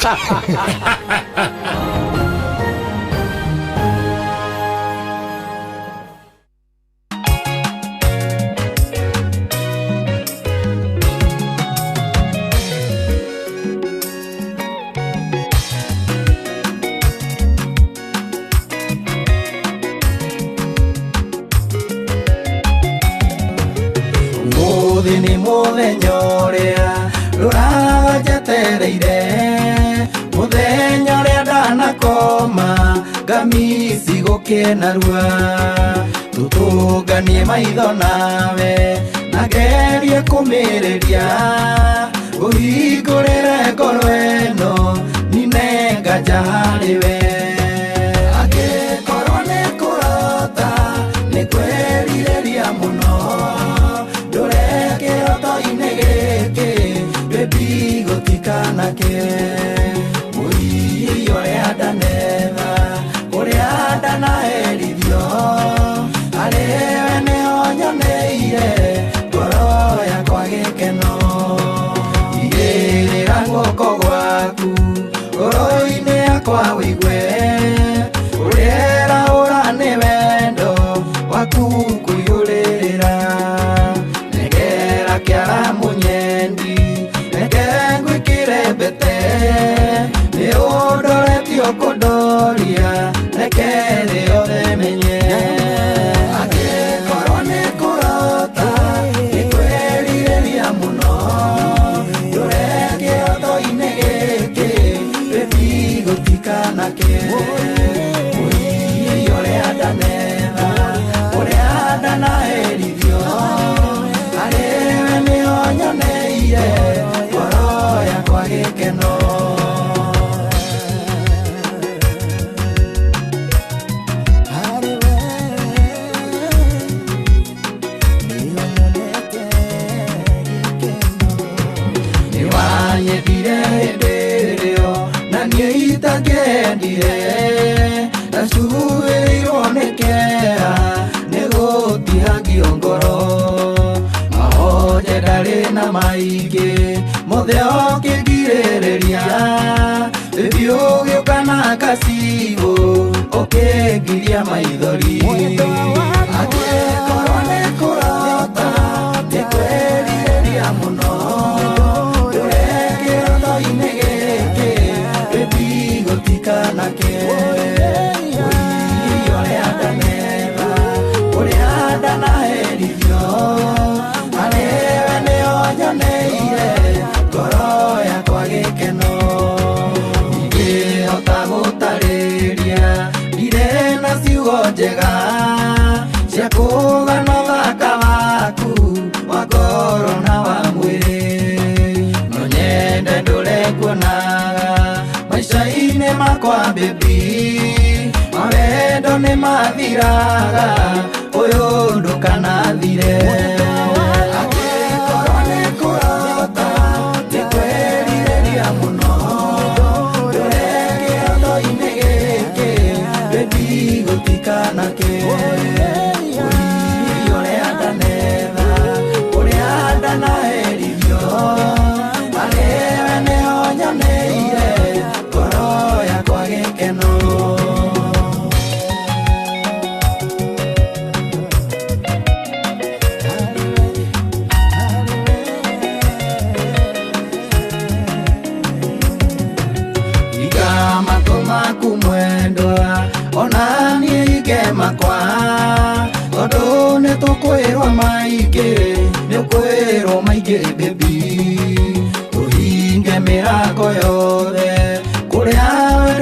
Mũthenya ũrĩa ndũraga njetereire, mũthenya ũrĩa ndanakoma ngamisi gũkenarua, tũtũnganie maitho nawe na ngerie kũmĩrĩria, ngũhingũrĩre ngoro ĩno nine nganja harĩ we. Angĩkorwo nĩ kũrota nĩ kwĩrirĩria mũno, baby gũtikanake, mũiyi ũrĩa ndanetha, ũrĩa ndanaherithio, harĩ we nĩho nyoneire ngoro yakwa gĩkeno. Igĩrĩra guoko gwaku ngoro-inĩ yakwa wĩigue, ũrĩa ĩraũra nĩ wendo waku kũiyũrĩrĩra, nengera kĩara mũnyendi ngwĩkĩre mbete, nĩ ũndoretio kũndoria, reke thĩ yothe menye. Angĩkorwo nĩ kũrota nĩ kwĩrirĩria mũno, ndũre kĩroto-inĩ gĩkĩ, baby gũtikanake, mũiyi ũrĩa ndanetha, ũrĩa ndanaherithio, harĩ we nĩho nyoneire ngoro yakwa gĩkeno. Nĩwanyendire hĩndĩ ĩrĩo na niĩ itangĩendire, ndacuhĩirwo nĩ kĩeha nĩ gũtihangio ngoro, mahonje ndarĩ na maingĩ mothe ũkĩngirĩrĩria, baby ũgĩũka na gacibũ ũkĩngiria maithori. Angĩkorwo nĩ kũrota nĩ kwĩrirĩria mũno, ndũre kĩroto-inĩ gĩkĩ, baby gũtikanake, mũiyi ũrĩa ndanetha, ũrĩa ndanaherithio, harĩ we nĩho nyoneire ngoro yakwa gĩkeno. Ndingĩhota gũtarĩria ndirĩ na ciugo njega cia kũgana ũthaka waku wa ngoro na wa mwĩrĩ, no nyende ndũre kuonaga maica-inĩ makwa baby, mawendo nĩ mathiraga ũyũ ndũkanathire. Angĩkorwo nĩ kũrota nĩ kwĩrirĩria mũno, ndũre kĩroto-inĩ gĩkĩ, baby gũtikanake, mũiyi ũrĩa ndanetha, ũrĩa ndanaherithio, harĩ we nĩho nyoneire ngoro yakwa gĩkeno. Maku mwendwa ona niĩ ige makwa, tondũ nĩ tũkwĩrwo maingĩ, nĩ ũkwĩrwo maingĩ baby, tũhinge mĩrango yothe kũrĩa we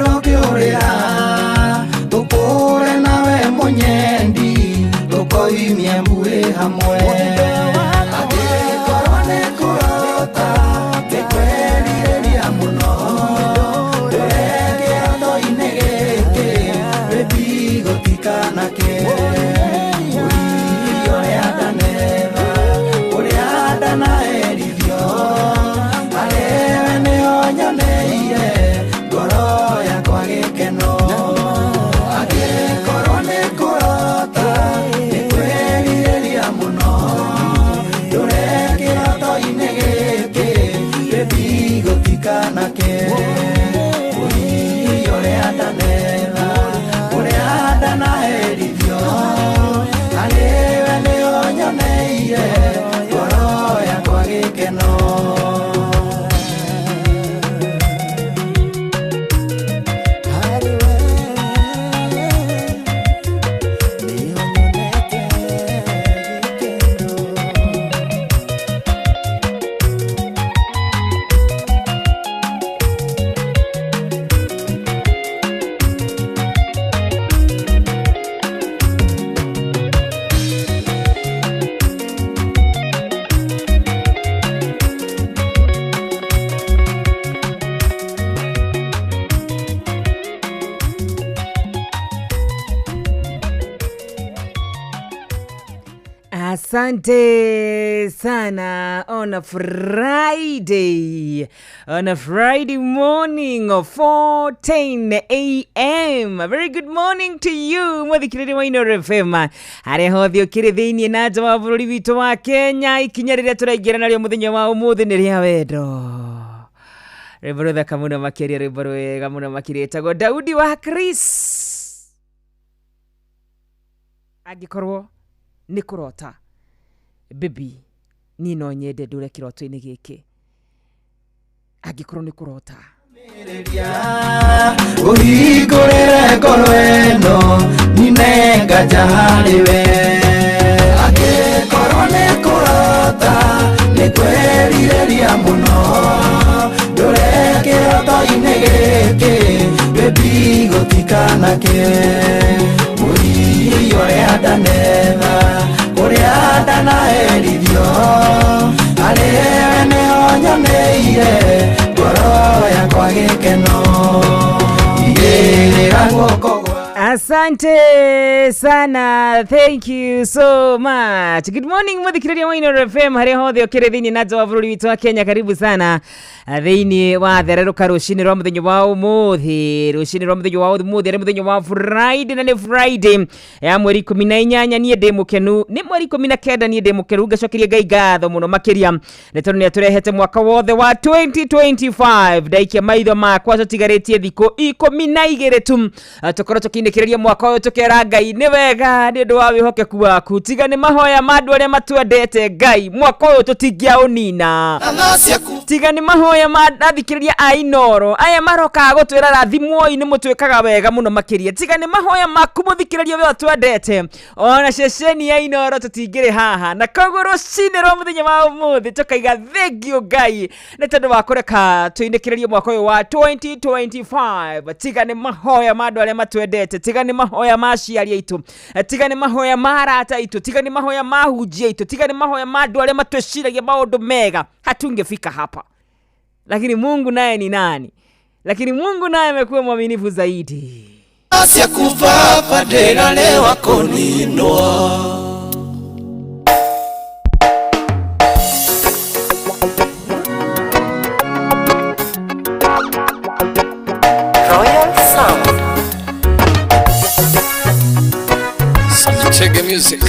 Tũkimia mbuĩ hamwe. Angĩkorwo nĩ kũrota nĩkwĩrirĩria mũno ndũre kĩroto-inĩ gĩkĩ baby gũtikanake mũriri ũrĩa ndanetha ũrĩa ndanaherithio harĩwe nĩho nyoneire ngoro yakwa gĩkeno. Angĩkorwo nĩ kũrota nĩkwĩrirĩria mũno ndũre kĩroto-inĩ gĩkĩ baby gũtikanake mũriri ũrĩa ndanetha ũrĩa ndanaherithio harĩwe nĩho nyoneire ngoro yakwa gĩkeno. Asante sana on a Friday morning of 4:10 a.m. A very good morning to you muthikiriri wa Inooro FM haria hothe ukiri thiini na nja wa bururi witu wa Kenya. Ikinya riria turaingira nario muthenya wa umuthi ni ria wendo. Rwimbo ruthaka muno makiria, rwimbo rwega muno makiria, etagwo Daudi wa Chris. Angikorwo nĩ kũrota baby niĩ no nyende ndũre kĩroto-inĩ gĩkĩ. Angĩkorwo nĩ kũrota ũhingũrĩre ngoro ĩno nine nganja harĩwe. Angĩkorwo nĩ kũrota nĩ kwĩrirĩria mũno ndũre kĩroto-inĩ gĩkĩ baby gũtikanake mũriri ũrĩa ndanetha ũrĩa ndanaherithio harĩwe nĩho nyoneire ngoro yakwa gĩkeno. Igĩrĩra guoko. Asante sana, thank you so much. Good morning muthikiriria wa Inooro FM haria hothe ukiri thiini na nja wa bururi witu wa Kenya. Karibu sana thiini wa thereruka rucini rwa muthenya wa umuthi, rucini rwa muthenya wa umuthi ari muthenya wa Friday, na ni Friday ya mweri 18. Niĩ ndĩ mũkenu, nĩ mweri 19, niĩ ndĩ mũkenu ngacokeria Ngai ngatho mũno makĩria nĩ tondũ nĩ atũrehete mwaka wothe wa 2025. Ndaikia maitho makwa tũtigarĩtie thikũ 12 tu tũkorwo tũkĩinĩkĩrĩria mwaka ũyũ tũkera Ngai nĩ wega nĩ ũndũ wa wĩhokeku waku. Tiga nĩ mahoya ma andũ arĩa matwendete Ngai, mwaka ũyũ tũtingĩaũnina. Tiga nĩ mahoya ma athikĩrĩria a Inooro aya marokaga gũtwĩra rathimwoi nĩ mũtwĩkaga wega mũno makĩria. Tiga nĩ mahoya maku mũthikĩrĩria ũyũ twendete, ona ceceni ya Inooro tũtingĩrĩ haha. Na koguo rũcinĩ rwa mũthenya wa ũmũthĩ tũkaiga thengiũ Ngai nĩ tondũ wa kũreka tũinĩkĩrĩrie mwaka ũyũ wa 2025. Tiga nĩ mahoya ma andũ arĩa matwendete, tiga nĩ mahoya ma aciari aitũ, tiga nĩ mahoya ma arata aitũ, tiga nĩ mahoya ma ahunjia aitũ, tiga nĩ mahoya ma andũ arĩa matwĩciragia maũndũ mega, hatungefika hapa. Lakini Mungu naye ni nani? Lakini Mungu naye amekuwa mwaminifu zaidi. Royal Sound. Chege music.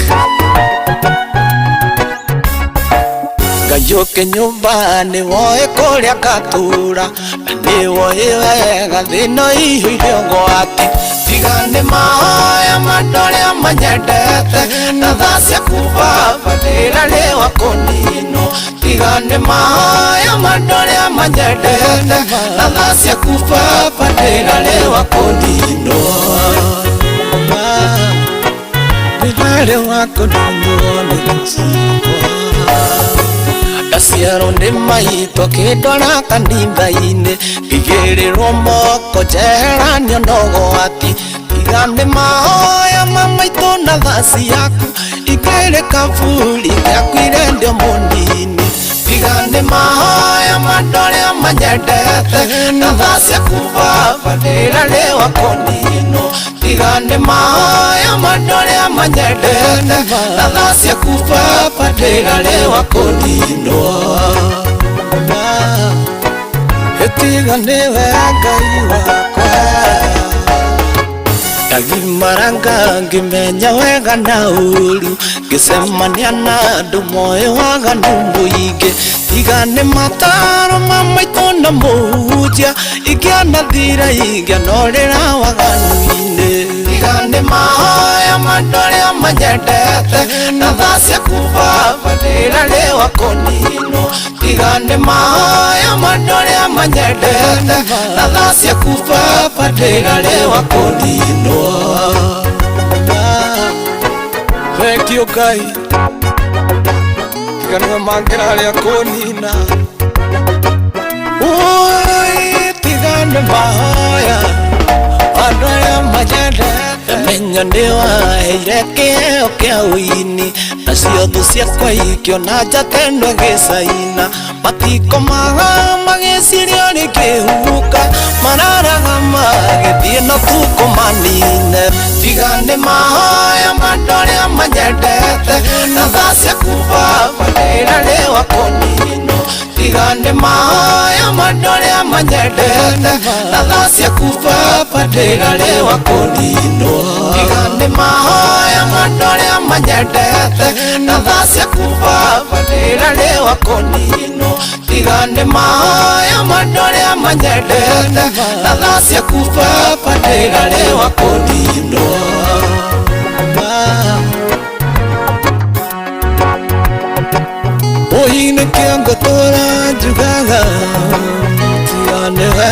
Ngayũke nyũmba nĩ woe kũrĩa ngatura na nĩ woe wega thĩna iyũire ũgwati. Tiga nĩ mahoya ma andũ arĩa manyendete na tha ciaku baba ndĩrarĩwa kũninwo. Tiga nĩ mahoya ma andũ arĩa manyendete na tha ciaku baba ndĩrarĩwa kũninwo. Ndĩrarĩwa kũninwo nĩ tha ciakwa. Ndaciarwo nĩ maitũ akĩndwara kanitha-inĩ ngĩigĩrĩrwo moko njeheranio na ũgwati. Tiga nĩ mahoya ma maitũ na tha ciaku Ikĩrĩ kaburi gĩakuire ndĩ mũnini. Tiga nĩ mahoya ma andũ arĩa manyendete, na tha ciaku Baba ndĩrarĩwa kũninwo. Tiga nĩ mahoya ma andũ arĩa manyendete, na tha ciaku Baba ndĩrarĩwa kũninwo. Tiga nĩwe Ngai wakwa, ndagimaranga ngĩmenya wega na ũru, ngĩcemania na andũ moĩ waganu mũingĩ. Tiga nĩ mataro ma maitũ na mũhunjia, ingĩanathira ingĩanorĩra waganu-inĩ. Tiga nĩ mahoya ma andũ arĩa manyendete, na tha ciaku Baba ndĩrarĩwa kũninwo. Tiga nĩ mahoya ma andũ arĩa manyendete, na tha ciaku Baba ndĩrarĩwa kũninwo. Thank you Ngai, tiga nĩwe mangĩrarĩa kũnina. Oi, tiga nĩ mahoya andũ arĩa manyendete, menya nĩwaheire kĩheo kĩa ũini, nacio thũ ciakwa ikĩona njata ĩno ĩgĩcaina. Matikomaga magĩciria rĩkĩhuka, mararaga magĩthiĩ no tukũmanine. Tiga nĩ mahoya ma andũ arĩa manyendete, na tha ciaku Baba ndĩrarĩwa kũninwo. Tiga nĩ mahoya ma andũ arĩa manyendete, na tha ciaku Baba ndĩrarĩwa kũninwo. Tiga nĩ mahoya ma andũ arĩa manyendete, na tha ciaku Baba ndĩrarĩwa kũninwo. Tiga nĩ mahoya ma andũ arĩa manyendete, na tha ciaku Baba ndĩrarĩwa kũninwo. Oi nĩkĩo ngũtũra njugaga, tiga nĩwe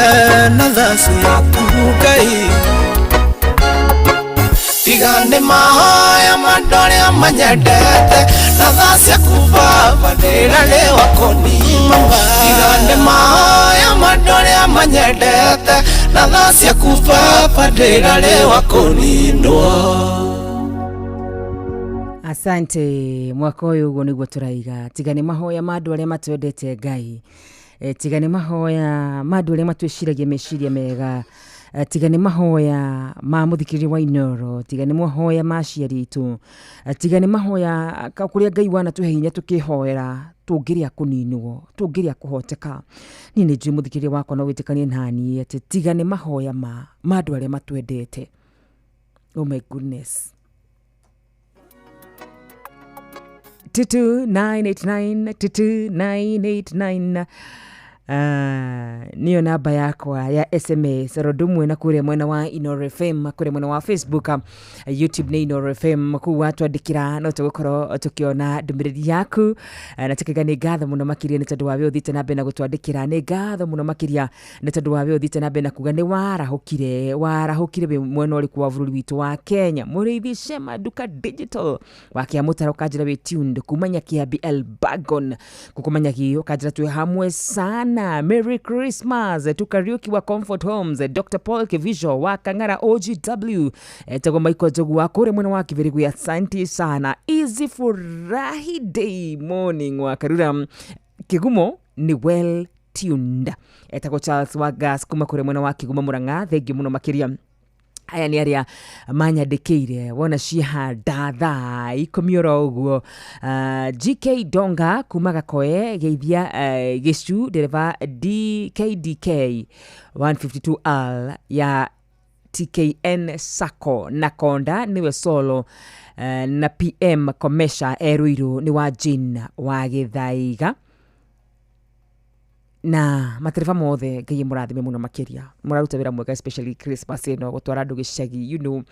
na tha ciaku Ngai. Tiga nĩ mahoya ma andũ arĩa manyendete, na tha ciaku Baba ndĩrarĩwa kũninwo. Tiga nĩ mahoya ma andũ arĩa manyendete, na tha ciaku Baba ndĩrarĩwa kũninwo. Asante. Mwaka ũyũ ũguo nĩguo tũraiga, tiga nĩ mahoya ma andũ arĩa matwendete Ngai, tiga nĩ mahoya ma andũ arĩa matwĩciragia meciria mega, tiga nĩ mahoya ma mũthikĩrĩria wa Inooro, tiga nĩ mahoya ma aciari aitũ, tiga nĩ mahoya kũrĩa Ngai wanatũhe hinya tũkĩhoera, tũngĩrĩa kũninwo, tũngĩrĩa kũhoteka. Niĩ nĩ njũĩ mũthikĩrĩria wakwa no wĩtĩkanie naniĩ atĩ tiga nĩ mahoya ma andũ arĩa matwendete. Oh my goodness. 22989 22989 niyo namba yakwa ya SMS rodumwe na kũrĩa mwena wa Inooro FM, kũrĩa mwena wa Facebook, YouTube nĩ Inooro FM, kũu watwandĩkĩra no tũgũkorwo tũkĩona ndũmĩrĩri yaku, na tũkaiga nĩ ngatho mũno makĩria nĩ tondũ wa we ũthiĩte na mbere na gũtwandĩkĩra, nĩ ngatho mũno makĩria nĩ tondũ wa we ũthiĩte na mbere na kuga nĩ warahũkire wĩ mwena ũrĩkũ wa bũrũri witũ wa Kenya. Mũrĩithi Shema Duka Digital wa Kĩamũtara ũkanjĩra wĩ tuned kuma Nyakiambi Elbagon kukumanyagi ũkanjĩra twĩ hamwe sana. Merry Christmas to Kariuki wa Comfort Homes, Dr. Paul Kevisho wa Kang'ara OGW, etagwo Michael Njogu wa kũrĩa mwena wa Kibirigwi, asante sana. Easy Furahi Day morning wa Karura Kigumo ni well tuned, etagwo Charles wa Gas kuma kũrĩa mwena wa Kigumo Murang'a, thengiũ mũno makĩria. Aya nĩ arĩa manyandĩkĩire wona ciahanda thaa ikũmi oro ũguo. GK Donga kuma Gakoe geithia Gĩcu ndereba DKDK 152R ya TKN Sacco na Konda nĩwe solo, na PM Komesha Eruiru nĩ wa Jane wa Gĩthaiga na matereba mothe. Ngai mũrathime mũno makĩria, mũraruta wĩra mwega especially Christmas ĩno gũtwara andũ gĩcagi, you know.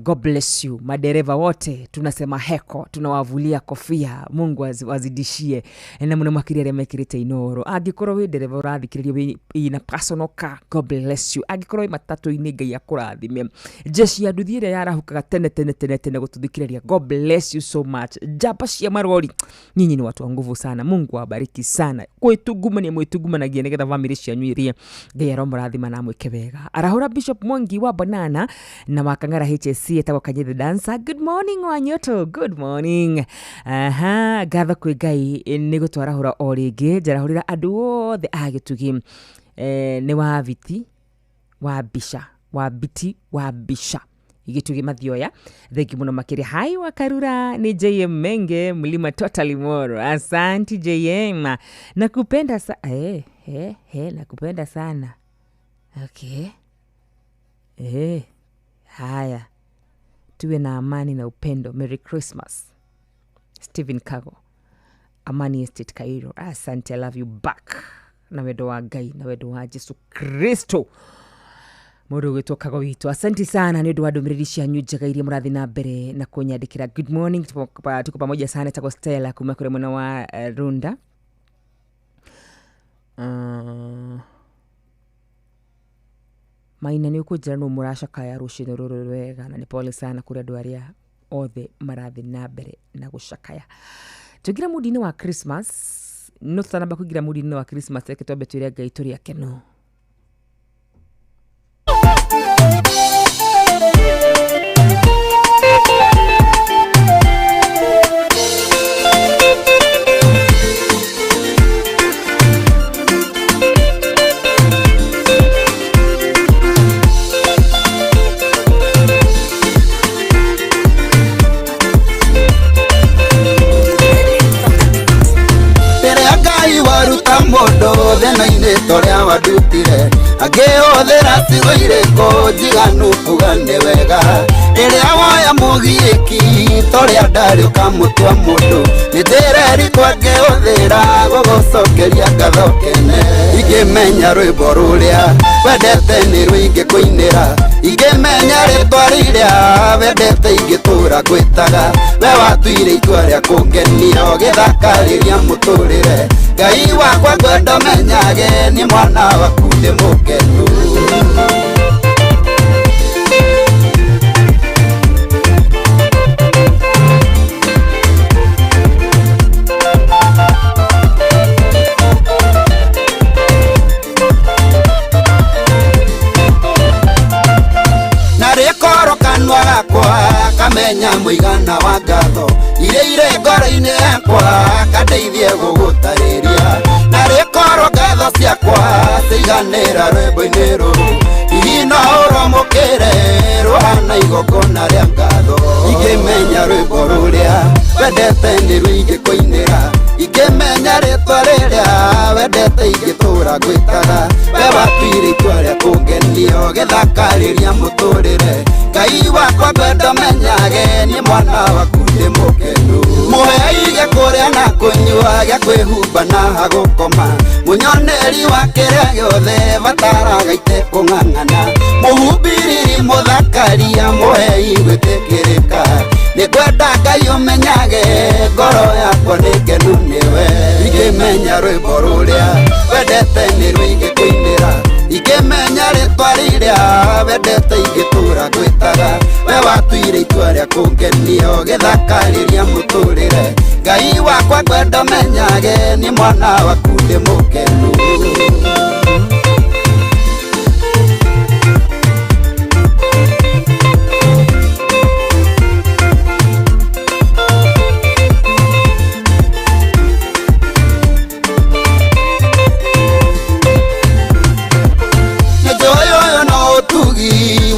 God bless you madereva wote, tunasema heko, tunawavulia kofia, Mungu azidishie na mũno makĩria arĩa mekĩrĩte Inooro. Angĩkorwo wĩ ndereba ũrathikĩrĩria wĩ na personal car, God bless you. Angĩkorwo wĩ matatũ-inĩ, Ngai akũrathime. Jeshi ya nduthi ĩrĩa yarahũkaga tene tene tene tene gũtũthikĩrĩria, God bless you so much. Njamba cia marori, nyinyi ni watu wa nguvu sana, Mungu awabariki sana. Kwĩtungumania mwĩtungumanagia nĩgetha bamĩrĩ cianyu irie, Ngai aromũrathima na amwĩke wega. Arahũra Bishop Mwangi wa Banana na wa Kang'ara HSC Kisii etagwo Kanyithi Dancer. Good morning Wanyoto, good morning. Aha, ngatho kwĩ Ngai nĩ gũtwarahũra o rĩngĩ, njarahũrĩra andũ othe a Gĩtugi. Nĩ wa Viti wa Bisha, wa Biti wa Bisha, Gĩtugi Mathioya, thengi mũno makĩria. Hai wa Karura ni JM Menge Mlima Totally Moro, asanti JM, nakupenda sa nakupenda sana. Okay, haya, tuwe na amani na upendo. Merry Christmas. Stephen Kago, Amani Estate Cairo, asante, I love you back. Na wendo wa Ngai na wendo wa Jesu Kristo. Mũndũ ũgwĩtwo Kago witũ, asante sana nĩ ũndũ wa ndũmĩrĩri cianyu njega iria mũrathiĩ na mbere na kũnyandĩkĩra. Good morning, tuko pamoja sana. Etagwo Stella kuma kũrĩa mwena wa Runda. Maina nĩ ũkũnjĩra nũ mũracakaya rũcinĩ rũrũ rwega, na nĩ pole sana kũrĩ andũ arĩa othe marathiĩ na mbere na gũcakaya. Tũingĩre mũndũ-inĩ wa Christmas, no tũtanamba kũingĩra mũndũ-inĩ wa Christmas, reke twambe twĩre Ngai tũrĩ akenu. Toria wadutire angĩhũthĩra cigo irĩkũ njiganu kuga nĩ wega rĩrĩa woya mũgiĩki torĩa ndarĩ ũkamũtua mũndũ nĩ njĩra ĩrĩkũ angĩhũthĩra gũgũcokeria ngatho kene ingĩmenya rwĩmbo rũrĩa wendete nĩ rũingĩ kũinĩra ingĩmenya rĩtwa rĩrĩa wendete ingĩtũra ngwĩtaga we watuire itua rĩa kũngenia ũgĩthakarĩria mũtũrĩre Ngai wakwa ngwenda menyage nĩ mwana waku ndĩ mũkenu. Narĩ korwo kanua gakwa kamenya mũigana wa ngatho iria irĩ ngoro-inĩ yakwa kandeithie gũgũtarĩria narĩ korwo ngatho ciakwa ciiganĩra rwĩmbo-inĩ rũrũ hihi no ũromũkĩre rũhana igongona rĩa ngatho ingĩmenya rwĩmbo rũrĩa wendete nĩ rũingĩ kũinĩra ingĩmenya rĩtwa rĩrĩa wendete ingĩtũra ngwĩtaga we watuire itua rĩa kũngenia ũgĩthakarĩria mũtũrĩre Ngai wakwa ngwenda menyage nĩ mwana waku ndĩ mũkenu mũhe aige kũrĩa na kũnyua gĩa kwĩhumba na hagũkoma mũnyoneri wa kĩrĩa gĩothe bataraga itekũng'ang'ana mũhumbiriri mũthakaria mũhei gwĩtĩkĩrĩka nĩ ngwenda Ngai ũmenyage ngoro yakwa nĩ ngenu nĩwe ingĩmenya rwĩmbo rũrĩa wendete nĩ rũingĩ kũinĩra ingĩmenya rĩtwa rĩrĩa wendete ingĩtũra ngwĩtaga we watuire itua rĩa kũngenia ũgĩthakarĩria mũtũrĩre Ngai wakwa ngwenda menyage nĩ mwana waku ndĩ mũkenu.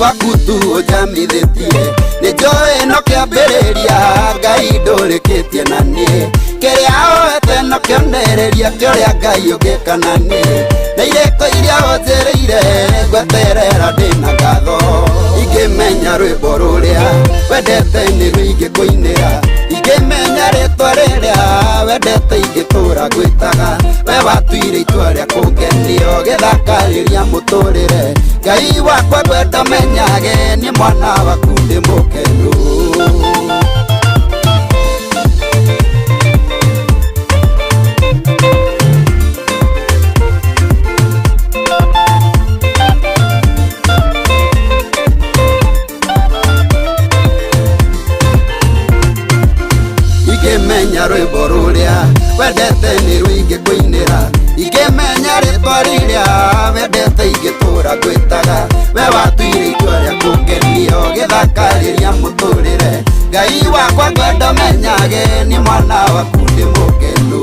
Waku tu ũnjamithĩtie nĩ njũĩ no kĩambĩrĩria Ngai ndũrĩkĩtie na niĩ kĩrĩa oete no kĩonereria kĩũrĩa Ngai ũngĩka na niĩ na irĩko iria ũnjĩrĩire ngweterera ndĩna ngatho ingĩmenya rwĩmbo rũrĩa wendete nĩ rũingĩ kũinĩra ingĩmenya rĩtwa rĩrĩa wendete ingĩtũra ngwĩtaga we watuire itua rĩa kũngenia ũgĩthakarĩria mũtũrĩre Ngai wakwa ngwenda menyage nĩ mwana waku ndĩ mũkenu. Ingĩmenya rwĩmbo rũrĩa wendete nĩ rũingĩ kũinĩra ingĩmenya rĩtwa rĩrĩa wendete ingĩtũra ngwĩtaga we watuire itua rĩa kũngenia ũgĩthakarĩria ngenage nĩ mwana waku ndĩ mũkenu.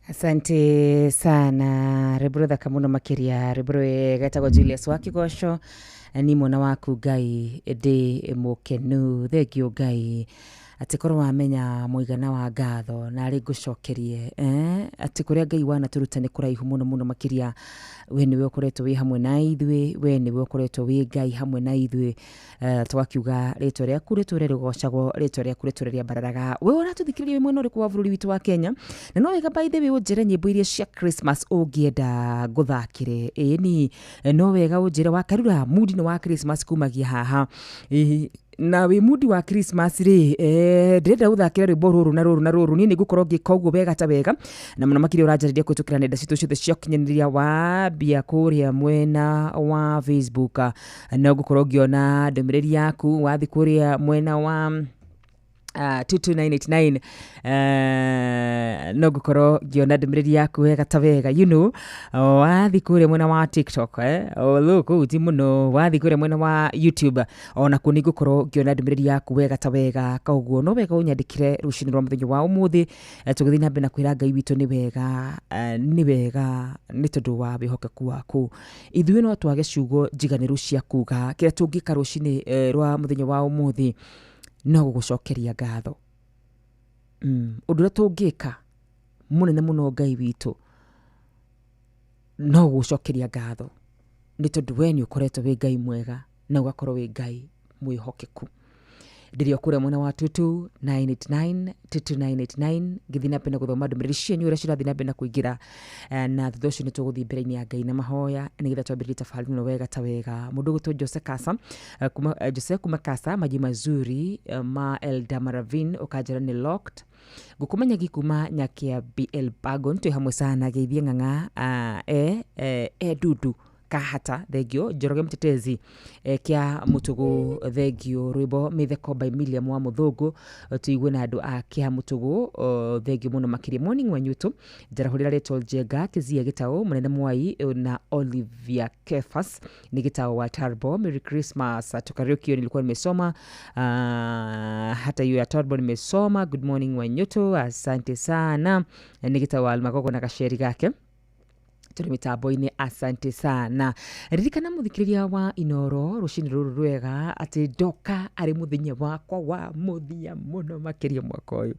Asante sana, rwĩmbo rũthaka mũno makĩria, rwĩmbo rwĩgetagwo Julius wa Kĩgoco, ni mwana waku Ngai ndĩ mũkenu. Thengio Ngai atĩ korwo wamenya mũigana wa ngatho narĩ ngũcokerie, atĩ kũrĩa Ngai wanatũruta nĩ kũraihu mũno mũno makĩria. We nĩwe ũkoretwo wĩ hamwe na ithuĩ, we nĩwe ũkoretwo wĩ Ngai hamwe na ithuĩ. Twakiuga rĩtwa rĩaku rĩtũre rĩgocagwo, rĩtwa rĩaku rĩtũre rĩambararaga. We ũratũthikĩrĩria wĩ mwena ũrĩkũ wa bũrũri witũ wa Kenya? Na no wega by the way ũnjĩre nyĩmbo iria cia Christmas ũngĩenda ngũthakĩre. Ĩni no wega ũnjĩre wakarura mudi nĩ wa Christmas kumagia haha. Na wĩ mudi wa Christmas rĩ, ndĩrenda gũthakĩra rwĩmbo rũrũ na rũrũ na rũrũ, niĩ nĩ ngũkorwo ngĩka ũguo wega ta wega. Na mũno makĩria ũranjarĩria kũhĩtũkĩra nenda citũ ciothe cia ũkinyanĩria, wambia kũrĩa mwena wa Facebook no ngũkorwo ngĩona ndũmĩrĩri yaku, wathiĩ kũrĩa mwena wa 22989 no ngũkorwo ngĩona ndũmĩrĩri yaku wega ta wega, you know, wathiĩ kũrĩa mwena wa TikTok, although kũu ti mũno, wathiĩ kũrĩa mwena wa YouTube onakuo nĩ ngũkorwo ngĩona ndũmĩrĩri yaku wega ta wega. Koguo no wega ũnyandĩkĩre rũcinĩ rwa mũthenya wa ũmũthĩ, tũgĩthiĩ na mbere na kwĩra Ngai witũ nĩ wega, nĩ wega nĩ tondũ wa wĩhokeku waku. Ithuĩ no twage ciugo njiganĩru cia kuga kĩrĩa tũngĩka rũcinĩ rwa mũthenya wa ũmũthĩ no gũgũcokeria ngatho. Ũndũ ũrĩa tũngĩka mũnene mũno Ngai witũ no gũgũcokeria ngatho nĩ tondũ we nĩ ũkoretwo wĩ Ngai mwega na ũgakorwo wĩ Ngai mwĩhokeku. Ndĩrĩ o kũrĩa mwena wa 22989 22989 ngĩthiĩ na mbere na gũthoma ndũmĩrĩri cianyu ũrĩa cirathiĩ na mbere na kũingĩra, na thutha ũcio nĩ tũgũthiĩ mbere-inĩ ya Ngai na mahoya nĩgetha twambĩrĩrie tabarĩra ĩno wega ta wega. Mũndũ ũgwĩtwo Jose Kasa, Jose kuma Kasa, maji mazuri ma Elda Maravin ũkanjĩra nĩ locked. Ngũkũmenya kuma Nyakia BL Bagon, twĩ hamwe sana, geithie ng'ang'a e dudu kahata, thengio. Njoroge Mtetezi kia Mutugu, thengio. Rwĩmbo Mĩtheko by William wa Mũthũngũ tuigue na andũ a kia Mutugu, thengio mũno makĩria. Morning Wanyutu, njarahũrĩra rĩtwa Njenga Kizia Gĩtaũ Mũnene Mwai na Olivia Kefas ni Gĩtaũ wa Tarbo. Merry Christmas. Tukariokio nilikuwa nimesoma, hata hiyo ya Tarbo nimesoma. Good morning Wanyutu, asante sana. Ni Gĩtaũ wa Almagogo na gaceri gake tũrĩ mĩtambo-inĩ, asante sana. Ririkana mũthikĩrĩria wa Inoro rũcinĩ rũrũ rwega atĩ ndoka arĩ mũthenya wakwa wa mũthia mũno makĩria mwaka ũyũ.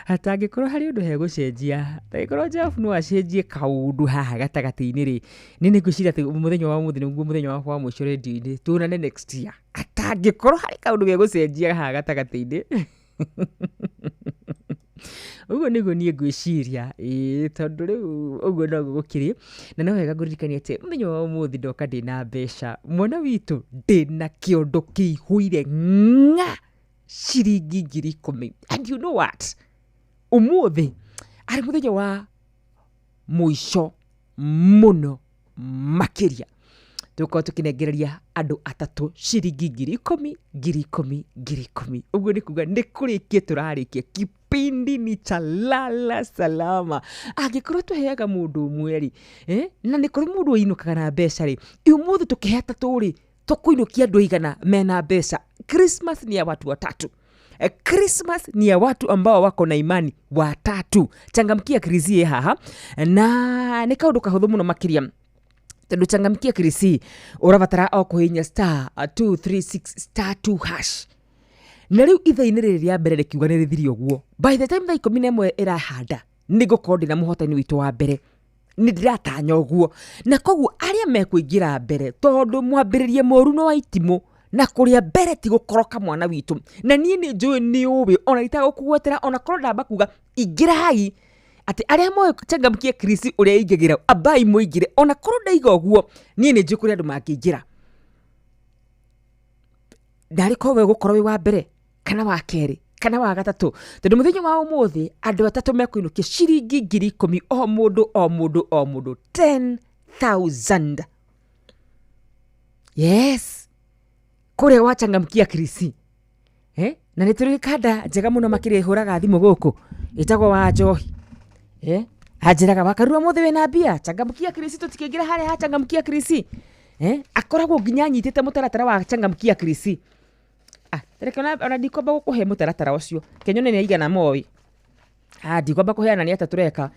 Hatangĩkorwo harĩ ũndũ hegũcenjia, tangĩkorwo Jeff no acenjie kaũndũ haha gatagatĩ-inĩ rĩ, nĩ nĩngwĩciria atĩ mũthenya wa mũthĩ nĩguo mũthenya wakwa wa mũico rĩndiũ-inĩ, tuonane next year. Atangĩkorwo harĩ kaũndũ gegũcenjia haha gatagatĩ-inĩ ũguo nĩguo niĩ ngwĩciria, ĩĩ tondũ rĩu ũguo noguo gũkĩrĩ. Na no wega ngũririkanie atĩ mũthenya wa ũmũthĩ ndoka ndĩna mbeca, mwana witũ, ndĩna kĩondo kĩihũire ng'a ciringi 10,000. And you know what, ũmũthĩ arĩ mũthenya wa mũico mũno makĩria tũkorwo tũkĩnengereria andũ atatũ ciringi 10,000 10,000 10,000. Ũguo nĩ kuga nĩ kũrĩkia tũrarĩkia kipindi ni cha lala salama. Angĩkorwo tũheaga mũndũ ũmwe rĩ, na nĩ kũrĩ mũndũ ũinũkaga na mbeca rĩ, ũmũthĩ tũkĩhe atatũ rĩ, tũkũinũkia andũ aigana mena mbeca? Christmas ni ya watu watatu. Christmas ni ya watu ambao wako na imani watatu. Changamkia Krisie haha na nĩ kaũndũ kahũthũ mũno makĩria tondũ changamkia Krisi ũrabatara o kũhihinya star 236 star 2 hash. Na rĩu ithaa-inĩ rĩrĩ rĩa mbere rĩkiuga nĩ rĩthiri ũguo, by the time thaa 11 ĩrahanda nĩ ngũkorwo ndĩna mũhotani witũ wa mbere, nĩ ndĩratanya ũguo. Na koguo arĩa mekũingĩra mbere, tondũ mwambĩrĩrie mũru no wa itimũ na kũrĩa mbere ti gũkoroka mwana witũ. Na niĩ nĩ njũĩ nĩ ũĩ ona itagũkũgwetera, ona korwo ndamba kuga ingĩrai atĩ arĩa moĩ changamkia Krisi ũrĩa ingĩgĩra ambai mũingĩre, ona korwo ndaiga ũguo niĩ nĩ njũĩ kũrĩ andũ mangĩingĩra. Ndarĩ korwo we ũgũkorwo wĩ wa mbere kana wa kerĩ Kana wa gatatũ, tondũ mũthenya wa ũmũthĩ andũ atatũ mekũinũkia ciringi 10,000 o mũndũ o mũndũ o mũndũ 10,000. Yes, kũrĩa gwachangamkia Krisi. Na nĩ tũrĩ kanda njega mũno makĩria ĩhũraga thimũ gũkũ ĩtagwo wa njohi. Anjĩraga wakarura mũthĩ wĩna mbia, changamkia Krisi, tũtikĩingĩra harĩa ha changamkia Krisi. Akoragwo nginya anyitĩte mũtaratara wa changamkia Krisi. Reke ona ndikwamba gũkũhe mũtaratara ũcio, kenyone nĩ aigana moĩ. Ndikwamba kũheana nĩ atĩa tũreka.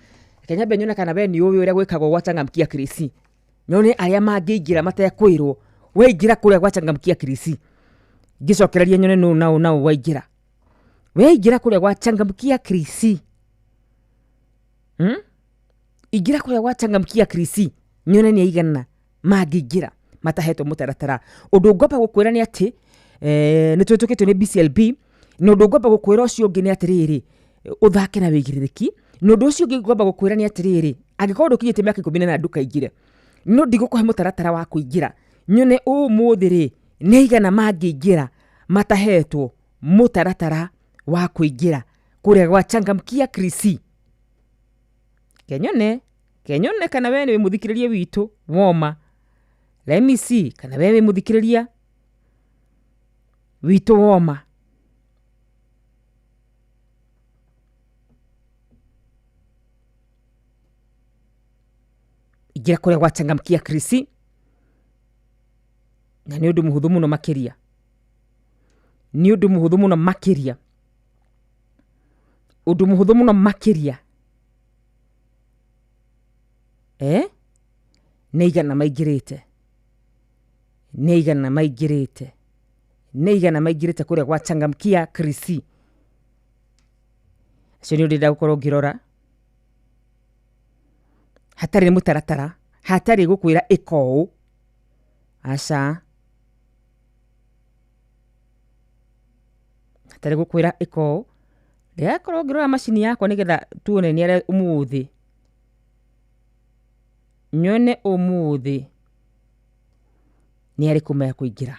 Kenya nyone kana we nĩ ũĩ ũrĩa gwĩkagwo gwa changamkia Krisi. Nyone arĩa mangĩingĩra matekwĩrwo, weingĩra kũrĩa gwa changamkia Krisi. Ngĩcokereria nyone nũ na ũ na ũ waingĩra. Weingĩra kũrĩa gwa changamkia Krisi. Ingĩra kũrĩa gwa changamkia Krisi, nyone nĩ aigana mangĩingĩra matahetwo mũtaratara. Ũndũ ngwamba gũkwĩra nĩ atĩ nĩ twĩtũkĩtio nĩ BCLB, na ũndũ ngwamba gũkwĩra ũcio ũngĩ nĩ atĩrĩrĩ, ũthake na wĩigĩrĩrĩki. Na ũndũ ũcio ũngĩ ngwamba gũkwĩra nĩ atĩrĩrĩ, angĩkorwo ndũkinyĩtie mĩaka 18 ndũkaingĩre, no ndigũkũhe mũtaratara wa kũingĩra. Nyone ũmũthĩ rĩ nĩ aigana mangĩingĩra matahetwo mũtaratara wa kũingĩra kũrĩa gwa changamkia Krisi. Kenyone kana we nĩ mũthikĩrĩria witũ woma. Let me see kana we wĩ mũthikĩrĩria witũ woma. Ingĩra kũrĩa gwa changamkia Krisi, na nĩ ũndũ mũhũthũ mũno makĩria. Nĩ ũndũ mũhũthũ mũno makĩria. Ũndũ mũhũthũ mũno makĩria. Nĩ aigana maingĩrĩte. Nĩ aigana maingĩrĩte. Nĩ aigana maingĩrĩte kũrĩa gwa changamkia Krisi. Acio nĩ ũndũ ndĩrenda gũkorwo ngĩrora. Hatarĩ mũtaratara, hatarĩ gũkwĩra ĩka ũũ. Aca. Hatarĩ gũkwĩra ĩka ũũ. Ndĩrakorwo ngĩrora macini yakwa nĩgetha tuone nĩ arĩa ũmũthĩ. Nyone ũmũthĩ nĩ arĩkũ mekũingĩra.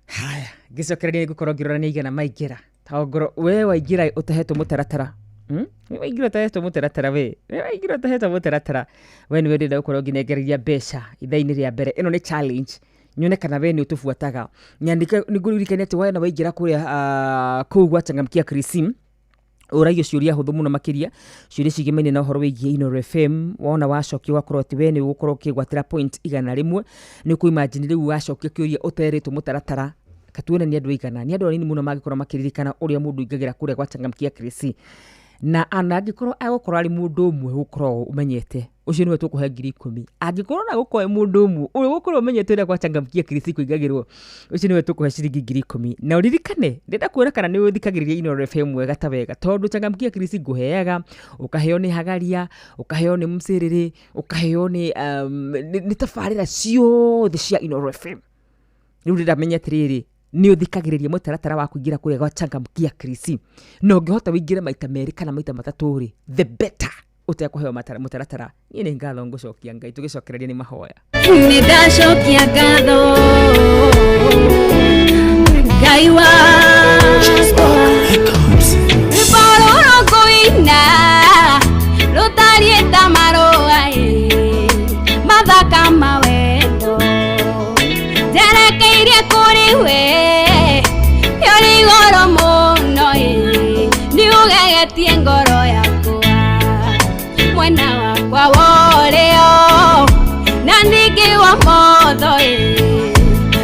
Haya, ngĩcokereria ngũkorwo ngĩrora nĩ aigana maingĩra. Tongoro we waingĩra ũtahetwo mũtaratara. We waingĩra ũtahetwo mũtaratara we. We waingĩra ũtahetwo mũtaratara. We nĩwe ndĩrenda gũkorwo ngĩnengereria mbeca ithaa-inĩ rĩa mbere. Ĩno nĩ challenge. Nyone kana we nĩ ũtũbuataga. Nyandĩke nĩngũririkania atĩ wena waingĩra kũrĩa kũu gwa changamkia Krisi, ũragio ciũria hũthũ mũno makĩria, ciũria cigemaine na ũhoro wĩgiĩ Inooro FM. Wona wacokia ũgakorwo atĩ we nĩ ũgũkorwo ũkĩgwatĩra point 100. Nĩ ũkũ-imagine rĩu wacokia kĩũria ũterĩtwo mũtaratara. Katuone nĩ andũ aigana, nĩ andũ anini mũno mangĩkorwo makĩririkana ũrĩa mũndũ aingagĩra kũrĩa gwa changamkia Krisi. Na ana angĩkorwo agũkorwo arĩ mũndũ ũmwe ũgũkorwo ũmenyete, ũcio nĩwe tũkũhe 10,000. Angĩkorwo na gũkorwo mũndũ ũmwe ũrĩa ũgũkorwo ũmenyete ũrĩa gwa changamkia Krisi kũingagĩrwo, ũcio nĩwe tũkũhe ciringi 10,000. Na ũririkane, ndĩrenda kuona kana nĩ ũthikagĩrĩria Inooro FM wega ta wega, tondũ changamkia Krisi ngũheaga, ũkaheo nĩ Hagaria, ũkaheo nĩ Mcĩrĩrĩ, ũkaheo nĩ nĩ tabarĩra ciothe cia Inooro FM. Rĩu ndĩramenya atĩrĩrĩ, nĩ ũthikagĩrĩria mũtaratara wa kũingĩra kũrĩa gwa changamkia Krisi. Na ũngĩhota wĩingĩre maita merĩ kana maita matatũ rĩ, the better ũtekũheo mũtaratara. Niĩ nĩ ngatho ngũcokia Ngai, tũgĩcokereria nĩ mahoya. Nĩ ndacokia ngatho Ngai wakwa. Rwĩmbo rũrũ ngũina rũtariĩ ta marũa mathaka ma wendo njerekeirie kũrĩ we, ũrĩ igũrũ mũno nĩ ũgegetie ngoro yakwa mwena wakwa wa ũrĩo na ningĩ wa motho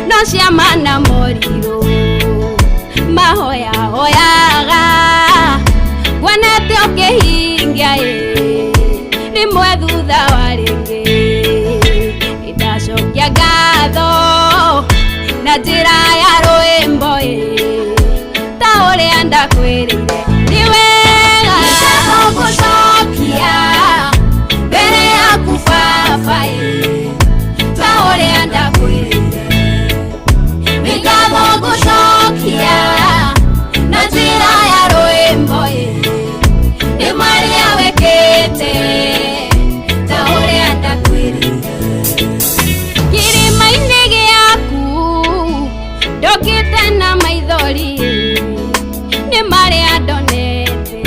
no ciama na morirũ mahoya hoyaga wonete ũkĩhingia rĩmwe thutha wa rĩngĩ. Nĩndacokia ngatho na njĩra ya rwĩmbo ta ũrĩa ndakwĩrĩire. Nĩ wega gũcokia mbere yaku baba ta ũrĩa ndakwĩrĩire. Nĩ ngatho ngũcokia na njĩra ya rwĩmbo nĩ marĩa wĩkĩte ta ũrĩa ndakwĩrĩire. Kĩrĩma-inĩ gĩaku ndokĩte na maithori Nĩ marĩa ndonete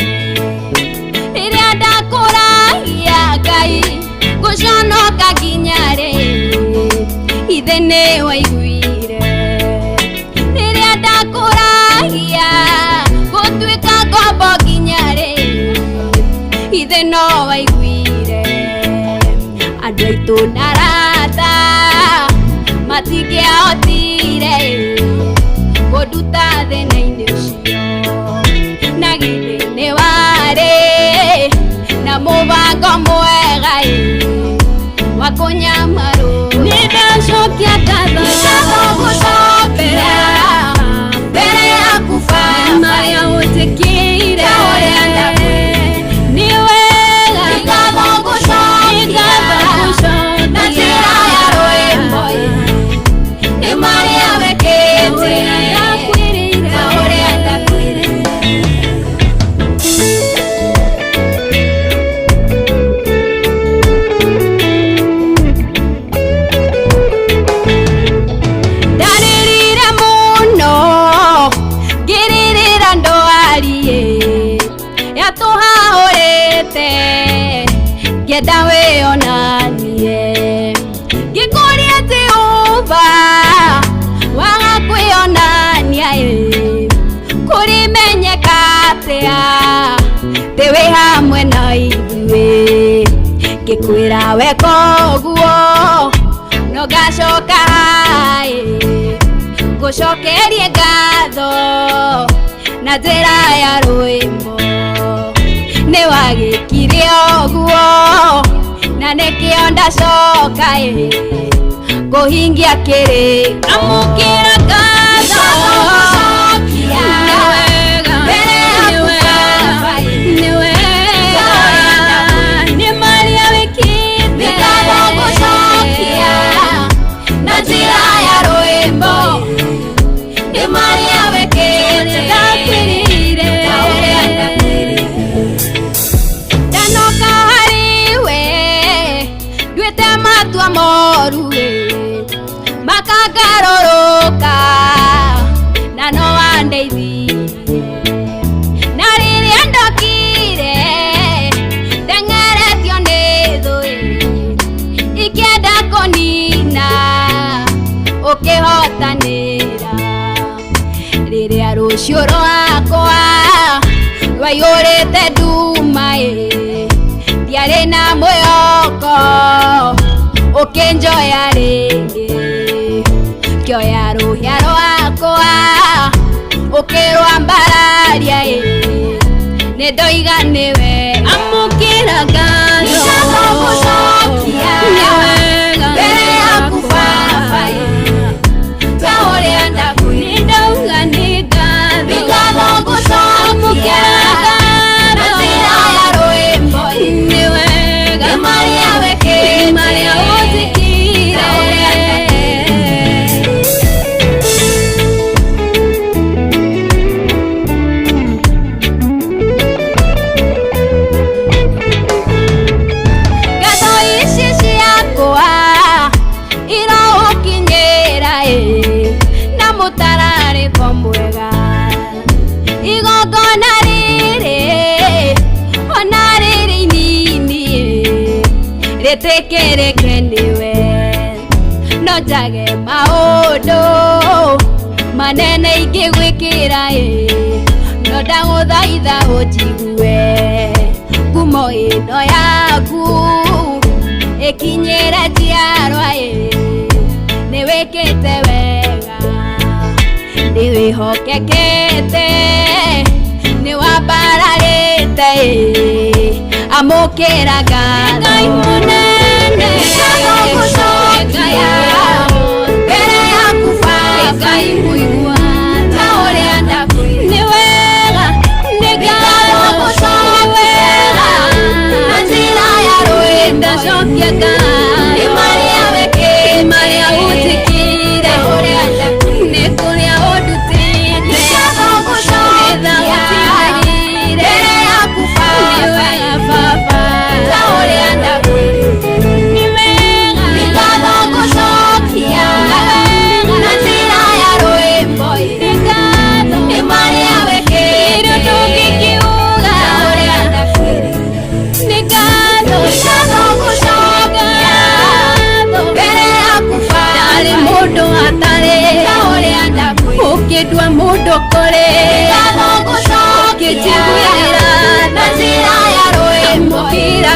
rĩrĩa ndakũragia Ngai gũconoka nginya rĩ ithe nĩ waiguire rĩrĩa ndakũragia gũtuĩka ngombo nginya rĩ ithe no waiguire andũ aitũ na arata matingĩahotire kũnduta thĩna-inĩ ũcio na githĩ nĩ warĩ na mũbango mwega wa kũnyamarwo nĩ ndacokia ngatho gũcokera mbere yaku Baba marĩa ũnjĩkĩire nĩ wega ngatho gũcokia na njĩra ya rwĩmbo nĩ marĩa wĩkĩte ta ũrĩa ndakwĩrĩire. Ndarĩrire mũno ngĩrĩrĩra ndwari yatũhahũrĩte ngĩenda wĩonanie ngĩkũria Jehova waga kwĩonania kũrĩmenyeka atĩa atĩ wĩ hamwe na ithuĩ ngĩkwĩra weka ũguo no ngacoka ngũcokerie ngatho na njĩra ya rwĩmbo nĩ wagĩkire ũguo na nĩkĩo ndacoka kũhingia kĩrĩko amũkĩra ngatho mbere yaku Baba nĩ wega nĩ marĩa wĩkĩte ngatho gũcokia na njĩra ya rwĩmbo nĩ marĩa wĩkĩte ndakwĩrire ta ũrĩa ndakwĩrire ndanoka harĩ we nduĩte matua moru makangarũrũka na no wandeithirie na rĩrĩa ndokire ndeng'eretio nĩ thũ ikĩenda kũnina ũkĩhotanĩra rĩrĩa rũciũ rwakwa rwaiyũrĩte nduma ndiarĩ na mwĩhoko ũkĩnjoya rĩngĩ ngĩoya rũhĩa rwakwa ũkĩrwambararia nĩ ndoiga nĩ wega amũkĩra ngatho gũcokia mbere yaku Baba ta ũrĩa ndakwĩrire ndauga nĩ ngatho gũcokia na njĩra ya rwĩmbo nĩ wega nĩ marĩa wĩkĩte marĩa ũnjĩkĩire ta ũrĩa ngatho ici ciakwa irogũkinyĩra na mũtararĩko mwega igongona rĩrĩ ona rĩrĩ inini rĩtĩkĩrĩke nĩwe no njage maũndũ manene ingĩgwĩkĩra no ndagũthaitha ũnjigue ngumo ĩno yaku ĩkinyĩre njiarwa nĩ wĩkĩte wega nĩ wĩhokekete nĩ wambararĩte amũkĩra ngatho Ngai mũnene gũcokia mbere yaku Baba Ngai mũigua ta ũrĩa ndakwĩrire nĩ wega nĩ ngatho gũcokia na njĩra ya rwĩmbo ndacokia ngatho nĩ marĩa wĩkĩte marĩa ũnjĩkĩire nĩ kũrĩa ũndutĩte ngatho gũcokia mbere yaku Baba ta ũrĩa ndakwĩrire nĩ wega nĩ ngatho gũcokia na njĩra ya rwĩmbo.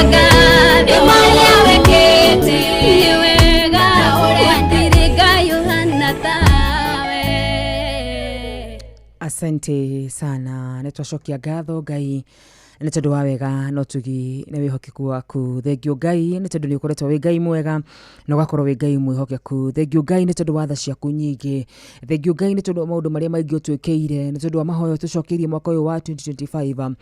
Ngatho nĩ marĩa wĩkĩte. Nĩ wega gũtirĩ Ngai ũhana tawe. Asante sana, nä twacokia ngatho Ngai nä tondå wa wega na ũtugi na wĩhokeku waku. Thengio Ngai nä tondå nä ũkoretwo wĩ Ngai mwega na ũgakorwo wĩ Ngai mwĩhokeku. Thengio Ngai nä tondå wa tha ciaku nyingĩ. Thengio Ngai nä tondå wa maũndũ marĩa maingĩ ũtwĩkĩire, nä tondå wa mahoya tũcokeirie mwaka ũyũ wa 2025.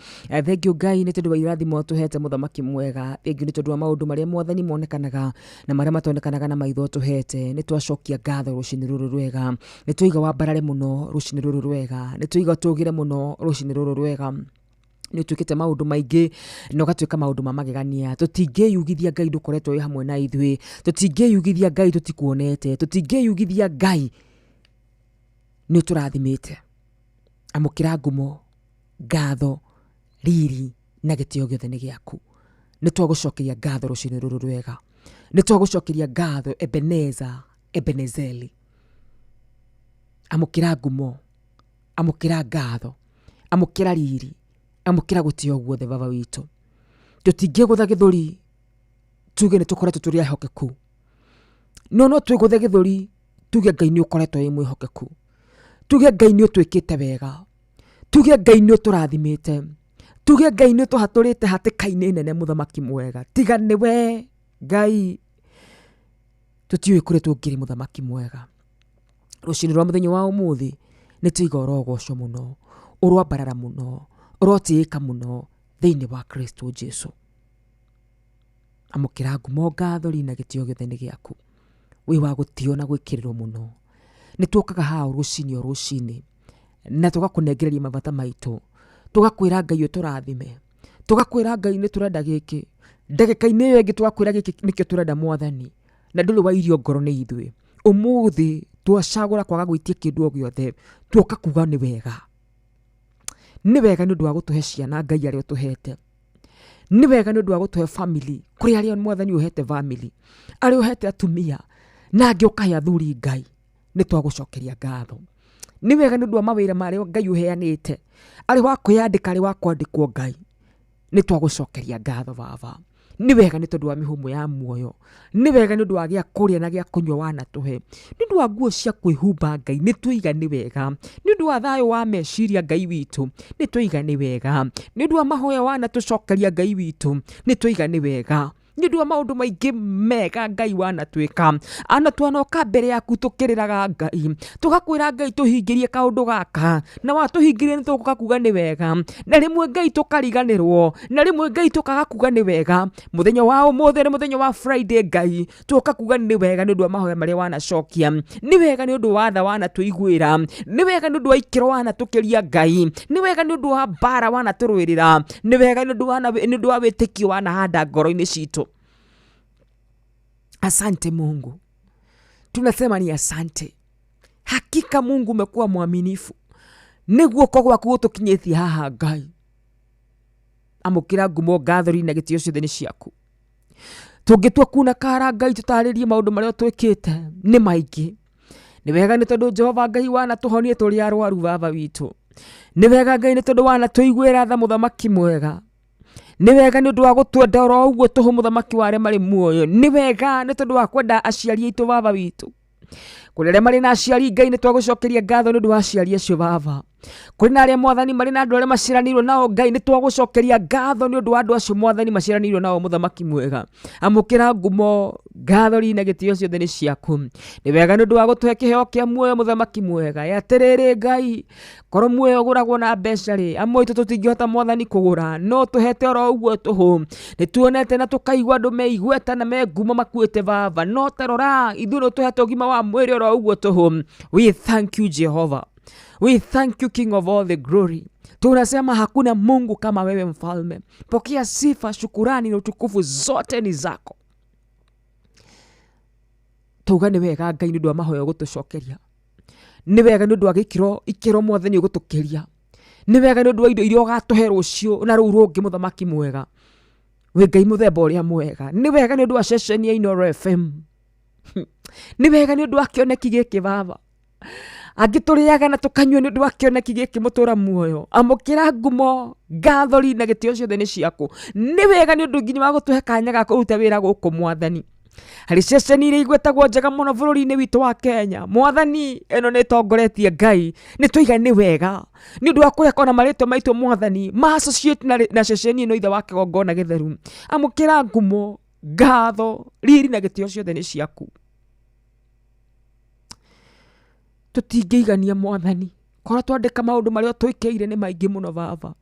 Thengio Ngai nä tondå wa irathimo ũtũhete mũthamaki mwega. Thengio nä tondå wa maũndũ marĩa mwathani monekanaga na marĩa matonekanaga na maitho ũtũhete. Nĩ twacokia ngatho rũcinĩ rũrũ rwega, nĩ twaiga wambarare mũno rũcinĩ rũrũ rwega, nĩ twaiga tũgĩre mũno rũcinĩ rũrũ rwega. Nĩ ũtuĩkĩte maũndũ maingĩ na ũgatuĩka maũndũ ma magegania. Tũtingĩyugithia Ngai ndũkoretwo wĩ hamwe na ithuĩ, tũtingĩyugithia Ngai tũtikuonete, tũtingĩyugithia Ngai nĩ ũtũrathimĩte. Amũkĩra ngumo, ngatho, riri na gĩtĩo gĩothe nĩ gĩaku. Nĩ twagũcokeria ngatho rũcinĩ rũrũ rwega, nĩ twagũcokeria ngatho Ebeneza, Ebenezeli. Amũkĩra ngumo, amũkĩra ngatho, amũkĩra riri, amũkĩra gũtĩo guothe baba witũ. Tũtingĩgũtha gĩthũri tuge nĩ tũkoretwo tũrĩ ehokeku, no no twĩgũthe gĩthũri tuge Ngai nĩ ũkoretwo wĩ mwĩhokeku, tuge Ngai nĩ ũtwĩkĩte wega, tuge Ngai nĩ ũtũrathimĩte, tuge Ngai nĩ ũtũhatũrĩte hatĩka-inĩ nene mũthamaki mwega. Tiga nĩwe Ngai tũtiũĩ kũrĩa tũngĩrĩ mũthamaki mwega. Rũcinĩ rwa mũthenya wa ũmũthĩ nĩ tũiga ũrogocwo mũno, ũroambarara mũno, ũrotĩĩka mũno thĩinĩ wa Kristo Jesu. Amũkĩra ngumo, ngatho, riri na gĩtĩo gĩothe nĩ gĩaku. Wĩ wa gũtĩo na gwĩkĩrĩrwo mũno. Nĩ tũkaga haha o rũcinĩ o rũcinĩ na tũgakũnengereria mabata maitũ, tũgakwĩra Ngai ũtũrathime, tũgakwĩra Ngai nĩ tũrenda gĩkĩ, ndagĩka-inĩ ĩyo ĩngĩ tũgakwĩra gĩkĩ nĩkĩo tũrenda mwathani, na ndũrĩ wa irio ngoro nĩ ithuĩ. Ũmũthĩ twacagũra kwaga gwĩtia kĩndũ o gĩothe, tuoka kuga nĩ wega. Nĩ wega nĩ ũndũ wa gũtũhe ciana Ngai arĩa ũtũhete, nĩ wega nĩ ũndũ wa gũtũhe family, kũrĩ arĩa mwathani ũhete family, arĩa ũhete atumia na angĩ ũkahe athuri Ngai, nĩ twagũcokeria ngatho. Nĩ wega nĩ ũndũ wa mawĩra marĩa Ngai ũheanĩte, arĩ wa kwĩyandĩka, arĩ wa kwandĩkwo Ngai, nĩ twagũcokeria ngatho baba. Nĩ wega nĩ tondũ wa mĩhũmũ ya muoyo, nĩ wega nĩ ũndũ wa gĩa kũrĩa na gĩa kũnyua wanatũhe, nĩ ũndũ wa nguo cia kwĩhumba Ngai nĩ twaiga nĩ wega, nĩ ũndũ wa thayũ wa meciria Ngai witũ nĩ twaiga nĩ wega, nĩ ũndũ wa mahoya wanatũcokeria Ngai witũ nĩ twaiga nĩ wega, nĩ ũndũ wa maũndũ maingĩ mega Ngai wanatwĩka. Ana twanoka mbere yaku tũkĩrĩraga Ngai, tũgakwĩra Ngai tũhingĩrie kaũndũ gaka, na watũhingĩria nĩ tũgũka kuga nĩ wega, na rĩmwe Ngai tũkariganĩrwo, na rĩmwe Ngai tũkaga kuga nĩ wega. Mũthenya wa ũmũthĩ nĩ mũthenya wa Friday Ngai, tũka kuga nĩ wega nĩ ũndũ wa mahoya marĩa wanacokia, nĩ wega nĩ ũndũ wa tha wanatũiguĩra, nĩ wega nĩ ũndũ wa ikĩro wanatũkĩria Ngai, nĩ wega nĩ ũndũ wa mbara wanatũrũĩrĩra, nĩ wega nĩ ũndũ wa wĩtĩkio wanahanda ngoro-inĩ citũ. Asante Mungu, tunasema ni asante. Hakika Mungu umekuwa mwaminifu, nĩ guoko gwaku gũtũkinyĩtie haha Ngai. Amũkĩra ngumo, ngatho, riri na gĩtĩo ciothe nĩ ciaku. Tũngĩtua kuna kara Ngai tũtarĩrie maũndũ marĩa twĩkĩte nĩ maingĩ. Nĩ wega nĩ tondũ Jehova Ngai wanatũhonie tũrĩ arwaru baba witũ. Nĩ wega Ngai nĩ tondũ wanatũiguĩra tha mũthamaki mwega. Nĩ wega nĩ ũndũ wa gũtwenda oro ũguo tũhũ mũthamaki wa arĩa marĩ muoyo. Nĩ wega nĩ tondũ wa kwenda aciari aitũ baba witũ. Kũrĩ arĩa marĩ na aciari Ngai nĩ twagũcokeria ngatho nĩ ũndũ wa aciari acio baba. Kũrĩ na arĩa mwathani marĩ na andũ arĩa maciaranĩirwo nao Ngai nĩ twagũcokeria ngatho nĩ ũndũ wa andũ acio mwathani maciaranĩirwo nao mũthamaki mwega. Amũkĩra ngumo, ngatho, riri na gĩtĩo ciothe nĩ ciaku. Nĩ wega nĩ ũndũ wa gũtũhe kĩheo kĩa muoyo mũthamaki mwega. Atĩrĩrĩ Ngai, korwo muoyo ũgũragwo na mbeca rĩ, amwe aitũ tũtingĩhota mwathani kũgũra, no tũhete oro ũguo tũhũ. Nĩ tuonete na tũkaigua andũ me igweta na me ngumo makuĩte baba, no tarora ithuĩ nĩ ũtũhete ũgima wa mwĩrĩ oro ũguo tũhũ. We thank you Jehovah. We thank you King of all the glory. Tunasema hakuna Mungu kama wewe mfalme. Pokea sifa, shukurani na utukufu, zote ni zako. Tuga nĩ wega Ngai nĩ ũndũ wa mahoya ũgũtũcokeria. Nĩ wega nĩ ũndũ wa gĩkĩro ikĩro mwathani ũgũtũkĩria. Nĩ wega nĩ ũndũ wa indo iria ũgatũhe rũciũ na rũu rũngĩ mũthamaki mwega. Wĩ Ngai mũthemba ũrĩa mwega. Nĩ wega nĩ ũndũ wa ceceni ya Inooro FM. Nĩ wega nĩ ũndũ wa kĩoneki gĩkĩ baba. Angĩ tũrĩaga na tũkanyua nĩ ũndũ wa kĩoneki gĩkĩ mũtũra muoyo. Amũkĩra ngumo, ngatho na gĩtĩo ciothe nĩ ciaku. Nĩ wega nĩ ũndũ nginya wa gũtũhe kanya ga kũruta wĩra gũkũ mwathani. Harĩ ceceni iria igwetagwo njega mũno bũrũri-inĩ witũ wa Kenya, mwathani ĩno nĩ ĩtongoretie Ngai, nĩ twaiga nĩ wega nĩ ũndũ wa kũreka ona marĩtwa maitũ mwathani ma associate na ceceni ĩno ithe wa kĩgongona gĩtheru. Amũkĩra ngumo, ngatho, riri na gĩtĩo ciothe nĩ ciaku. Tũtingĩigania mwathani, korwo twandĩka maũndũ marĩa twĩkĩire nĩ maingĩ mũno baba.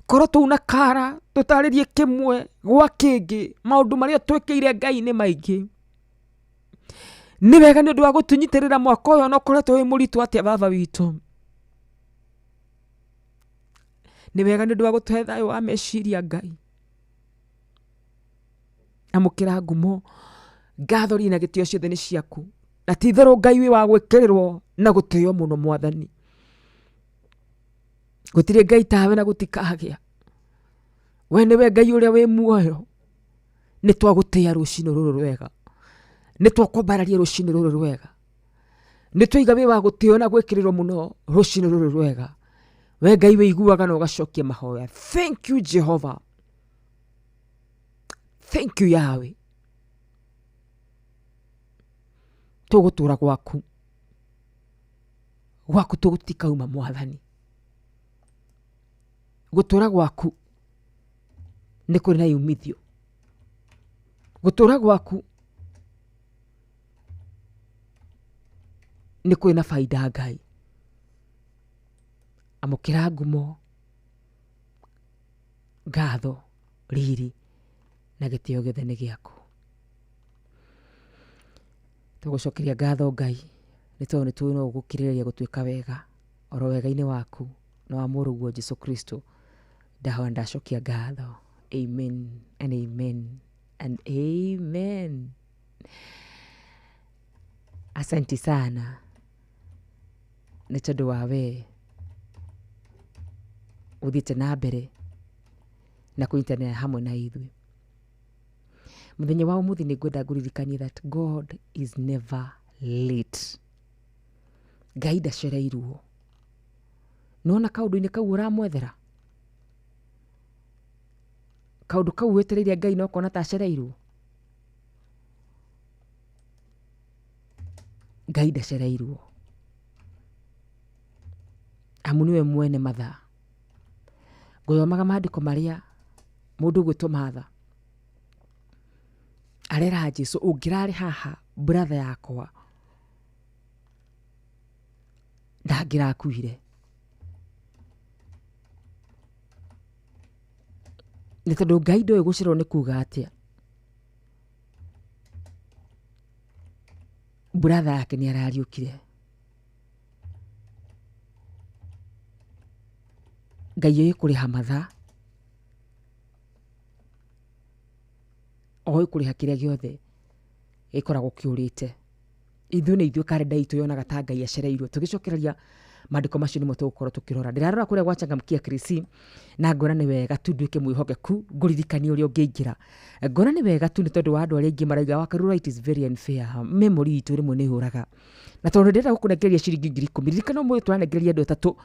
Korwo twauna kara tũtarĩrie kĩmwe gwa kĩngĩ, maũndũ marĩa twĩkĩire Ngai nĩ maingĩ. Nĩ wega nĩ ũndũ wa gũtũnyitĩrĩra mwaka ũyũ ona ũkoretwo wĩ mũritũ atĩa baba witũ. Nĩ wega nĩ ũndũ wa gũtũhe thayũ wa meciria Ngai. Amũkĩra ngumo, ngatho na gĩtĩo ciothe nĩ ciaku. Na ti itherũ Ngai wĩ wa gwĩkĩrĩrwo na gũtĩo mũno mwathani. Gũtirĩ Ngai tawe na gũtikagĩa. We nĩwe Ngai ũrĩa wĩ muoyo. Nĩ twagũtĩa rũcinĩ rũrũ rwega. Nĩ twakwambararia rũcinĩ rũrũ rwega. Nĩ twaiga wĩ wa gũtĩo na gwĩkĩrĩrwo mũno rũcinĩ rũrũ rwega. We Ngai wĩiguaga na ũgacokia mahoya. Thank you Jehovah. Thank you Yahweh. Tũgũtũra gwaku. Gwaku tũgũtikauma mwathani. Gũtũra gwaku nĩ kũrĩ na yumithio. Gũtũra gwaku nĩ kũrĩ na baida Ngai. Amũkĩra ngumo, ngatho, riri na gĩtĩo gĩothe nĩ gĩaku. Tũgũcokeria ngatho Ngai nĩ tondũ nĩ tũĩ no ũgũkirĩrĩria gũtuĩka wega oro wega-inĩ waku na wa mũrũguo Jesu Kristo. Ndahoya ndacokia ngatho. Amen and amen and amen. Asanti sana nĩ tondũ wa we ũthiĩte na mbere na kũnyitanĩra hamwe na ithuĩ. Mũthenya wa ũmũthĩ nĩ ngwenda ngũririkanie that God is never late. Ngai ndacereirwo. Nĩwona kaũndũ-inĩ kau ũramwethera? Kaũndũ kau wetereire Ngai na ũkona ta acereirwo? Ngai ndacereirwo. Amu nĩwe mwene mathaa. Ngũthomaga maandĩko marĩa mũndũ ũgwĩtwo Martha arera Jesu ũngĩrarĩ haha brother yakwa ndangĩrakuire. Nĩ tondũ Ngai ndoĩ gũcererwo nĩ kuga atĩa. Brother yake nĩ arariũkire. Ngai oĩ kũrĩha mathaa, oĩ kũrĩha kĩrĩa gĩothe gĩkoragwo kĩũrĩte. Ithuĩ nĩ ithuĩ karenda itũ yonaga ta Ngai acereirwo. Tũgĩcokereria maandĩko macio nĩmo tũgũkorwo tũkĩrora. Ndĩrarora kũrĩa gwa Changamkia Krisi na ngona nĩ wega tu nduĩke mwĩhokeku ngũririkanie ũrĩa ũngĩingĩra. Ngona nĩ wega tu nĩ tondũ wa andũ arĩa aingĩ marauga Wakarura it is very unfair. Memory itũ rĩmwe nĩ ĩhũraga. Na tondũ ndĩrenda gũkũnengereria ciringi 10,000, ririkana ũmũthĩ tũranengereria andũ atatũ,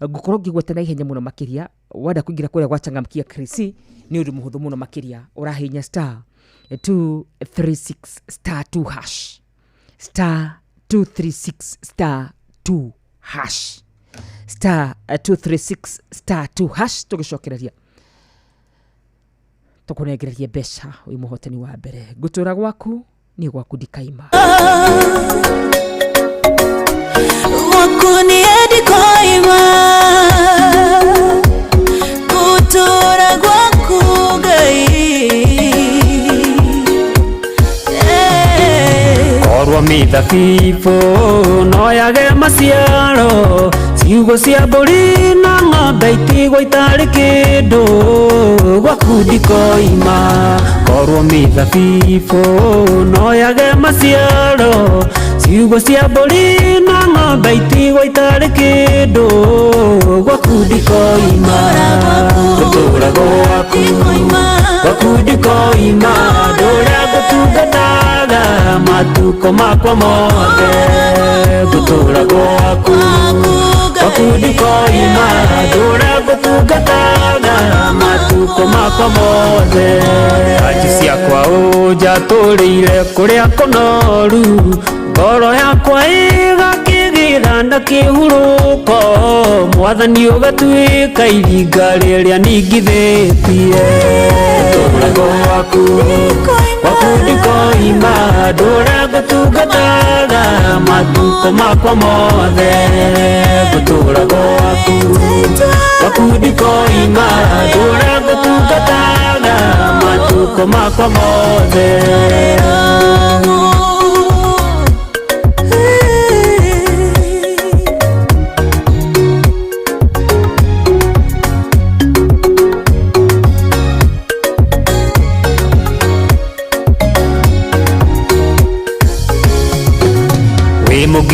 ngũkorwo ngĩgweta na ihenya mũno makĩria. Wenda kũingĩra kũrĩa gwa Changamkia Krisi nĩ ũndũ mũhũthũ mũno makĩria. Ũrahihinya star 236 star 2 hash. Star 236 star 2 hash. Star 236 star 2 hash tũgĩcokereria. Tũkũnengererie mbeca wĩ mũhotani wa mbere. Ngũtũra gwaku nĩ gwaku ndikaima. Gwaku nĩ ndikoima. Gũtũra gwaku Ngai. Korwo mĩthabibũ no yage maciaro, ciugũ cia mbũri na ng'ombe itigwo itarĩ kĩndũ, gwaku ndikoima. Korwo mĩthabibũ no yage maciaro, ciugũ cia mbũri na ng'ombe itigwo itarĩ kĩndũ, gwaku ndikoima. Gũtũra gwaku, gwaku ndikoima, ndũrĩa ngũtungataga matukũ makwa mothe. Ngũtũra gwaku Gwaku ndikoima Ndũre ngũtungataga Matukũ makwa mothe Anji ciakwa ũnjatũrĩire kũrĩa kũnoru Ngoro yakwa ĩgakĩgĩra na kĩhurũko Mwathani ũgatuĩka iringa rĩrĩa ningithĩtie Ngũtũra gwaku Gwaku ndikoima Ndũre ngũtungataga Matukũ makwa mothe Ngũtũra gwaku Gwaku ndikoima Ndũre ngũtungataga Matukũ makwa mothe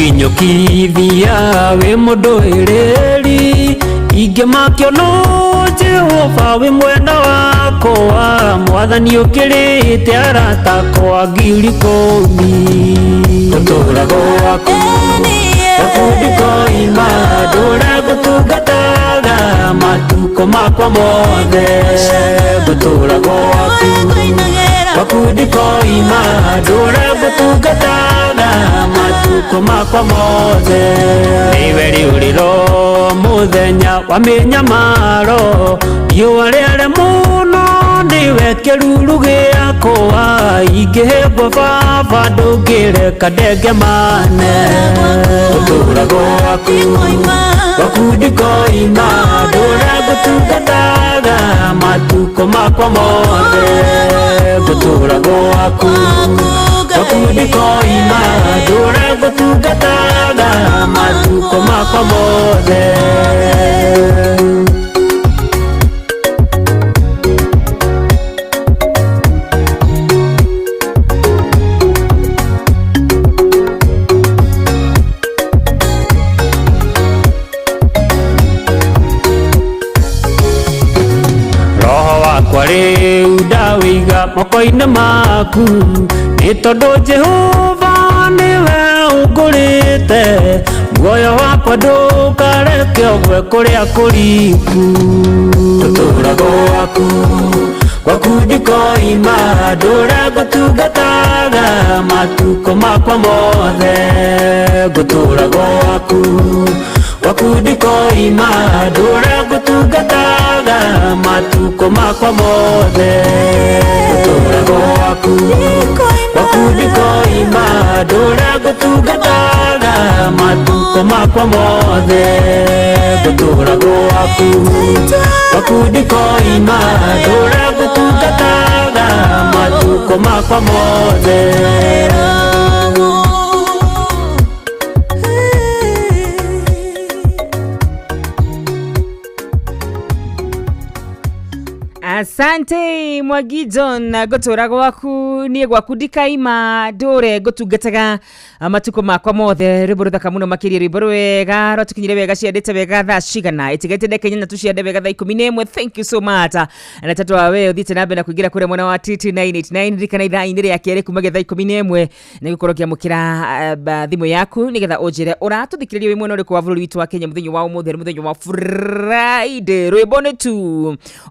Muginyukithia wi mundu ireri ingimakio no Jehova wi mwena wakwa Mwathani ukirite arata kwa 10,000 Ngũtũra gwaku Gwaku ndikoima Ndũre ngũtungataga Matukũ makwa mothe Ngũtũra gwaku Gwaku ndikoima Ndũre ngũtungataga Matukũ makwa mothe Nĩwe rĩũrĩro mũthenya wa mĩnyamaro Riũa rĩare mũno nĩwe kĩruru gĩakwa Ingĩhĩngwo baba ndũngĩreka ndengemane Ngũtũra gwaku Gwaku ndikoima Ndũre ngũtungataga Matukũ makwa mothe Ngũtũra gwaku Gwaku ndikoima Ndũre ngũtungataga Matukũ makwa mothe Rĩu ndawĩiga moko-inĩ maku Nĩ tondũ Jehova nĩwe ũngũrĩte Muoyo wakwa ndũkareke ũgwe kũrĩa kũriku Ngũtũra gwaku Gwaku ndikoima Ndũre ngũtungataga Matukũ makwa mothe Ngũtũra gwaku Gwaku ndikoima Ndũre ngũtungataga Matukũ makwa mothe Ngũtũra gwaku Gwaku ndikoima Ndũre ngũtungataga Matukũ makwa mothe Ngũtũra gwaku Gwaku ndikoima Ndũre ngũtungataga Matukũ makwa mothe Asante Mwagi John ngũtũra gwaku niĩ gwaku ndikaima ndũre ngũtungataga matukũ makwa mothe rwĩmbo rũthaka mũno makĩria rwĩmbo rwega rwatũkinyire wega ciandĩte wega thaa cigana ĩtigĩte ndeka inya na tũciande wega thaa 11 thank you so much na tatu wa we ũthiĩte na mbere na kũingĩra kũrĩa mwena wa TT989 ririkana ithaa-inĩ rĩa kerĩ kumagia thaa 11 nĩ gũkorwo ũkĩamũkĩra thimũ yaku nĩgetha ũnjĩre ũratũthikĩrĩria wĩ mwena ũrĩkũ wa bũrũri witũ wa Kenya mũthenya wa ũmũthĩ nĩ mũthenya wa Friday rwĩmbo nĩ tu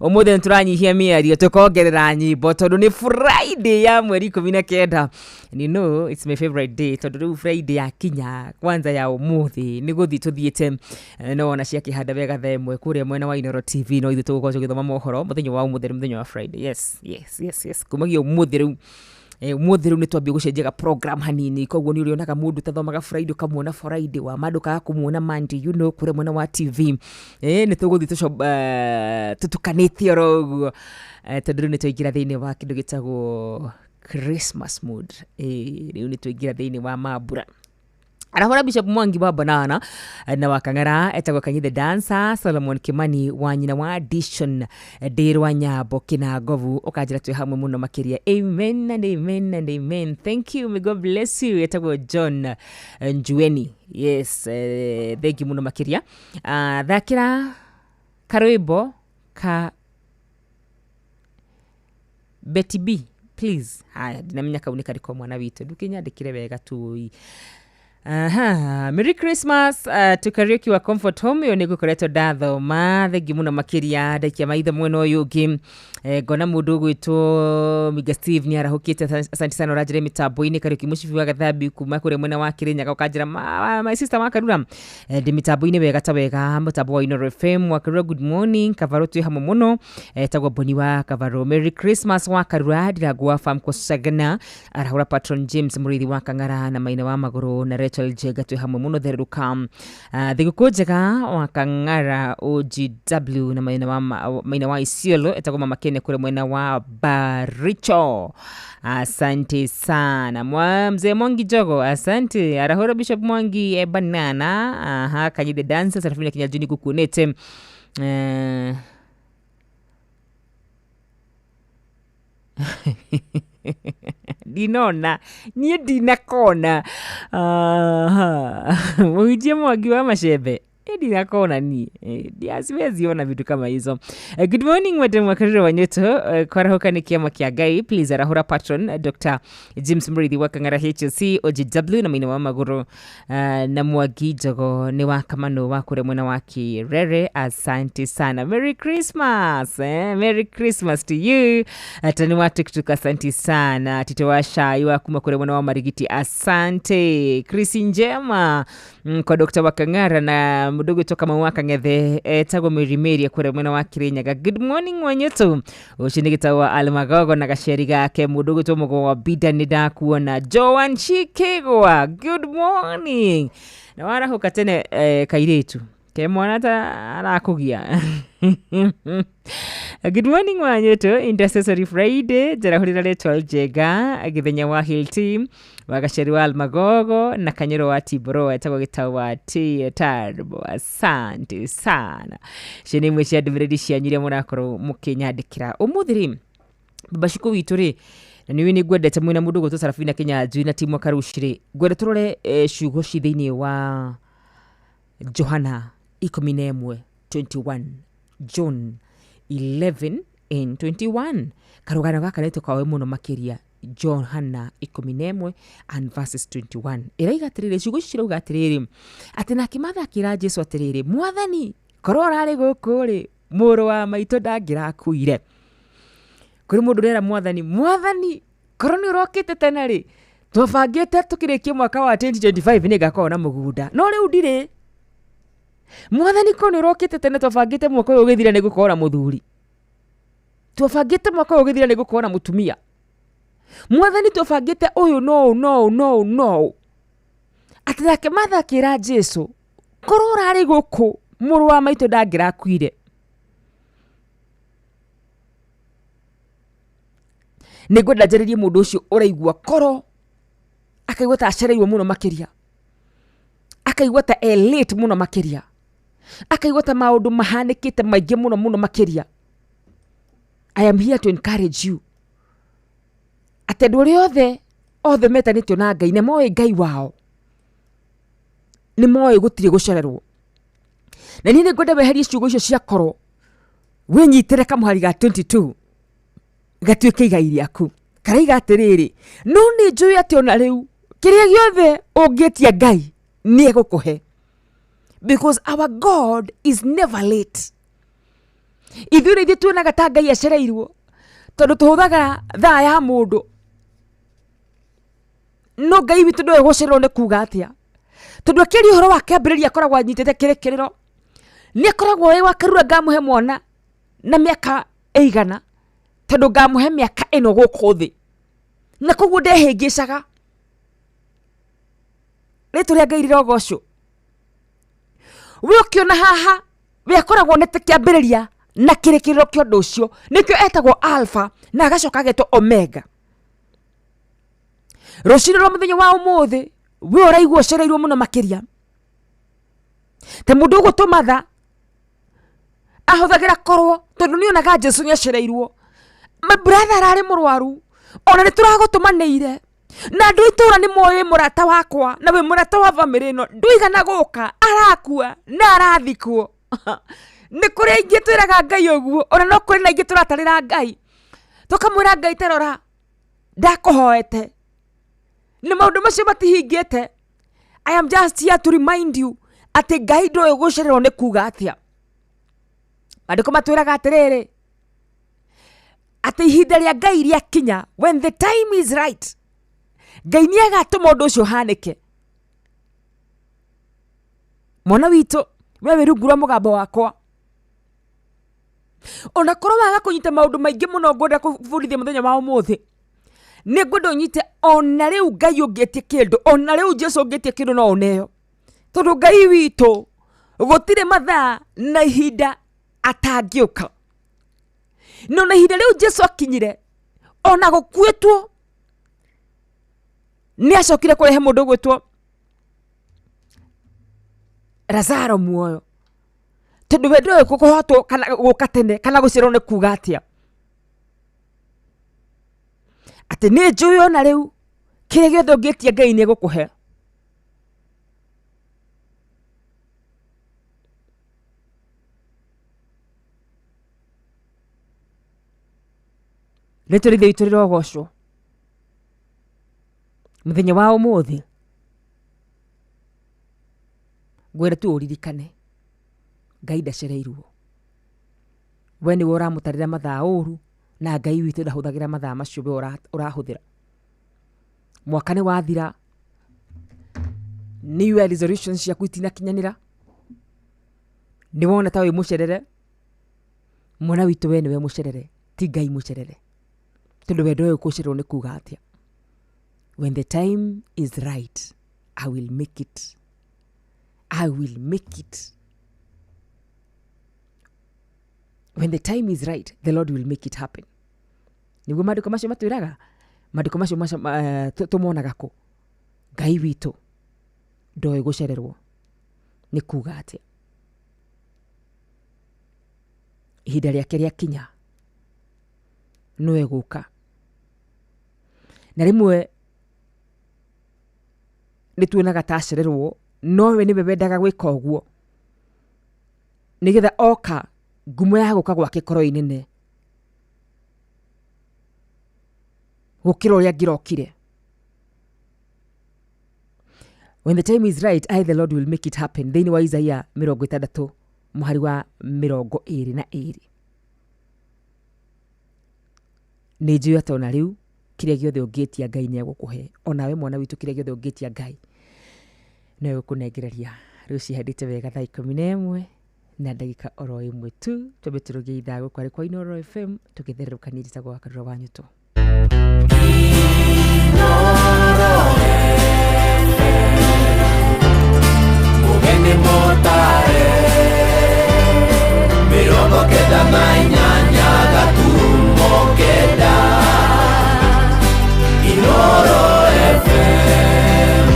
ũmũthĩ nĩ tũranyihia mĩario tũkongerera nyĩmbo tondũ nĩ Friday ya mweri 19 and you know it's my favorite day tondũ rĩu Friday yakinya kwanza ya ũmũthĩ nĩ gũthiĩ tũthiĩte no ona ciakĩhanda wega thaa ĩmwe kũrĩa mwena wa Inooro TV no ithuĩ tũgũkorwo tũgĩthoma mohoro mũthenya wa ũmũthĩ nĩ mũthenya wa Friday yes yes yes yes kumagia ũmũthĩ rĩu ũmũthĩ rĩu nĩ twambia gũcenjia program hanini koguo nĩ ũrĩonaga mũndũ ũtathomaga Friday ũkamuona Friday wa mandũ kaga kũmuona Monday you know kũrĩa mwena wa TV nĩ tũgũthiĩ tũtukanĩte oro ũguo tondũ rĩu nĩ twaingĩra thĩinĩ wa kĩndũ gĩtagwo Christmas mood rĩu nĩ twaingĩra thĩinĩ wa mambura Arahora Bishop Mwangi wa Banana na wa Kang'ara etagwo Kanyi the Dancer Solomon Kimani wa nyina wa Dishon Ndirwa Nyambo Kinangovu ukanjira twi hamwe muno makiria amen and amen and amen thank you may God bless you etagwo John Njueni yes thank you muno makiria thakira karwimbo ka Betty B please haya ndinamenya kau nĩ karĩkũ mwana witũ ndukinyandĩkire wega tu. Aha, Merry Christmas to Kariuki wa Comfort Home. Ĩyo nĩ ngũkoretwo ndathoma, thengiũ mũno makĩria. Ndaikia maitho mwena ũyũ ũngĩ, ngona mũndũ ũgwĩtwo Miga Steve nĩ arahũkĩte. Asante sana, ũranjĩra mĩtambo-inĩ. Kariuki mũcibi wa Gathambi kuma kũrĩa mwena wa Kĩrĩnyaga, ũkanjĩra my sister wa Karura, ndĩ mĩtambo-inĩ wega ta wega, mũtambo wa Inooro FM wa Karura. Good morning Kavaro, twĩ hamwe mũno. Tagwo Boni wa Kavaro. Merry Christmas wa Karura, Ndirangu wa Farm Kosagana arahũra Patron James Mũrĩithi wa Kang'ara na Maina wa Magũrũ na Rachel Njega, twĩ hamwe mũno, therũka. Thigũkũ njega wa Kang'ara OGW na Maina wa, Maina wa Isiolo, etagwo Mama Kene kũrĩa mwena wa Baricho. Asante sana Mwa, mzee Mwangi Jogo, asante. Arahũra Bishop Mwangi banana. Aha, Kanyi the dancer Sarafina Kinyajuni kukunete. Ndinona niĩ ndinakona mũhunjia Mwangi wa Macembe. Ndinakona niĩ. Siwezi ona vitu kama hizo. Good morning madam Wakarura Wanyoto. Kwarahoka nĩ kĩama kĩa Ngai. Please arahũra patron Dr. James Mũrĩithi wa Kang'ara HLC OGW na Maina wa Magũrũ na Mwangi Njogo nĩ wa Kamano wa kũrĩa mwena wa Kirere. Asante sana. Merry Christmas, eh? Merry Christmas to you. Tani wa TikTok, asante sana. Tito wa Shai wa kuma kũrĩa mwena wa Marigiti, asante. Chris njema kwa Dr. Wakang'ara na mũndũ toka mau wa Kang'ethe, etagwo Mary Mary kũrĩa mwena wa Kirinyaga. Good morning Wanyoto, ũcio nĩ gĩtagwo Almagogo na gaceri gake, mũndũ ũgwĩtwo Mũgo wa Bida, nĩ ndakuona. Joan Chikigwa, good morning. Na warahũka tene, kairĩtu ke mwana ta arakũgia. Good morning Wanyoto, Intercessory Friday njarahũrĩra Rachel Njega Gĩthenya wa Hill Team wa gaceri wa Almagogo na Kanyero wa Tibro, etagwo gĩtau wa T Tarbo. Asante sana. Icio nĩ imwe cia ndũmĩrĩri cianyu iria mũrakorwo mũkĩnyandĩkĩra ũmũthĩ rĩ. Baba Shiko witũ rĩ, na nĩ nĩ ngwendete mwĩna mũndũ ũgwĩtwo Sarafina Kinyanjui na timu Karuci rĩ, ngwenda tũrore ciugo ci thĩinĩ wa Johana 11:21, John 11 and 21. Karũgano gaka nĩ tũkaoe mũno makĩria. Johana 11 and verses 21 ĩraiga atĩrĩrĩ, ciugo ici cirauga atĩrĩrĩ, atĩ nake Martha akĩra Jesu atĩrĩrĩ, Mwathani, korwo ũrarĩ gũkũ rĩ, mũrũ wa maitũ ndangĩrakuire. Kũrĩ mũndũ ũrera Mwathani, Mwathani, korwo nĩ ũrokĩte tene rĩ, twabangĩte tũkĩrĩkie mwaka wa 2025 nĩ ngakorwo na mũgũnda, no rĩu ndirĩ. Mwathani, korwo nĩ ũrokĩte tene, twabangĩte mwaka ũyũ ũgĩthira nĩ ngũkorwo na mũthuri, twabangĩte mwaka ũyũ ũgĩthira nĩ ngũkorwo na mũtumia. Mwathani, twabangĩte ũyũ no no no no. Atĩ nake Martha akĩra Jesu, korwo ũrarĩ gũkũ, mũrũ wa maitũ ndangĩrakuire. Nĩ ngwenda njarĩrie mũndũ ũcio ũraigua korwo, akaigua ta acereirwo mũno makĩria, akaigua ta e late mũno makĩria, akaigua ta maũndũ mahanĩkĩte maingĩ mũno mũno makĩria. I am here to encourage you atĩ andũ arĩa othe othe metanĩtio na Ngai nĩ moĩ Ngai wao, nĩ moĩ gũtirĩ gũcererwo. Na niĩ nĩ ngwenda weherie ciugo icio cia korwo, wĩnyitĩre kamũhari ga 22 gatuĩke igai rĩaku. Karaiga atĩrĩrĩ, no nĩ njũĩ atĩ ona rĩu kĩrĩa gĩothe ũngĩtia Ngai nĩ egũkũhe, because our God is never late. Ithuĩ nĩ ithuĩ tuonaga ta Ngai acereirwo tondũ tũhũthaga thaa ya mũndũ, no Ngai witũ ndoĩ gũcererwo nĩ kuga atĩa, tondũ akĩaria ũhoro wa kĩambĩrĩria akoragwo anyitĩte kĩrĩkĩrĩro. Nĩ akoragwo wĩ wa Karura ngamũhe mwana na mĩaka ĩigana, tondũ ngamũhe mĩaka ĩno gũkũ thĩ, na koguo ndehĩngĩcaga. Rĩtwa rĩa Ngai rĩrogocwo. We ũkĩona haha we akoragwo nĩ kĩambĩrĩria na kĩrĩkĩrĩro kĩa ũndũ ũcio, nĩkĩo etagwo Alpha na agacoka agetwo Omega. Rũcinĩ rwa mũthenya wa ũmũthĩ we ũraigua ũcereirwo mũno makĩria, ta mũndũ ũgũtwo Martha ahũthagĩra korwo tondũ nĩ onaga Jesu nĩ acereirwo. My brother ararĩ mũrwaru, ona nĩ tũragũtũmanĩire na andũ a itũũra nĩ moĩ wĩ mũrata wakwa na wĩ mũrata wa bamĩrĩ ĩno, ndũigana gũka, arakua na arathikwo. Nĩ kũrĩ aingĩ twĩraga Ngai ũguo, ona no kũrĩ na aingĩ tũratarĩra Ngai tũkamwĩra Ngai tarora, ndakũhoete nĩ maũndũ macio matihingĩte. I am just here to remind you atĩ Ngai ndoĩ gũcererwo nĩ kuga atĩa. Maandĩko matwĩraga atĩrĩrĩ atĩ ihinda rĩa Ngai rĩakinya, when the time is right, Ngai nĩ agatũma ũndũ ũcio ũhanĩke. Mwana witũ, we wĩ rungu rwa mũgambo wakwa, ona korwo waga kũnyita maũndũ maingĩ mũno ngwenda kũbundithia mũthenya wa ũmũthĩ, nĩ ngwenda ũnyite ona rĩu Ngai ũngĩtie kĩndũ, ona rĩu Jesu ũngĩtie kĩndũ no ũneo, tondũ Ngai witũ gũtirĩ mathaa na ihinda atangĩũka. No na ihinda rĩu Jesu akinyire, ona gũkuĩtwo nĩ acokire kũrehe mũndũ ũgwĩtwo Lazaro muoyo, tondũ we ndoĩ kũhotwo kana gũka tene kana gũcererwo nĩ kuga atĩa. Atĩ nĩ njũĩ ona rĩu kĩrĩa gĩothe ũngĩtia Ngai nĩ egũkũhe. Rĩtwa rĩa Ithe witũ rĩrogocwo mũthenya wa ũmũthĩ. Ngwĩre tu ũririkane Ngai ndacereirwo. We nĩwe ũramũtarĩra mathaa ũru, na Ngai witũ ndahũthagĩra mathaa macio we ũrahũthĩra. Mwaka nĩ wathira, New Year resolutions ciaku itinakinyanĩra, nĩ wona ta wĩ mũcerere. Mwana witũ, we nĩwe mũcerere, ti Ngai mũcerere, tondũ we ndoĩ gũcererwo nĩ kuga atĩa. When the time is right, I will make it. I will make it. When the time is right, the Lord will make it happen. Nĩguo maandĩko macio matwĩraga, maandĩko macio tũmonaga kũ? Ngai witũ ndoĩ gũcererwo nĩ kuga atĩa. Ihinda rĩake rĩakinya no egũka. Na rĩmwe nĩ tuonaga ta acererwo, no we nĩwe wendaga gwĩka ũguo nĩgetha oka ngumo ya gũka gwake ĩkorwo ĩ nene gũkĩra ũrĩa angĩrokire. When the time is right, I the Lord will make it happen. Thĩinĩ wa Isaia 60 mũhari wa 22. Nĩ njũĩ atĩ ona rĩu kĩrĩa gĩothe ũngĩtia Ngai nĩ egũkũhe. Onawe mwana witũ kĩrĩa gĩothe ũngĩtia Ngai no egũkũnengereria. Rĩu cihandĩte wega thaa 11 na ndagĩka oro 1 tu, twambe tũrũgie ithaa gũkũ arĩ kwa Inooro FM tũgĩthererũkania. Njĩtagwo wa Karura wa Nyũtũ. Mũgeni mũtare 98.9 Inooro FM.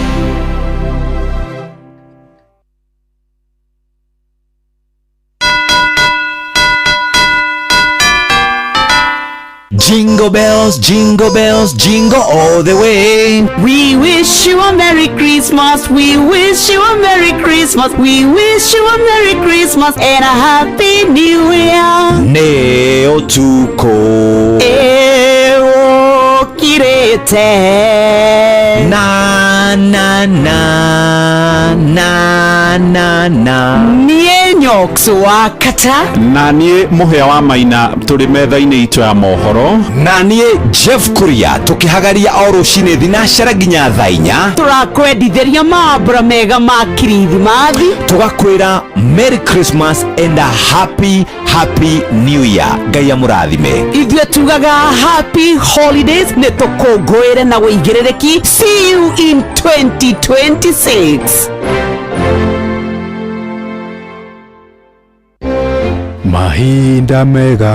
Jingle bells, jingle bells, jingle all the way. We wish you a Merry Christmas. We wish you a Merry Christmas. We wish you a Merry Christmas and a Happy New Year. Nĩ ũtukũ Ĩũkirĩte na na na na na na. Niĩ Nyox wa Kata na niĩ Mũhĩa wa Maina tũrĩ metha-inĩ itũ ya mohoro, na niĩ Jeff Kuria tũkĩhagaria o rũcinĩ thinacara nginya thaa 4. Tũrakwendithĩria mambura mega ma kirithimathi, tũgakwĩra Merry Christmas and a happy happy New Year. Ngai amũrathime. Ithuĩ tugaga happy holidays, nĩ tũkũngũĩre na wĩigĩrĩrĩki. See you in 2026. Mahinda mega,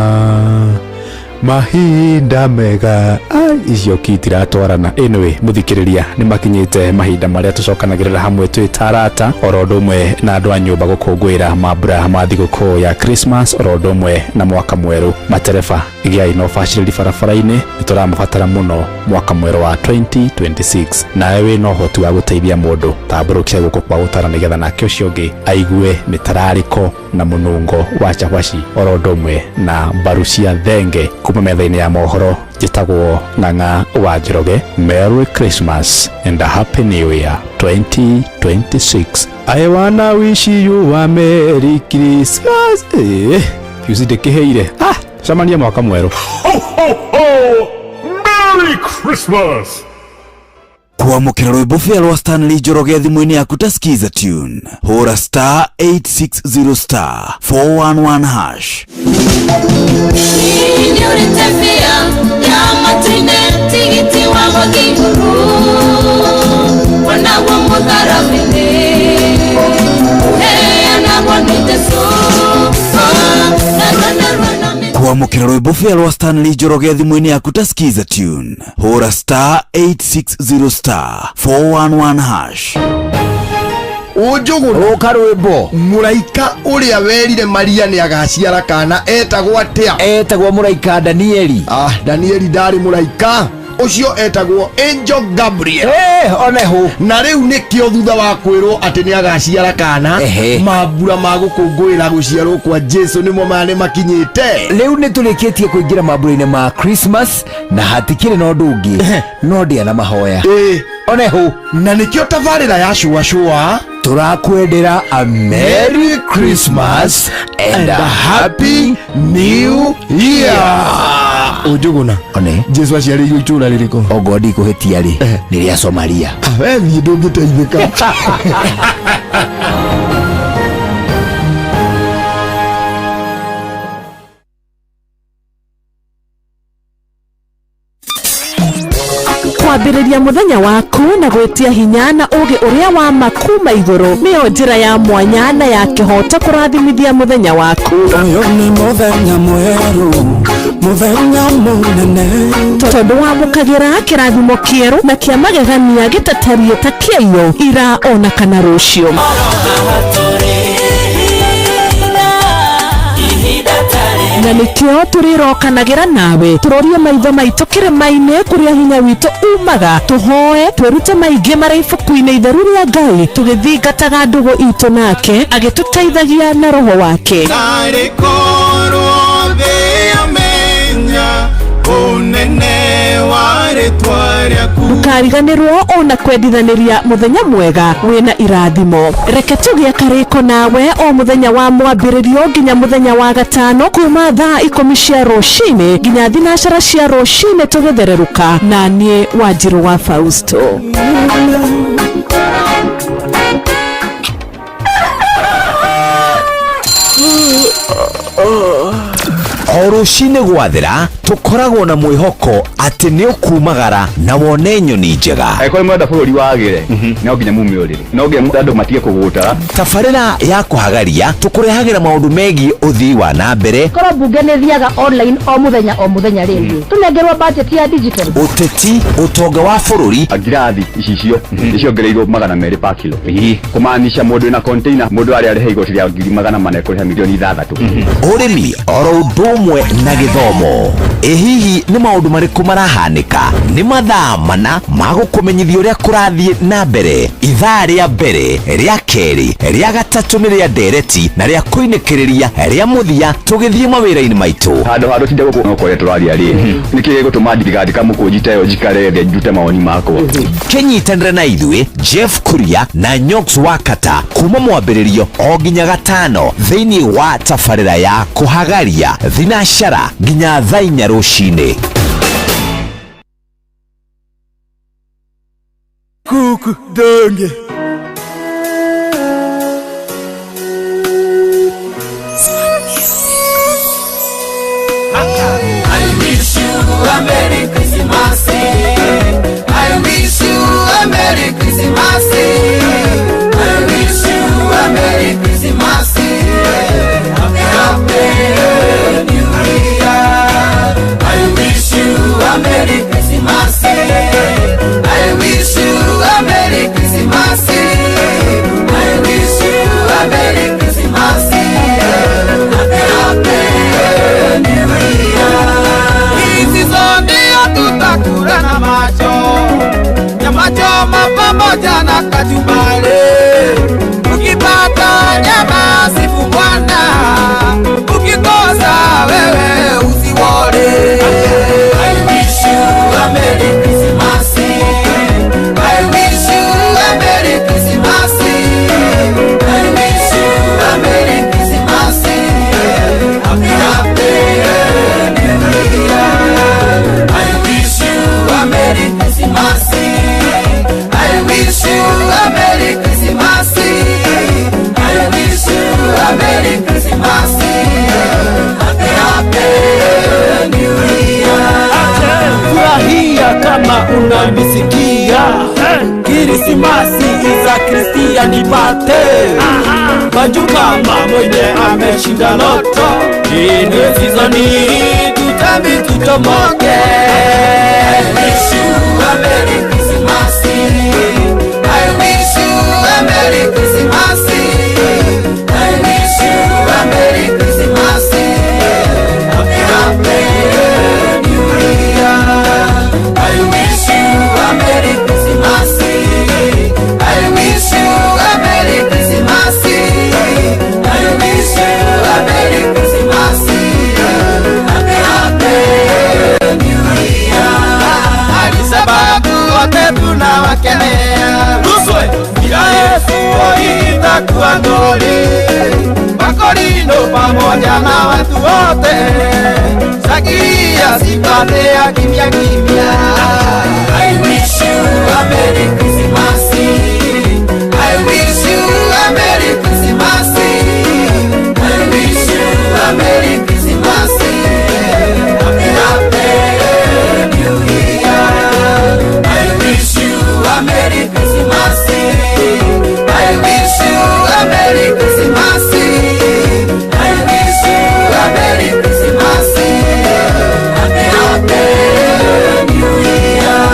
mahinda mega. Ai, icio ki itiratwarana. Anyway, mũthikĩrĩria, nĩ makinyĩte mahinda marĩa tũcokanagĩrĩra hamwe twĩ ta arata oro ũndũ ũmwe na andũ a nyũmba gũkũngũĩra mambura ma thigũkũ ya Christmas oro ũndũ ũmwe na mwaka mwerũ. Matereba, gĩai na ũbacĩrĩri barabara-inĩ, nĩ tũramabatara mũno mwaka mwerũ wa 2026. Nawe wĩna ũhoti wa gũteithia mũndũ, tambũrũkia guoko kwa gũtara nĩgetha nake ũcio ũngĩ aigue mĩtararĩko na mũnungo wa cabaci oro ũndũ ũmwe na mbaru cia thenge. Kuma metha-inĩ ya mohoro, Njĩtagwo Ng'ang'a wa Njoroge. Merry Christmas and a Happy New Year 2026. I wanna wish you a Merry Christmas. Yuci ndĩkĩhĩire. Cemania mwaka mwerũ. Ho, ho, ho! Merry Christmas! Kwamũkĩra rwĩmbo bĩa rwa Stanley Njoroge thimũ-inĩ yaku ta Skiza tune, hũra star 860 star 411 hash. Nĩũrĩte bĩa ya matu-inĩ tigiti wa gũthiĩ igũrũ onaguo mũtharaba-inĩ ũheanagwo nĩ Jesũ. Narua narua na Kwamũkĩra rwĩmbo bĩa rwa Stanley Njoroge thimũ-inĩ yaku ta Skiza tune, hũra star 860 star 411 hash. Ũnjũgũna ũka rwĩmbo mũraika ũrĩa werire Maria nĩ agaciara kana etagwo atĩa? Etagwo mũraika Danieli. Danieli ndarĩ mũraika ũcio, etagwo Angel Gabriel. Oneho. Na rĩu nĩkĩo thutha wa kwĩrwo atĩ nĩ agaciara kana, mambura ma gũkũngũĩra gũciarwo kwa Jesu nĩmo maya nĩ makinyĩte. Rĩu nĩ tũrĩkĩtie kũingĩra mambura-inĩ ma Christmas na hatikĩrĩ na ũndũ ũngĩ no ndĩa na mahoya. Oneho. Na nĩkĩo tabarĩra ya cũa cũa tũrakwendera a Merry Christmas and a Happy New Year. Ũnjũgũna one Jesu aciarĩirwo itũra rĩrĩkũ? Ongorwo ndikũhĩtia rĩ, nĩ rĩa Somalia. We thiĩ ndũngĩteithĩka. Kwambĩrĩria mũthenya waku na gwĩtia hinya na ũgĩ ũrĩa wa ma kuma igũrũ nĩyo njĩra ya mwanya na ya kĩhoto kũrathimithia mũthenya waku. Ũyũ nĩ mũthenya mwerũ, mũthenya mũnene, tondũ wamũkagĩra kĩrathimo kĩerũ na kĩa magegania gĩtatariĩ ta kĩaiyũ ira ona kana rũciũ. Na nĩkĩo tũrĩrokanagĩra nawe tũrorie maitho maitũ kĩrĩma-inĩ kũrĩa hinya witũ umaga, tũhoe twĩrute maingĩ marĩa ibuku-inĩ itheru rĩa Ngai tũgĩthingataga ndũgũ itũ nake agĩtũteithagia na roho wake. Narĩ korwo thĩ yamenya ũnene wa rĩtwa rĩaku. Ndũkariganĩrwo ona kwendithanĩria mũthenya mwega wĩna irathimo. Reke tũgĩe karĩko nawe o mũthenya wa mwambĩrĩrio nginya mũthenya wa gatano kuma thaa 10 cia rũcinĩ nginya 9 cia rũcinĩ tũgĩthererũka na niĩ Wanjirũ wa Fausto. O rũcinĩ gwathera tũkoragwo na mwĩhoko atĩ nĩ ũkumagara na wone nyoni njega. Angĩkorwo nĩ mũrenda bũrũri wagĩre, no nginya mume ũrĩrĩ, no nginya andũ matige kũgũta. Tabarĩra ya kũhagaria tũkũrehagĩra maũndũ megiĩ ũthii wa na mbere, korwo mbunge nĩ thiaga online o mũthenya o mũthenya rĩngĩ tũnengerwo budget ya digital, ũteti, ũtonga wa bũrũri. Ngirathi icicio nĩciongereirwo 200 pa kilo, kũmaanisha mũndũ wĩna container mũndũ arĩa arĩha igoti rĩa 400,000 ekũrĩha 6 million. Ũrĩmi oro ũndũ ũmwe na gĩthomo. Ĩ hihi nĩ maũndũ marĩkũ marahanĩka? Nĩ mathaa mana ma gũkũmenyithia ũrĩa kũrathiĩ na mbere. Ithaa rĩa mbere, rĩa kerĩ, rĩa gatatũ nĩ rĩa ndereti na rĩa kũinĩkĩrĩria rĩa mũthia tũgĩthiĩ mawĩra-inĩ maitũ. Handũ ha tũtinde gũkũ no kũrĩa tũraria rĩ, nĩkĩ gĩgũtũma ndigandĩka mũkũnji ta ĩyo njikare thĩ ndute mawoni makwa? Kĩnyitanĩre na ithuĩ Jeff Kuria na Nyox Wakata kuma mwambĩrĩrio o nginya gatano thĩinĩ wa tabarĩra ya kũhagaria thinacara nginya thaa 4 rũcinĩ. Kuku donge. I wish you a Merry Christmas. I wish you a Merry Christmas. I wish you a Merry Christmas. Happy New Year. I wish you a Merry Christmas. I wish you a Merry Christmas. Unanisikia? Kirisimasi iza Kristiani nipate baju kama mwenye ameshinda loto. Ine sizoni tutambi tutomoke. I wish you a Merry Christmas. I wish you a Merry Christmas. I wish you a Merry Christmas. Happy Happy New Year. I wish you a Merry Christmas. I wish you a Merry Christmas. I wish you a Merry Christmas. Happy Happy New Year. Alisababu wote tunawakemea. Luswe bila Yesu itakuwa ngoli. Makorino pamoja na watu wote. Shakiria sipate ya kimya kimya. I wish you a Merry Christmas. I wish you a Merry Christmas. I wish you a Merry Christmas. Happy Happy New Year. I wish you a Merry Christmas. I wish you a Merry Christmas. I wish you a Merry Christmas. Happy Happy New Year.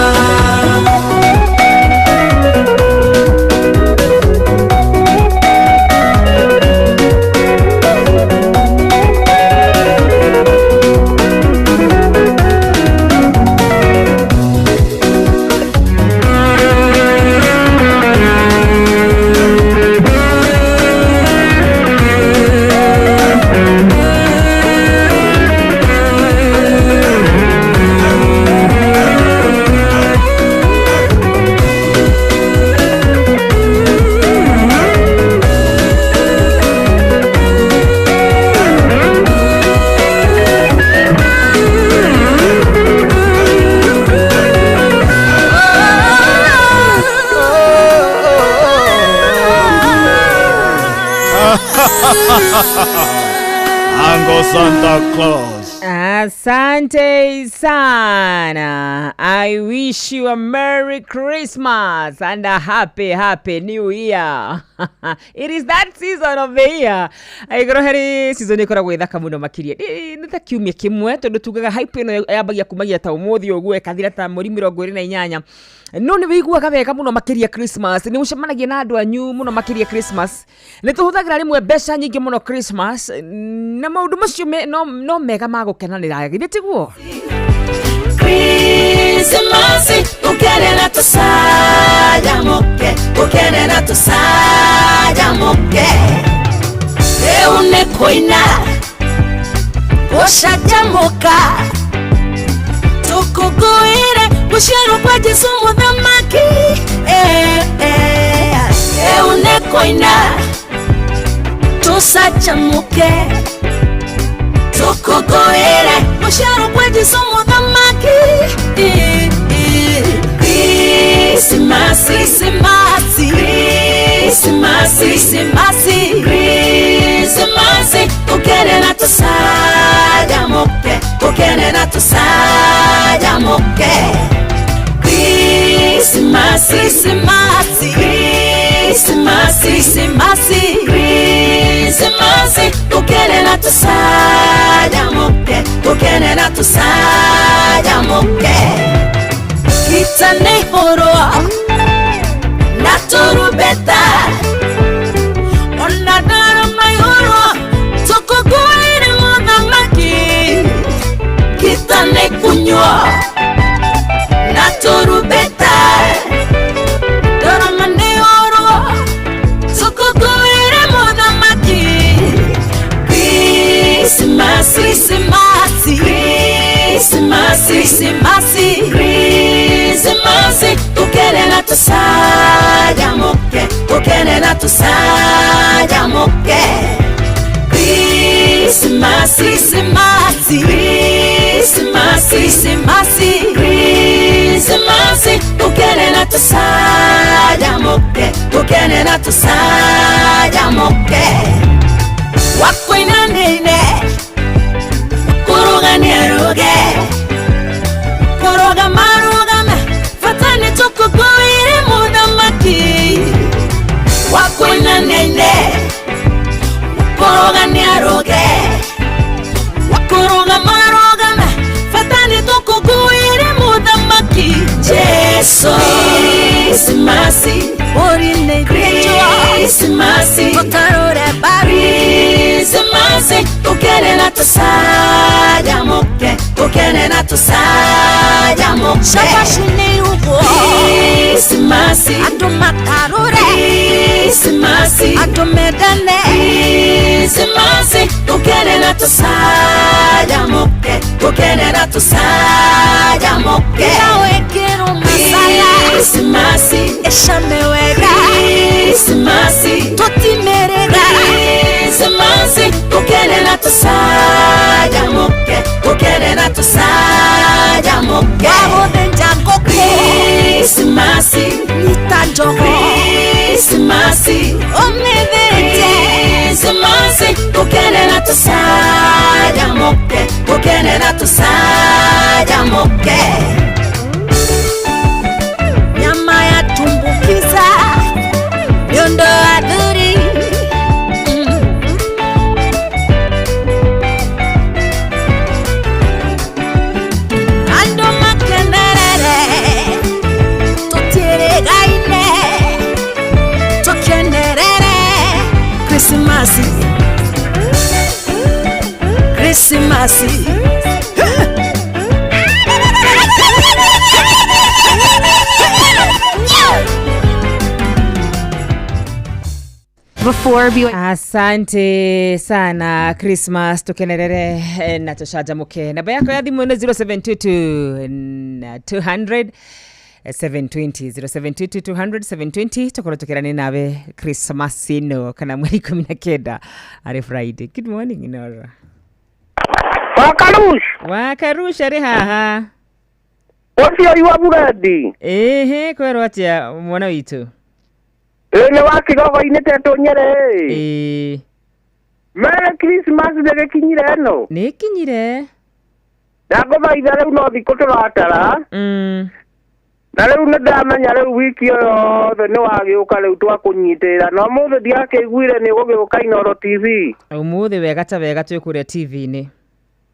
Uncle Santa Claus. Asante sana. I wish you a Merry Christmas and a happy, happy New Year. It is that season of the year. Aigoro hari season ikoragwo ithaka muno makiria. Nĩ ta kiumia kimwe tondu tugaga hype ĩno yambagia kumagia ta umuthi ũguo ĩkathira ta mweri 28. No nĩ wĩiguaga wega mũno makĩria Christmas. Nĩ ũcemanagia na andũ anyu mũno makĩria Christmas. Nĩ tũhũthagĩra rĩmwe mbeca nyingĩ mũno Christmas na maũndũ macio no mega ma gũkenanĩra, githĩ tiguo? Krismasi ukenena tusajamuke, ukenena tusajamuke. Rĩu nĩ kũina gũcanjamũka, tũkũngũĩre gũciarwo kwa Jesũ mũthamaki. Rĩu nĩ kũina tũcanjamũke, tũkũngũĩre gũciarwo kwa Jesũ mũthamaki. Krismasi, Krismasi, Krismasi, Krismasi, Krismasi, ukenena tusajamuke, ukenena tusajamuke. Krismasi, Krismasi, Krismasi, Krismasi, Krismasi, ukenena tusajamuke, ukenena tusajamuke. Kitane horo na turubeta ona dara mayoro tukuguire muthamaki. Kitane kunywa na turubeta dara manehoro tukuguire muthamaki. Krismasi, Krismasi, Krismasi, Krismasi, Krismasi, ukenena tusajamuke, ukenena tusajamuke. Krismasi, Krismasi, Krismasi, Krismasi, Krismasi, ukenena tusajamuke, ukenena tusajamuke. Wakwina nene kuruga nĩaruge, kuruga marugame. Tũcanjamũke, tũkene na tũcanjamũke. Cabaci nĩ ũguo. Krismasi. Andũ makarũre. Krismasi. Andũ mendane. Krismasi. Tũkene na tũcanjamũke, tũkene na tũcanjamũke. Wĩkĩrwo masala. Krismasi. Ĩcame wega. Krismasi. Tũtimĩrĩra. Krismasi. Tũkene na tũcanjamũke, tũkene na tũcanjamũke. Wagũthĩnja ngũkũ. Krismasi. Nyita njogo. Krismasi. Ũmĩthĩnje. Krismasi. Tũkene na tũcanjamũke, tũkene na tũcanjamũke. Nyama ya tumbukiza nyondo athuri. Andũ makenerere, tũtiĩrĩgaine, tũkenerere Krismasi, Krismasi. Before asante sana Christmas tukenerere na tucanjamuke. Namba yako ya thimu nĩ 0722 200 720, 0722 200 720. Tukorwo tukirane nawe Christmas ino kana mweri 19 arĩ Friday. Good morning, Nora. Wakarush. Wakarush arĩ haha. Ũcio iwa buredi. Ĩhĩ, kwerwo atĩa mwana witũ? Ĩ nĩ wa Kĩgogo-inĩ tetũ Nyerĩ. Ĩĩ. Merry Christmas nĩgĩkinyire ĩno. Nĩkinyire. Ndagũthaitha rĩu no thikũ tũratara. Na rĩu nĩndamenya rĩu wiki ĩyo yothe nĩwagĩũka rĩu twakũnyitĩrĩra na ũmũthĩ ndiakĩiguire nĩũgũgĩũka Inooro TV. Ũmũthĩ wega ta wega twĩ kũrĩa TV-inĩ.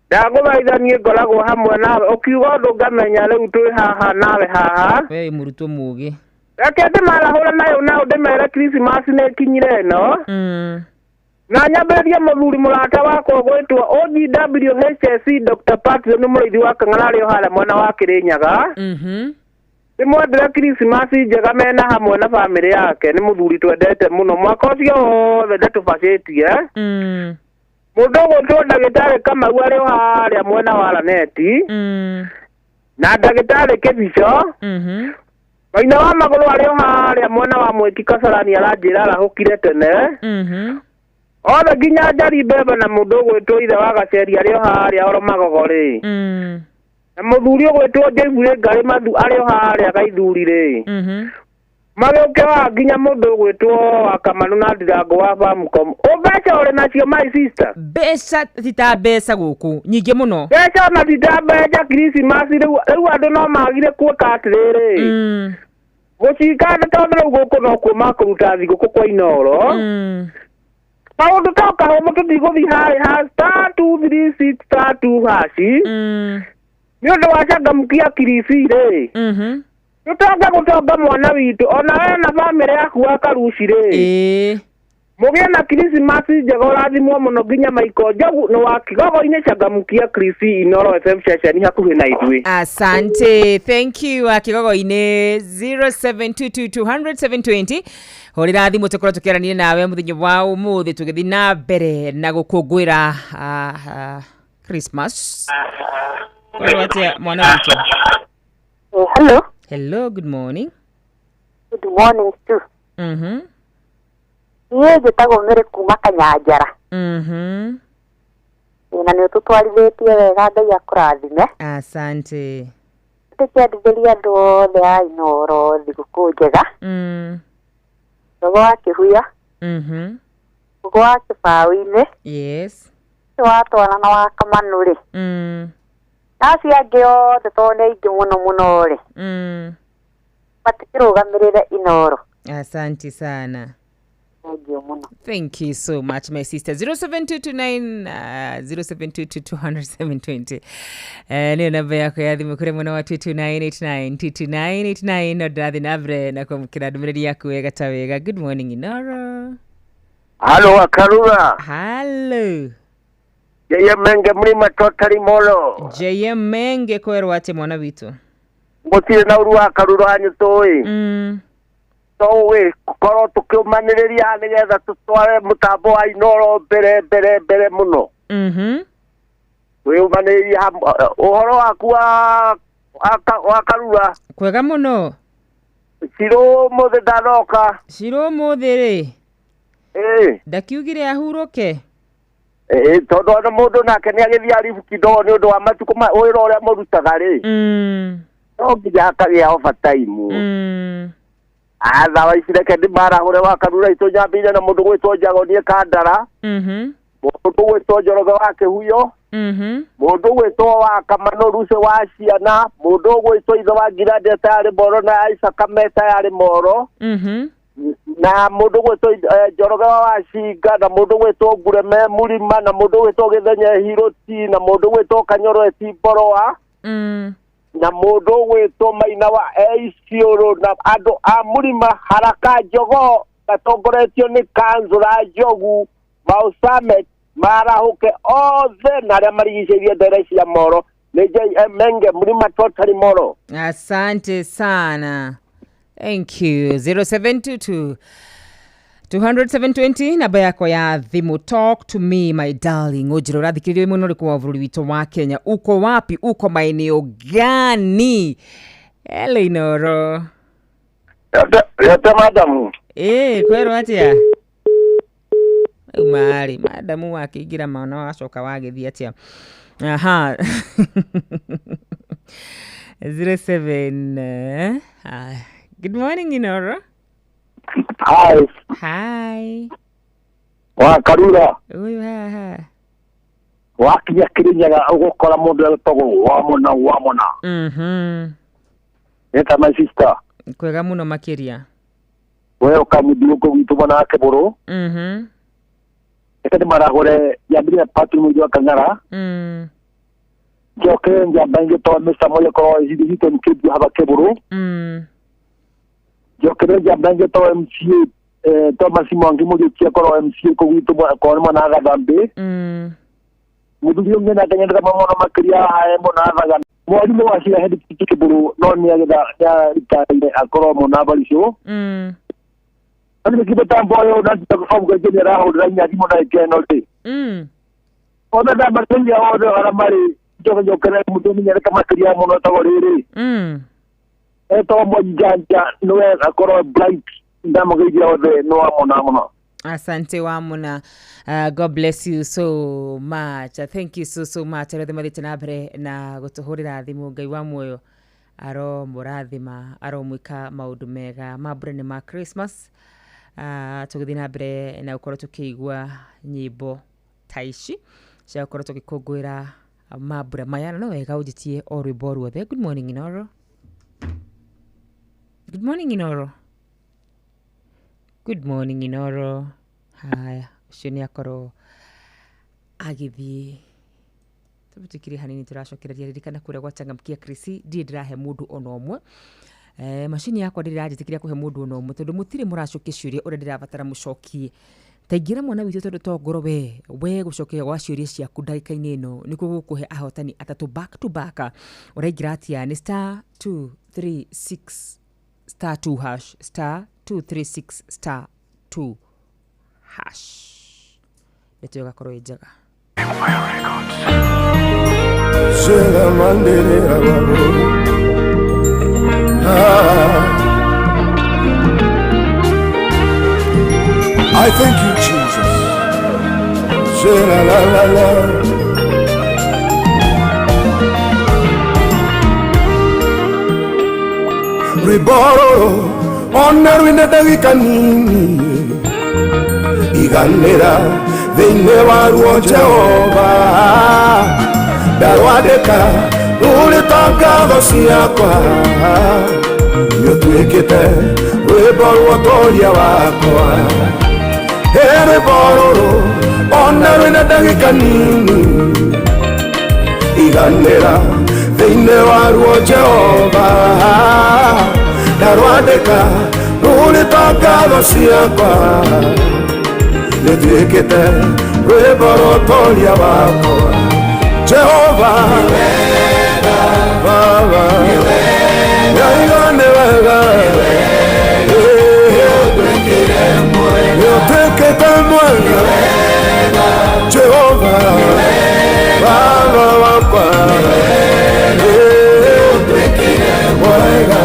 Ndagũthaitha niĩ ngoragwo hamwe nawe ũkiuga ũndũ ngamenya rĩu twĩ haha nawe haha. We wĩ mũrutwo mũũgĩ. Reke ndĩmarahũre nayo nao ndĩmere Christmas nĩĩkinyire ĩno. Na nyambĩrĩrie mũthuri mũrata wakwa ũgwĩtwo OGWHSC Dr. Patrick nĩ mũrĩithi wa Kang'ara arĩ o harĩa mwena wa Kĩrĩnyaga. Ndĩmwendere Christmas njega mena hamwe na bamĩrĩ yake, nĩ mũthuri twendete mũno mwaka ũcio wothe ndatũbacĩtie. Mũndũ ũgwĩtwo ndagĩtarĩ Kamau arĩ o harĩa mwena wa Laneti. Na ndagĩtarĩ Kĩbico. Maina wa magũrũ arĩ o harĩa mwena wa Mwĩki Kasarani aranjĩra arahũkire tene. Othe nginya Njari Mbembe na mũndũ ũgwĩtwo ithe wa Gaceri arĩ o harĩa oro Magogo rĩ. Na mũthuri ũgwĩtwo Njaiguire Ngarĩ Mathu arĩ o harĩa Gaithuri rĩ. Magĩũke wa nginya mũndũ ũgwĩtwo wa Kamanu na Ndirango wa Famcom. Ũ mbeca ũrĩ nacio my sister? Mbeca ti ta mbeca gũkũ nyingĩ mũno. Mbeca ona ti ta mbeca Christmas rĩu rĩu andũ no magire kuĩka atĩrĩrĩ. Gũcikanda tondũ rĩu gũkũ nokuo makũruta thigũkũ kwa Inooro. Maũndũ to kahũthũ tũtigũthiĩ harĩ ha *236*2#. Nĩ ũndũ wa changamkia Kirisi rĩ. Tũtonga gũtonga mwana witũ ona we na bamĩrĩ yaku wa Karuci rĩ. Mũgĩe na Christmas njega ũrathimwo mũno nginya Michael Njogu nĩ wa Kĩgogo-inĩ changamkia Kirisi Inooro FM ceceni hakuhĩ na ithuĩ. Asante, thank you wa Kĩgogo-inĩ 0722200720. Hũrĩra thimũ tũkorwo tũkĩaranĩria nawe mũthenya wa ũmũthĩ tũgĩthiĩ na mbere na gũkũngũĩra Christmas. Kwerwo atĩa mwana witũ? Hello. Hello, good morning. Good morning too. Niĩ njĩtagwo Mary kuma Kanyanjara. Na nĩ ũtũtwarithĩtie wega Ngai akũrathime. Asante. Tũkĩendithĩria andũ othe a Inooro thigũkũ njega. Rogo wa Kĩhuya. Rogo wa Kĩbaũ-inĩ. Yes. Wa Twana na wa Kamanu rĩ. Na acio angĩ othe tondũ nĩ aingĩ mũno mũno rĩ. Matikĩrũgamĩrĩre Inooro. Asante sana. Thank you mũno. Thank you so much, my sister. 07229 0722 200 720. Nĩyo namba yako ya thimũ kũrĩ mwena wa 22989 22989 no ndĩrathiĩ na mbere na kwamũkĩra ndũmĩrĩri yaku wega ta wega. Good morning, Inooro. Halo, Akarura. Halo. JM Menge mlima totally molo. JM Menge kwerwo atä mwana witå. Gũtirĩ na ũru wa karuro hanyu tũĩ. Tũĩ korwo tũkĩũmanĩrĩria nĩgetha tũtware mũtambo wa Inoro mbere mbere mbere mũno. Wĩũmanĩrĩria ũhoro waku wa karura. Kwega mũno. Cirũ mũthĩ ndanoka. Cirũ mũthĩ rĩ. Ĩĩ. Ndakiugire ahurũke. Ĩĩ tondũ ona mũndũ nake nĩagĩthiĩ aribu kidogo nĩ ũndũ wa matukũ wĩra ũrĩa mũrutaga rĩ. No nginya hakagĩa overtime. Athawa ici reke ndĩmarahũre wa karura itũ nyambĩire na mũndũ gwĩtwo Njagonie Kandara. Mũndũ gwĩtwo Njoroge wa Kĩhuyo. Mũndũ gwĩtwo wa Kamano Ruce wa ciana. Mũndũ gwĩtwo ithe wa Ngirande tayarĩ Moro na Isaka me tayarĩ Moro. Na mũndũ gwĩtwo Njoroge wa Wacinga na mũndũ gwĩtwo Ngureme Mũrima na mũndũ gwĩtwo Gĩthenya Hiroti na mũndũ gwĩtwo Kanyoro Etimboroa. Na mũndũ gwĩtwo Maina wa Eiciũrũ na andũ a Mũrima Haraka Njogoo matongoretio nĩ Kanzũra Njogu Mausamet marahũke othe na arĩa marigicĩirie ndere cia Moro. Nĩ JM Menge Mlima totally Moro. Asante sana. Thank you. 0722 200 720 namba yako ya thimu. Talk to me my darling. Ujira ũrathikĩrĩria wĩ mwena ũrĩkũ wa bũrũri witũ wa Kenya? Uko wapi? Uko maeneo gani? Elinoro. Yote madamu. Kwerwo atia? Umari madamu wakĩingĩra mwana wacoka wagĩthiĩ atia? Aha. 07 Good morning Inoro. Hi. Hi. Wa Karura. Uyu haha. Wakinya Kirinyaga ũgũkora mũndũ etagwo Wamona Wamona. Eta my sister. Kwega mũno makĩria. We ũkamũthiũkũ gwitũ mwena wa Kĩbũrũ. Reke ndĩmarahũre nyambĩrĩrie Patrick Mũigi wa Kang'ara. Njoke njamba ingĩ to Mr. Moyo korwo hithĩtwo nĩ kĩndũ haba Kĩbũrũ. Njokere njamba ingĩ to MCA Thomas Mwangi Mũgĩkia korwo MCA kũu gwitũ korwo nĩ mwena wa Gathambĩ. Mũthuri ũngĩ nake nyendete mũno makĩria hae mwena wa Thagana. Mwarimũ wa Cira Head Teacher Kĩbũrũ no nĩagĩtha nĩaritaire akorwo mwena wa Baricũ. Nĩ kĩmĩtambo ũyũ na nĩ arahũrĩra inya thimũ na ikeno rĩ. Othe ndamateithia othe arĩa marĩ njoke njokere mũndũ menyereka makĩria mũno etagwo rĩrĩ. Etagwo Mwanjanja nĩwe akorwo Bright ndamũgeithia othe nĩ wamona mũno. Asante Wamona. God bless you so much. Thank you so so much. Arĩa mathiĩte na mbere na gũtũhũrĩra thimũ Ngai wa muoyo aro mũrathima aro mwĩka maũndũ mega mambura nĩ ma Christmas. Tũgĩthiĩ na mbere na gũkorwo tũkĩigua nyĩmbo ta ici cia gũkorwo tũgĩkũngũĩra mambura maya na no wega ũnjĩtie o rwĩmbo ruothe. Good morning Inoro. Good morning Inoro. Good morning Inoro. Haya, ũcio nĩ akorwo agĩthiĩ. Tũbĩtũkire hanini tũracokereria. Ririkana kũrĩa gwa Changamkia Krisi ndirĩ ndĩrahe mũndũ ona ũmwe. Macini yakwa ndĩrĩ ĩranjĩtĩkĩria kũhe mũndũ ona ũmwe tondũ mũtirĩ mũracokia ciũria ũrĩa ndĩrabatara mũcokie. Taingĩra mwana witũ tondũ to ngoro we gũcokia gwa ciũria ciaku ndagĩka-inĩ ĩno nĩkuo gũkũhe ahotani atatũ back to back. Ũraingĩra atĩa? Nĩ star 236 star 2 hash star 236 star 2 hash. Ndeto ĩgakorwo ĩ njega. I thank you, Jesus. La la la la. Riboro ona rwina ndagĩka nini iganĩra thĩinĩ wa ruo Jehova ndarwandĩka rũrĩ ta ngatho ciakwa nĩũtuĩkĩte rwĩmbo rwa ũtoria wakwa. Rwĩmbo rũrũ ona rwĩna ndagĩka nini iganĩra thĩinĩ wa ruo Jehova ndarwandĩka rũrĩ ta ngatho ciakwa nĩnduĩkĩte Rwĩmbo rwa wakwa Jehova Baba Ngai nĩ wega Nĩũtuĩkĩte mwega Jehova Baba wakwa Mwega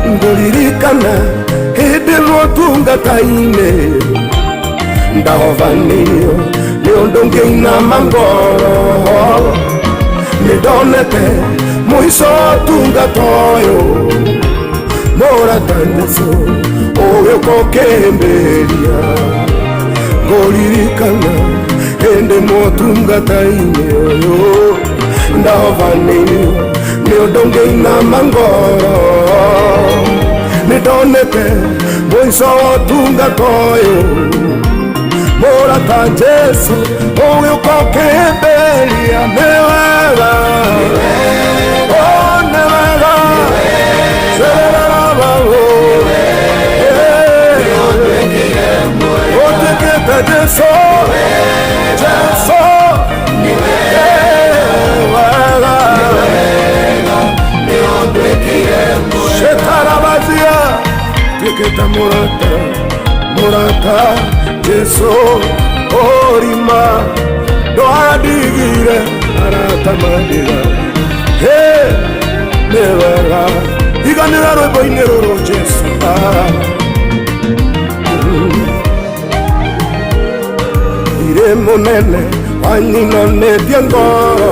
ngũririkana hĩndĩ motungata-inĩ ndahovanio nĩ ũndũ ngĩinama ngoro nĩndonete mũico ũtungata ũyũ mũrata Jesũ ũgĩũka ũkĩhĩmbĩria ngũririkana hĩndĩ motungata-inĩ ũyũ ndahovanio nĩ ũndũ ngĩinama ngoro nĩndonete mũico wa ũtungata ũyũ mũrata Jesũ ũgĩũka ũkĩhĩmbĩria nĩ wega oh nĩ wega ũtuĩkĩte Jesũ Jesũ nĩ wega Shetarabazia tuĩkĩte mũrata mũrata Jesũ orima ndwandigire arata mandiga He nĩ wega iganĩra rwĩmbo-inĩ rũrũ Jesũ Irĩ mũnene wanyinanĩtie ngoro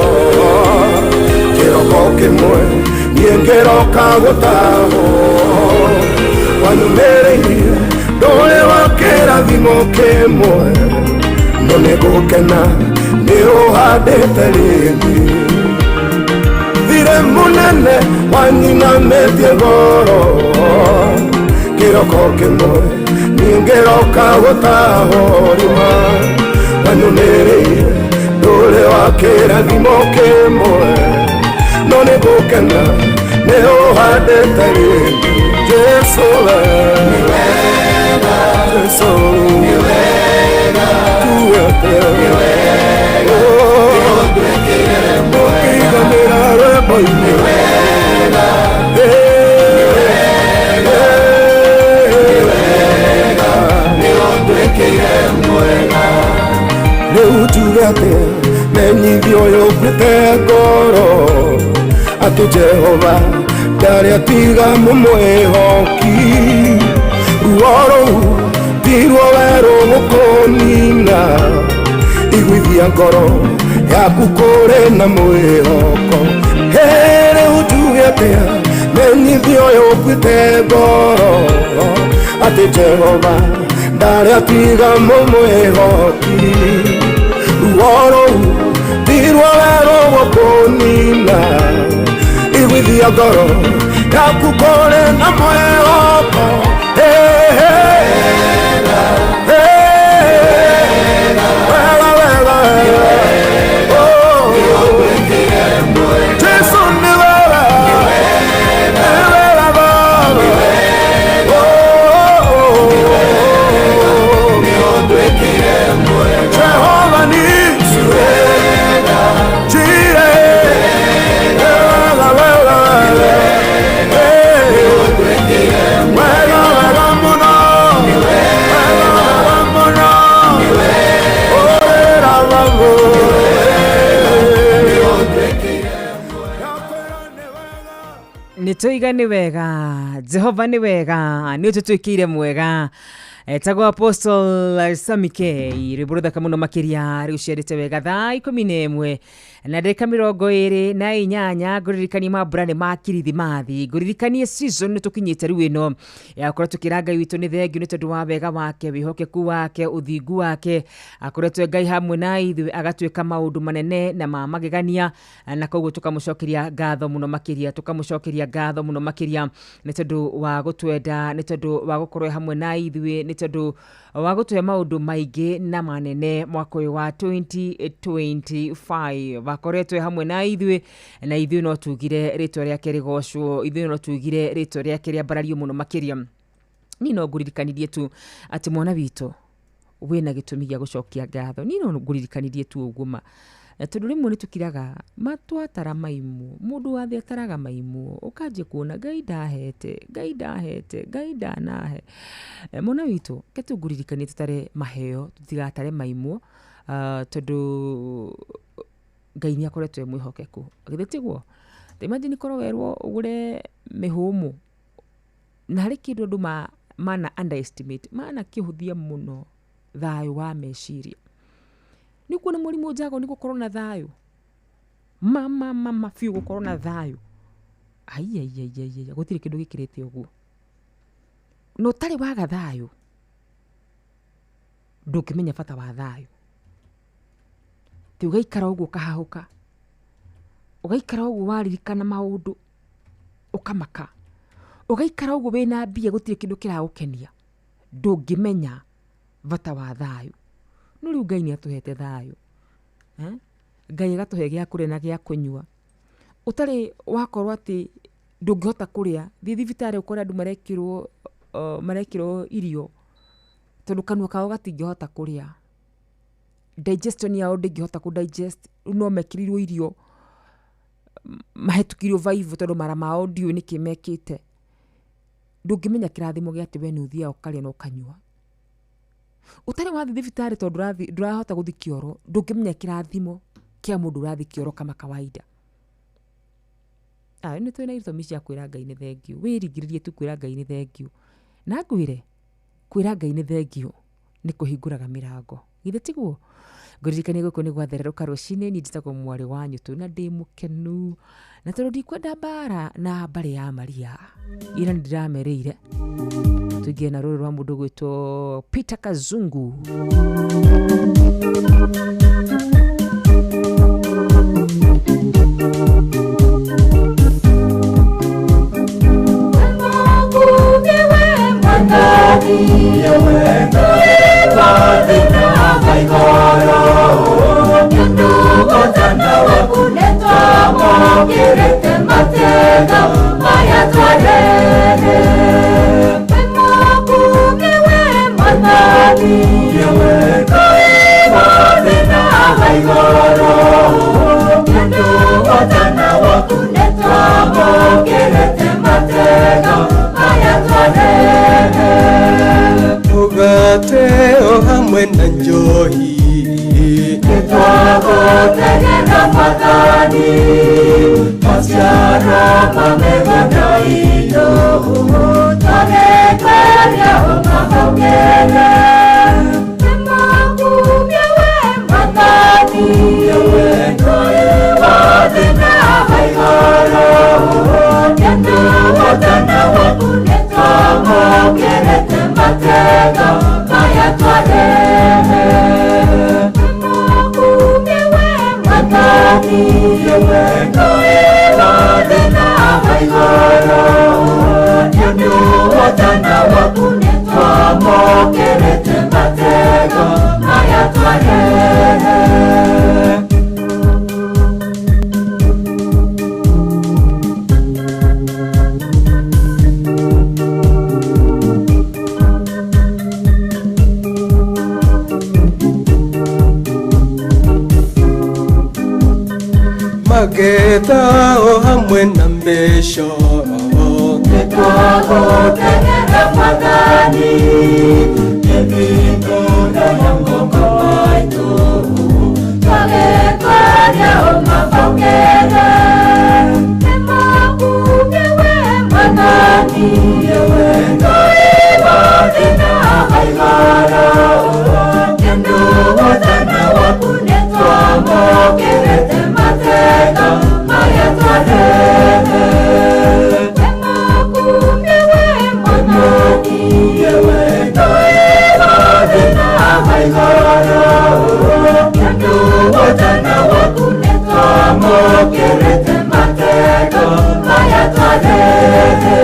kĩroko kĩmwe niĩ ngĩroka gũtahwo wanyumĩrĩirie ndũrĩ wa kĩrathimo kĩmwe no nĩngũkena nĩ ũhandĩte rĩngĩ thirĩ mũnene wanyinamĩtie ngoro kĩroko kĩmwe niĩ ngĩroka gũtahwo rima wanyumĩrĩirie ndũrĩ wa kĩrathimo kĩmwe no nĩngũkena nĩ ũhandĩte rĩngĩ Jesũ we Jesũ tuwete ũkĩiganĩra rwĩmbo-inĩ rĩu njuge atĩa menyithio ũyũ ũkuĩte ngoro atĩ Jehova ndarĩ atiga mũmwĩhoki ruo rũu ti ruo werũ gũkũnina iguithia ngoro yaku kũrĩ na mwĩhoko rĩu njuge atĩa menyithio ũyũ ũkuĩte ngoro atĩ Jehova ndarĩ atiga mũmwĩhoki ruo rũu ti ruo werũ gũkũnina iguithia ngoro yaku kũrĩ na mwĩhoko wega wega Jesũ nĩ wega nĩ wega Baba Jehova nisi Jireh wega wega wega wega mũno wega wega mũno ũrĩra baba nä tåiga nä wega Jehova nä wega nä å tå tuä kä ire mwega etagwo Apostle Sammy K rwĩmbo rũthaka mũno makĩria rĩu ciarĩte wega thaa 11 na ndagĩka 28 ngũririkanie mambura nĩ ma kirithimathi ngũririkanie season nĩ tũkinyĩte rĩu ĩno ya gũkorwo tũkĩra Ngai witũ nĩ thengiũ nĩ tondũ wa wega wake wĩhokeku wake ũthingu wake akoretwo Ngai hamwe na ithuĩ agatuĩka maũndũ manene na ma magegania na koguo tũkamũcokeria ngatho mũno makĩria tũkamũcokeria ngatho mũno makĩria nĩ tondũ wa gũtwenda nĩ tondũ wa gũkorwo hamwe na ithuĩ nĩ tondũ wa gũtũhe maũndũ maingĩ na manene mwaka ũyũ wa 2025 akoretwo hamwe na ithuĩ na ithuĩ no tugire rĩtwa rĩake rĩgocwo ithuĩ no tugire rĩtwa rĩake rĩambarario mũno makĩria niĩ no ngũririkanirie tu atĩ mwana witũ Wĩna gĩtũmi gĩa gũcokia ngatho. Niĩ no ngũririkanirie tu ũguo ma, tondũ rĩmwe nĩ tũkiraga matwatara maimu. Mũndũ wa thĩ ataraga maimu, ũkanjia kuona Ngai ndahete, Ngai ndahete, Ngai ndanahe. Mwana witũ, ke tu ngũririkanie tũtare maheo, tũtigatare maimu, tondũ Ngai nĩ akoretwo e mwĩhokeku. Githĩ tiguo? Ta imagine korwo werwo ũgũre mĩhũmũ, na harĩ kĩndũ andũ mana underestimate, mana kĩhũthia mũno, thayũ wa meciria. Nĩ kuona mũrimũ njago nĩ gũkorwo na thayũ ma ma ma ma biũ, gũkorwo na thayũ. Ai ai ai ai ai, gũtirĩ kĩndũ gĩkĩrĩte ũguo. Na ũtarĩ waga thayũ, ndũngĩmenya bata wa thayũ. Ti ũgaikara ũguo ũkahahũka, ũgaikara ũguo waririkana maũndũ ũkamaka, ũgaikara ũguo wĩna mbia gũtirĩ kĩndũ kĩragũkenia, ndũngĩmenya bata wa thayũ. No rĩu Ngai nĩ atũhete thayũ. Ngai agatũhe gĩa kũrĩa na gĩa kũnyua. Ũtarĩ wakorwo atĩ ndũngĩhota kũrĩa, thiĩ thibitarĩ ũkore andũ marekĩrwo irio tondũ kanua kao gatingĩhota kũrĩa, digestion yao ndĩngĩhota kũ digest, rĩu no mekĩrirwo irio mahĩtũkĩrio vaivu tondũ mara mao ndiũĩ nĩkĩ mekĩte. Ndũngĩmenya kĩrathimo gĩa atĩ we nĩ ũthiaga ũkarĩa na ũkanyua. Ũtarĩ wathiĩ thibitarĩ tondũ ndũrahota gũthiĩ kĩoro, ndũngĩmenya kĩrathimo kĩa mũndũ ũrathiĩ kĩoro kama kawaida. Nĩ twĩna itũmi cia kwĩra Ngai nĩ thengiũ. Wĩringĩrĩrie tu kwĩra Ngai nĩ thengiũ. Na ngwĩre, kwĩra Ngai nĩ thengiũ nĩ kũhingũraga mĩrango. Githĩ tiguo? Ngũririkanie gũkũ nĩ gwathererũka rũcinĩ, niĩ njĩtagwo mwarĩ wa Nyũtũ na ndĩ mũkenu. Na tondũ ndikwenda mbara na mbarĩ ya Maria, ira nĩ ndĩramerĩire tũingĩre na rũrĩ rwa mũndũ gwĩtwo Peter Kazungu. Mugate o hamwe na njohi nĩtwagũtegera Mwathani, maciaro ma mĩgũnda itũ twagĩkũria ũmahokere. Nĩmakumie we Mwathani, Ngai wa thĩ na wa igũrũ, nĩũndũ wa ũtana waku nĩtwamũkĩrĩte matego maya twarehe. Nĩmakumie we Mwathani, Ngai wa thĩ na wa igũrũ, nĩũndũ wa ũtana waku nĩtwamũkĩrĩte matego maya twarehe. Magetha o hamwe na mbeco nĩtwagũtegera Mwathani, mĩthithũ ya moko maitũ twagĩkũria ũmahokere. Nĩmakumie we Mwathani, Ngai wa thĩ na wa igũrũ, nĩũndũ wa ũtana waku nĩtwamũkĩrĩte matego maya twarehe. Nĩmakumie we Mwathani, Ngai wa thĩ na wa igũrũ, nĩũndũ wa ũtana waku nĩtwamũkĩrĩte matego maya twarehe.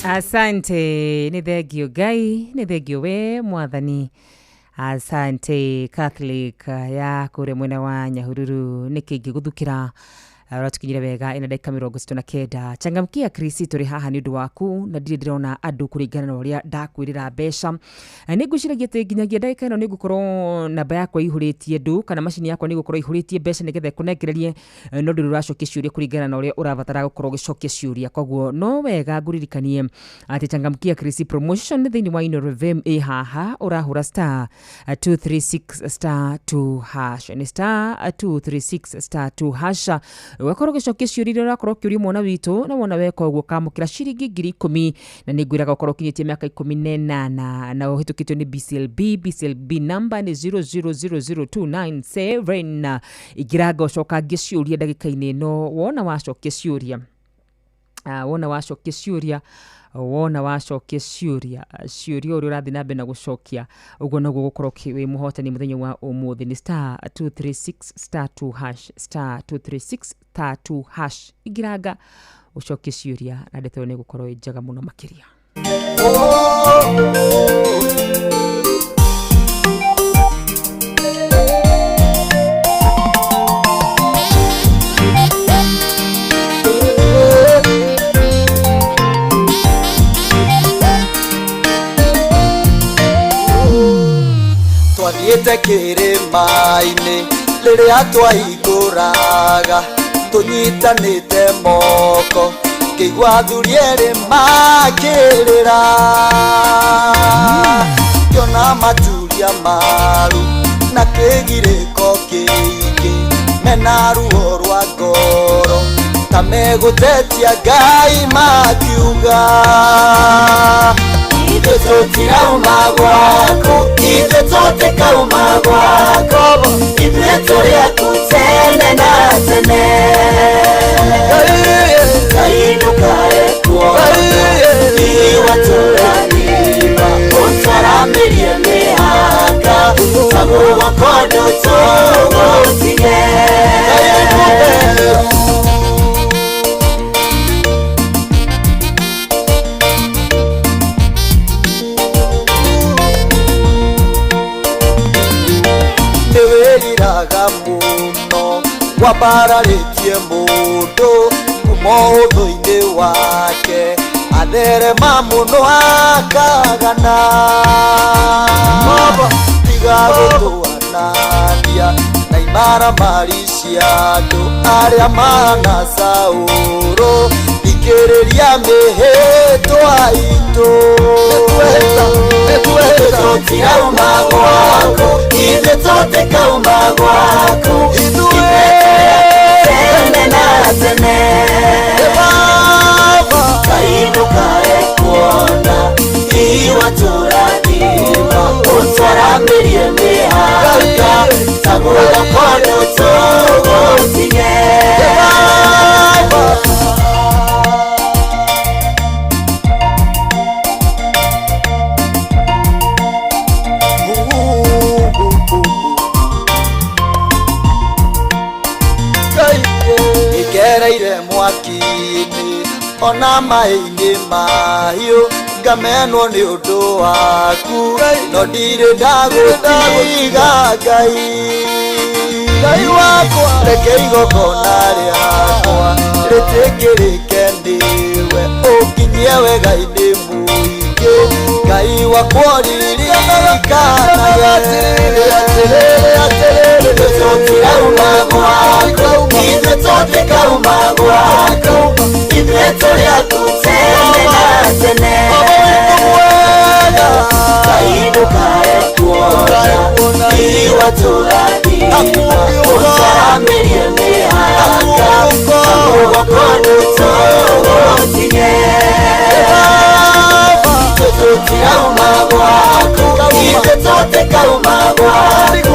Asante, nĩ thengio Ngai, nĩ thengio we mwathani. Asante Catholic ya kũrĩa mwena wa Nyahururu nĩ kĩngĩ gũthukĩra ũratukinyire wega ĩna ndagĩka 69. Changamkia Krisi, tũrĩ haha nĩ ũndũ waku na ndirĩ ndĩrona andũ kũringana na ũrĩa ndakwĩrĩra mbeca. Nĩ ngwĩciragia atĩ nginyagia ndagĩka ĩno nĩ ngũkorwo namba yakwa ĩihũrĩtie ndũ kana macini yakwa nĩ gũkorwo ĩihũrĩtie mbeca nĩgetha ĩkũnengererie, no ndũrĩ ũracokia ciũria kũringana na ũrĩa ũrabatara gũkorwo ũgĩcokia ciũria. Koguo no wega ngũririkanie atĩ Changamkia Krisi promotion thĩinĩ wa Inooro FM ĩ haha, ũrahũra star 236 star 2 hash, nĩ star 236 star 2 hash, ũgakorwo ũgĩcokia ciũria iria ũrakorwo ũkĩũria mwana witũ, na wona weka ũguo ũkamũkĩra ciringi 10,000, na nĩ ngwĩraga ũkorwo ũkinyĩtie mĩaka 18 na ũhĩtũkĩtio nĩ BCLB. BCLB number nĩ 0000297. Ingĩranga ũcokangie ciũria ndagĩka-inĩ ĩno, wona wacokia ciũria, wona wacokia ciũria, wona wacokia ciũria ciũria ũrĩa ũrathiĩ na mbere na gũcokia ũguo noguo gũkorwo wĩ mũhotani mũthenya wa ũmũthĩ. Nĩ star 236 star 2 hash, star 236 star 2 hash. Ingĩranga ũcokie ciũria na ndeto ĩyo nĩ ĩgũkorwo ĩ njega mũno makĩria. Twathiĩte kĩrĩma-inĩ rĩrĩa twaikũraga tũnyitanĩte moko ngĩigua athuri erĩ makĩrĩra ngĩona maturia maru na kĩgirĩko kĩingĩ mena ruo rwa ngoro ta megũtetia Ngai makiuga ithuĩ tũtirauma gwaku, ithuĩ tũtikauma gwaku, ithuĩ tũrĩ aku tene na tene. Ngai ndũkae kuona iwa tũrathima, ũtwaramĩrie mĩhaka ta guoko ndũtũgũtige. Nĩwĩriraga mũno wambararĩtie mũndũ kuma ũthũ-inĩ wake atherema mũno akagana tiga gũtũanania Na imaramari cia andũ arĩa mahana Saũlũ thikĩrĩria mĩhĩtwa itũ Ithuĩ tũtirauma gwaku ithuĩ tũtikauma gwaku ithuĩ tene na tene Ngai ndũkae kuona iwatũrathima ũtwaramĩrie mĩhaka ta guoko tũgũtige Ngereire mwaki-inĩ ona maĩ-inĩ mahiũ ngamenwo nĩ ũndũ waku no ndirĩ ndagũtiga Ngai Ngai wakwa reke igongona rĩakwa rĩtĩkĩrĩke nĩwe ũnginyie wega-inĩ mũingĩ Ngai wakwa ũririkanage Ithuĩ tũtirauma gwaku ithuĩ tũtikauma gwaku ithuĩ tũrĩ aku tene na tene Ngai ndũkae kuona iwatũrathima ũtwaramĩrie mĩhaka ta guoko tũgũtige Ithuĩ tũtirauma gwaku ithuĩ tũtikauma gwaku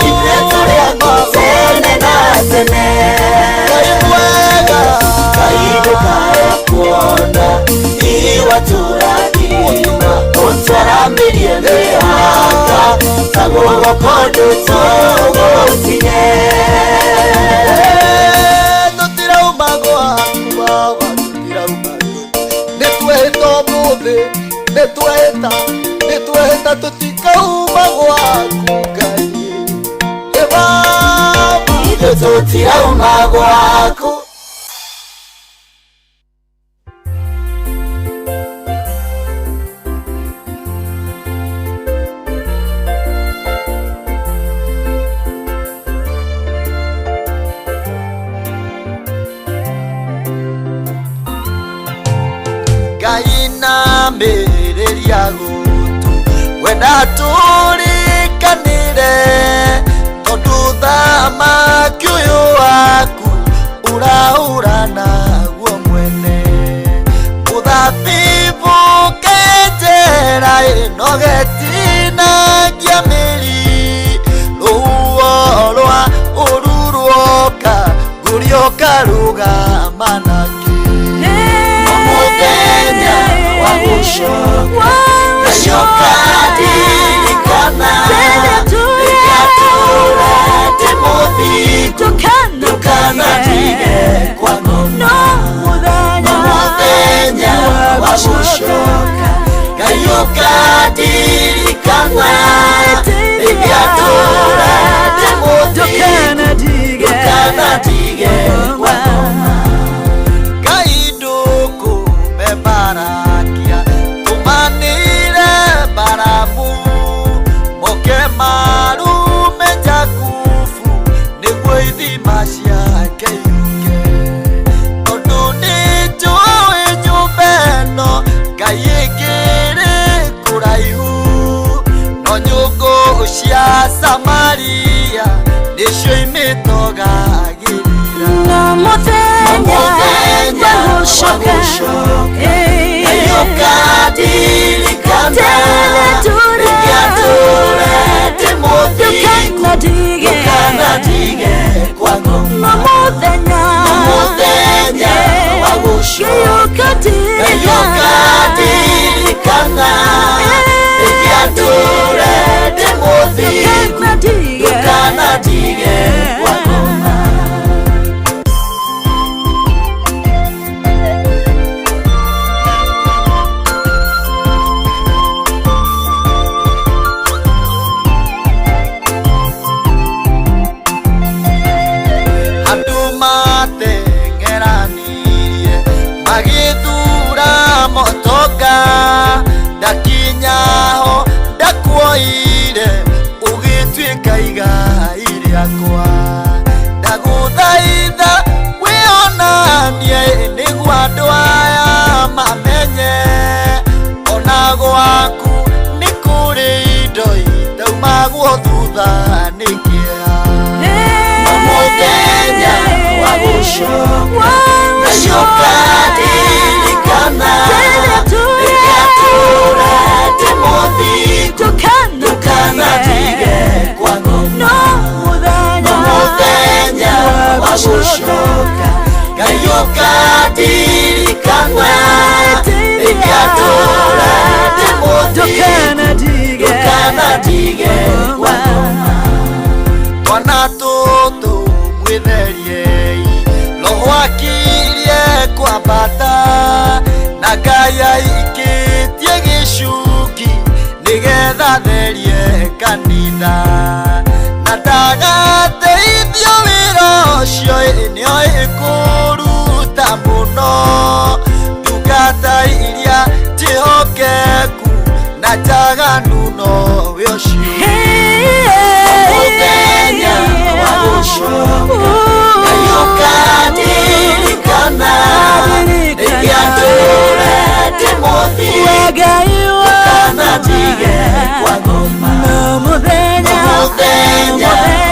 ithuĩ tũrĩ aku tene na tene Ngai ndũkae kuona iwatũrathima ũtwaramĩrie mĩhaka ta guoko tũgũtige Tũtirauma gwaku Baba tũtirauma nĩtwehĩta ũmũthĩ nĩtwehĩta nĩtwehĩta tũtikauma gwaku Ngai Ĩ Baba ithuĩ tũtirauma gwaku Ngai namĩrĩria gũtũ wenda tũrĩkanĩre tondũ thamaki ũyũ waku ũrahũra naguo mwene mũthabibũ kenjera ĩnogetinagia mĩri rũhuho rwa ũru ruoka ngũrio karũgama nakĩ Mũthenya wa gũcoka Ngai ũkandirikana rĩrĩa ndũra ndĩ mũthingu ndũkanatige kwa ngoma Mũthenya wa gũcoka Ngai ũkandirikana rĩrĩa ndũra ndĩ mũthingu ndũkanatige kwa ngoma Ngai ndũkũmebarakia tũmanĩre Baramu moke marume Jakubu nĩguo ithima ciake yũke tondũ nĩnjũĩ nyũmba ĩno Ngai ĩkĩrĩ kũraihu no nyũngũ cia Samaria nĩcio imĩtogagĩrĩra No mũthenya Mũthenya wa gũcoka Ngai ũkandirikana rĩrĩa ndũra ndĩ mũthingu ndũkanatige kwa ngoma Mũthenya Mũthenya wa gũcoka Ngai ũkandirikana rĩrĩa ndũra ndĩ mũthingu ndũkanatige kwa ngoma Andũ mateng'eranirie magĩthura motoka ndakinyaho ndakuoire ũgĩtuĩka igai rĩakwa Gwaku nĩ kũrĩ indo itaumagwo thutha nĩ kĩeha. No mũthenya wa gũcoka Ngai ũkandirikana, rĩrĩa tũrete mũthingu, ndũkanatige kwa ngoma. No mũthenya wa gũcoka Ngai ũkandirikana, rĩrĩa tũrete mũthingu, ndũkanatige kwa ngoma. Twana tũtũ mwĩtheriei, roho akirie kwambata, na Ngai aikĩtie gĩcuki nĩgetha therie kanitha. Na ndagateithio wĩra ũcio nĩoĩ kũruta mũno, ndungata iria njĩhokeku na njaganu nowe ũcio. Mũthenya wa gũcoka Ngai ũkandirikana, rĩrĩa ndũrete mũthingu, ndũkanatige kwa ngoma. Mũthenya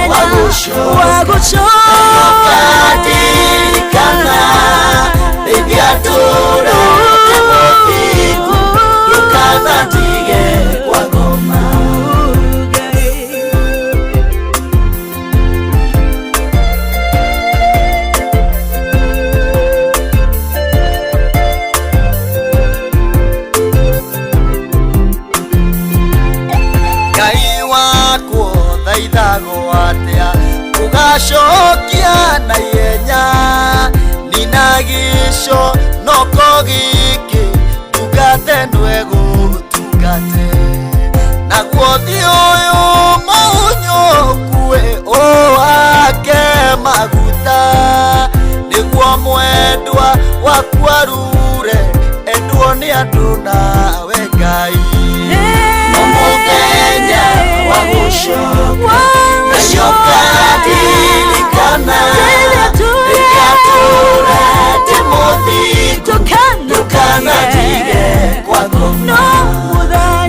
wa gũcoka Ngai ũkandirikana, rĩrĩa ndũrete mũthingu, ndũkanatige kwa ngoma. Ngai wakwo thaithagwo atĩa ũgacokia na ihenya, nina gĩco noko gĩkĩ ndungate nĩegũtungate. Naguo thiĩ ũyũ mũhunyũku ũwake maguta, nĩguo mwendwa waku arure endwo nĩ andũ nawe Ngai. No mũthenya wa gũcoka Ngai ũkandirikana, rĩrĩa tũrete mũthingu, ndũkanatige kwa ngoma.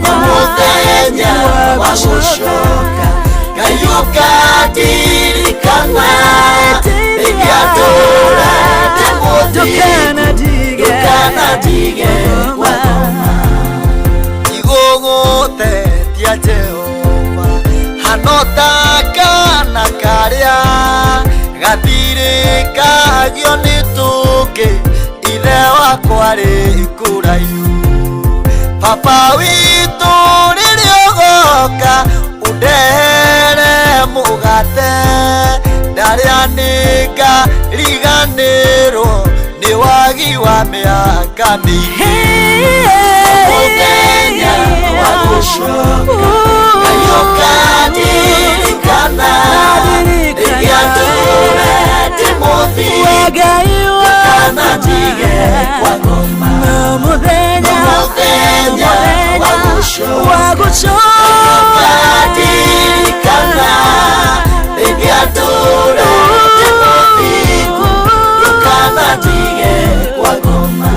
No mũthenya wa gũcoka Ngai ũkandirikana, rĩrĩa tũrete mũthingu, ndũkanatige kwa ngoma. Igũgũtetia Jehova hano ta kana karĩa gathirĩkagio nĩ tũkĩ, ithe wakwa rĩ kũraihu. Baba witũ rĩrĩa ũgoka ũndehere mũgate, ndarĩa nĩngariganĩrwo nĩ wagi wa mĩaka mĩingĩ. Mũthenya wa gũcoka Ngai ũkandirikana, rĩrĩa ndũrete mũthingu, ndũkanatige kwa ngoma. Mũthenya wa gũcoka Ngai ũkandirikana, rĩrĩa ndũrete mũthingu, ndũkanatige kwa ngoma.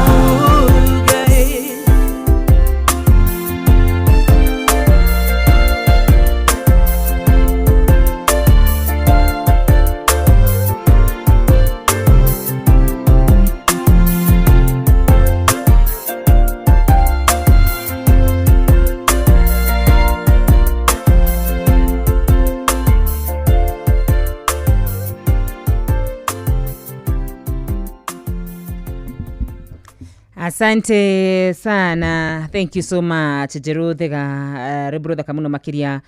Asante sana, thank you so much Jeruthega, rwĩmbo rũthaka mũno makĩria,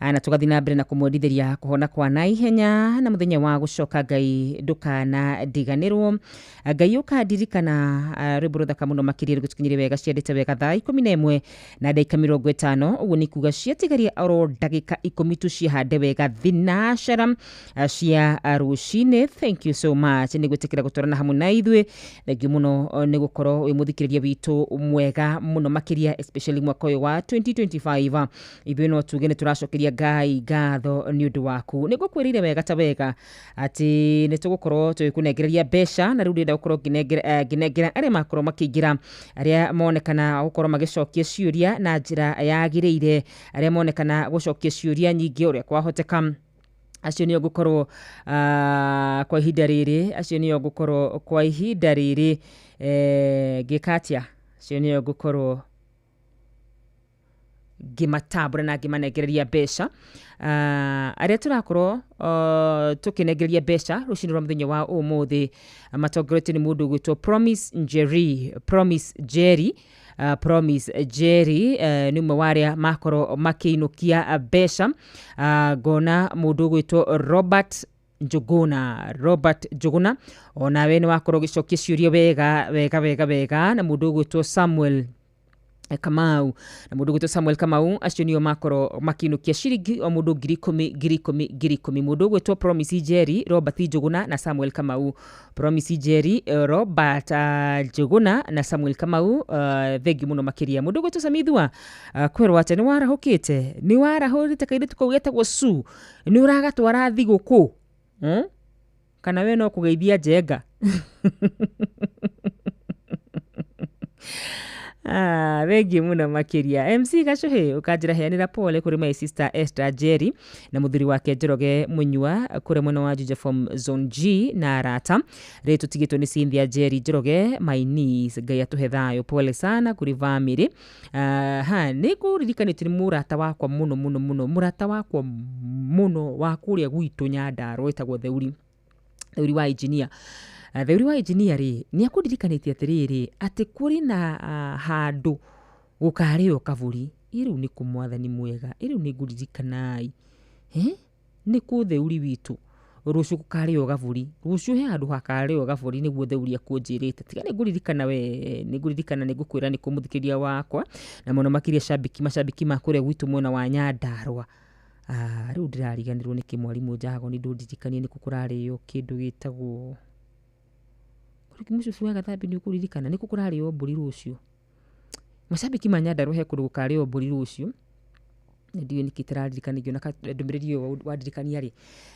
na tũgathiĩ na mbere na kũmwendithĩria kũhona kwa naihenya na mũthenya wa gũcoka Ngai ndũkanandiganĩrwo. Ngai ũkandirikana, rwĩmbo rũthaka mũno makĩria rũgũtũkinyĩrie wega ciendete wega thaa 11 na ndagĩka 50, ũguo nĩ kuga ciatigaria oro ndagĩka 10 tu ciahande wega thinacara cia rũcinĩ. Thank you so much nĩ gwĩtĩkĩra gũtwarana hamwe na ithuĩ, thank you mũno nĩ gũkorwo wĩ mũthikĩrĩria witũ mwega mũno makĩria, especially mwaka ũyũ wa 2025. Ithuĩ no tuge nĩ tũracokeria Ngai ngatho nĩ ũndũ waku. Nĩ ngũkwĩrĩire wega ta wega atĩ nĩ tũgũkorwo tũgĩkũnengereria mbeca, na rĩu ndĩrenda gũkorwo ngĩnengera arĩa makorwo makĩingĩra, arĩa monekana gũkorwo magĩcokia ciũria na njĩra yagĩrĩire, arĩa monekana gũcokia ciũria nyingĩ ũrĩa kwahoteka. Acio nĩo ngũkorwo kwa ihinda rĩrĩ, acio nĩo ngũkorwo kwa ihinda rĩrĩ ngĩka atĩa, acio nĩo ngũkorwo ngĩmatambũra na ngĩmanengereria mbeca. Arĩa tũrakorwo tũkĩnengereria mbeca rũcinĩ rwa mũthenya wa ũmũthĩ matongoretio nĩ mũndũ ũgwĩtwo Promise Njeri. Promise Njeri, Promise Njeri nĩ ũmwe wa arĩa makorwo makĩinũkia mbeca. Ngona mũndũ ũgwĩtwo Robert Njuguna, Robert Njuguna onawe nĩ wakorwo ũgĩcokia ciũria wega wega wega wega, na mũndũ ũgwĩtwo Samuel Kamau, na mũndũ ũgwĩtwo Samuel Kamau, acio nĩo makorwo makĩinũkia ciringi o mũndũ 10,000 10,000 10,000. Mũndũ ũgwĩtwo Promise Njeri, Robert Njuguna na Samuel Kamau. Promise Njeri, Robert Njuguna na Samuel Kamau, thengiũ mũno makĩria. Mũndũ ũgwĩtwo Samithua, kwĩrwo atĩ nĩ warahũkĩte, nĩ warahũrĩte kairĩtu kau getagwo Sue, nĩ ũragatwara thigũkũ, kana we no kũgeithia njenga. Thengiũ mũno makĩria. MC Gacuhĩ ũkanjĩra heanĩra pole kũrĩ my sister Esther Njeri na mũthuri wake Njoroge Mũnyua kũrĩa mwena wa Juja from Zone G na arata. Rĩu tũtigĩtwo nĩ Cynthia Njeri Njoroge, my niece, Ngai atũhe thayũ. Pole sana kũrĩ family. Ha nĩ ngũririkanĩtio nĩ mũrata wakwa mũno mũno mũno, mũrata wakwa mũno wa kũrĩa gwitũ Nyandarua wĩtagwo Theuri, Theuri wa engineer. Theuri wa engineer rĩ nĩ akũndirikanĩtie atĩrĩrĩ atĩ kũrĩ na handũ gũkarĩo kaburi. Ĩ rĩu nĩ kũ mwathani mwega, ĩ rĩu nĩ ngũririkanai, nĩ kũ Theuri witũ rũciũ gũkarĩo gaburi, rũciũ he handũ hakarĩo gaburi nĩguo Theuri akũnjĩrĩte. Tiga nĩ ngũririkana we, nĩ ngũririkana, nĩ ngũkwĩra nĩ kũ mũthikĩria wakwa, na mũno makĩria shabiki, mashabiki ma kũrĩa gwitũ mwena wa Nyandarua. Rĩu ndĩrariganĩrwo nĩkĩ mwarimũ Njagoni ndũndirikanie nĩkũ kũrarĩo kĩndũ gĩtagwo mũcucu wa gathambi, nĩ ũkũririkana nĩkũ kũrarĩo mbũri rũciũ. Macambĩki ma Nyandarua he kũndũ gũkarĩo mbũri rũciũ, ndiũĩ nĩkĩ itararirikana, ingĩona ndũmĩrĩri ĩyo wandirikania rĩ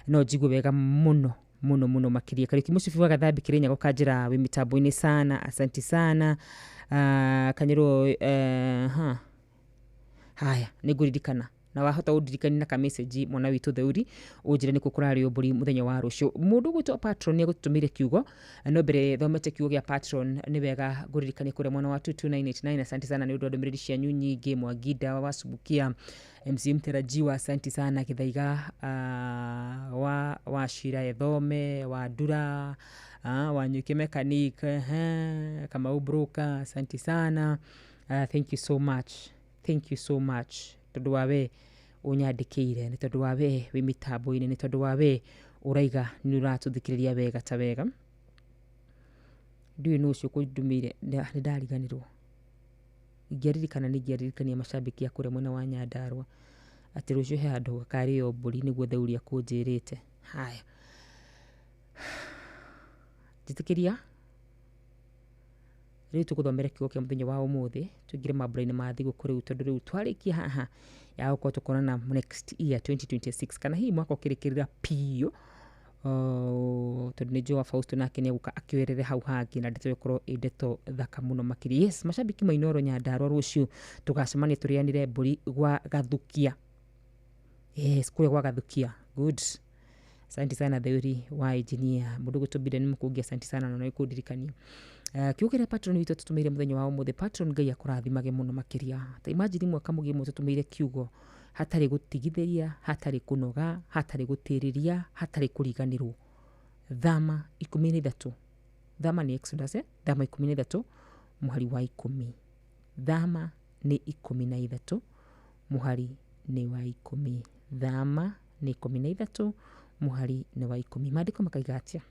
no njigue wega mũno mũno mũno makĩria. Kariũki mũcibi wa gathambi Kĩrĩnyaga ũkanjĩra wĩ mĩtambo-inĩ sana, asanti sana. Kanyĩrwo haya nĩ ngũririkana na wahota ũndirikanie na ka message mwana witũ Theuri ũnjĩre nĩkũ kũrarĩo mbũri mũthenya wa rũciũ. Mũndũ ũgwĩtwo Patron nĩ agũtũmĩire kiugo, no mbere thomete kiugo gĩa Patron nĩ wega ngũririkanie kũrĩa mwena wa 22989. Asante sana nĩ ũndũ wa ndũmĩrĩri cianyu nyingĩ. Mwanginda wa Subukia, MC mtarajiwa, asante sana. Gĩthaiga wa Wachira Ethome, wa Ndura, wa Nyuki Mechanic, Kamau Broker, asante sana. Thank you so much, thank you so much tondũ wa we ũnyandĩkĩire, nĩ tondũ wa we wĩ mĩtambo-inĩ, nĩ tondũ wa we ũraiga nĩ ũratũthikĩrĩria wega ta wega. Ndiũĩ nũ ũcio ũkũndũmĩire, nĩ ndariganĩrwo. Ingĩaririkana nĩ ingĩaririkania macambĩki a kũrĩa mwena wa Nyandarua atĩ rũciũ he handũ gakarĩo mbũri nĩguo Theuri akũnjĩrĩte. Haya, njĩtĩkĩria rĩu tũgũthomere kiugo kĩa mũthenya wa ũmũthĩ, tũingĩre mambura-inĩ ma thigũkũ rĩu, tondũ rĩu twarĩkia haha ya gũkorwo tũkonana next year 2026, kana hihi mwaka ũkĩrĩkĩrĩra piũ, tondũ nĩ njũĩ wa Fausto nake nĩ egũka akĩoerere hau hangĩ, na ndeto ĩkorwo ĩ ndeto thaka mũno makĩria. Yes, macambĩki ma Inooro Nyandarua rũciũ tũgacemania tũrĩanĩre mbũri gwa Gathukia. Yes, kũrĩa gwa Gathukia. Good. Asante sana Theuri wa engineer. Mũndũ ũgwĩtwo Biden Mũkũngi, asante sana na nĩ kũndirikania. Kiugo kĩrĩa patron witũ tũtũmĩire mũthenya wa ũmũthĩ, patron Ngai akũrathimage mũno makĩria. Ta imagine mwaka mũgima tũtũmĩire kiugo hatarĩ gũtigithĩria, hatarĩ kũnoga, hatarĩ gũtĩrĩria, hatarĩ kũriganĩrwo. Thama 13, Thama nĩ Exodus, Thama 13 mũhari wa 10. Thama nĩ 13 mũhari nĩ wa 10. Thama nĩ 13 mũhari nĩ wa 10. Maandĩko makaiga atĩa?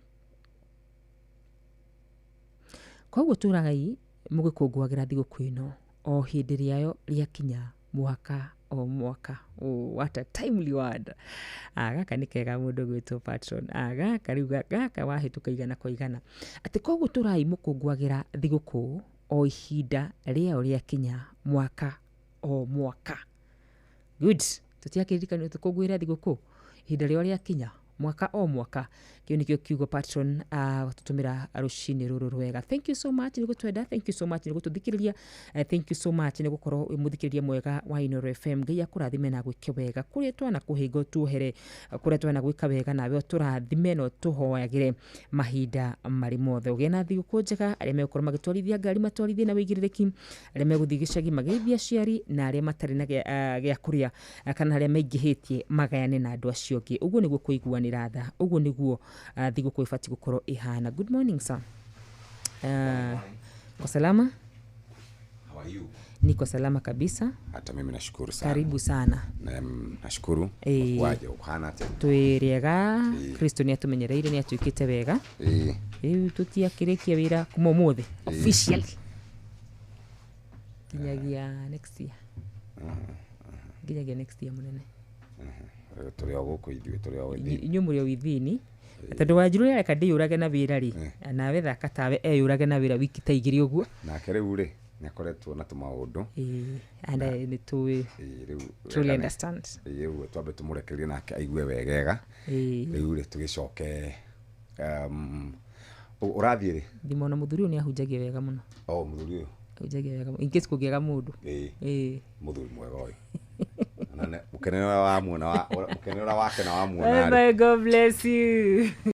Koguo tũragai mũgĩkũngũagĩra thigũkũ ĩno o hĩndĩ rĩayo rĩakinya mwaka o mwaka. Oh, what a timely word. Gaka nĩ kega mũndũ gwĩtwo patron. Gaka rĩu gaka wahĩtũka igana kwa igana. Atĩ koguo tũrai mũkũngũagĩra thigũkũ o ihinda rĩayo rĩakinya mwaka o mwaka. Good. Tũtiakĩririkanio tũkũngũĩre thigũkũ ihinda rĩo rĩakinya mwaka o mwaka. Kĩu nĩkĩo kiugo patron tũtũmĩra rũcinĩ rũrũ rwega. Thank you so much nĩ gũtwenda, thank you so much nĩ gũtũthikĩrĩria, thank you so much nĩ gũkorwo wĩ mũthikĩrĩria mwega wa Inooro FM. Ngai akũrathime na gwĩke wega kũrĩa twana kũhĩnga tuohere, kũrĩa twana gwĩka wega nawe ũtũrathime na ũtũhoyagĩre mahinda marĩ mothe. Ũgĩe na thigũkũ njega. Arĩa megũkorwo magĩtwarithia ngari matwarithie na wĩigĩrĩrĩki, arĩa megũthiĩ gĩcagi mageithie aciari, na arĩa matarĩ na gĩa kũrĩa kana arĩa maingĩhĩtie magayane na andũ acio angĩ. Ũguo nĩguo kũiguanĩra tha, ũguo nĩguo thigũkũ ĩbatiĩ gũkorwo ĩhana. Good morning sir. Kwa salama? How are you? Niko salama kabisa. Hata mimi nashukuru sana. Karibu sana. Nashukuru. Waje uhana atĩa? Twĩ rĩega. Kristo nĩ atũmenyereire, nĩ atuĩkĩte wega. Rĩu tũtiakĩrĩkia wĩra kuma ũmũthĩ officially nginyagia next year, nginyagia next year mũnene. Tũrĩ o gũkũ ithuĩ, tũrĩ o within. Inyuĩ mũrĩ o withini tondũ Wanjiru areka ndĩyũrage na wĩra rĩ, nawe thaka tawe eyũrage na wĩra wiki ta igĩrĩ ũguo. Nake rĩu rĩ nĩ akoretwo na tũmaũndũ. And nĩ tũĩ. Rĩu Truly understand. Rĩu twambe tũmũrekererie nake aigue wegega. Rĩu rĩ tũgĩcoke ũrathiĩ rĩ? Ndimona mũthuri ũyũ nĩ ahunjagia wega mũno. O mũthuri ũyũ ahunjagia wega mũno. In case kũngĩaga mũndũ. Mũthuri mwega ũyũ. Mũkenere wa muona wa mũkenere wake na wa muona. Bye bye, God bless you.